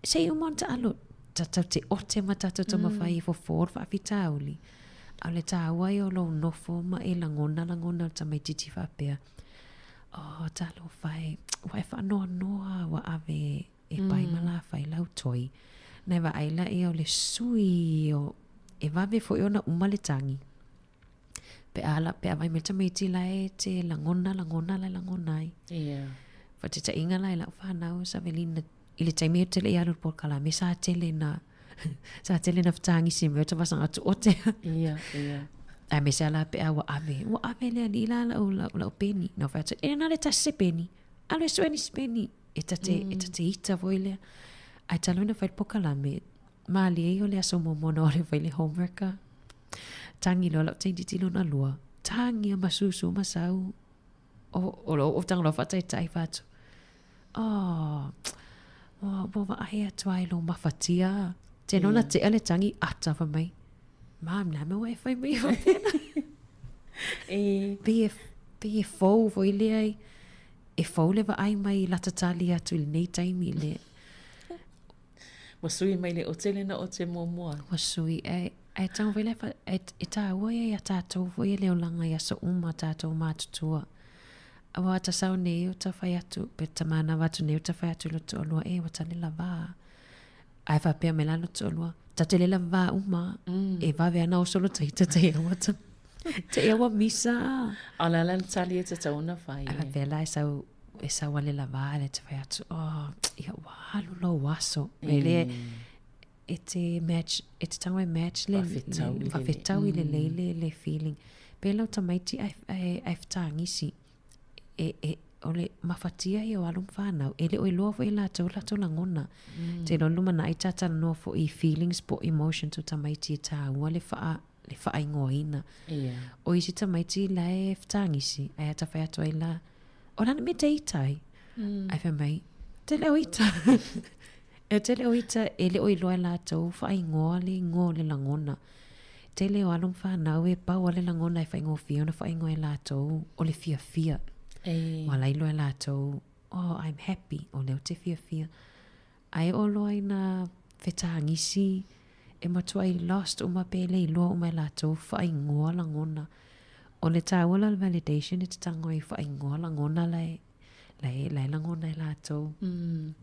Se i uma ona taalo, tatou te ote ma tatou taumafai e fofo le faafitauli. A o le tāua ia o lou nofo ma e lagona lagona o le tamaititi faapea, oh, talofa e, ua e faanoanoa ua ave e pai ma lafai lau toi. Na e vaai laia o le sui o, e vave foi ona uma le tagi. Pe a la, pe a vai mai le tamaiti la e te lagona, lagona la e lagona ai. Ia. Faataitaiga la i lau fanau, Savelina, i le taimi e tele i alu le polokalame, sa tele na, sa tele na fetagisi mai o tavasaga atu ote. Ia, ia. Aemaise lava la pe a ua ave, ua ave le alii la lau, lau, lau peni. Na ou fai atu, e na o le tasi se peni. Alu e sue nisi peni. E ta te, e ta te ita foi lea. Ae talu ona fai le polokalame, malie ia o le aso muamua na o alu e fai le homework a. Tangi loa lau tamaititi lona lua. Tangi a ma susu ma sau. O, o, o tanga loa faataitai fai atu. Oh, ua, ua vaai atu ai lou mafatia. Te nona tea le tangi ata fai mai. Mom, le a mea ua e fai mai ai faapena? E. Pei e, pei e fou foi lea i, e fou le vaai mai i lata tali atu i lenei taimi i le. Ua sui mai le ote lena ote muamua. Ua sui, e, e tau foi le fa, e, e tāua ia ia tātou foi e le olaga i aso uma tātou matutua. Aua ta sao nei o ta whai atu, pe ta mānawa atu nei o ta whai atu i lo toalua, e, ua tane lava. Ae faapea mai la lo toalua, ta te le lava uma, e vave ana oso lo taita te aua ta, te aua misa. A o le a la le tali e tatau ona whai. Ae faapea la e sau, e sau ale lava ale te whai atu, oh, ia ua alu lou aso. E le, e te match, e te tago e match le, Faafetaui le, lelei le, le feeling. Pe lau tamaiti ae, ae, ae fetagisi, e, e, o le mafatia ia o alo ma fanau, e le o iloa foi e latou latou lagona. Te iloa lumanai ta talanoa foi i feelings po o emotions o tamaiti e tāua le whaa, le whaingoaina. Yeah. O isi tamaiti la e fetagisi, ae ata whai atu ai la, o lana me te ita ai. Ae fai mai, te leo ita. E te leo ita, e le o iloa e latou whaingoa le ingoa o le lagona. tele o alo ma fanau e pau lava le lagona e faigofie ona faaigoa e latou o le fiafia. E. Ua la iloa e latou, oh I'm happy, o lea ou te fiafia. Ae oo loa ina fetagisi, e matuai lost uma pe le iloa uma e latou faaigoa lagona. O le taua la o le validation e te tago ai faaigoa lagona la e, la e, la e lagona e latou. Mm.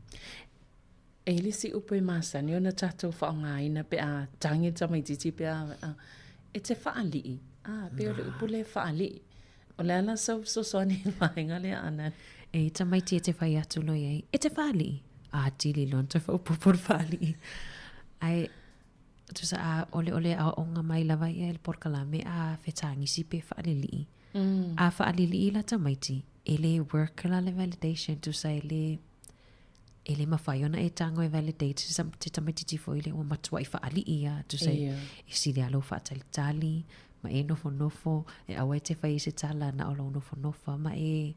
E i ai le isi upu e masani ona tatou faaaogaina pe a tagi le tamaitiiti pe a, a, e te faalii. A, pei o le upu lea faalii. O le a la sau fesoasoani i le vaega lea Ana? E tamaiti e te fai atu loa i ai, e te faalii. A tili loa ona toe faaopoopo le faalii. Ae, tusa a oleole aoaoga mai lava ia i le polokalame a fetagisi pe faalilii. A faalilii la tamaiti, e le work la le validation, tusa e le, e le mafai ona e tago e validate se se tamaitiiti foi lea ua matuai faalii lava, tusa e, e sili lava lou faatalitali, ma e nofonofo, e aua e te fai i se tala na o lou nofonofo lava ma e,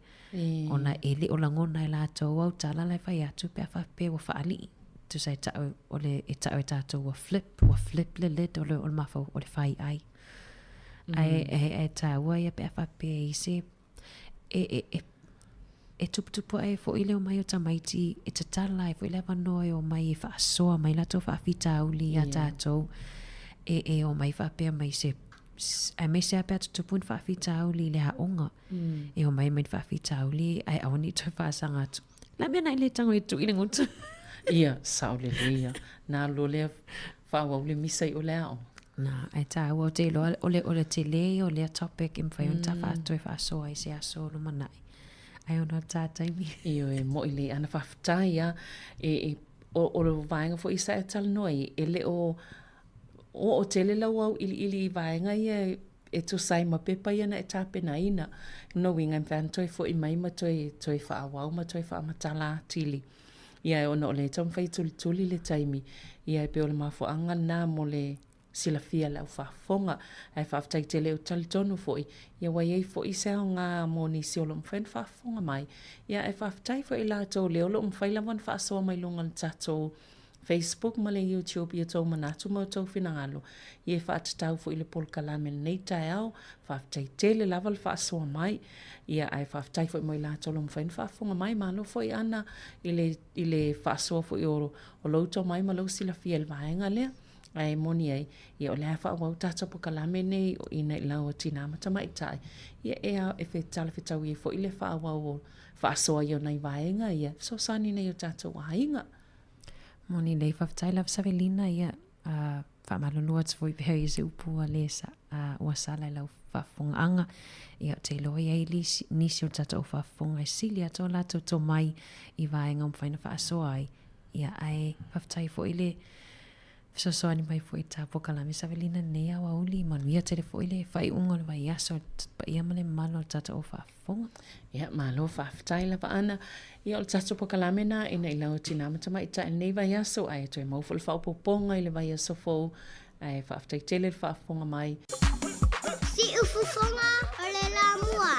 ona e le o lagona e latou au tala la e fai atu pe a faapea ua faalii. Tusa e tau, o le, e tau e tatou ua flip, ua flip le lid o le, o le mafau, o le faiai. Ae, e, e taua ia pe a faapea e i se, e, e, e, e tuputupu ae foi le omai o tamaiti, e tatala ai foi le avanoa e omai e faasoa mai latou faafitauli iā tatou, e, e omai faapea mai se, aemaise lava pe a tutupu ni faafitauli i le aoga, e omai mai ni faafitauli ae aua ne i toe faasaga atu. Le a mea na e le tago e tuu i le gutu? Ia, sao lelei ia. Na alu loa lea faaauau le misa i o le aoga. Na, ae taua, ou te iloa o le, o le tele ia o lea topic e mafai ona ta toe faasoa ai se aso lumanai. Ai ona o le ta taimi. Ioe, mo'i lelei ana faafetai lava. E, e, o, o le vaega foi sa e talanoa ai, e le o oo tele lau auiliili i vaega ia e tusa ai ma pepa ia na e tapenaina. O lona uiga e mafai ona toe foi mai ma toe, toe faaauau ma toe faamatala atili. Ia ona o lea e taumafai e tulituli le taimi, ia e pei o le mafuaaga lena mo le silafia e le au faafofoga. Ae faafetai tele, ou te talitonu foi, ia ua i ai foi se aoga mo nisi o lo o mafai ona faafofoga mai. Ia ae faafetai foi i latou lea o lo o mafai lava ona faasoa mai luga o le tatou Facebook ma le YouTube i outou manatu ma outou finagalo ia e faatatau foi i le polokalame i lenei taeao. Faafetai tele lava le faasoa mai. Ia ae faafetai foi mo i latou o lo o mafai ona faafofoga mai. Malo foi Ana i le, i le faasoa foi o, o lou tomai ma lou silafia i le vaega lea. Ae moni ai, ia o le a faaauau tatou polokalame nei o Ina i Lau o Tinā ma Tamaitai, ia e, e fe, talafetaui ai foi le faaauau o faasoa i o nai vaega ia, fesoasoani nei o tatou aiga. Moni lelei, faafetai lava Savelina, ia, a, faamalulu atu foi pea i se upu ua le sa, a, ua sala i lau faafofogaaga. Ia, ou te iloa e i ai lisi, nisi o le tatou faafofoga e sili atu o latou tomai i vaega ua mafai ona faasoa ai. Ia, ae faafetai foi le fesoasoani mai foi i le ta polokalame Savelina i lenei aoauli. Manuia tele foi le faaiuga o le vaiaso i le paia ma le mamalu o le tatou faafofoga. Fofoga. Ia, malo faafetai lava Ana. Ia, o le tatou polokalame lena ina i lau tinā ma tamaitai i lenei vaiaso, ae toe maua foi le faaopoopoga i le vaiaso fou. Ae faafetai tele le faafofoga mai. Siufofoga o le Lamua.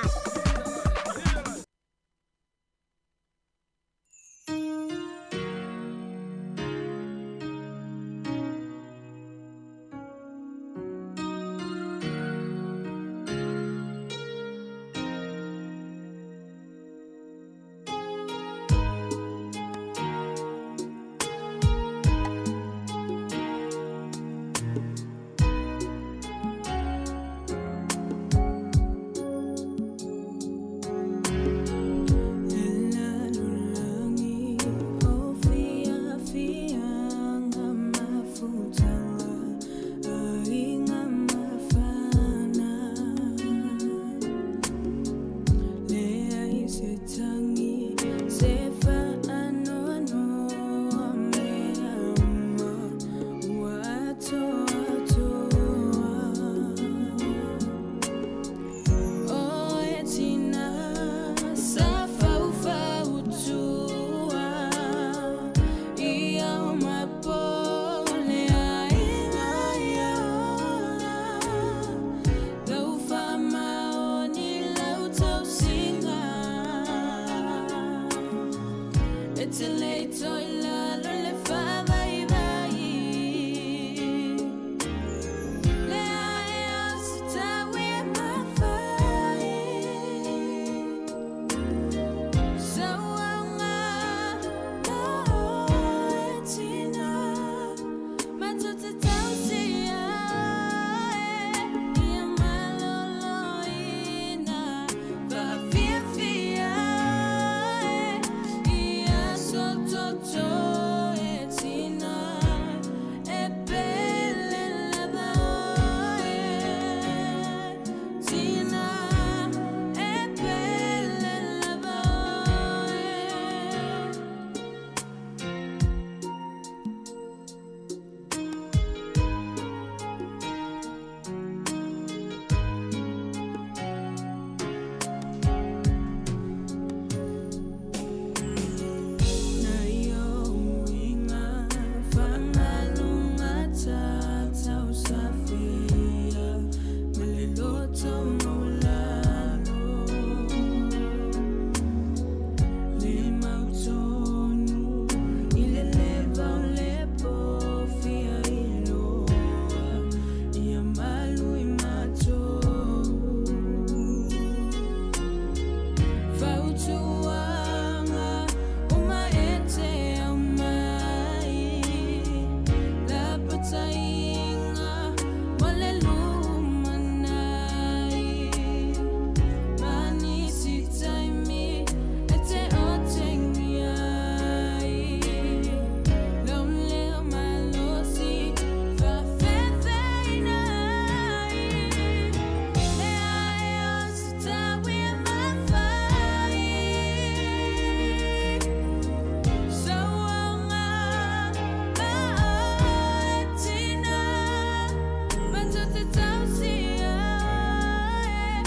te tausia oe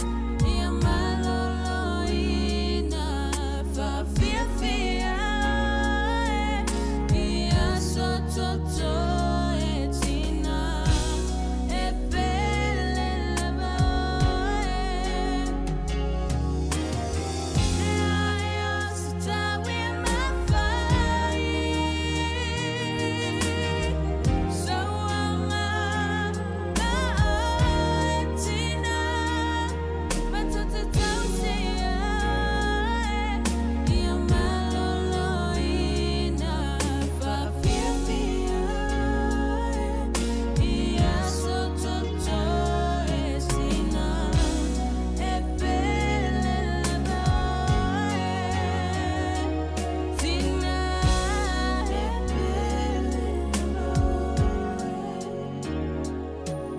Ia maloloina Whawhiawhia oe I aso toto e tina E pele lava oe E ai o se tau e mawhai Sauanga a oe tina Ma te tausia oe Ia maloloina Whawhiawhia oe I aso toto e tina E pele lava oe Tina e pele lava oe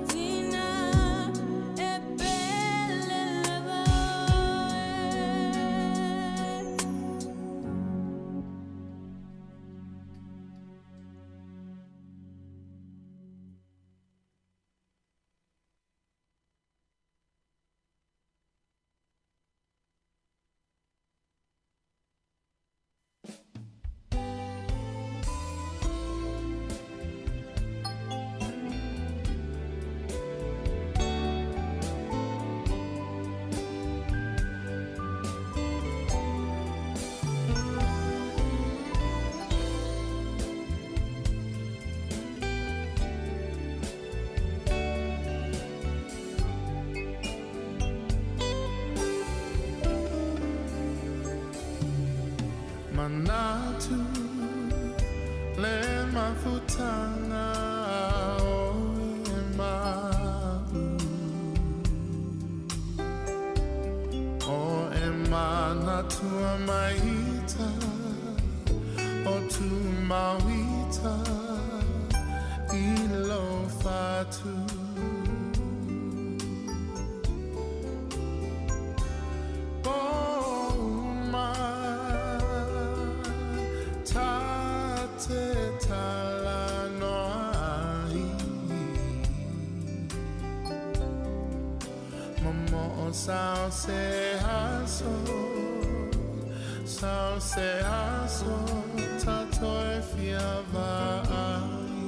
Tina e pele lava oe. Manatu le mafutanga o e mau O e manatua maita o tu mauita i lo fatu O ma ta te tala noa ai Momo o sao se aso Sao se aso Tato e fia vaai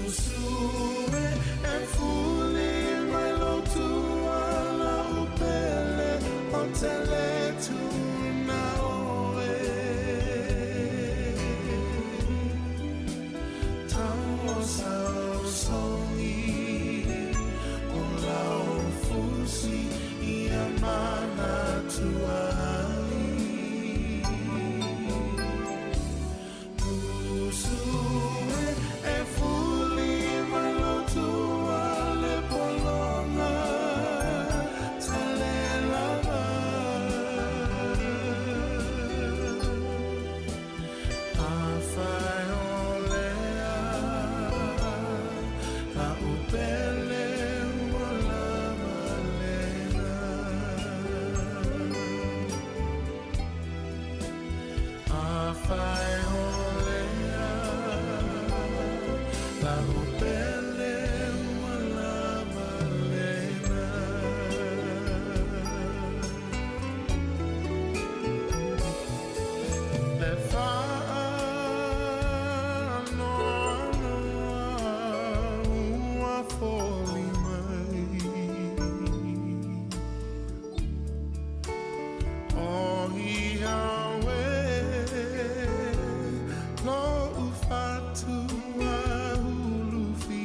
Usue e fuli mai lo tua la upele O te le tuna oe Tau o sao songi O lau fusi i a mana tuai Usue e fuli mai lo tua le polonga Tale lava A whai o lea La upele ua lava lena A whai o lea La upele ua lava lena Le whaanoanoa ua foli mai O ia we lo ufatua hulu fi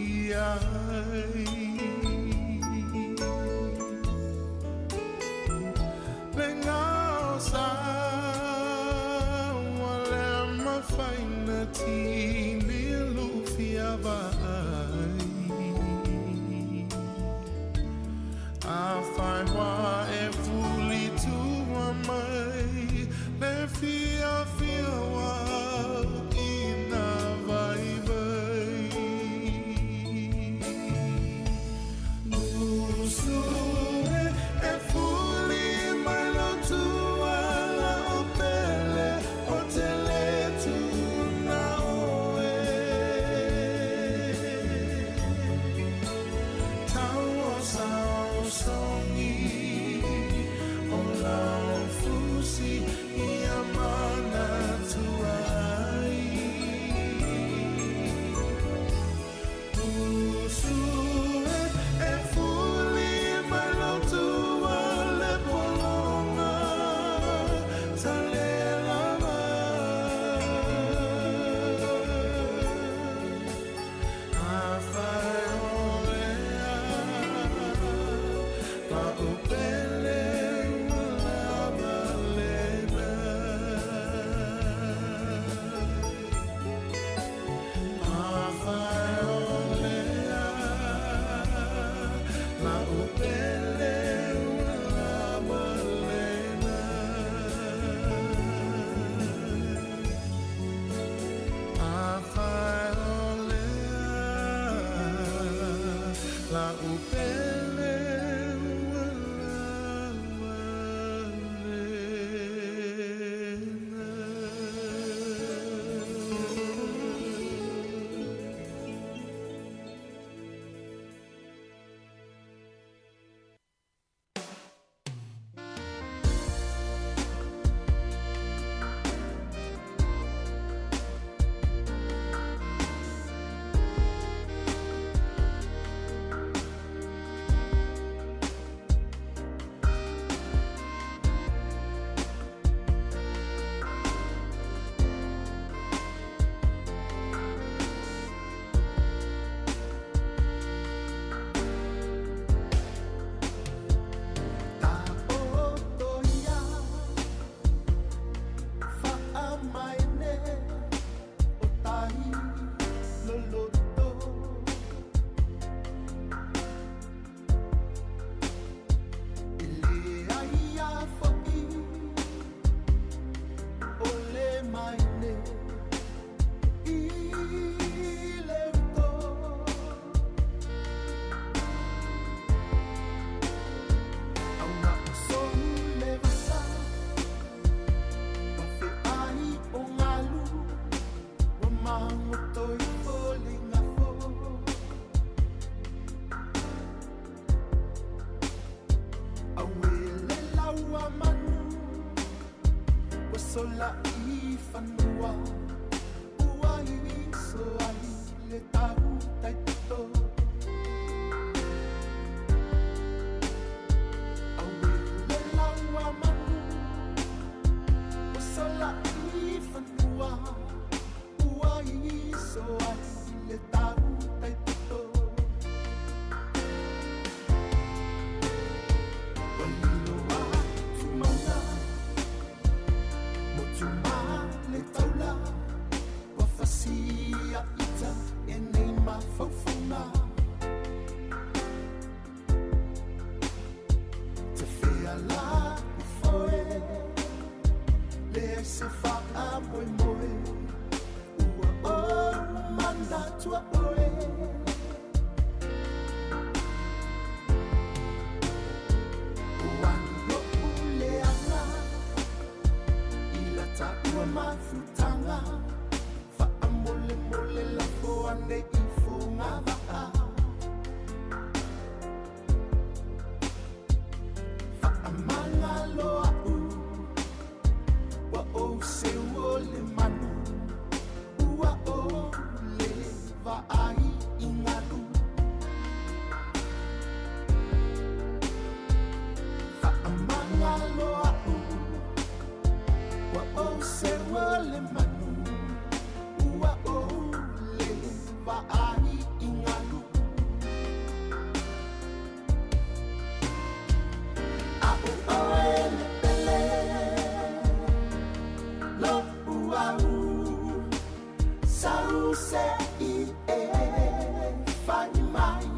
La'u pele ua lava lena. Sola i fanua ua iso ai le tau taitoto. Auele laua manu ua sola i fanua ua iso ai le tau taitoto. Ua lilo atu mauga motu ma le taula ua fasia ita e nei mafaufauga. Te fea la ufoe leai se faamoemoe ua ou manatua oe. Ua ni o'u leaga i lata ua mafutaga faamolemole lafo ane i fogava'a. Faamagalo a'u ua ou seu o le manu ua ou le vaai i galu. Faamagalo a'u ua ou seu o le manu ua ou le vaai i galu. A'u oe le pele lo'u au sau se i e fai mai.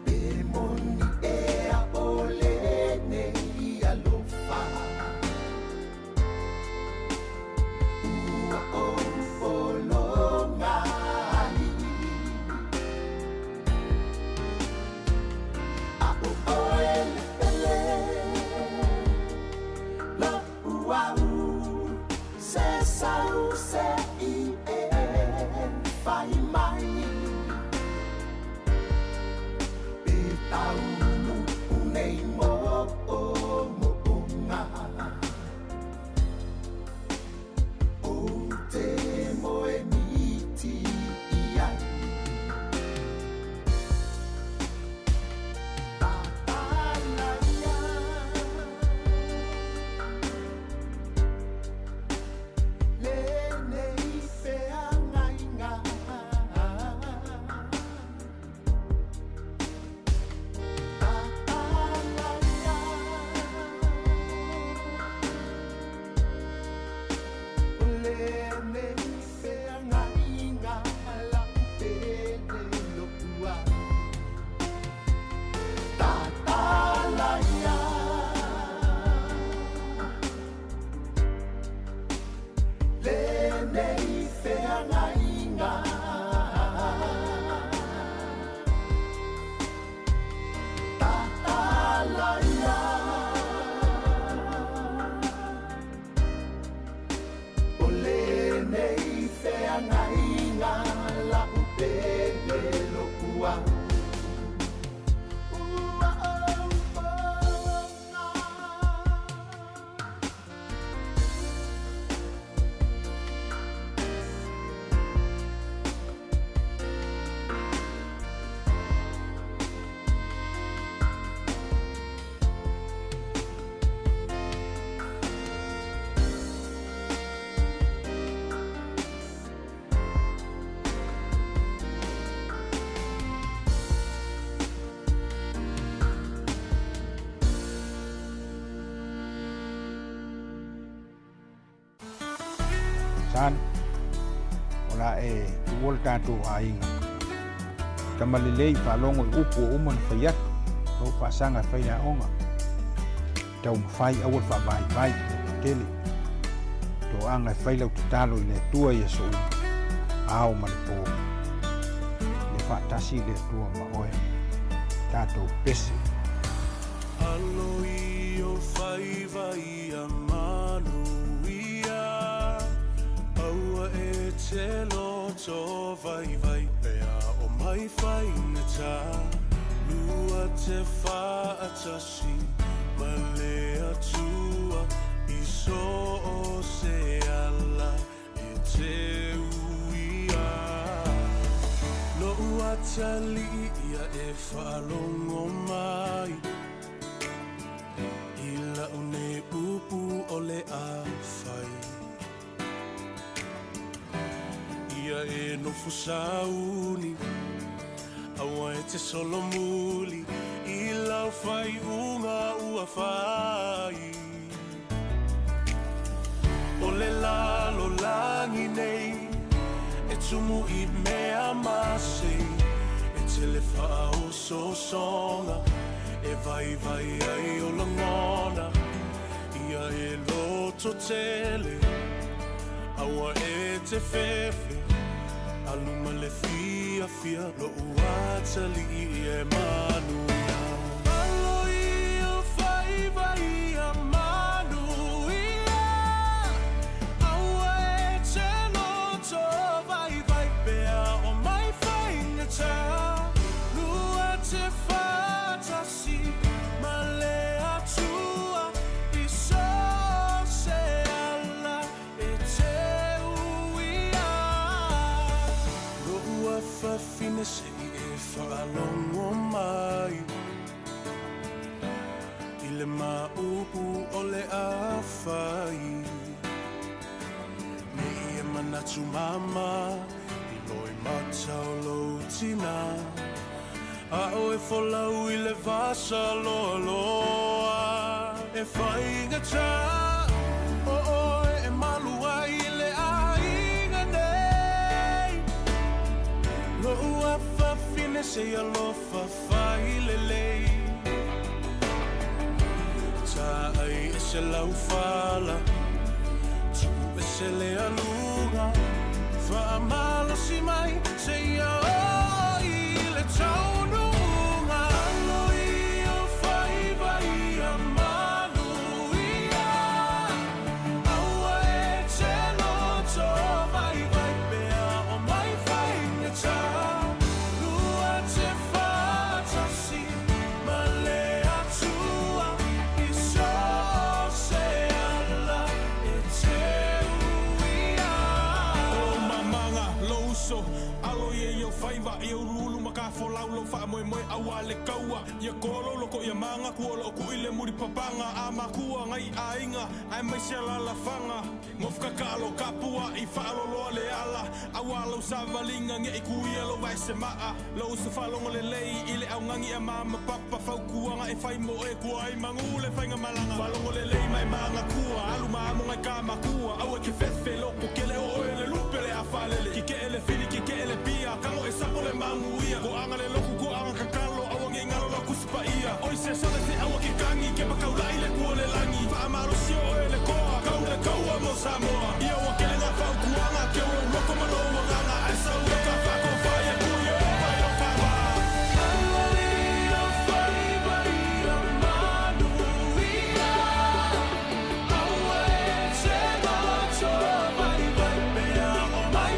Pe moni ea o lenei alofa ua ou pologa ai. A'u oe le pele lo'u au se sau se i e fai mai. Pe taunuu nei moomooga ou te moe miti i ai. Tatalaia lenei feagaiga. Sana, o le a e tuua le tatou aiga tama lelei faalogo i upu ua uma ona fai atu, lou faasaga e fai le aoga. Taumafai aua le faavaivai ua tele. Toaga e fai lau tatalo i le Atua i aso uma, ao ma le po. Ia faatasi le Atua ma oe. Tatou pese. Alo i o faiva ia manuia, Aua e te loto vaivai pea o mai faigata, Lua te faatasi ma le Atua i so o se ala e te uia. Lo'u atalii ia e faalogo mai i la'u nei upu o le a fai. Ia e nofo sauni, aua e te solomuli i lau faaiuga ua fai. O le lalolagi nei e tumu i mea masei, e tele faaosoosoga e vaivai ai o lagona. Ia e loto tele, aua e te fefe, alu ma le fiafia, lo'u atalii e manuia. Alo i o faiva ia manuia, aua e te loto vaivai pea o mai faigata, Lua te faatasi ma le Atua i so o se ala e te uia. Lo'u afafine se i e faalogo mai i le maʻupu o le a fai. Nei e manatu mama i loimata o lou tina, a o e folau i le vasa loaloa. E faigata o oe e malu ai i le aiga nei. Lo'u afafine se i alofa fai lelei. Taai ese lau fala, tuu ese le aluga, faamalosi mai seia oo i le taunuuga. Alo i o faiva ia manuia, aua e te loto vaivai pea o mai faigata, Lua te faatasi ma le Atua i so o se ala e te uia. O mamaga, lou uso, alo ia i ou faiva, ia uluulu ma ka folau lou faamoemoe aua le kaua. Ia kolo loko ia maga kua o loo kui le muli papaga a makua ngai aiga aemaise alaalafaga. Gofokakalo kapuaʻi faaloloa le ala auā lau savaliga ne i kuia lou vaesemaa. Lou uso faalogo lelei i le augani a ma papa fautuaga e fai mo oe kua ai magū le faigamalaga. Faalogo lelei ma e magatua alu ma amo ngai ka makua aua e ke fefe loko kele o oe le lupe le a faalele. Kikee le fili kikee le pia kago e sapo le maguia. Koaga le loku koaga kakalo aua nei galo lau Tusi Paia. Oi se sala se aua ke kagi ke makaulaʻi le kua o le lagi. Faamalosi o oe le koa kau le kaua mo Samoa. Ia ua kele ngā fautuaga ke o lou loko ma lou agaga ae sau e ka whakowhai e kui e opa i o ka wā. Alo i o faiva ia manuia, aua e te loto vaivai pea o mai.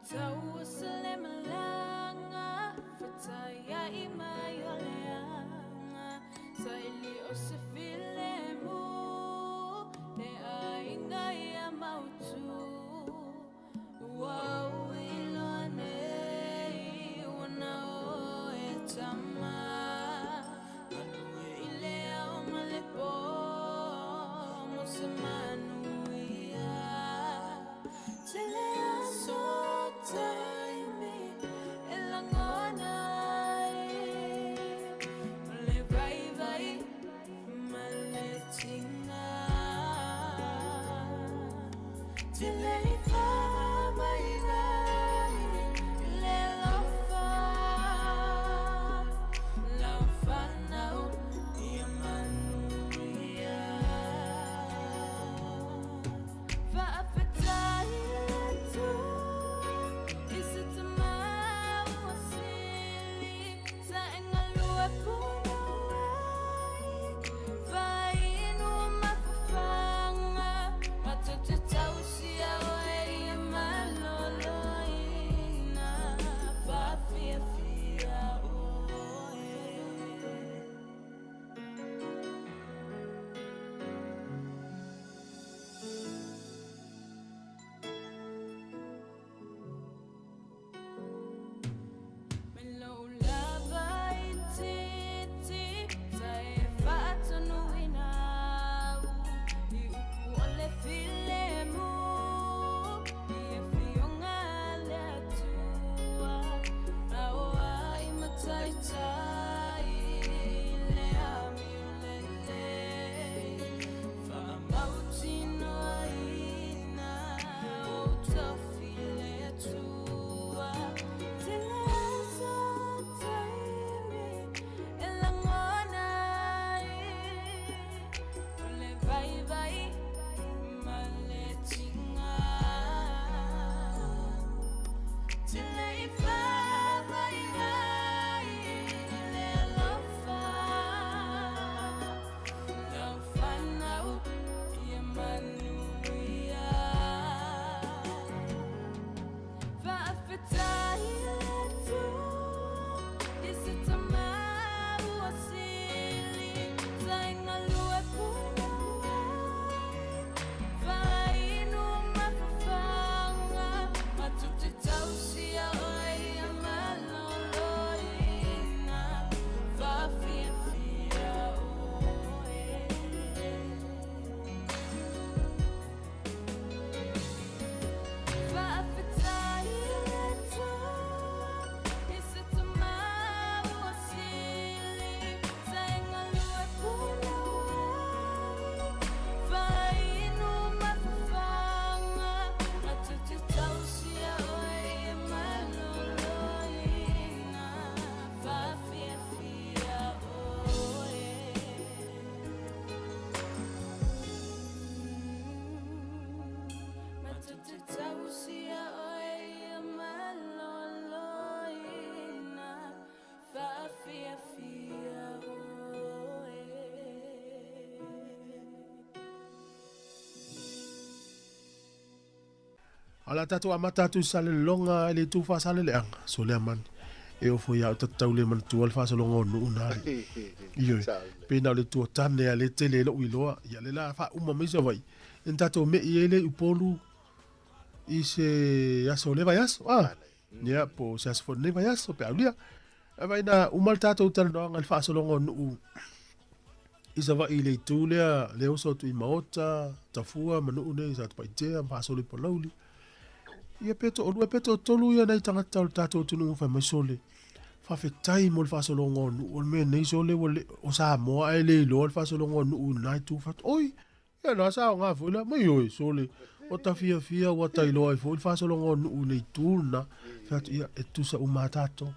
tau se le malaga Fetai mai o le anga Sa ili o se filemu Le aiga ia mautu Ua uiloa nei Ua na o e tama Galue i le ao ma le pō Mo se manuia Tele aso taimi e lagona ai O le vaivai ma le tiga Tele i faamaiga ai le alofa Lau fanau ia manuia Faafetai i le Atua i se tama ua sili Sa e galue punouai Fainu ma fafaga Matou te tausia oe ia maloloina Faafiafia oe. Mai lou lava itiiti sa e faatonuina au i upu o le filemu i afioga a le Atua a o ai mataitai le amio lelei faamautinoaina ou tofi i le Atua Tele aso taimi e lagona ai o le vaivai ma le tiga Tele i faamaiga ai le alofa Lau fanau ia manuia Faafetai i le Atua i se tama ua sili Sa e galue punouai Fainu ma fafaga Matou te tausia oe ia maloloina Faafiafia oe. Faafetai i le Atua i se tama ua sili Sa e galue punouai Fainu ma fafaga Matou te tausia oe ia maloloina Faafiafia oe. Matou te tausia oe ia maloloina Faafiafia oe. A o le a tatou amata atu i Salelologa i le itu faa-Saleleaga, Soleamani, e ofo ia au tatau le manatua le faasologa o nuu na alii. Ioe, pe na o le tuatane a le tele e lou iloa, ia le la faauma mai Savaii, ia na tatou me'i ai lea i Upolu i se aso o lea vaiaso, a? Ia, po o se aso foi o lenei vaiaso pe a aulia. Ae vaai na uma le tatou talanoaga i le faasologa o nuu i Savaii i le itu lea, le oso atu i Maota, Tafua ma nuu nei i Satupaitea ma faasolo i Palauli. Ia pe toalua pe toatolu ia nai tagata o le tatou atunuu fai mai sole. Faafetai mo le faasologa o nuu. O le mea nei sole ua le, o Samoa ae le iloa le faasologa o nuu i lena itu. Fai atu, oi, ia na sa aoga foi la. Mai oi, sole, o ta fiafia ua ta iloa ai foi le faasologa o nuu i le itu lena. Fai atu, ia, e tutusa uma lava tatou.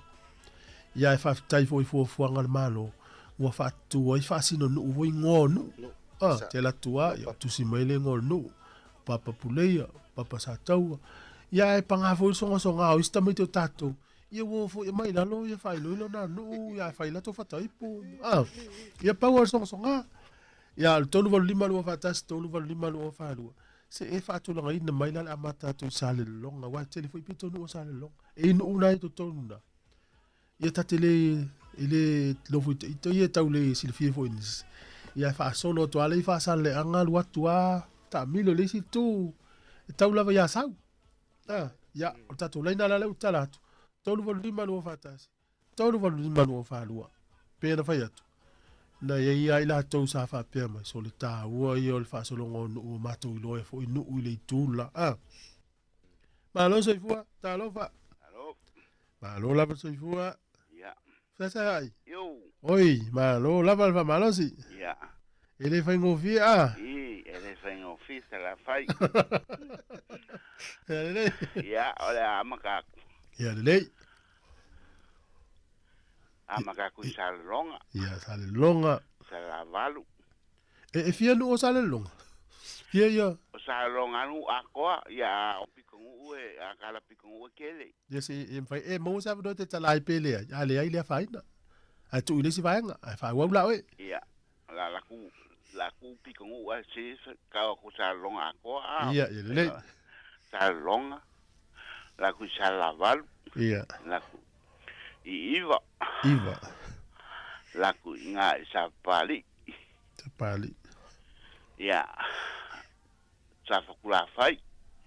Ia ae faafetai foi i fuafuaga a le Malo ua faatu ai faasino nuu foi igoa o nuu. Ah, te alu atu lava, ia tusi mai le igoa o le nuu, o Papa Puleia, o Papa Sataua. Ia ae paga foi le sogasoga o isi tamaiti o tatou, ia ua o foi mai lalo ia faailoilo na nuu, ia ae fai latou fataipu. Ah, ia pau lava le sogasoga. Ia, o le 385 2 41, 385 2 42. Se e faatulagaina mai la le amata atu i Salelologa, aua e tele foi pitonuu o Salelologa. E i nuu na i totonu na. Ia ta te le, e le nofo i te ia e tau le silafia foi nisi. Ia e faasolo atu lava le i Faasaleleaga alu atu lava taamilo i le isi itu e tau lava i Asau. A, ia, o le tatou laina la lea ua tatala atu, 385 241, 385 242. Pei ona fai atu, na i ai lava i latou sa faapea mai, sole taua ia o le faasologa o nuu ua matou iloa ai foi nuu i le itu le la. A. Malo soifua, talofa. Alo. Malo lava soifua. Ia. Feseai. Yo. Oi, malo lava le faamalosi. Ia. E le faigofie a? I, e le faigofie sa la fai. Ia lelei. Ia, o le a amata atu. Ia lelei. Amata atu i Salelologa. Ia, Salelologa. Salelavalu. E fia nuu o Salelologa? Fia ia? O Salelologa nuu atoa, ia o pitonuu e, a kala pitonuu e tele. Ia se e mafai e maua se avanoa e te tala ai pe leai, a leai le afaina. Ae tuu i le isi vaega, ae faaauau la oe. Ia, la laku, laku pitonuu ae se tau atu Salelologa atoa a. Ia, ia lelei. Salelologa, laku i Salelavalu. Ia. Laku i Iva. Iva. Laku i ngā i Sapapalii. Sapapalii. Ia. Safotulafai.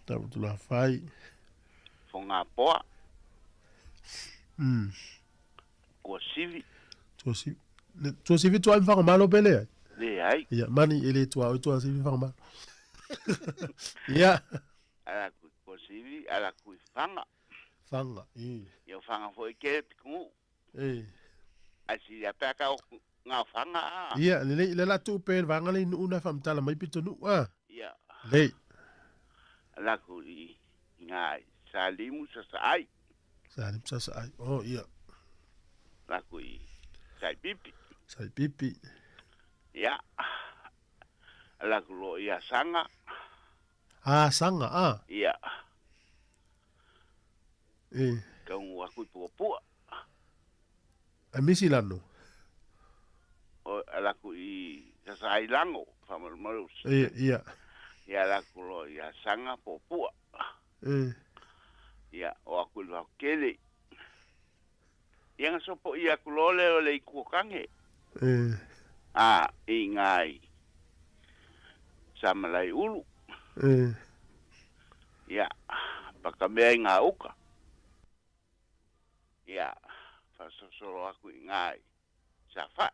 Safotulafai. Fogapoa. Tuasivi. Tuasivi. Tuasivi tuai ma Fagamalo pe leai? Leai. Ia, mani e le tuaoi Tuasivi ma Fagamalo. Ia. Ala kui Tuasivi, ala kui Faga. Faga, i. Ia o Faga foi ke pitonuu. E. Ai si ia pea ka o ngā Faga a. Ia, lelei, le la tuu pe le vaega le i nuu na faamatala mai pitonuu a. Ia. Lelei. Ala kui ngā Salimu Sasaai. Salimu Sasaai, oh ia. La kui Saipipi. Saipipi. Ia. Ala kui lo ia Sanga. Ah, Sanga, ah. Ia. E. Kaungu aku i Puapua. Ai misi lano. O ala ku i Sasaai Lango, whamarumaru. E, ia. Ia ala ku lo ia Sanga Puapua. E. Ia, o aku i Lwakele. Ia nga sopo ia ku lole o le i kuokange. E. A, i ngai Samalai ulu. E. Ia, pakamea i ngā uka. Ia, whasosoro aku i ngai Sawhai.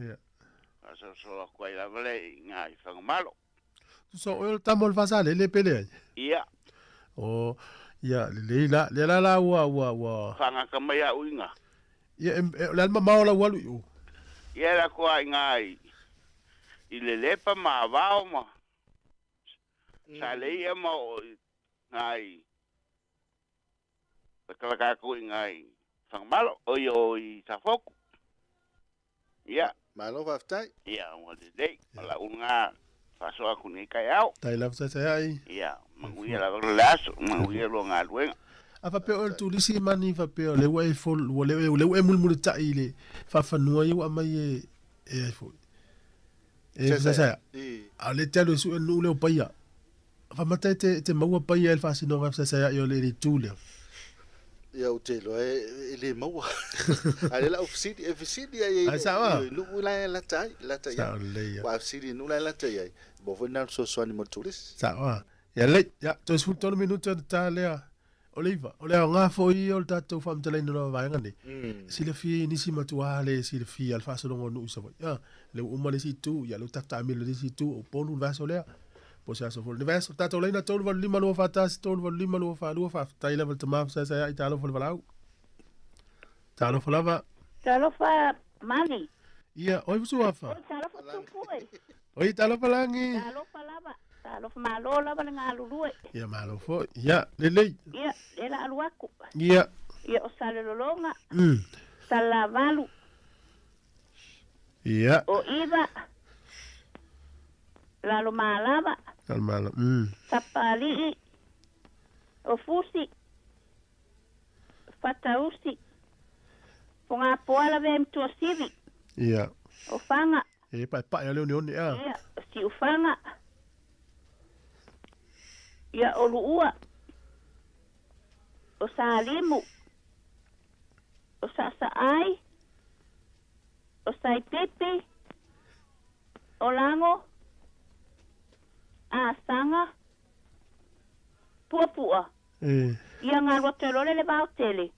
Ia. Whasosoro aku ai lava le i ngai Whangamalo. So, o le tama o le Fasalele pele ai? Ia. O, ia, lelei la, lea la la ua, ua, ua. Whangaka mai au i ngā. Ia, e, e, o le a le mamao lau alu i o? Ia, la koa i ngai i Lelepa ma Avao ma Saleia ma o ngai Takalaka aku i ngai Whangamalo, o i o i Safoku. Ia. Malo faafetai. Ia, ua lelei, ma lau ngā whasoa aku nei kai ao. Tai lava saisai ai. Ia, manuia lava le aso, manuia lua galuega. A faapea oe le tulisi mani faapea o lea ua e fol ua lea ua lea ua e mulimulitai i le faafanua ia ua aumai e e ai foi e saisai a o lea e te alu e sue le nuu lea o Paia. Faamata e te te maua Paia i le faasinoga e fesaisaia'i o le le itu lea. Ia ou te iloa e le maua. A o lea la ou fesili, e fesili ai Ai sao a? i nuu la e lata ai, lata i ai. Sao lelei ia. Ua fesili i nuu la e lata i ai, mo foi na fesoasoani mo le turisi. Sao a? Ia lelei, ia, toe 13 minute ona ta lea o le iva. O le aoga foi ia o le tatou faamatalaina o le vaega nei, e silafia i nisi matuā le silafia le faasologa o nuu i Savaii. A, lea ua uma le isi itu, ia lea ua tatou taamilo i le isi itu, o Upolu le vaiaso lea, po o se aso foi o lenei vaiaso. Tatou laina 385 241 385 242, faafetai lava i le tama fesaesaea'i, talofa le valaau. Talofa lava. Talofa Mani. Ia, oi Fusuafa. Oi, talofa Tupu e. Oi, talofa Lagi. Talofa lava. Talofa malo lava le galulue. Ia, malo foi. Ia, lelei. Ia, lea la alu atu. Ia. Ia, o Salelologa. Salelavalu. Ia. O Iva. Lalomalava. Lalomalava. Sapalii. O Fusi. Fatausi. Fogapoa lavea i Matuasivi. Ia. O Faga. E paepae lava le oneone a. Ia, o Siufaga. Ia o Luua. O Salimu. O Saasaai. O Saipipi. O Lago. Asaga. Puapua. E. Ia galu atu ai loa lea i le vaotele.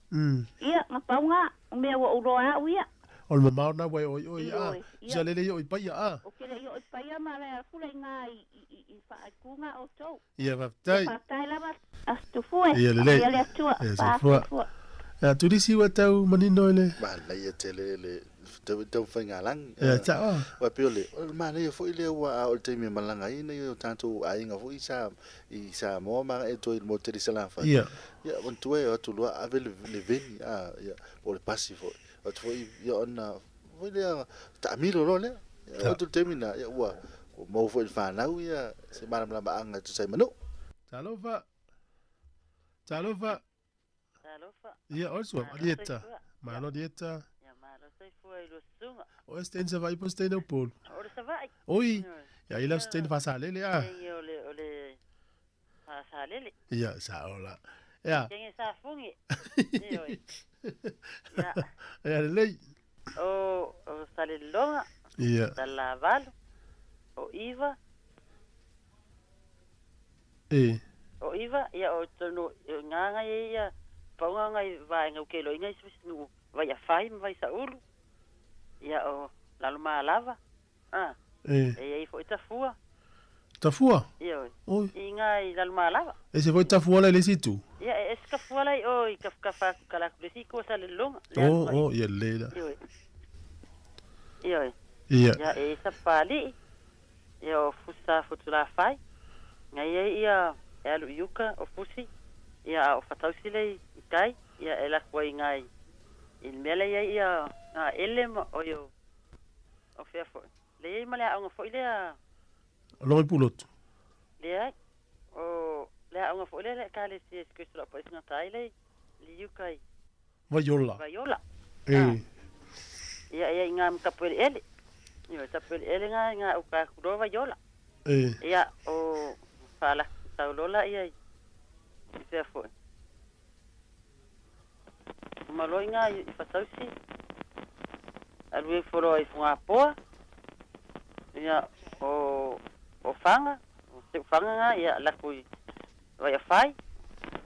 Ia, gapauga, o mea ua ou loa au ia. O le mamao na ua e oi oi a. Ioe, ia. Sia lele i o i paia a. O ke le i o i paia ma le alafula i ngā i whaaikunga o tau. Ia, faafetai. Ia, faafetai lava, Aso Tufue. Ia lelei. Ia le Atua. Ia, soifua. Soifua. Ia, Tulisi ua tau manino i le. Manaia tele le tau faigalagi. Ia, tao. Ua pei o le o le manaia foi lea ua a o le taimi e malaga ai nai o tatou aiga foi sa i Samoa ma agai atu ai i le motu tele i Salafai. Ia. Ia manatua e o atu loa ave le le veni a ia po o le pasi foi. O atu foi ia ona foi lea taamilo loa lea. Ia oo atu i le taimi lena ia ua maua foi i le fanau ia se malamalamaaga e tusa ai ma nuu. Talofa. Talofa. Talofa. Ia, oe sua, Marieta. Malo Marieta. Ia malo soifua i lua susuga. O e Stein Savaii po o Stein Upolu? O le Savaii. Oi, ia i lau Stein Faasalele a. Ia o le o le Faasalele. Ia, sao la. Ia. Kenge Safugi. Ioe. Ia. Ia lelei. O o Salelologa. Ia. Salelavalu. O Iva. E. O Iva, ia o tonu ngaga ia ia pauga ngai vaega u ke loiga i se nuu Vaiafai ma Vaisaulu. Ia o Lalomalava. A. E. E iai foi Tafua. Tafua? Ioe. Oi. I ngai Lalomalava. E se foi Tafua la i le isi itu? Ia e ese Tafua la i o i kafukafa atu kala atu le isi itu o Salelologa. O, o, ia lelei la. Ioe. Ioe. Ia. Ia e isa Papalii. Ia o Fusa Futulafai. Ngai ai ia e alu i uka o Fusi. Ia a o Fatausi le i tai. Ia e laku ai ngai i le mea la i ai ia a ele ma oi o o fea foi. Le i ai ma le aoga foi lea. Logo i Pulotu. Leai. O le aoga foi lea le ekalesia i Kristo lau paʻi tagata ai le i uka i Vaiola. Vaiola. E. Ia ia i ngā ma Tapueleele. Ia Tapueleele ngā i ngā uka aku loa Vaiola. E. Ia o Faala Taulola ia i fea foi. Malo i ngā i Fatausi. Alu e foloa i Fugapoa. Ia o o Fanga, o Seufaga ngā ia laku i Vaiafai,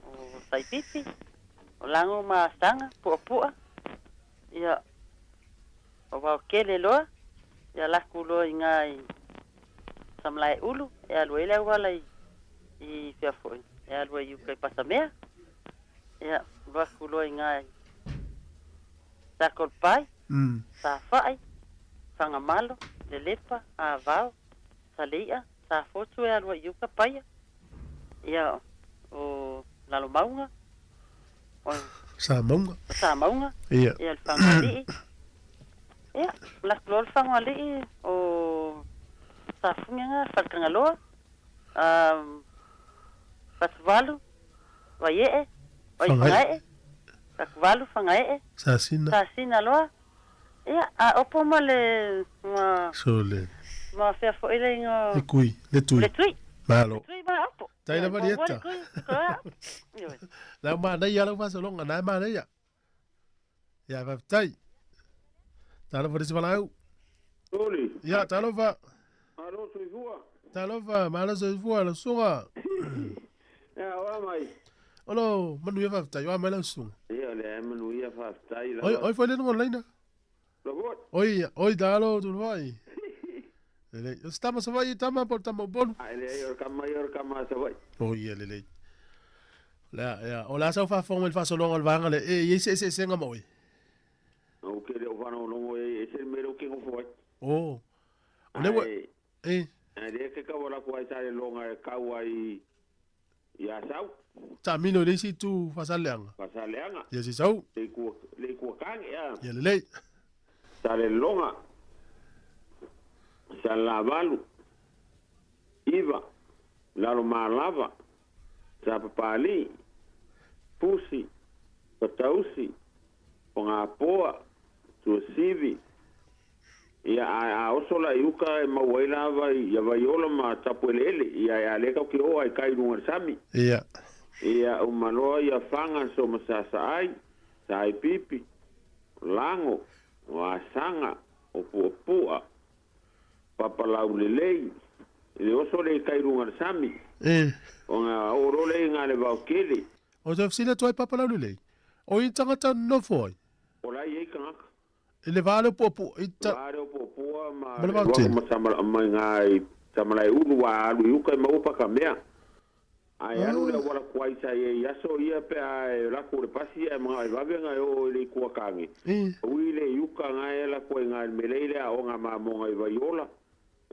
o Saipipi, o Lago ma Asaga, Puapua. Ia o Vaokele loa, ia laku loa i ngā i Samalaeulu, e alu ai le auala i i fea foi, e alu ai i uka i Patamea. Ia laku loa i ngā i Sakolpai, Safa'i, Fagamalo, Lelepa, Avao, Saleia, Safotu e alu ai i uka Paia. Ia o Lalomauga, o Samauga. Samauga. Ia. Ia le Fagoalii. Ia, laku loa le Fagoalii o Safugi nga Falekagaloa, Fatuvalu, Vaiee, oi Fagae. Fagaee, Takuvalu, Fagaee. Sasina. Sasina loa. Ia, a opo ma le ma Sole. ma fea foi le ingo Le kui, le tui. Le tui. Malo. Le tui ma opo. Tai lava Ia, lieta. le tui, koa. Ioe. Lau manaia lau faasolonga, na e manaia. Ia, faafetai. Talofa le isi valaau. Tuli. Ia, talofa. Malo soifua. Talofa, malo soifua, lau susuga. Ia, oa mai. O lo manuia faafetai, oa mai lau susuga. Ia, o le manuia faafetai Oi, lava. oi foi le luga o le laina. Lofot. Oi, oi talo, tulufai. Lelei. O se tama Savaii tama po o le tama Upolu. A leai, o le kama ia o le kama a Savaii. O ia lelei. O le a, ia, o le a sau faafofoga mai le faasologa o le vaega lea, e i ai se eseesega ma oe. Ou ke le o faalogologo e ese le mea lea ou ke gofo ai. O. O lea ua, Ae, e. ae lea ke kau ala aku ai Salelologa e kau ai i Asau. Taamilo i le isi itu Faasalelega. Faasalelega. Ia se sau. Le ikua, le ikua kage, a. Ia lelei. Salelologa. Salelavalu. Iva. Lalomalava. Sapapalii. Fusi. Fatausi. Fagapoa. Tuasivi. Ia a oso la i uka e mau ai lava ia Vaiola ma Tapueleele. Ia e a le kau ki o ai kai lunga le sami. Ia. Ia umaloa ia Fanga so ma sa saai, sa ai pipi, Lango, o Asaga, o Puapua, Papalaulelei, le oso le i kai lunga le sami. O ngā oro le i ngā le vaukele. O te fesili atu ai Papalaulelei, o i tangata nofo ai? O la i ei kangaka. I le vā leo Puapua, i ta- Vā leo Puapua ma Ma le le vautele. wako ma samala, ma ngā i samala e ulu wā alu i uka i maua paka mea. Ai alu le wala kuai sa i aso ia pe a e lako le pasi e mga e vave ngā e o i le kua kange. Ui le i uka ngā e lako e ngā melei le a o ngā mamonga i Vaiola,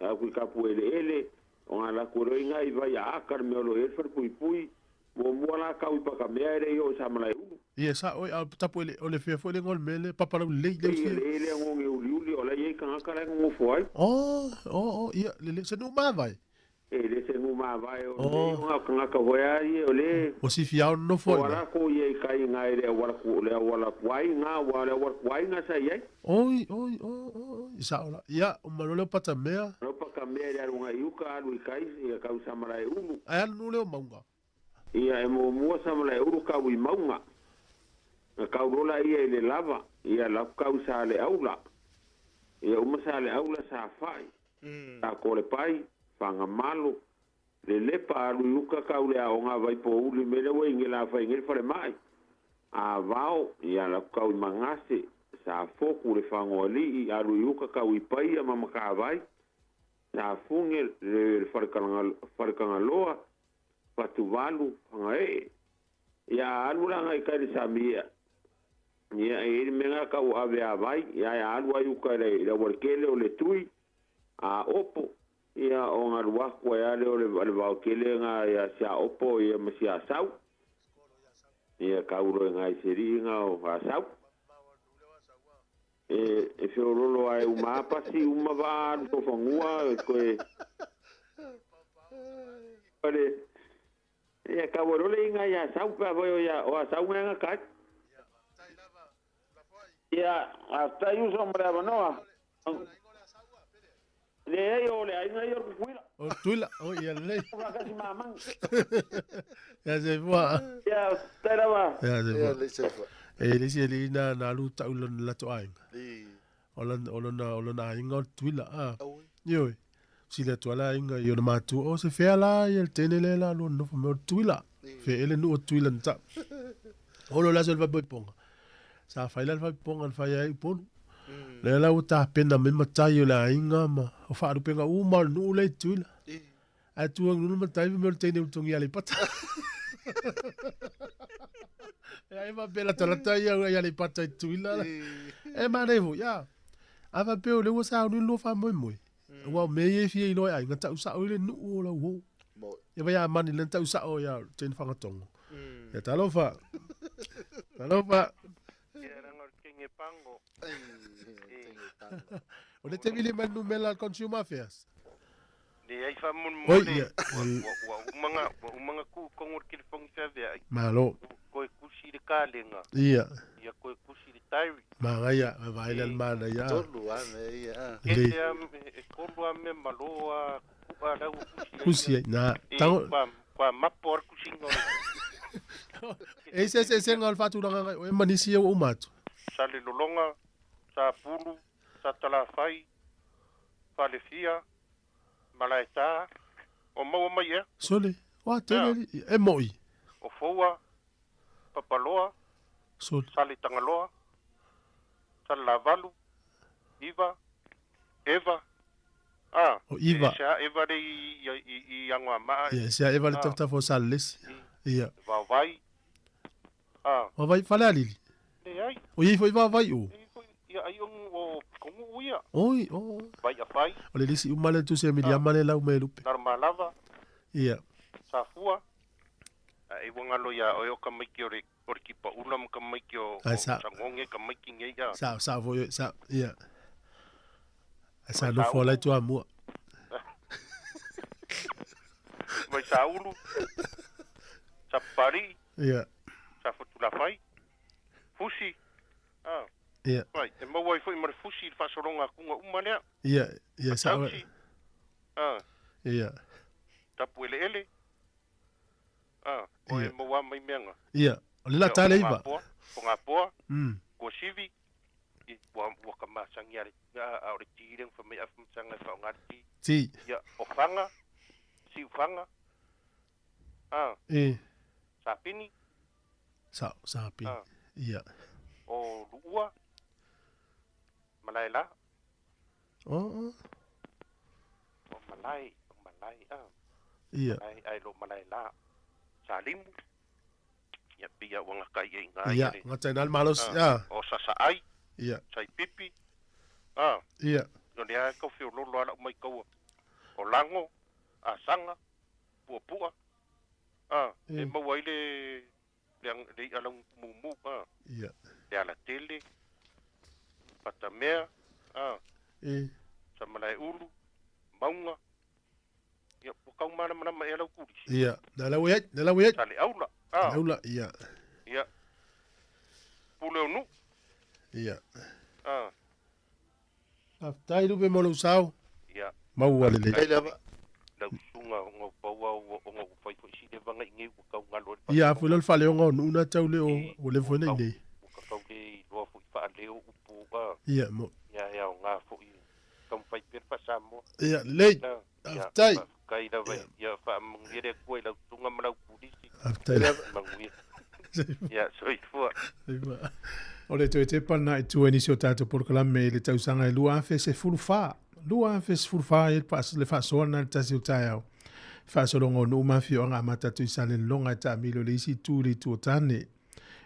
a kui kapu ele ele, o ngā lako roi ngā i vai a aka le mea lo e whare pui pui, mo mua la kau i paka mea e le i o samala e ulu. Ia sa oi a tapu ele o le fia foi le ngol mele papalau lei le Ia fia. le ele ngonge uli uli o la i kangaka la ngongo foai. Oh, oh, oh, ia le le se nu mavai. E le se nu mavai o Oh. le ngā kangaka hoea i o le. O si fia o no foi. O ala ko ia i kai ngā e le awala ku le awala kuai ngā wa le awala kuai ngā sa iai. Oi, oi, oi, oi, sa ola. Ia, o malole o pata mea. Lo paka mea le alu ngā i uka alu i kai ia kau samala e ulu. Ai alu nu leo maunga. Ia e mua samala e ulu kau i maunga. Nga kau lola ia i le lava. Ia lau kau sa le aula. Ia uma sa le aula sa whai. Sa kore pai, whangamalo. Le lepa alu i uka kau le ao ngā vaipo uli mele wei nge la whai nge whare mai. A vao, ia lau kau i mangase, sa foku le whangoali i alu i uka kau i paia mamaka vai. Sa funge le wharekangaloa, Patuvalu, whangae. Ia alu la ngai kai le samia. Ia e iri menga kau ave a vai, ia e alu ai uka le, le warkele o le tui, a opo, ia o ngā ruaku e ale o le, le vaukele ngā ia sia opo ia ma sia sau. Ia kauro e ngā i seri ngā o a sau. E, e whiorolo ai uma apasi, uma vā alu tō whangua, e koe. Pare, ia kawarole i ngā ia sau pea vai o ia, o a sau ngā ngā kai. Ia, a tai uso marea manoa. Le ei o le ai ngai o kuila. O tuila, o ia le. Ua kasi mamang. Ia se fua. Ia, tai rawa. Ia se Ia fua. le se fua. E le si ele na na lu tau lona la to ainga. O lona o lona o lona ainga o tuila a. Io. Si le tuala ainga i ona mātua o se fea la ia le tene le la lo nofo me o tuila. Fe ele nu o tuila nta. O lo la se le ponga. Sa fai la le ponga le fai ai ponu. Le la o ta pena me matai o le ainga ma o whaarupenga u ma o nu le tuila. A tua nunu matai me o le tene utongi ale pata. E ai ma pela talata ia ia le pata i tuila. E marevo ia. Ava pe o le ua sa unu lo fa moi moi. Ua me ye fie i loe ai ngata usa o le nu o la wo. Ia vai a mani le tau sa o ia ten whangatongo. Ia talofa. Talofa. Ia ranga o kenge pango. O le te vile mai numela Consumer Affairs. Le ai fa mun Oi, mole. ia. Ua umanga, ua umanga ku kongo ki le fongi fia ai. Malo. Koe kusi le kalenga. Ia. Ia koe kusi le tairi. Magaia, vai le mana ia. Tolu a me ia. Le. E te am, e kolu a me maloa kuku'a lau kusi. Kusi ai, na, E, tango- Kwa, kwa mapo ar kusinga. E se se se ngā whātūranga ngai o e manisi e o umatu. Sa le lolonga, sa pulu, sa talafai, falefia, malaeta, o maua mai e, Sole, wa tele e moi. o foua, papaloa, Sole. sa le tangaloa, sa le lavalu, iva, eva, ah, O Iva. E, sea eva le i, i, i, i angoa maa. Ia, sea eva le tafutafo sa lesi. Ia. Vaovai, ah, O vai fale alili. le ai, O iei foi vai o. ia ai ong o kongu uia, Oi, o. vai a fai, O le lisi umale tu se milia male lau me lupe. Narmalava, Ia. Safua, a e wangalo ia o ka maiki o le o le kipa ula ma ka maiki o Ai, o sa- sangonge ka maiki ngei ia. Sa sa vo sa ia. Ai sa no fo lai tua mua. Mai sa ulu, sa pari, Ia. sa futulafai, fusi, ah, Ia. Vai, e maua ai foi ma le fusi i le faasologa atuga uma lea. Ia, ia sao. Matausi. Ah, Ia. tapu eleele. Ah, o e maua mai meaga. Ia, o le la tale iva. Fogapoa. Kuasivi. I ua ua ka masangi ale a o le ti le fa mai afu sanga fa ngari ti. Ti. Ia, o fanga. Siufaga. Ah. E. Sapini. Sao, sapini. Ah. Ia. O Luua. Malae la. Oh. O malae, o malae, ah. Ia. Malae, ai lo malae la. Salimu. Ia pia ua gakai ai iga Ia, gata ina le malosi, ah. O Sasaai. Ia. Saipipi. Ah. Ia. O lea e kau feololo ala mai kaua. O Lago, Asaga, Puapua. Ah, e maua ai le le le i'a laugumumu, ah. Ia. Le alatele, Patamea, ah. E. Samalaeulu, Mauga. Ia, ua kaumalamalama ea lau kulisi. Ia, na lau ai, na lau ai. Saleaula, ah. Aula, ia. Ia. Pule o nuu. Ia. Ah. Faafetai Lupe mo lou sao. Ia. Maua lelei. Lau susuga o gau paua o o gau fai foi si le vaga i nei ua kau galo ai le Ia, foi le faleoga o nuu na tau le o o le foi nei nei. Ua ka kau le iloa foi faaleo upu ka. Ia, mo. Ia e aoga foi taumafai pea le faasamoa. Ia, lelei. Ia, Faafetai. faafetai lava. Ia faamanuia le Atua i lau susuga ma lau pulisi. Faafetai lava. Manuia. Ia, soifua. Soifua. O le toe tepa lena i tua i nisi o tatou polokalame i le tausaga e 2014. 2014 e le faasoa lena i le tasi o taeao. Faasologa o nuu ma afioaga amata atu i Salelologa e taamilo i le isi itu i le itu o Tane.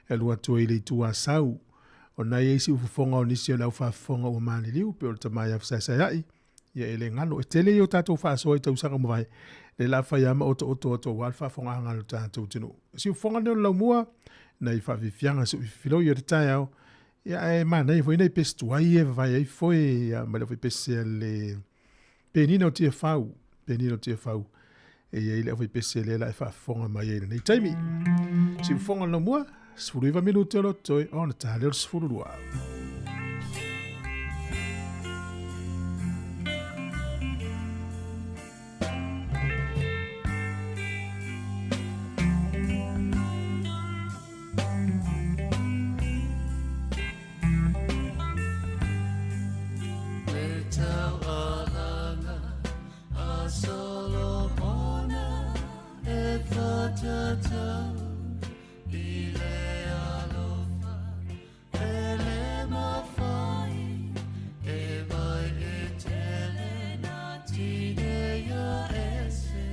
E alu atu ai i le itu Asau. O na i ai siufofoga o nisi o le au faafofoga ua maliliu pei o le tama ia fesaesaeai. Ia e le galo. E tele ia o tatou faasoa i tausaga ua mavae, le la fai lava ma otooto atu aua le faafogaaga a lo tatou atunuu. Siufofoga lenei o le laumua, nai faafiafiaga suifiloi o le taeao, ia ae manaia foi nai pesi tuai ia e vavae ai foe ia ma le aufaipese a le Penina o Tiafau, Penina o Tiafau, e i ai le aufaipese lea la e faafofoga mai ai i lenei taimi. Siufofoga o le laumua, 19 minute o lo toe ona ta lea o le 12. Le taualaga a Solomona e whatatau i le alofa e le mawhai e vai e tele nā tineia ese.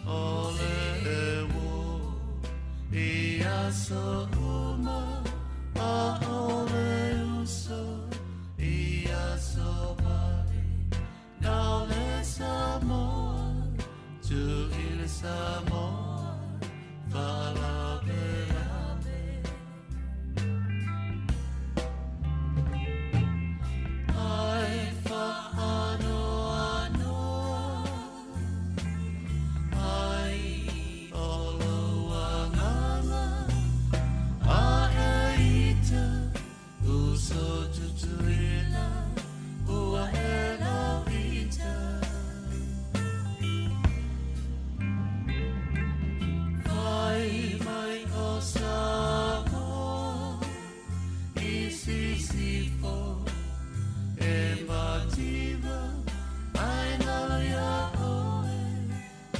O le e wō i aso uma a o le uso i aso vale nā le Samoa tu i le Samoa whalavelave. Ai whaanoanoa ai o lauanganga a e ita uso tutuila ua e lau ita. Fai mai o Samoa i sisifo e mativa ai nalo ia oe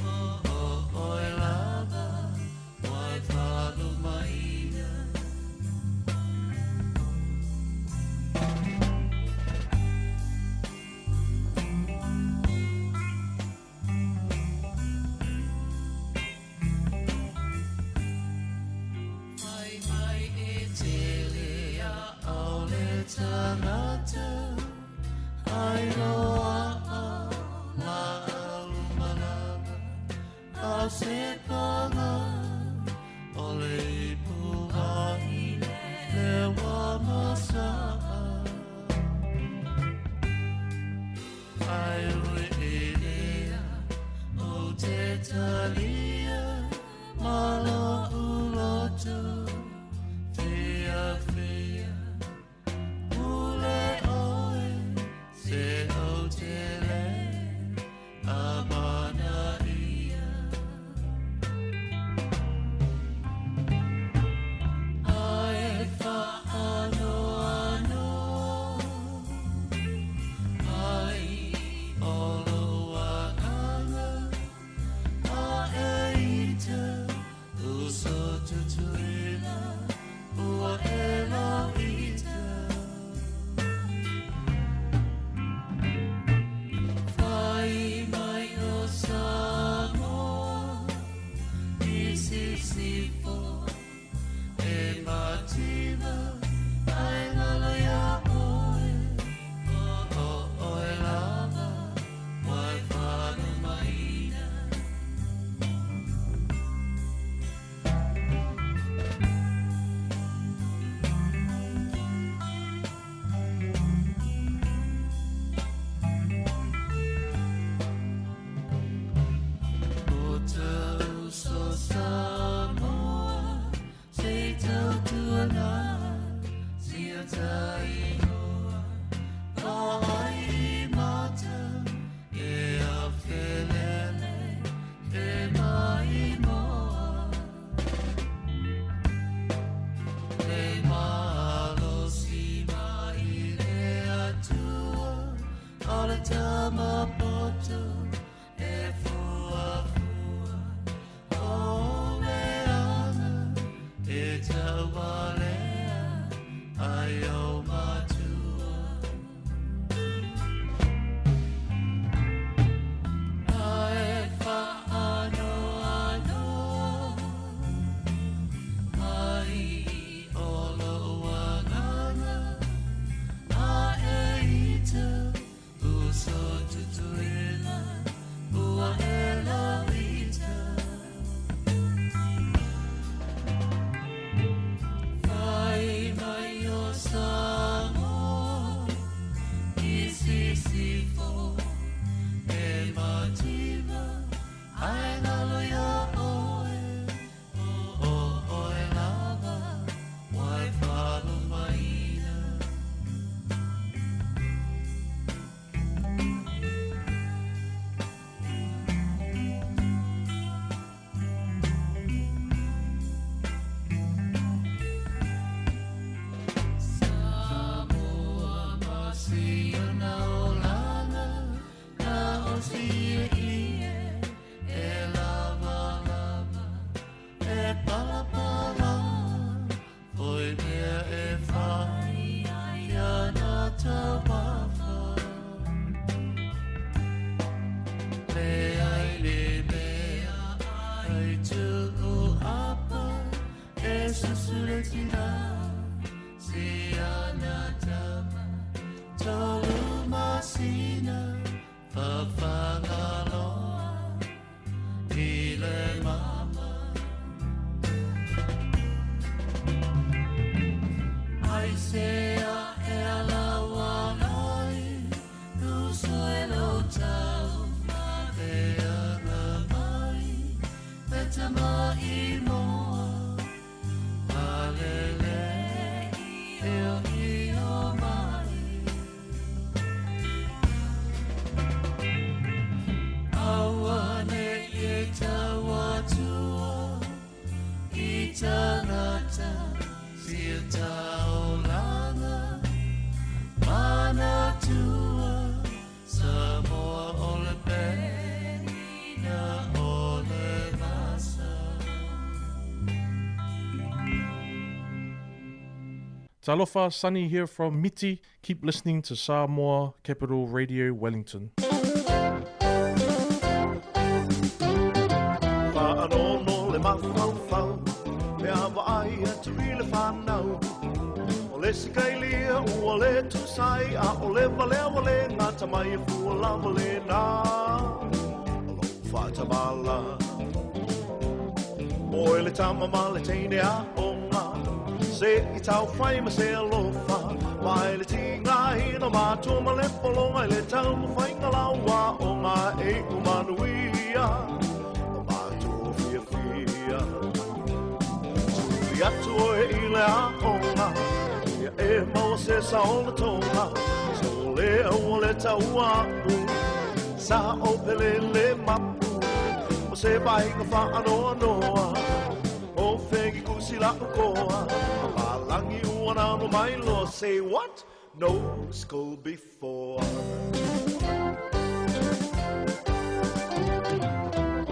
o o oe lava wai whalumaina. Fai mai e tele a au le tangata ai loa a la au malama a se panga o le ipu ai le wa masaa. Ai ui e lea o te talia malo uloto. Talofa, Sunny here from Miti. Keep listening to Samoa Capital Radio Wellington. Faanono le mafaufau pe a vaai atu i le fanau O le isi kailia ua le tusa ai a o le valea ua le gata mai e fua lava lena O lou faatamala Oe le tama ma le teine aoga Se i taufai ma se alofa Mai le tigaina o matua ma le pologa I le taumafaiga lau aoga e iu manuia Ma matou fiafia Tuli atu oe i le aoga Ia e maua se saolotoga Sole aua le taua a'u Sa o pele le mapu O se vaaiga faanoanoa O fegi kusi la'u koa Papalagi ua nano mai loa Say what? No school before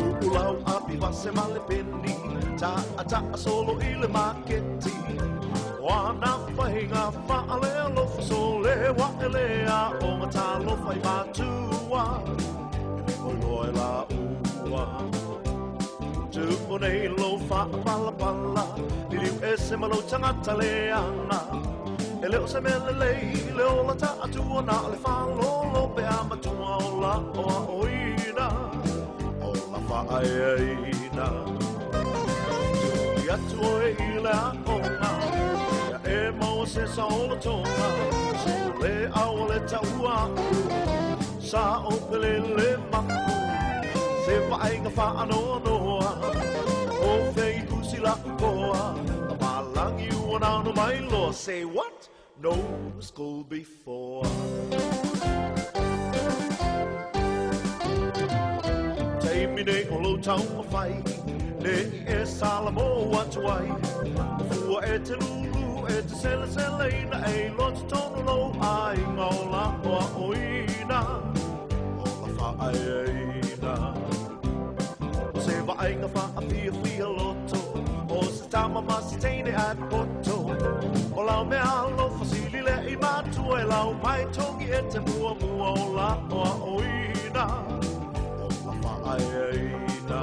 Uu lau api vase ma le peni Taʻataʻa solo i le maketi O ana faiga faalealofa Sole ua e le aoga Talofa i matua E le o iloa e laua Tuu nei lou faapalapala Liliu ese ma lou tagata leaga E le o se mea lelei le ola taatua Na o le faalolo pe a matua o la o aoina O la faaeaina Tuli atu oe i le aoga Ia e maua se saolotoga Sole aua le taua a'u Sa o pele le mapu Se vaaiga faanoanoa O fei kusi la'u koa Papalagi ua nano mai loa Say what? No school before Taimi nei o lou taumafai Ne i e salamo atu ai O fua e te lūlū e te seleseleina E iloa totonu lou aiga o la o aoina O la faaeaina O se vaaiga faafiafia loto O se tama ma se teine ae poto O lau mea alofa sili lea i matua E lau mai togi e te muamua O la o aoina O la faaeaina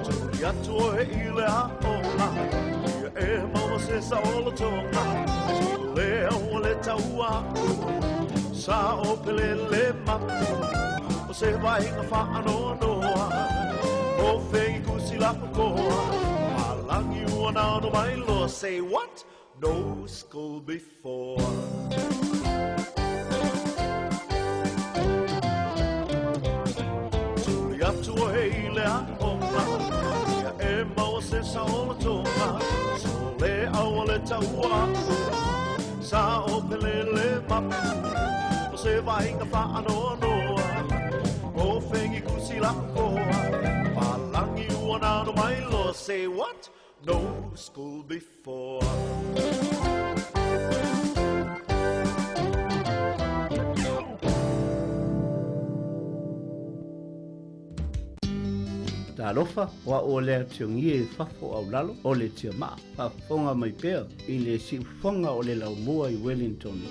Tuli atu oe i le aoga Ia e maua se saolotoga Sole aua le taua a'u Sa o pele le mapu O se vaaiga faanoanoa O fei kusi la'u koa Papalagi ua nano mai loa Say what? No school before Tuli atu oe i le aoga Ia e maua se saolotoga Sole aua le taua a'u Sa o pele le mapu O se vaaiga faanoanoa O fegi kusi la'u koa Papalagi ua nano mai loa Say what? No school before Talofa, o a'u o lea tiongie i fafo au lalo o le tiamaa, faafofoga mai pea i le siufofoga o le laumua i Wellington.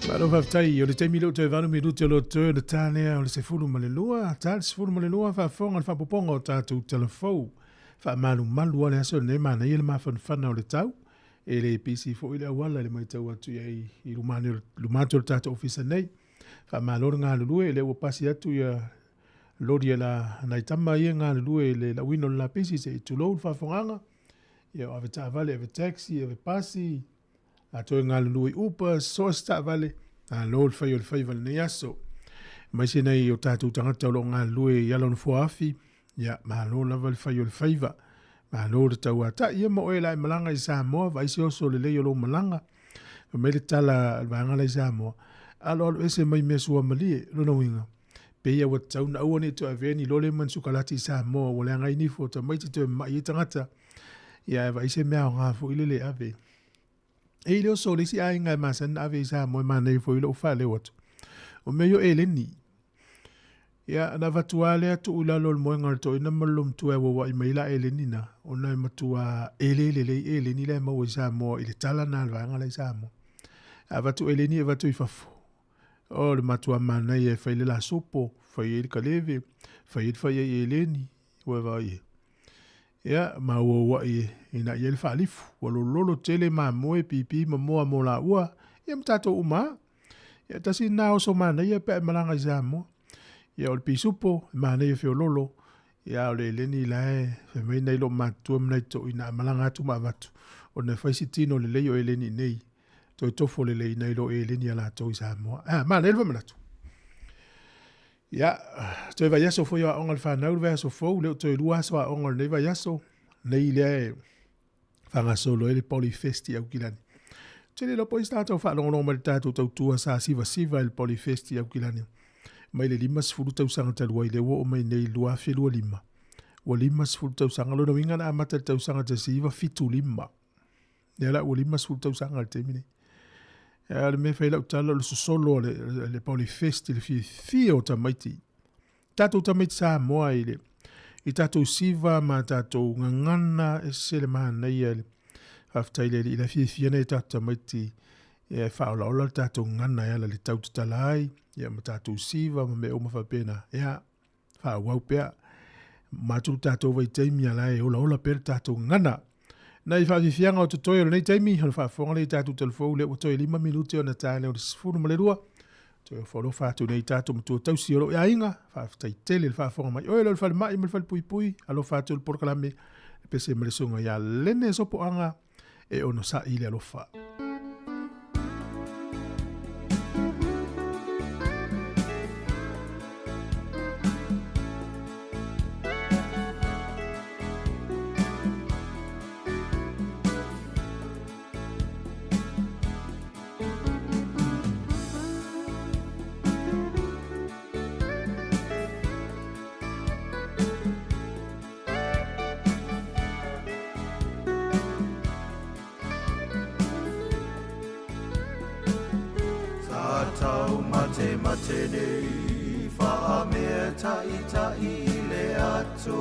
Malo faafetai, o le taimi lea ua toe 8 minute o lo toe ona ta lea o le 12, ta le 12 faafofoga le faapopoga o tatou tala fou. Faamalumalu lava le aso lenei, manaia le mafanafana o le tau. E le pisi foi le auala i le matau atu i ai i luma atu o le tatou ofisa nei. Faamalo le galulue, lea ua pasi atu ia lori a la nai tama ia galulue i le lauina o le lapisi se i tulou le faafofogaaga. Ia o ave taavale, ave taxi, ave pasi, a toe galulue i Uber, so o se taavale, malo le fai o le faiva i lenei aso. Aemaise nai o tatou tagata o lo o galulue i ala o nofoa afi, ia malo lava le fai o le faiva. Malo le tauatai ia ma oe la e malaga i Samoa, vaai se oso lelei o lou malaga. Fai mai le tala a le vaega la i Samoa, aloalo ese mai mea suamalie, lona uiga, pei ua tatau ona aua ne i toe avea ni lole ma ni sukalati i Samoa ua leaga ai nifo o tamaiti toe mamai ai tagata. Ia ae vaai se mea aoga foi lele e ave. E i le oso o le isi aiga e masani ona ave i Samoa e manaia foi lou faaleo atu. O mea ia o eleni. Ia, na avatu lava lea tuu i lalo o le moega o le toeaina ma le loomatua e auauai mai ai la eleni na, ona e matua ele lelei eleni la e maua i Samoa i le tala na a le vaega la i Samoa. A avatu eleni e avatu i fafo, o le matua manaia e fai le la sopo, fai ai le kaleve, fai ai le fai ai eleni, ua e vaai i ai. Ia, ma auauai e inai ai le faalifu. Ua lololo tele mamoe, pipi ma moa mo laua, ia ma tatou uma lava. Ia, tasi lena oso manaia pe a e malaga i Samoa. Ia, o le pisupo, e manaia feololo, ia, a o le eleni la e fai mai nai loomatutua ma nai toeaiina a malaga atu ma avatu, ona e fai si tino lelei o eleni i nei, toe tofo lelei nai lo eleni a latou i Samoa. A, manaia le faamanatu. Ia, toe vaiaso foi o aoga a le fanau le vaiaso fou, lea ua toe lua aso aoga o lenei vaiaso, nei lea e faagasolo ai le Polyfest i Aukilani. Ou te le iloa po o ai se tagata ua faalogologo mai i le tatou tautua sa sivasiva i le Polyfest i Aukilani mai le 50 tausaga talu ai lea ua oo mai nei i le 2025. Ua 50 tausaga, lona uiga na amata i le tausaga 1975. Lea la ua 50 tausaga i le taimi nei. A o le mea e fai ai lau tala o le sosolo a le Polyfest i le fiafia o tamaiti. Tatou tamaiti Samoa i le i tatou siva ma tatou gagana e ese le manaia le faafetai le Alii la fiafia nei tatou tamaiti e faaolaola le tatou gagana e ala i le tau tatala ai ia ma tatou siva ma mea uma faapena. Ia faaauau pea. Matou le tatou vaitaimi a la e olaola pea le tatou gagana. Nai faafiafiaga o totoe o lenei taimi, o le faafofoga lea i tatou talafou lea ua toe 5 minute ona ta lea o le 12. Toe ofo alofa atu nei tatou matua tausi o lou aiga, faafetai tele le faafofoga mai. Oe lo le falemai ma le falepuipui, alofa atu le polokalame, le pese ma le susuga ia Lene Sopoaga, e onosai le alofa. Sa tau mate mate nei, whaamea ta'ita'i i le ato.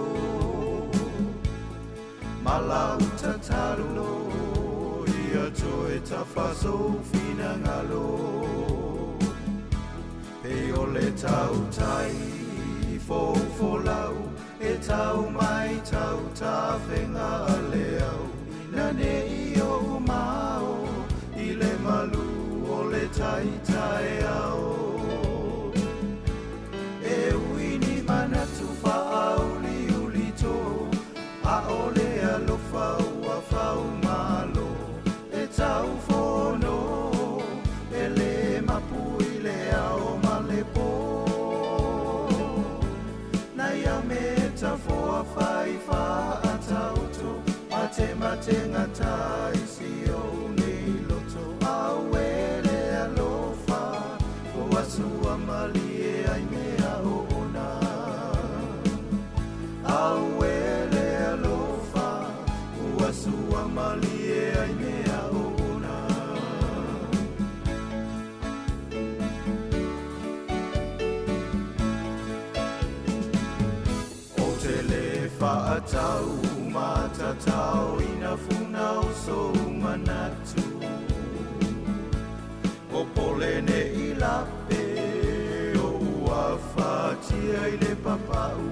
Ma lau tatalo, ia toe tafaso finagalo. Pei o le tautai fofolau e tau mai tau tafega a le au ina nei ou mao i le malu o le tai taeao. E ui ni manatu faauliuli to, ʻaʻole alofa ua faumalo e tau fono e le mapu i le ao ma le pō. Nai au metafoa fai faataoto matematenga tai si ou nei loto. Auē le alofa ua sua malie ai mea oona. Auē le alofa ua sua malie ai mea oona. Ou te le fa'atau matatao ina funa o sou manatu. Popole ne'i lape o ua fatia i le papa'u.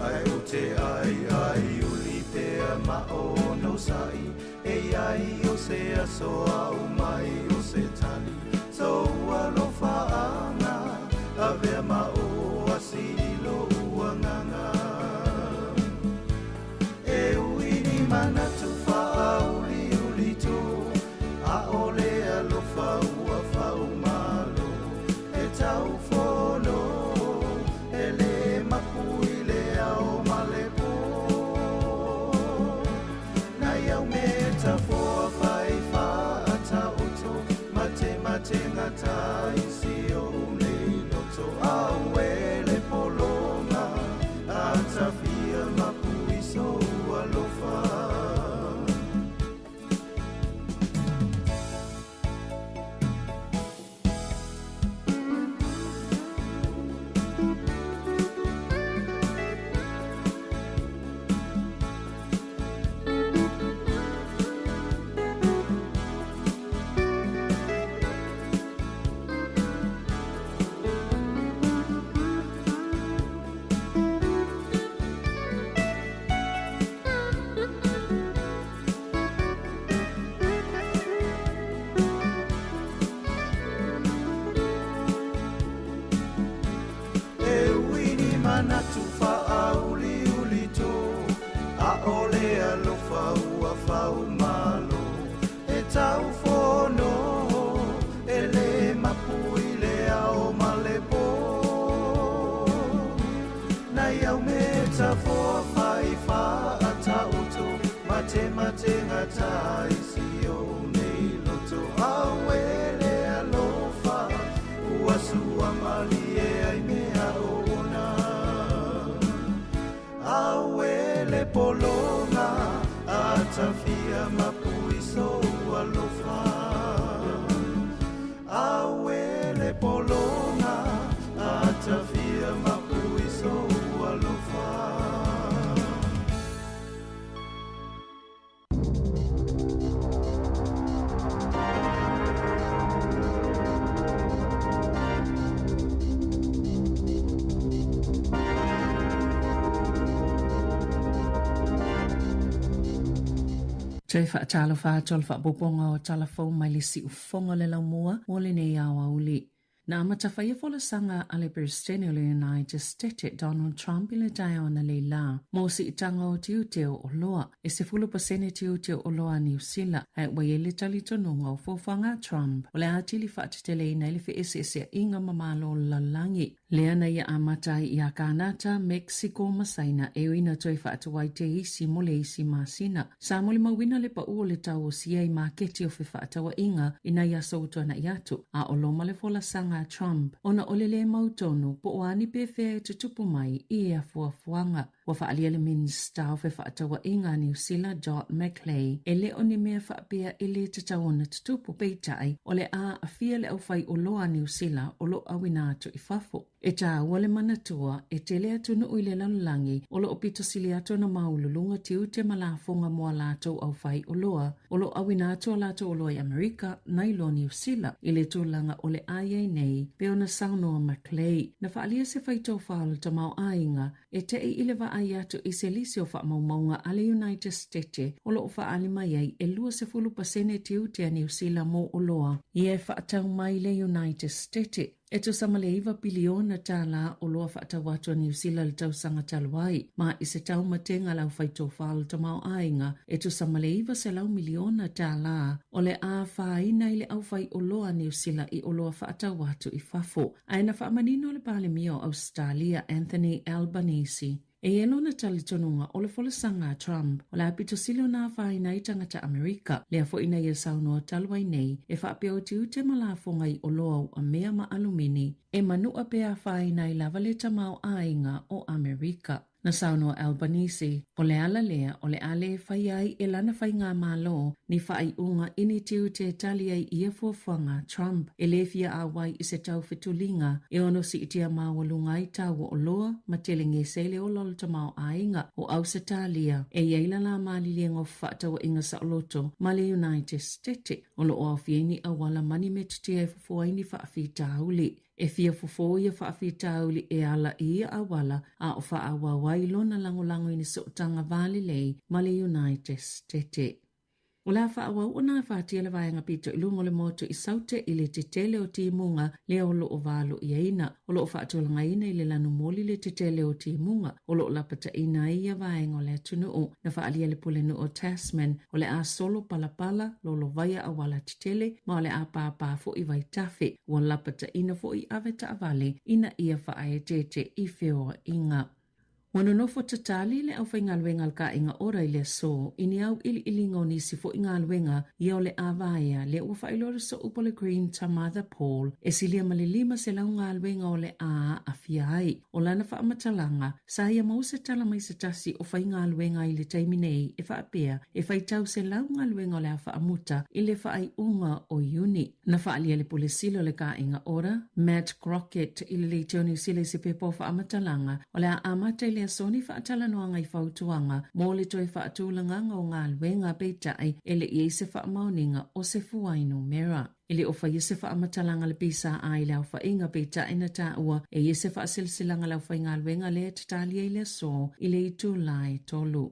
Ae ou te aiai uli pea ma onosa'i e iai o se aso a'u mai o se tali. Sou alofa'aga avea ma oasi i lo'u agaga. E ui ni manatu fa'auliuli to, ʻaʻole alofa ua faumalo e tau fono e le mapu i le ao ma le pō. Nai au metafoa fai fa'ataoto matematenga tai si ou nei loto. Auē le pologa atafia mapu i sou alofa. manatu faauliuli to A o le alofa ua faumalo E taufono e le mapu i le ao ma le po Nai au me tafoa fai faatauto Matematenga tai si o nei loto Auē le alofa ua sua malie ai mea ona Auē le pologa atafia mapu i sou alofa Auē le pologa atafia mapu i sou alofa. Toe faatalofa atu o le faaopoopoga o tala fou mai le siufofoga o le laumua mo lenei aoauli. Na amata faia folasaga a le Peresetene o le United Stete Donald Trump i le taeao analeila mo siitaga o tiute o oloa, e 10% tiute o oloa a Niu Sila, ae ua i ai le talitonuga o fuafuaga a Trump o le a atili faateteleina ai le feeseeseaiga ma Malo o le lalolagi. Lea na ia amata ai iā Kānata, Mexico ma Saina e ui na toe faatuai te isi mo le isi masina. Sa molimauina le paʻu o le tau o sia i maketi o fefaatauaiga i nai aso ua tuanaʻi atu, a o loma le folasaga a Trump ona o le lē mautonu po o a ni pefea e tutupu mai i ia fuafuaga. Ua faaalia le Minisita o Fefaatauaiga a Niu Sila Dot McLay e le o ni mea faapea e lē tatau ona tutupu, peitai o le a aafia le aufaioloa a Niu Sila o lo o auina atu i fafo. E tāua le manatua, e tele atunuu i le lalolagi o lo o pito sili atu ona māululuga tiute ma lafoga mo a latou aufaioloa o lo o auina atu a latou oloa i Amerika nai lo Niu Sila i le tulaga o le a i ai nei, pei ona saunoa McLay. Na faaalia se faitofa o le tamaoaiga e te'i i le vaai atu i se lisi o faamaumauga a le United Stete o lo o faaali mai ai e 20% tiute a Niu Sila mo oloa ia e faatau mai le United Stete. E tusa ma le $9 piliona tālā oloa faatau atu a Niu Sila i le tausaga talu ai, ma i se taumatenga a le aufaitofa o le tamaoaiga e tusa ma le $900 miliona tālā o le a afaina i le aufaioloa a Niu Sila i oloa faatau atu i fafo. Ae na faamanino le Palemia o Ausetalia Anthony Albanese, E i ai lona talitonuga o le folasaga a Trump o le a pito sili ona afaina ai tagata Amerika, lea foi na ia saunoa talu ai nei e faapea o tiute ma lafoga i oloa uamea ma alumini e manu'a pe afaina ai lava le tamaoaiga o Amerika. Na saunoa Albanese, o le ala lea o le a lē faia ai e lana faigamalo ni faaiuga i ni tiute e tali ai i ia fuafuaga a Trump e lē fia auai i se taufetuliga e ono siitia maualuga ai tau o oloa ma telegese ai le ola o le tamaoaiga o Ausetalia e i ai lala maliliega o fefaatauaiga saoloto ma le United Stete o lo o aofia ai ni auala ma ni metotia e fofo ai ni faafitauli. E fia fofo ia faafitauli e ala i ia auala a o faaauau ai lona lagolago i ni sootaga va lelei ma le United Stete. O le a faaauau ona afatia le vaega pito i luga o le motu i Saute i le tetele o timuga lea o lo o valoiaina. O lo o faatulagaina i le lanu moli le tetele o timuga o lo o lapataina ai ia vaega o le atunuu. Na faaalia le Pulenuu o Tasman o le a solo palapala lolovaia auala tetele ma o le a pāpā foi vaitafe. Ua lapataina foi ave taavale ina ia faaeteete i feoaiga. Ua nonofo tatali le aufaigaluega a le Kaʻiga Ora i le aso i ni auiliiliga o nisi foi galuega ia o le a vaea lea ua faailoa le soo po le Green Tamatha Paul e silia ma le 500 galuega o le a aafia ai. O lana faamatalaga, sa ia maua se tala mai se tasi o faigaluega i le taimi nei e faapea e faitau 100 galuega o le a faamuta i le faaiuga o Iuni. Na faaalia le Pule Sili o le Kaʻiga Ora, Matt Crockett, i le Leitio Niu Sila i se pepa o faamatalaga o le a amata i le aso ni faatalanoaga i fautuaga mo le toe faatulagaga o galuega peitai e le i ai se faamaoniga o se fuainumera. E le o faia se faamatalaga a le PSA i le aofaiga peitai na taua e ia se faasilasilaga a le aufaigaluega lea e tatali ai le aso i le itula e 3.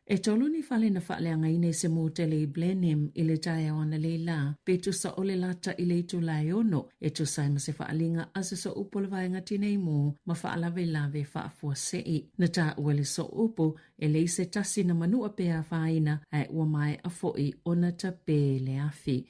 E tolu ni fale na faaleagaina i se motele i Blenheim i le taeao analeila, pe tusa o le lata i le itula e ono, e tusa ai ma se faaliga a se sooupu o le Vaega Tinei Mu ma Faalavelave Faafuasei. Na taua e le sooupu, e leai se tasi na manua pe afaina, ae ua maea foi ona tape le afi.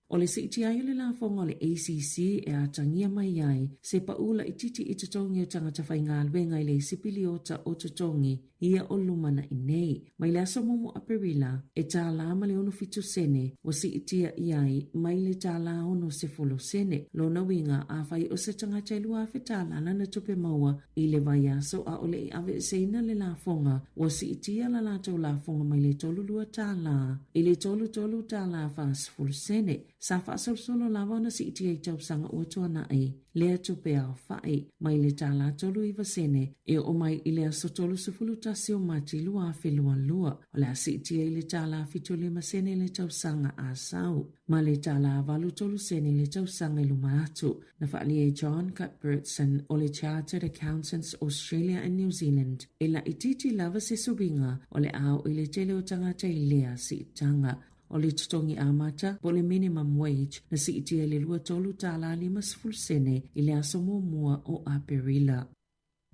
O le siitia ai o le lafoga o le ACC e atagia mai ai se paʻū laitiiti i totogi o tagata faigaluega i le isi piliota o totogi ia o lumanaʻi nei. Mai le aso muamua o Aperila, e tālā ma le 67 sene ua siitia i ai mai le tālā 60 sene. Lona uiga, afai o se tagata e 2,000 tālā lana tupe maua i le vaiaso ʻaʻole i aveeseina le lafoga, ua siitia la latou lafoga mai le 32 tālā i le 33 tālā 40 sene. Sa faasolosolo lava ona siitia i tausaga ua tuanaʻi lea tupe aofaʻi mai le tālā 39 sene e oo mai i le aso 31 o Mati 2022. O le a siitia i le tālā 75 sene le tausaga a sau ma le tālā 83 sene le tausaga i luma atu. Na faaalia e John Cuthbertson o le Chartered Accountants Australia and New Zealand, e laitiiti lava se suiga o le a oo i le tele o tagata i lea siitaga. O le totogi amata, po o le minimum wage, na siitia i le 23 tālā 50 sene i le aso muamua o Aperila.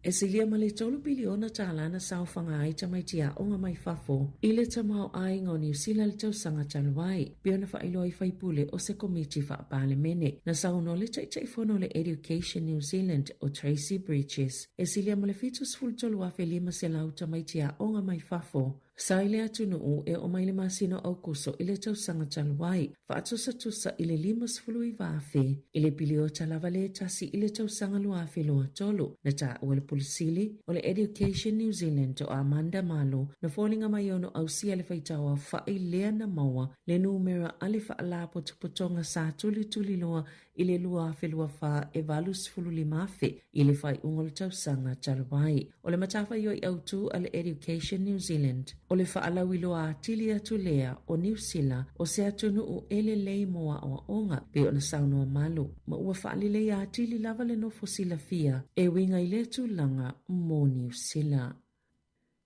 E silia ma le tolu piliona tālā na saofaga ai tamaiti aoga mai fafo i le tamaoaiga o Niu Sila i le tausaga talu ai, pei ona faailoa i faipule o se komiti faa-Palemene. Na saunoa le Taitaifono o le Education New Zealand o Tracey Bridges, e silia ma le 73,500 tamaiti aoga mai fafo Sa i le atunuu e oo mai le masina o Aokuso i le tausaga talu ai, faatusatusa i le 59,000 i le piliota lava le tasi i le tausaga 2023. Na taua e le Pule Sili o le Education New Zealand o Amanda Malo na foliga mai ono ausia le faitau aofaʻi lea na maua le numera a le Faalapotopotoga sa tulituliloa i le 2024 e 85,000 i le faaiuga o le tausaga talu ai. O le matafaioi autū a le Education New Zealand, o le faalauiloa atili atu lea o Niu Sila o se atunuu e lelei mo aoaoga, pei ona saunoa Malu, ma ua faaleleia atili lava le nofo silafia e uiga i lea tulaga mo Niu Sila.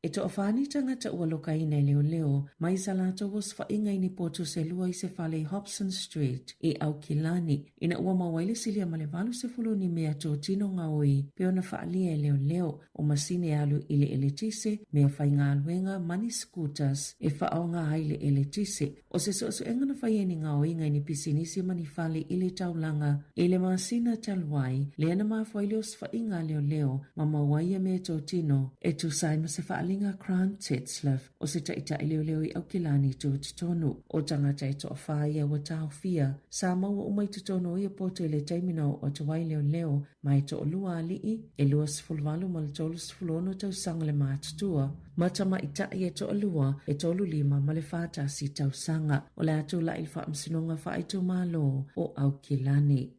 E toafa ni tagata ua lokaina e leoleo mai sa latou osofaiga i ni potu se lua i se fale i Hobson Street i Aukilani ina ua maua ai le silia ma le 80 ni mea totino gaoi pei ona faaalia e leoleo o masini e alu i le eletise, mea faigaluega ma ni scooters e faaaoga ai le eletise. O se suesuega na faia e ni gaoiga i ni pisinisi ma ni fale i le taulaga i le masina talu ai, lea na mafua ai le osofaiga a leoleo ma maua ai ia meatotino e tusa ai ma se faaaliga a Grant Tetzlaff o se taitai leoleo i Aukilani i tutotonu. O tagata e toafa ia ua taofia, sa maua uma i totonu o ia poto i le taimi na oo atu ai leoleo ma e toalua alii, e 28 ma le 36 tausaga le matutua, ma tamaitai e toalua, e 35 ma le 41 tausaga. O le a tulai i le Faamasinoga Faaitumalo o Aukilani.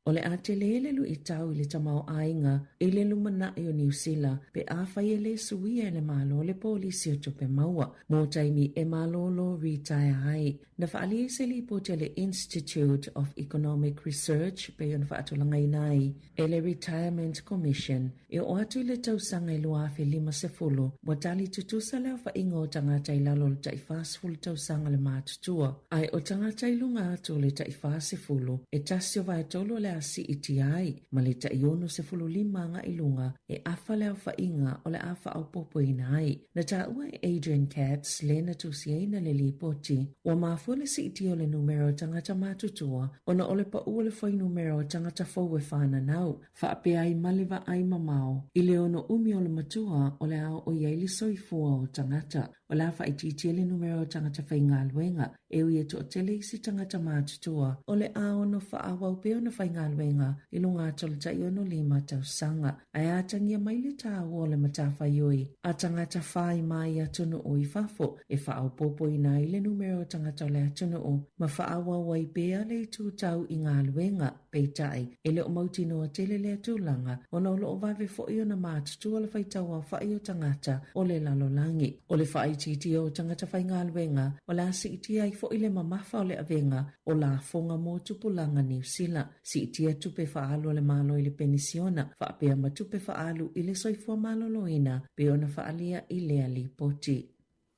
O le a tele le luitau i le tamaoaiga i le lumanai o Niu Sila pe afai e le suia e le Malo le polisi o tupe maua mo taimi e malolo ritaea ai. Na faaalia i se lipoti a le Institute of Economic Research pei ona faatulagaina ai e le Retirement Commission e oo atu i le tausaga e 2050, ua tali tutusa le aofaiga o tagata i lalo o le tai 40 tausaga le matutua, ae o tagata i luga atu o le tai 40, e tasi o vaetolu o le a siitia ai, ma le tai 65 agai i luga e afa le aofaiga o le a faaopoopoina ai. Na taua e Adrian Katz le na tusiaina le lipoti, ua mafua le siitia o le numera o tagata matutua ona o le paʻu o le fuainumera o tagata fou e fananau, faapea ai ma le vaai mamao i le ono umi o le matua o le a oo i ai le soifua o tagata. O le a faaitiitia le numera o tagata faigaluega e ui e toatele isi tagata matutua o le a ono faaauau pea ona faigaluega i luga atu o le tai 65 tausaga, ae atagia mai le taua o le matafaioi a tagata fai mai atunuu i fafo e faaopoopoina ai le numera o tagata o le atunuu ma faaauau ai pea le itu tau i galuega. Peitai, e le o mautinoa tele lea tulaga ona o lo o vave foi ona matutua le faitau aofai o tagata o le lalolagi. O le faaitiitia o tagata faigaluega, o le a siitia ai foi le mamafa o le avega o lafoga mo tupulaga Niu Sila, siitia tupe faaalu a le Malo i le penisiona, faapea ma tupe faaalu i le soifua maloloina pei ona faaalia i lea lipoti.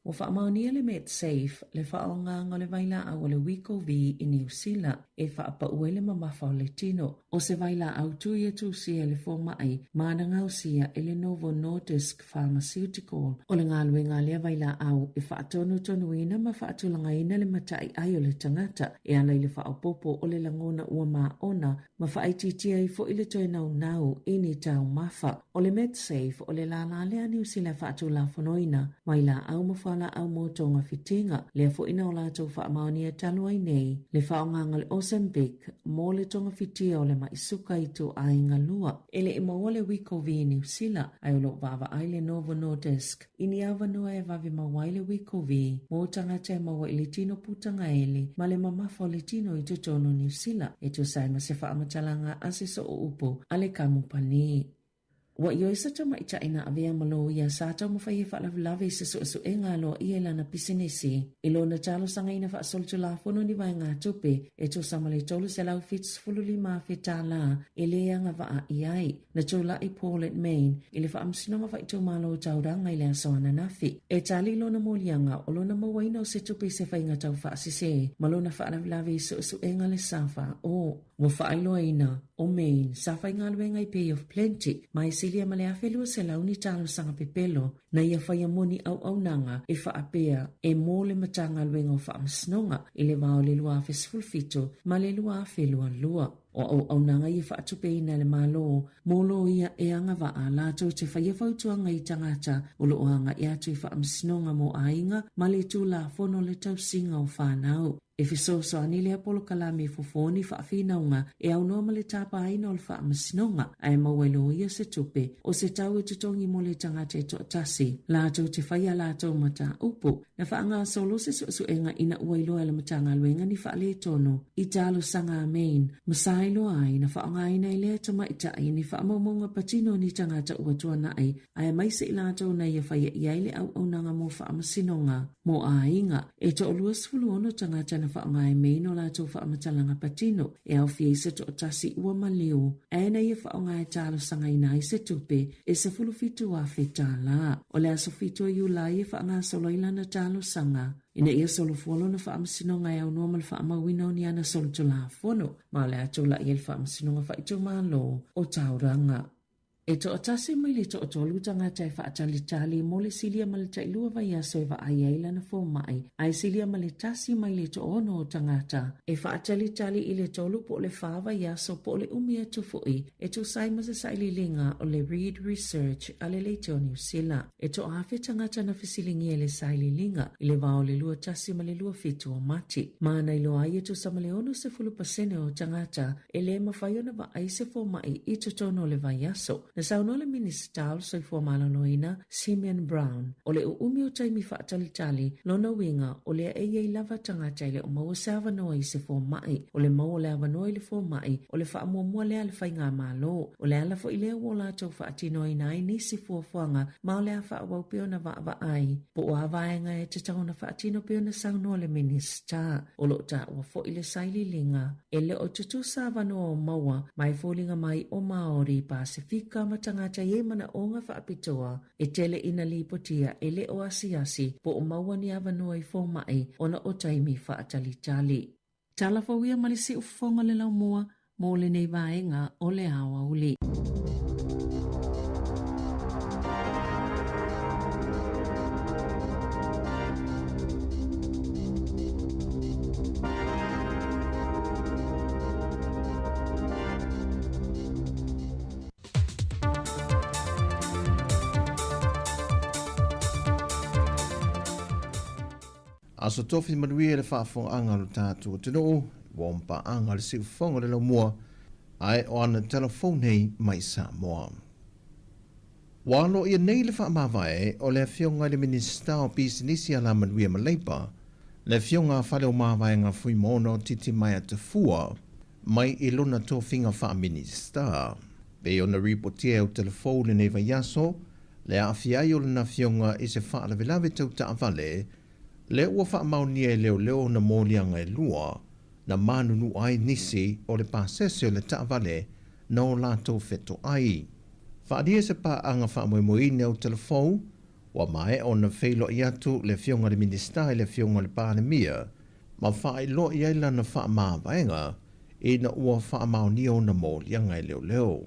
Ua faamaonia le Medsafe le faaaogaina o le vailaau o le Wegovy i Niu Sila e faapau ai le mamafa o le tino. O se vailaau tui e tusia e le fomai ma na gaosia e le Novo Nordisk Pharmaceutical. O le galuega a lea vailaau e faatonutonuina ma faatulagaina le mataiai o le tagata e ala i le faaopoopo o le lagona ua maona ma faaitiitia ai foi le toe naunau i ni taumafa. O le Medsafe o le lālā lea a Niu Sila e faatulafonoina vailaau ma fualaau mo togafitiga, lea foi na o latou faamaonia talu ai nei le faaaogaina o le Ozempic mo le togafitia o le ma'i suka i ituaiga lua. E le i maua le Wegovy i Niu Sila, ae o lo o vaavaai le Novo Nordisk i ni avanoa e vave maua ai le Wegovy mo tagata e maua i le tino putagaele ma le mamafa o le tino i totonu o Niu Sila, e tusa ai ma se faamatalaga a se sooupu a le kamupani. Ua ioe se tamaitai na avea ma loia sa taumafai e faalavelave i se suesuega aloaia i lana pisinisi i lona talosagaina faasolitulafono ni vaegatupe e tusa ma le $375,000 e le agavaa i ai. Na tulai Paulette Main i le Faamasinoga Faaitumalo o Tauranga i le aso ananafi e tali lona moliaga o lona mauaina o se tupe i se faiga taufaasese ma lona faalavelave i suesuega a le SFO. Ua faailoaina ʻo Main sa faigaluega i Bay of Plenty ma e silia ma le 1,200 ni talosaga pepelo na ia faia mo ni auaunaga e faapea e mo le Matagaluega o Faamasinoga i le va o le 2017 ma le 2022. O auaunaga ia faatupeina e le Malo mo loia e agavaa latou te faia fautuaga i tagata o lo o agai atu i faamasinoga mo aiga ma le Tulafono o le Tausiga o Fanau. E fesoasoani lea polokalame e fofo ni faafinauga e aunoa ma le tapaina o le faamasinoga ae maua e loia se tupe o se tau e totogi mo le tagata e toatasi latou te fai a latou mataupu. Na faagasolo se suesuega ina ua iloa e le Matagaluega ni faaletonu i talosaga a Main ma sa iloa ai na faaaogaina e lea tamaitai ni faamaumauga patino o ni tagata ua tuanai aemaise i latou na ia faia i ai le auaunaga mo faamasinoga mo aiga. E toa-26 tagata na faaaoga e Main o latou faamatalaga patino e aofia i se toatasi ua maliu ae na ia faaaoga e talosagaina ai se tupe e $17,000. O le aso 7 o Iulai e faagasolo ai lana talosaga ina ia solofua lona faamasinoga e aunoa ma le faamauina o ni ana solitulafono ma o le a tulai ai le Faamasinoga Faaitumalo o Tauranga. E toatasi mai le toatolu tagata e faatalitali mo le silia ma le tailua vaiaso e vaai ai lana fomai, ae silia ma le tasi mai le toono o tagata e faatalitali i le tolu po o le fa vaiaso po o le umi atu foi e tusa ai ma se sailiiliga o le Reid Research a le Leitio Niu Sila. E toaafe tagata na fesiligia i le sailiiliga i le va o le 21 ma le 27 o Mati. Ma na iloa ai e tusa ma le 60% o tagata e le mafai ona vaai se fomai i totonu o le vaiaso. Na saunoa le Minisita o le Soifua Maloloina, Simeon Brown, o le uumi o taimi faatalitali, lona uiga o lea e i ai lava tagata e le o maua se avanoa i se fomai. O le maua o le avanoa i le fomai, o le faamuamua lea a le Faigamalo. O le ala foi lea ua o latou faatinoina ai nisi fuafuaga ma o le a faaauau pea ona vaavaai po o a vaega e tatau ona faatino pei ona saunoa le Minisita. O lo o taua foi le sailiiliga e le o tutusa avanoa o maua ma e foliga mai o Māori, Pasefika ma tagata i ai manaoga faapitoa e tele ina lipotia e le o asiasi po o maua ni avanoa i fomai ona o taimi faatalitali. Tala fou ia ma le siufofoga o le laumua mo lenei vaega o le aoauli. Aso Tofi manuia i le faafofogaaga a lo tatou atunuu, ua ompaaga le siufofoga o le laumua, ae o ana tala fou nei mai Samoa. Ua aloaia nei le faamavae o le Afioga i le Minisita o Pisinisi Alamanuia ma Leipa, le Afioga a Faleomavaega Fuimaono Titimaea Tafua, mai i lona tofiga faa-Minisita. Pei ona ripotia e Utalafou lenei vaiaso, le aafia ai o lona afioga i se faalavelave tau taavale, lea ua faamaonia e leoleo ona moliaga e lua, na manunu ai nisi o le pasese o le taavale na o latou fetoai. Faaalia se paaga faamoemoeina o Utalafou, Ua maea ona feiloai atu le Afioga i le Minisita i le Afioga i le Palemia ma faailoa i ai lana faamavaega ina ua faamaonia ona moliaga e leoleo.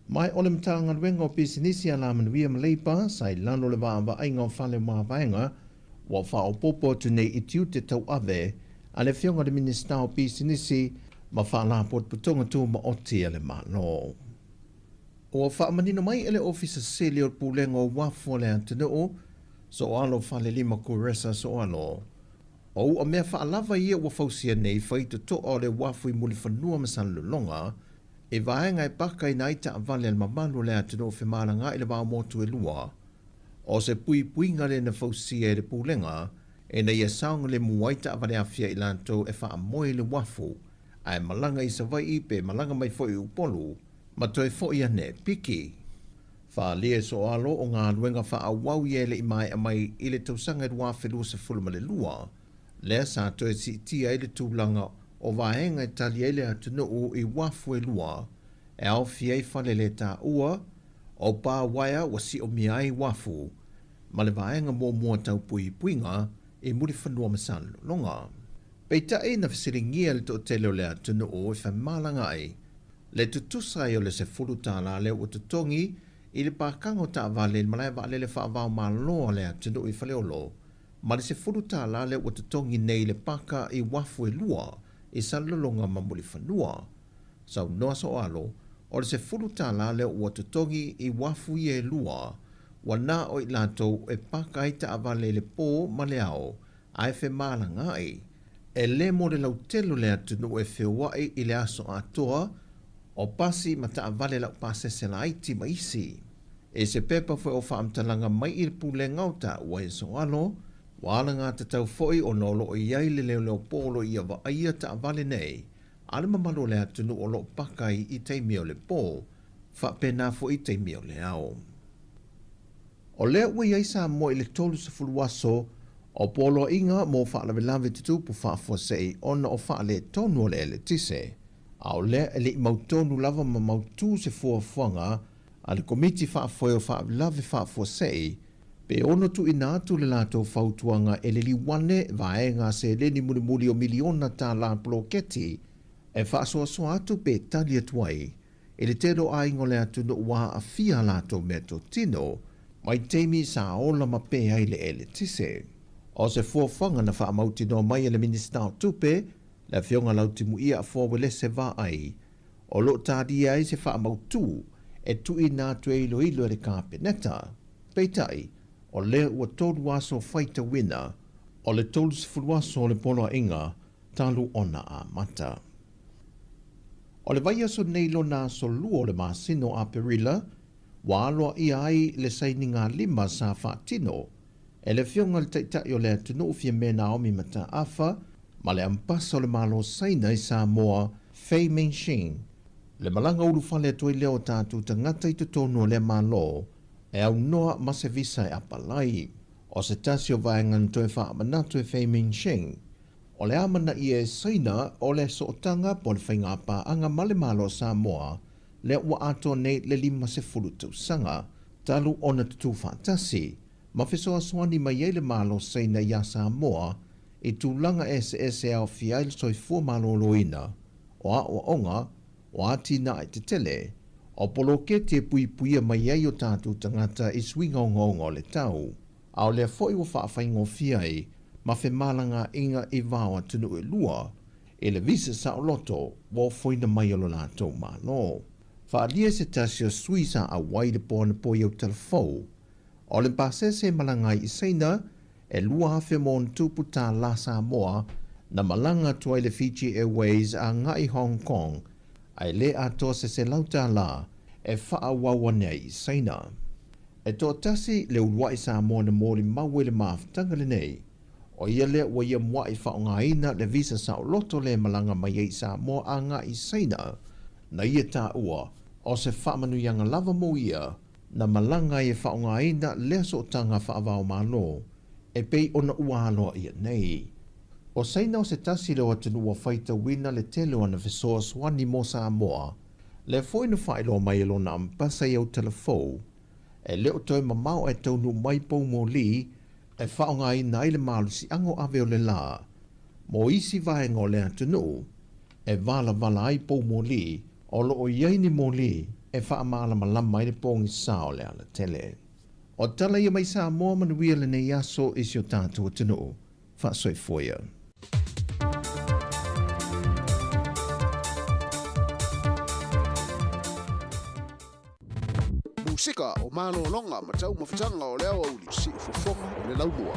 Ma o le Matagaluega o Pisinisi Alamanuia ma Leipa sa i lalo o le vaavaaiga o fale o mavaega ua faaopoopo atu nei i tiute tauave a le Afioga i le Minisita o Pisinisi ma Faalapotopotoga Tumaoti a le Malo. Ua faamanino mai e le Ofisa Sili o le Pulega o Uafu a le atunuu, Soalo Falelima Kuresa Soalo, o ua mea faalava ia ua fausia nei fai totoa o le uafu i Mulifanua ma Salelologa, i vaega e pakaina ai taavale a le mamalu o le atunuu femalagaai i le vaomotu e lua. O se puipuiga lea na fausia e le Pulega ina ia saogalemu ai taavale aafia i latou e faamoe i le uafu ae malaga i Savaii pe malaga mai foi i Upolu ma toe foi ane piki. Faaalia e Soalo o galuega faaauau ia e le i maea mai i le tausaga e 2022, lea sa toe siitia ai le tulaga o vaega e tali ai le atunuu i uafu e lua e aofia ai fale le taua o pa uaea ua siomia ai uafu ma le vaega muamua tau puipuiga i Mulifanua ma Salelologa. Peitai na fesiligia le toatele o le atunuu e femalagaai le tutusa ai o le $10 lea ua totogi i le pakaga o taavale i le malae vaalele faava-o-Malo a le atunuu i Faleolo ma le $10 lea ua totogi nei i le paka i uafu e lua i Salelologa ma Mulifanua. Saunoa Soalo, o le $10 lea ua totogi i uafu ia e lua, ua na o i latou e paka ai taavale i le po ma le ao ae femalagaai. E le mo le lautele o le atunuu e feoai i le aso atoa o pasi ma taavale laupasese laiti ma isi. I se pepa foi o faamatalaga mai i le Pulega o taua e Soalo, ua alagatatau foi ona o lo o i ai le leoleo polo ia vaaia taavale nei a le mamalu o le atunuu o lo o paka ai i taimi o le po, faapena foi i taimi o le ao. O lea ua i ai Samoa i le 30 aso o poloaiga mo faalavelave tutupu faafuasei ona o faaletonu o le eletise, a o lea e le i mautonu lava ma mautu se fuafuaga a le Komiti Faafoe o Faalavelave Faafuasei pe ono tuuina atu le latou fautuaga e liliu ane vaega seleni mulimuli o miliona tālā poloketi e faasoasoa atu pe tali atu ai i le tele o aiga o le atunuu ua aafia a latou meatotino mai taimi sa ola ma pē ai le eletise. O se fuafuaga na faamautinoa mai e le Minisita o Tupe, le Afioga Lautimuia Afoa Uelese Vaai, o lo o talia ai se faamautū e tuuina atu e iloilo e le Kapeneta. Peitai, o lea ua tolu aso faitauina o le 30 aso o le poloaiga talu ona amata. O le vaiaso nei lona aso lua o le masina o Aperila, ua aloaia ai le sainigalima sa faatino e le Afioga i le Taitai o le atunuu Fiame Naomi Mataafa ma le Ambasa o le Malo Saina i Samoa Fei Mingxing, le malaga ulufale atu ai lea o tatou tagata i totonu o lea Malo e aunoa ma se visa e apalai. O se tasi o vaega na toe faamanatu e Fei Mingxing, O le amanaia e Saina o le sootaga po o le faigapaaga ma le Malo o Samoa lea ua atoa nei le 50 tausaga talu ona tutū faatasi ma fesoasoani mai ai le Malo Saina iā Samoa i tulaga eseese e aofia ai le soifua maloloina, o aoaoga, o atinae tetele, o poloketi e puipuia mai ai o tatou tagata i suiga ogaoga o le tau. A o lea foi ua faafaigofie ai ma femalagaaiga i va o atunuu e lua, i le visa saoloto ua ofoina mai e lo latou Malo. Faaalia se tasi o sui sa auai i le po anapo i Autalavou. O le pasese e malaga ai i Saina, e 2,000 ma ona tupu tālā Samoa na malaga atu ai le Fiji Airways agai i Hong Kong, a e le atoa se $100 e faaauau ane ai i Saina. E toatasi le uluai Samoa na molimau ai le mafutaga lenei, ʻo ia lea ua ia muaʻi faaaogaina le visa saoloto lea e malaga mai ai i Samoa agai i Saina, na ia taua o se faamanuiaga lava mo ia na malaga ai e faaaogaina lea sootaga faava-o-Malo e pei ona ua aloaia nei. ʻO Saina o se tasi lea o atunuu ua faitauina le tele o ana fesoasoani mo Samoa, Lea foi na faailoa mai e lona ambasa i Autalavou. E le o toe mamao ae taunuu mai poumoli e faaaogaina ai le malosiaga o ave o le lā mo isi vaega o le atunuu e valavala ai poumoli o lo o i ai ni moli e faamalamalama ai le pogisa o le alatele. O tala ia mai Samoa manuia lenei aso i si o tatou atunuu. Faasoifua ia. Musika o malologa ma taumafataga o le aoauli siufofoga o le laumua.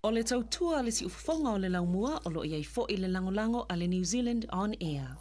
O le tautua a le siufofoga o le laumua o lo o i ai foi le lagolago a le New Zealand On Air.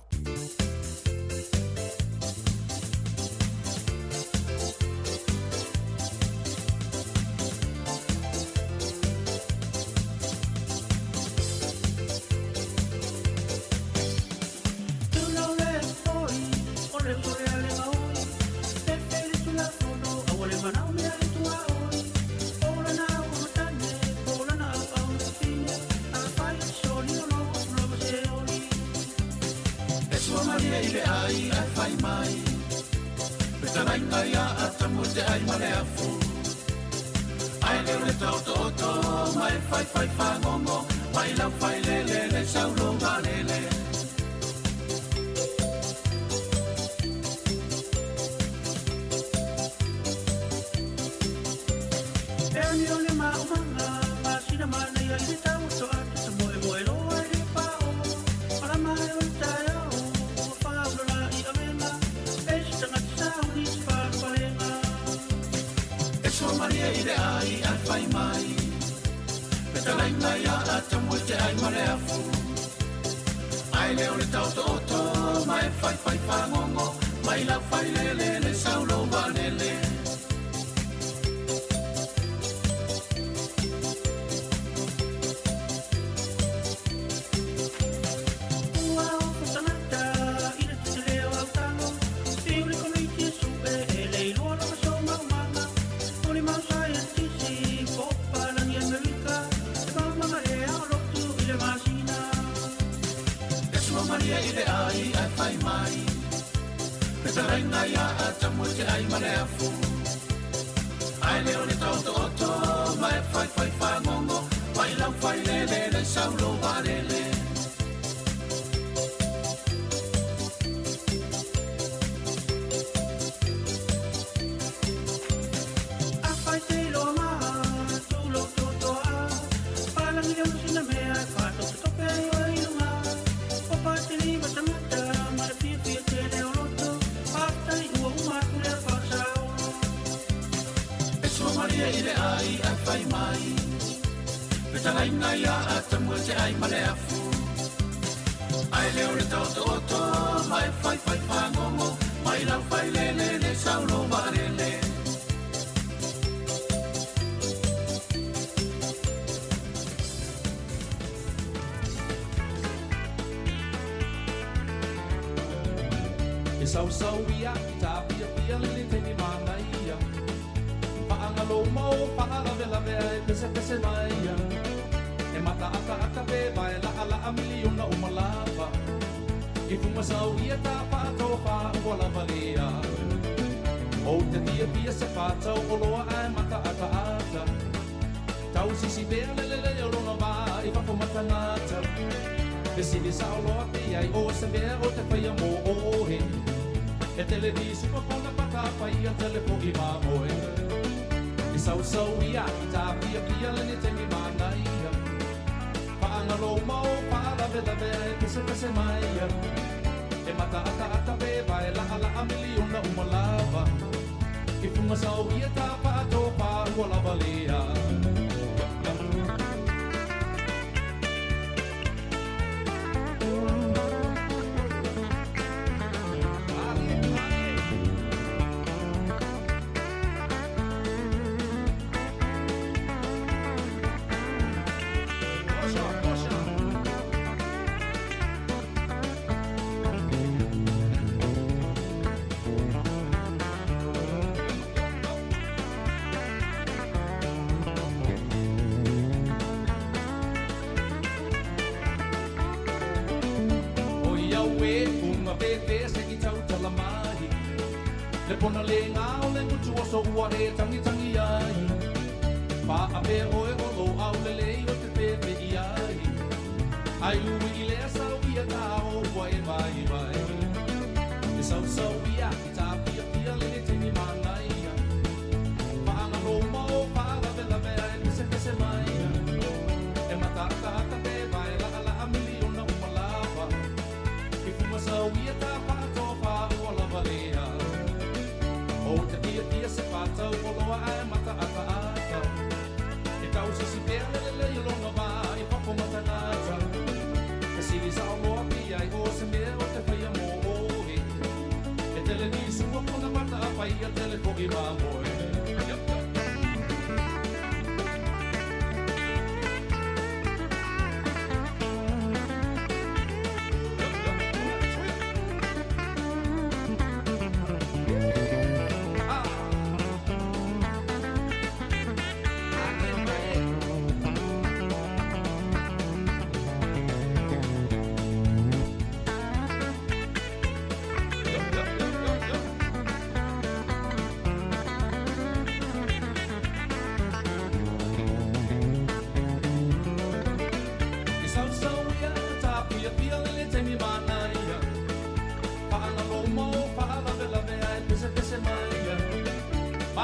E tau sisi pea le le le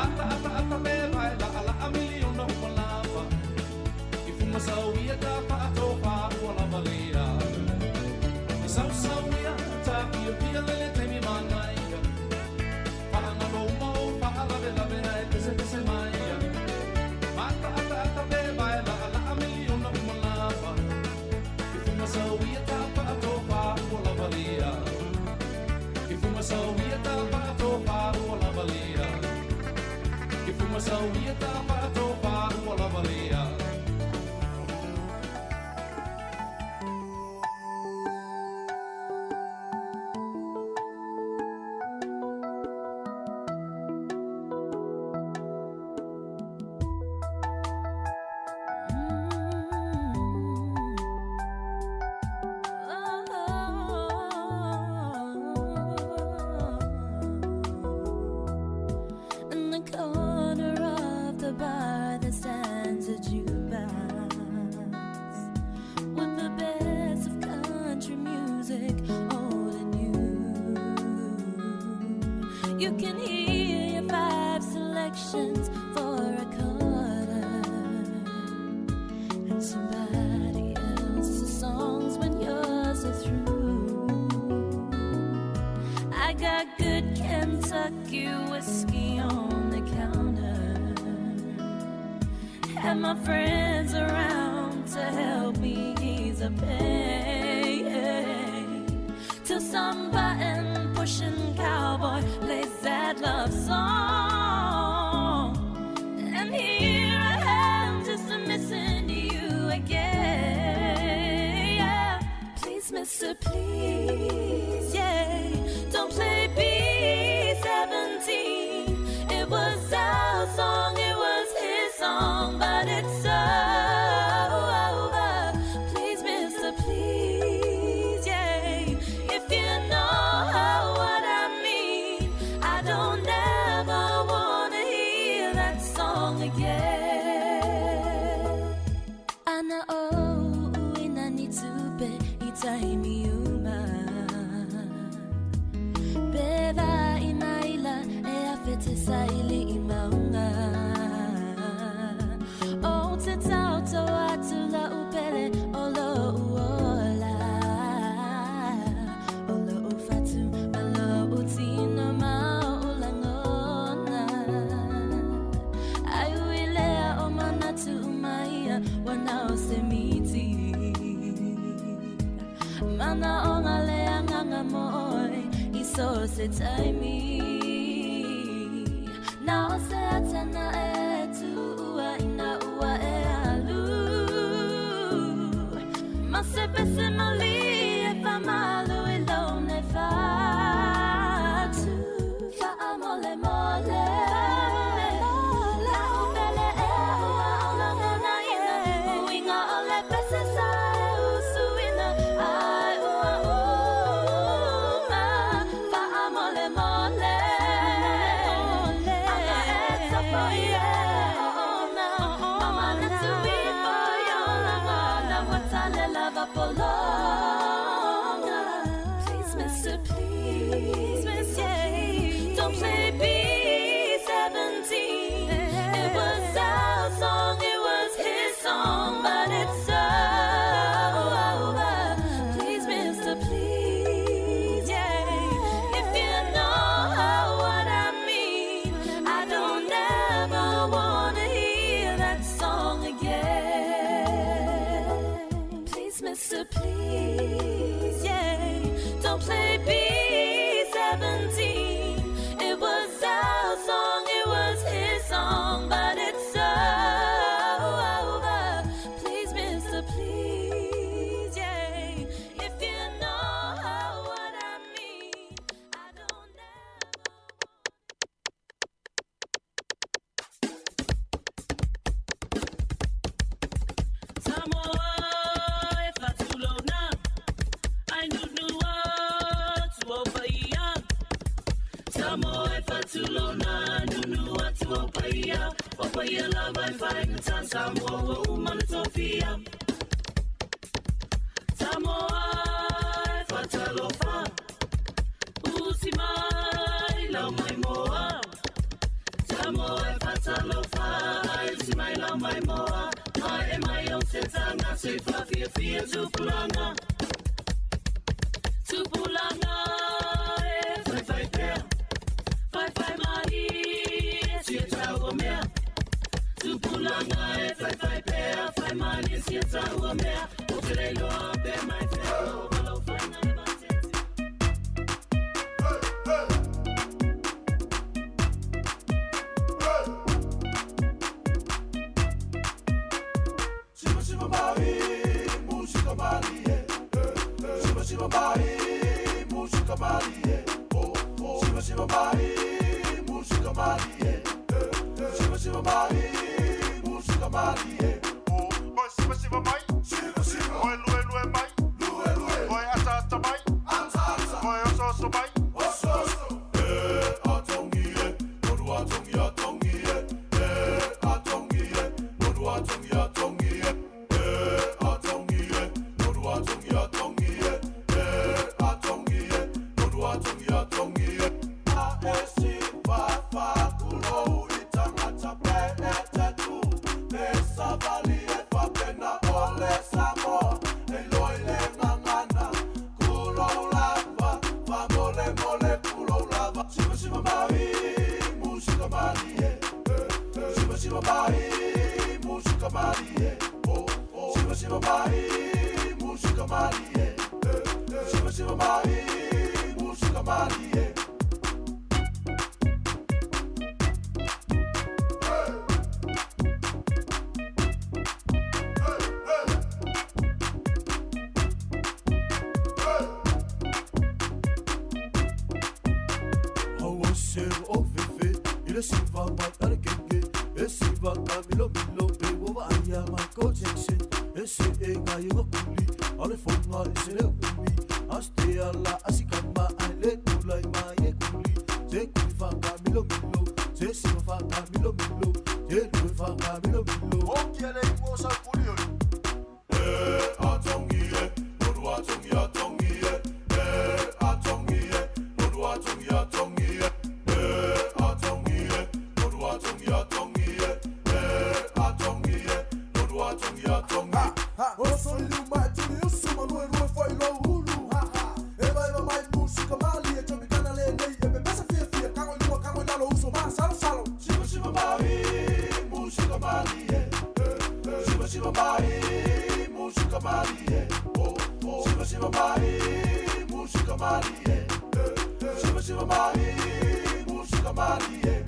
Mata ata ata pe vai la ala a miliona uma lava. I fuma sau ia ta pa ato pa ua lava lea. I sau sau ia ta pia pia lele taimi manaia. Paanga lo uma o pa lave lave ai pese pese maia. Mata ata ata pe vai la ala a miliona uma lava. I fuma sau ia ta pa ato pa ua lava lea. I fuma sau ia ta pa ato pa ua lava lea. I fuma sau ia ta pa ato pa ua lava lea. In the corner of the bar there stands a jukebox with the best of country music, old and new. You can hear your five selections for a quarter and somebody else's songs when yours are through. I got good Kentucky whiskey on the counter, and my friends around to help me ease the pain. Till some button pushing cowboy plays that love song, and here I am just missing you again. Yeah. Please, mister, please, yeah. Don't play B-17. It was our song, it was his song, but it's over. Please, mister, please, yeah. If you know what I mean, I don't ever wanna hear that song again. Ana o uina ni tupe i taimi uma. Beva i maila e awhete sa ili i maunga. O te tauto atu la upele o lo uola. O lo ufatu ma lo utino ma o ulangona. Ai uilea o manatu umaia wana o se miti. Mana o ngā lea nganga moi i so se taimi. Nā o se atana e tuua ina ua e alu. Ma se pese mali e whamalu i lone whatu. Wha mole mole. Lau pele e ua o langana ina. Uinga o le pese sa e usuina. Ai ua uma. Wha mole mole. Anga e tapo i e ona. Mama na tui po i o langana. Watale lava polonga. Please, mister, please, mister, don't play B-17. It was our song, it was his song, but it's over. Please, mister, please, yeah. If you know what I mean, I don't ever wanna hear that song again. Please, mister, please, yeah. Don't play B-17. It was our song, it was his song, but it's over. Please, mister, please, yeah. If you know what I mean, I don't Samoa e fatulona, ai nunua tuopaia. Samoa e fatulona, nunua tuopaia. Opaia lava e whaingata, Samoa ua umana tofia. Samoa e fatalofa, usi mai lau mai moa. Samoa Samoa e fatalofa ai si mai lau mai moa Mai e mai o te tanga se whawhiawhia tupulanga Tupulanga e whai whai pea Whai whai mari e sia tau o mea Tupulanga e whai whai pea Whai mari e sia tau o mea O te leiloa pe mai te o walau whainga e matete. Shiva shiva mai, musika malie. Shiva shiva mai, musika malie. Shiva shiva mai, musika malie. Shiva shiva mai, musika malie. Oi siva siva mai, siva siva. Oi lue lue mai, lue lue. Oi ata ata mai, ata ata. Oi oso oso mai, oso oso. Eh, atongi eh, moru atongi atongi eh. Eh, atongi eh, moru atongi atongi eh. Eh, atongi eh, moru atongi atongi eh. Eh, atongi eh, moru atongi atongi eh. A e si fa fa kulo itangata pe e te tu. Pe sa vali e fa pena ole Samoa. E loi le ngangana kulo lava. Fa mole mole kulo lava. Shiva shiva mai, musika malie. Shiva shiva mai, musika malie. Shiva shiva mai, musika malie. Shiva shiva mai, musika malie. Hawa se o fefe, ila siva mai ara keke, e siva ka milo milo, e wawa aia mai ko Jackson, e se e ngā inga kuli, ale fonga e se le umi, aste ala asikama ai le tulai mai e kuli, se kuli whaka milo milo, se siva whaka milo milo, se lue whaka milo milo. O kia le mo sa kuli oi. Eh, atongi e, moru atongi atongi e. Eh, atongi e, moru atongi atongi e. Eh, atongi e, moru atongi atongi e. Eh, atongi e, moru atongi atongi. Ha, o so liu mai tuli usu ma lue lue foi lo ulu. Ha ha, eva eva mai musika mali e chomi kana le nei e pepesa fia fia. Kango i lua, kango i lalo uso ma salo salo. Shiva shiva mai, musika malie. Shiva shiva mai, musika malie. Shiva shiva mai, musika malie. Shiva shiva mai, musika malie.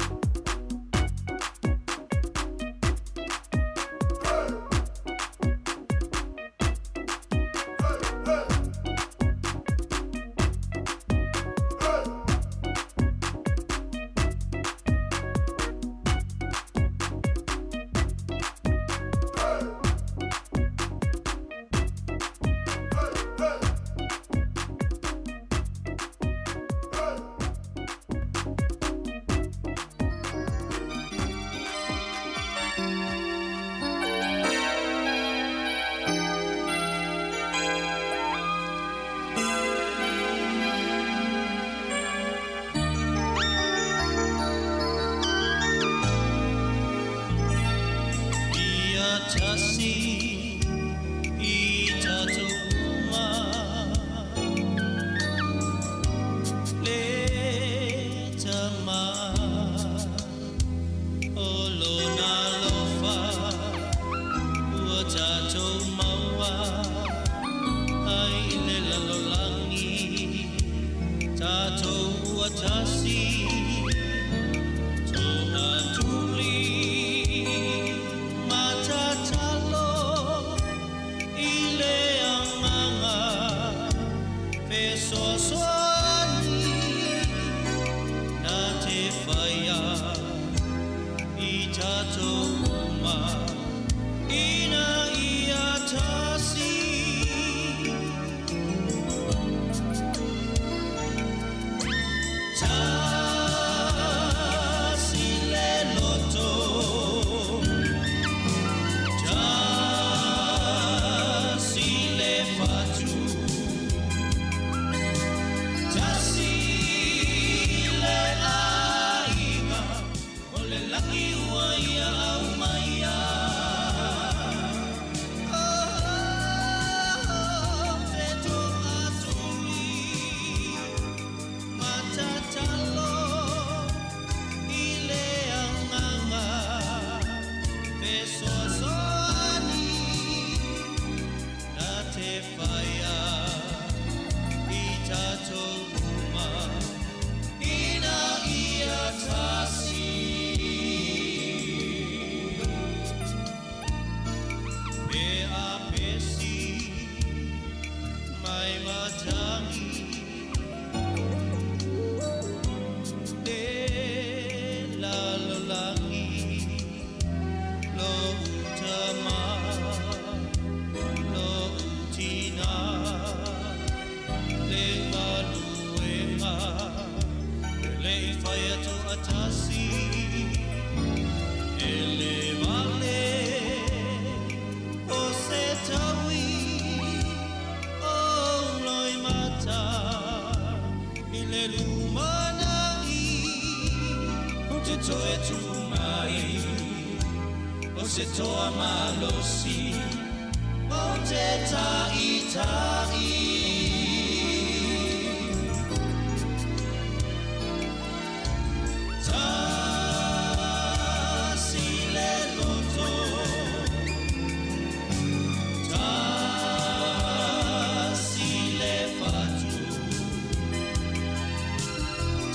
Ia tasi i tatou le tama o lona alofa ua tatou maua ai le lalolagi tatou ua tasi togatuli matatalo i le agaga fesoasoani na te whaia i tatou uma ina ia tasi. Tasi le loto, tasi le fatu, tasi le aiga, o le lagi. lagi ua ia au mai Oh, te toa tuli matatalo i le angaga fesoasoani na te whaia i tātou uma ina ia tasi. Pe a pesi mai matangi le lalolagi lo utama lo utina le maluenga le i whai atu atasi e le vale o se taui o loi mata i le lumanai o te toe tu mai o se toa malosi o te ta'itai. Tasi le loto, tasi le fatu,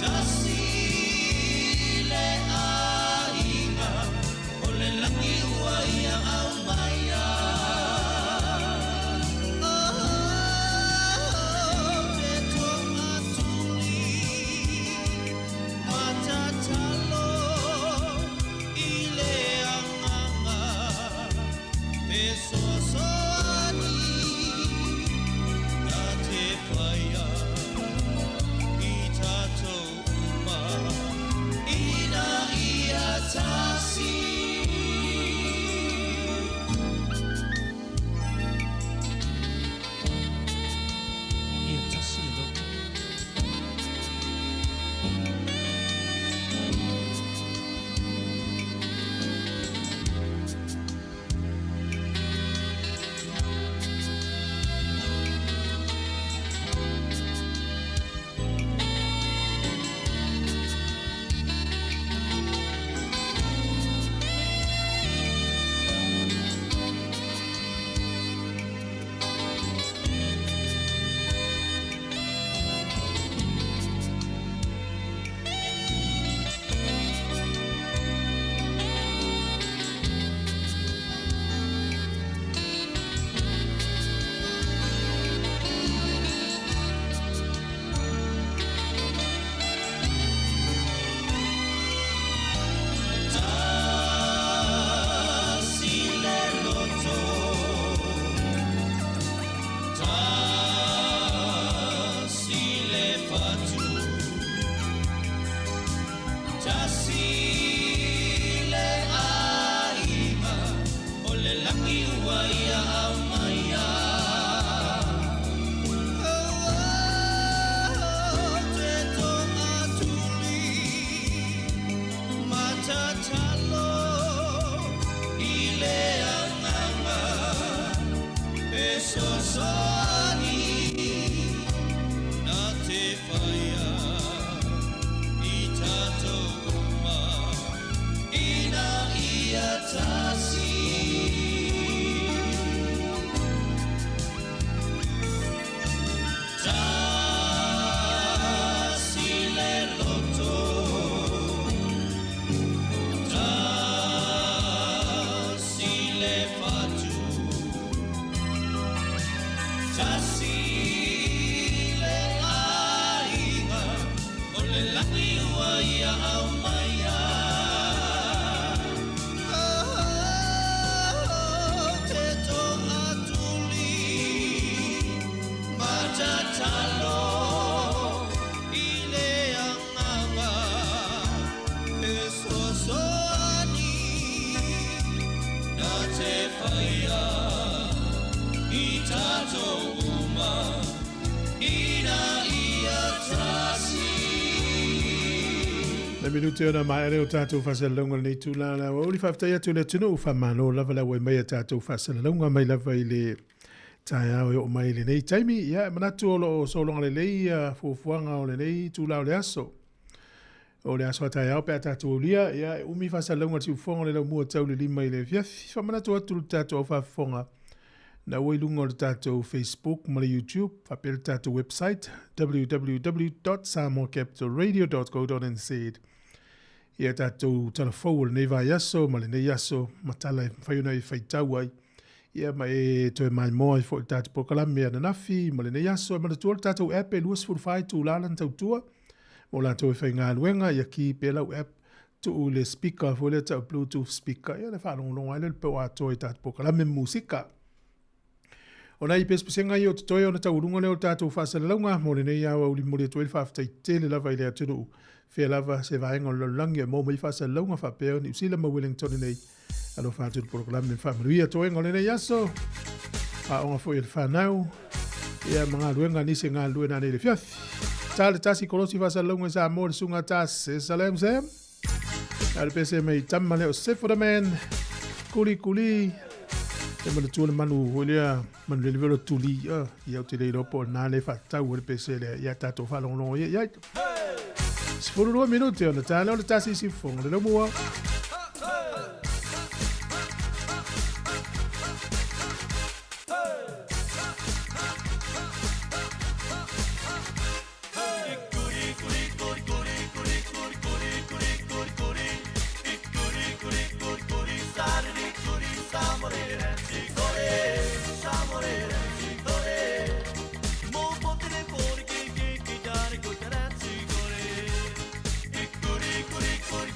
tasi le aiga, o le lagi ua ia au mai Oh, te toa tuli, matatalo i le angaga, fesoasoani na te whaia i tātou uma ina ia tasi. Ia tasi e loto. Tasi le loto, tasi le fatu, tasi le aiga, o le lagi ua ia au mai Oh, te toa tuli, matatalo i le angaga, fesoasoani na te whaia i tātou uma ina ia tasi. Tasi le loto, tasi le fatu, tasi le aiga, o le lagi ua ia au mai Oh, te toa tuli, matatalo i le angaga, fesoasoani na te whaia i tātou uma ina ia tasi. Le minute ona maea lea o tatou faasalalauga i lenei itula o le aoauli. Faafetai atu i le atunuu, faamalo lava le auai mai a tatou faasalalauga mai lava i le taeao e oo mai i lenei taimi. Ia, e manatu o lo o sologa lelei ia fuafuaga o lenei itula o le aso. O le aso a taeao pe a tatou aulia, ia, e umi faasalalauga a le siufofoga o le laumua tau le 5 i le afiafi. Faamanatu atu i le tatou au faafofoga na ua i luga o le tatou Facebook ma le YouTube, faapea le tatou website www.samoacapitalradio.co.nz. Ia tatou talafou o lenei vaiaso ma lenei aso ma tala e mafai ona e faitau ai. Ia ma e toe maimoa ai foi le tatou polokalame ananafi ma lenei aso. E manatua le tatou app e 24 itula lana tautua mo latou e faigaluega, ia ki pea lau app tuu i le speaker foi lea tau bluetooth speaker, ia ona faalogologo ai lea i le peu atoa i tatou polokalame ma musika. O nai pesepesega ia o totoe ona taualuga lea o le tatou faasalalauga mo lenei aoauli momoli atu ai le faafetai tele lava i le atunuu fea lava se vaega o le lalolagi e maua mai faasalalauga faapea Niu Sila ma Wellington nei. Alofa atu i le polokalame ma faamanuia toega o lenei aso, aoga foi a le fanau, ia ma galuega nisi e galulue nanei i le afiafi. Ta le tasi kolosi faasalalauga i Samoa le susuga ta se Salam Sam. A le pese mai tama lea o Sefa the Man, kuli kuli, e manatua le manu foi lea, manu le levelo tuli, ia ou te le iloa po o lena le faatatau ai le pese lea ia tatou faalogologo ia iai. 12 minute ona ta lea o le tasi siufofoga le laumua.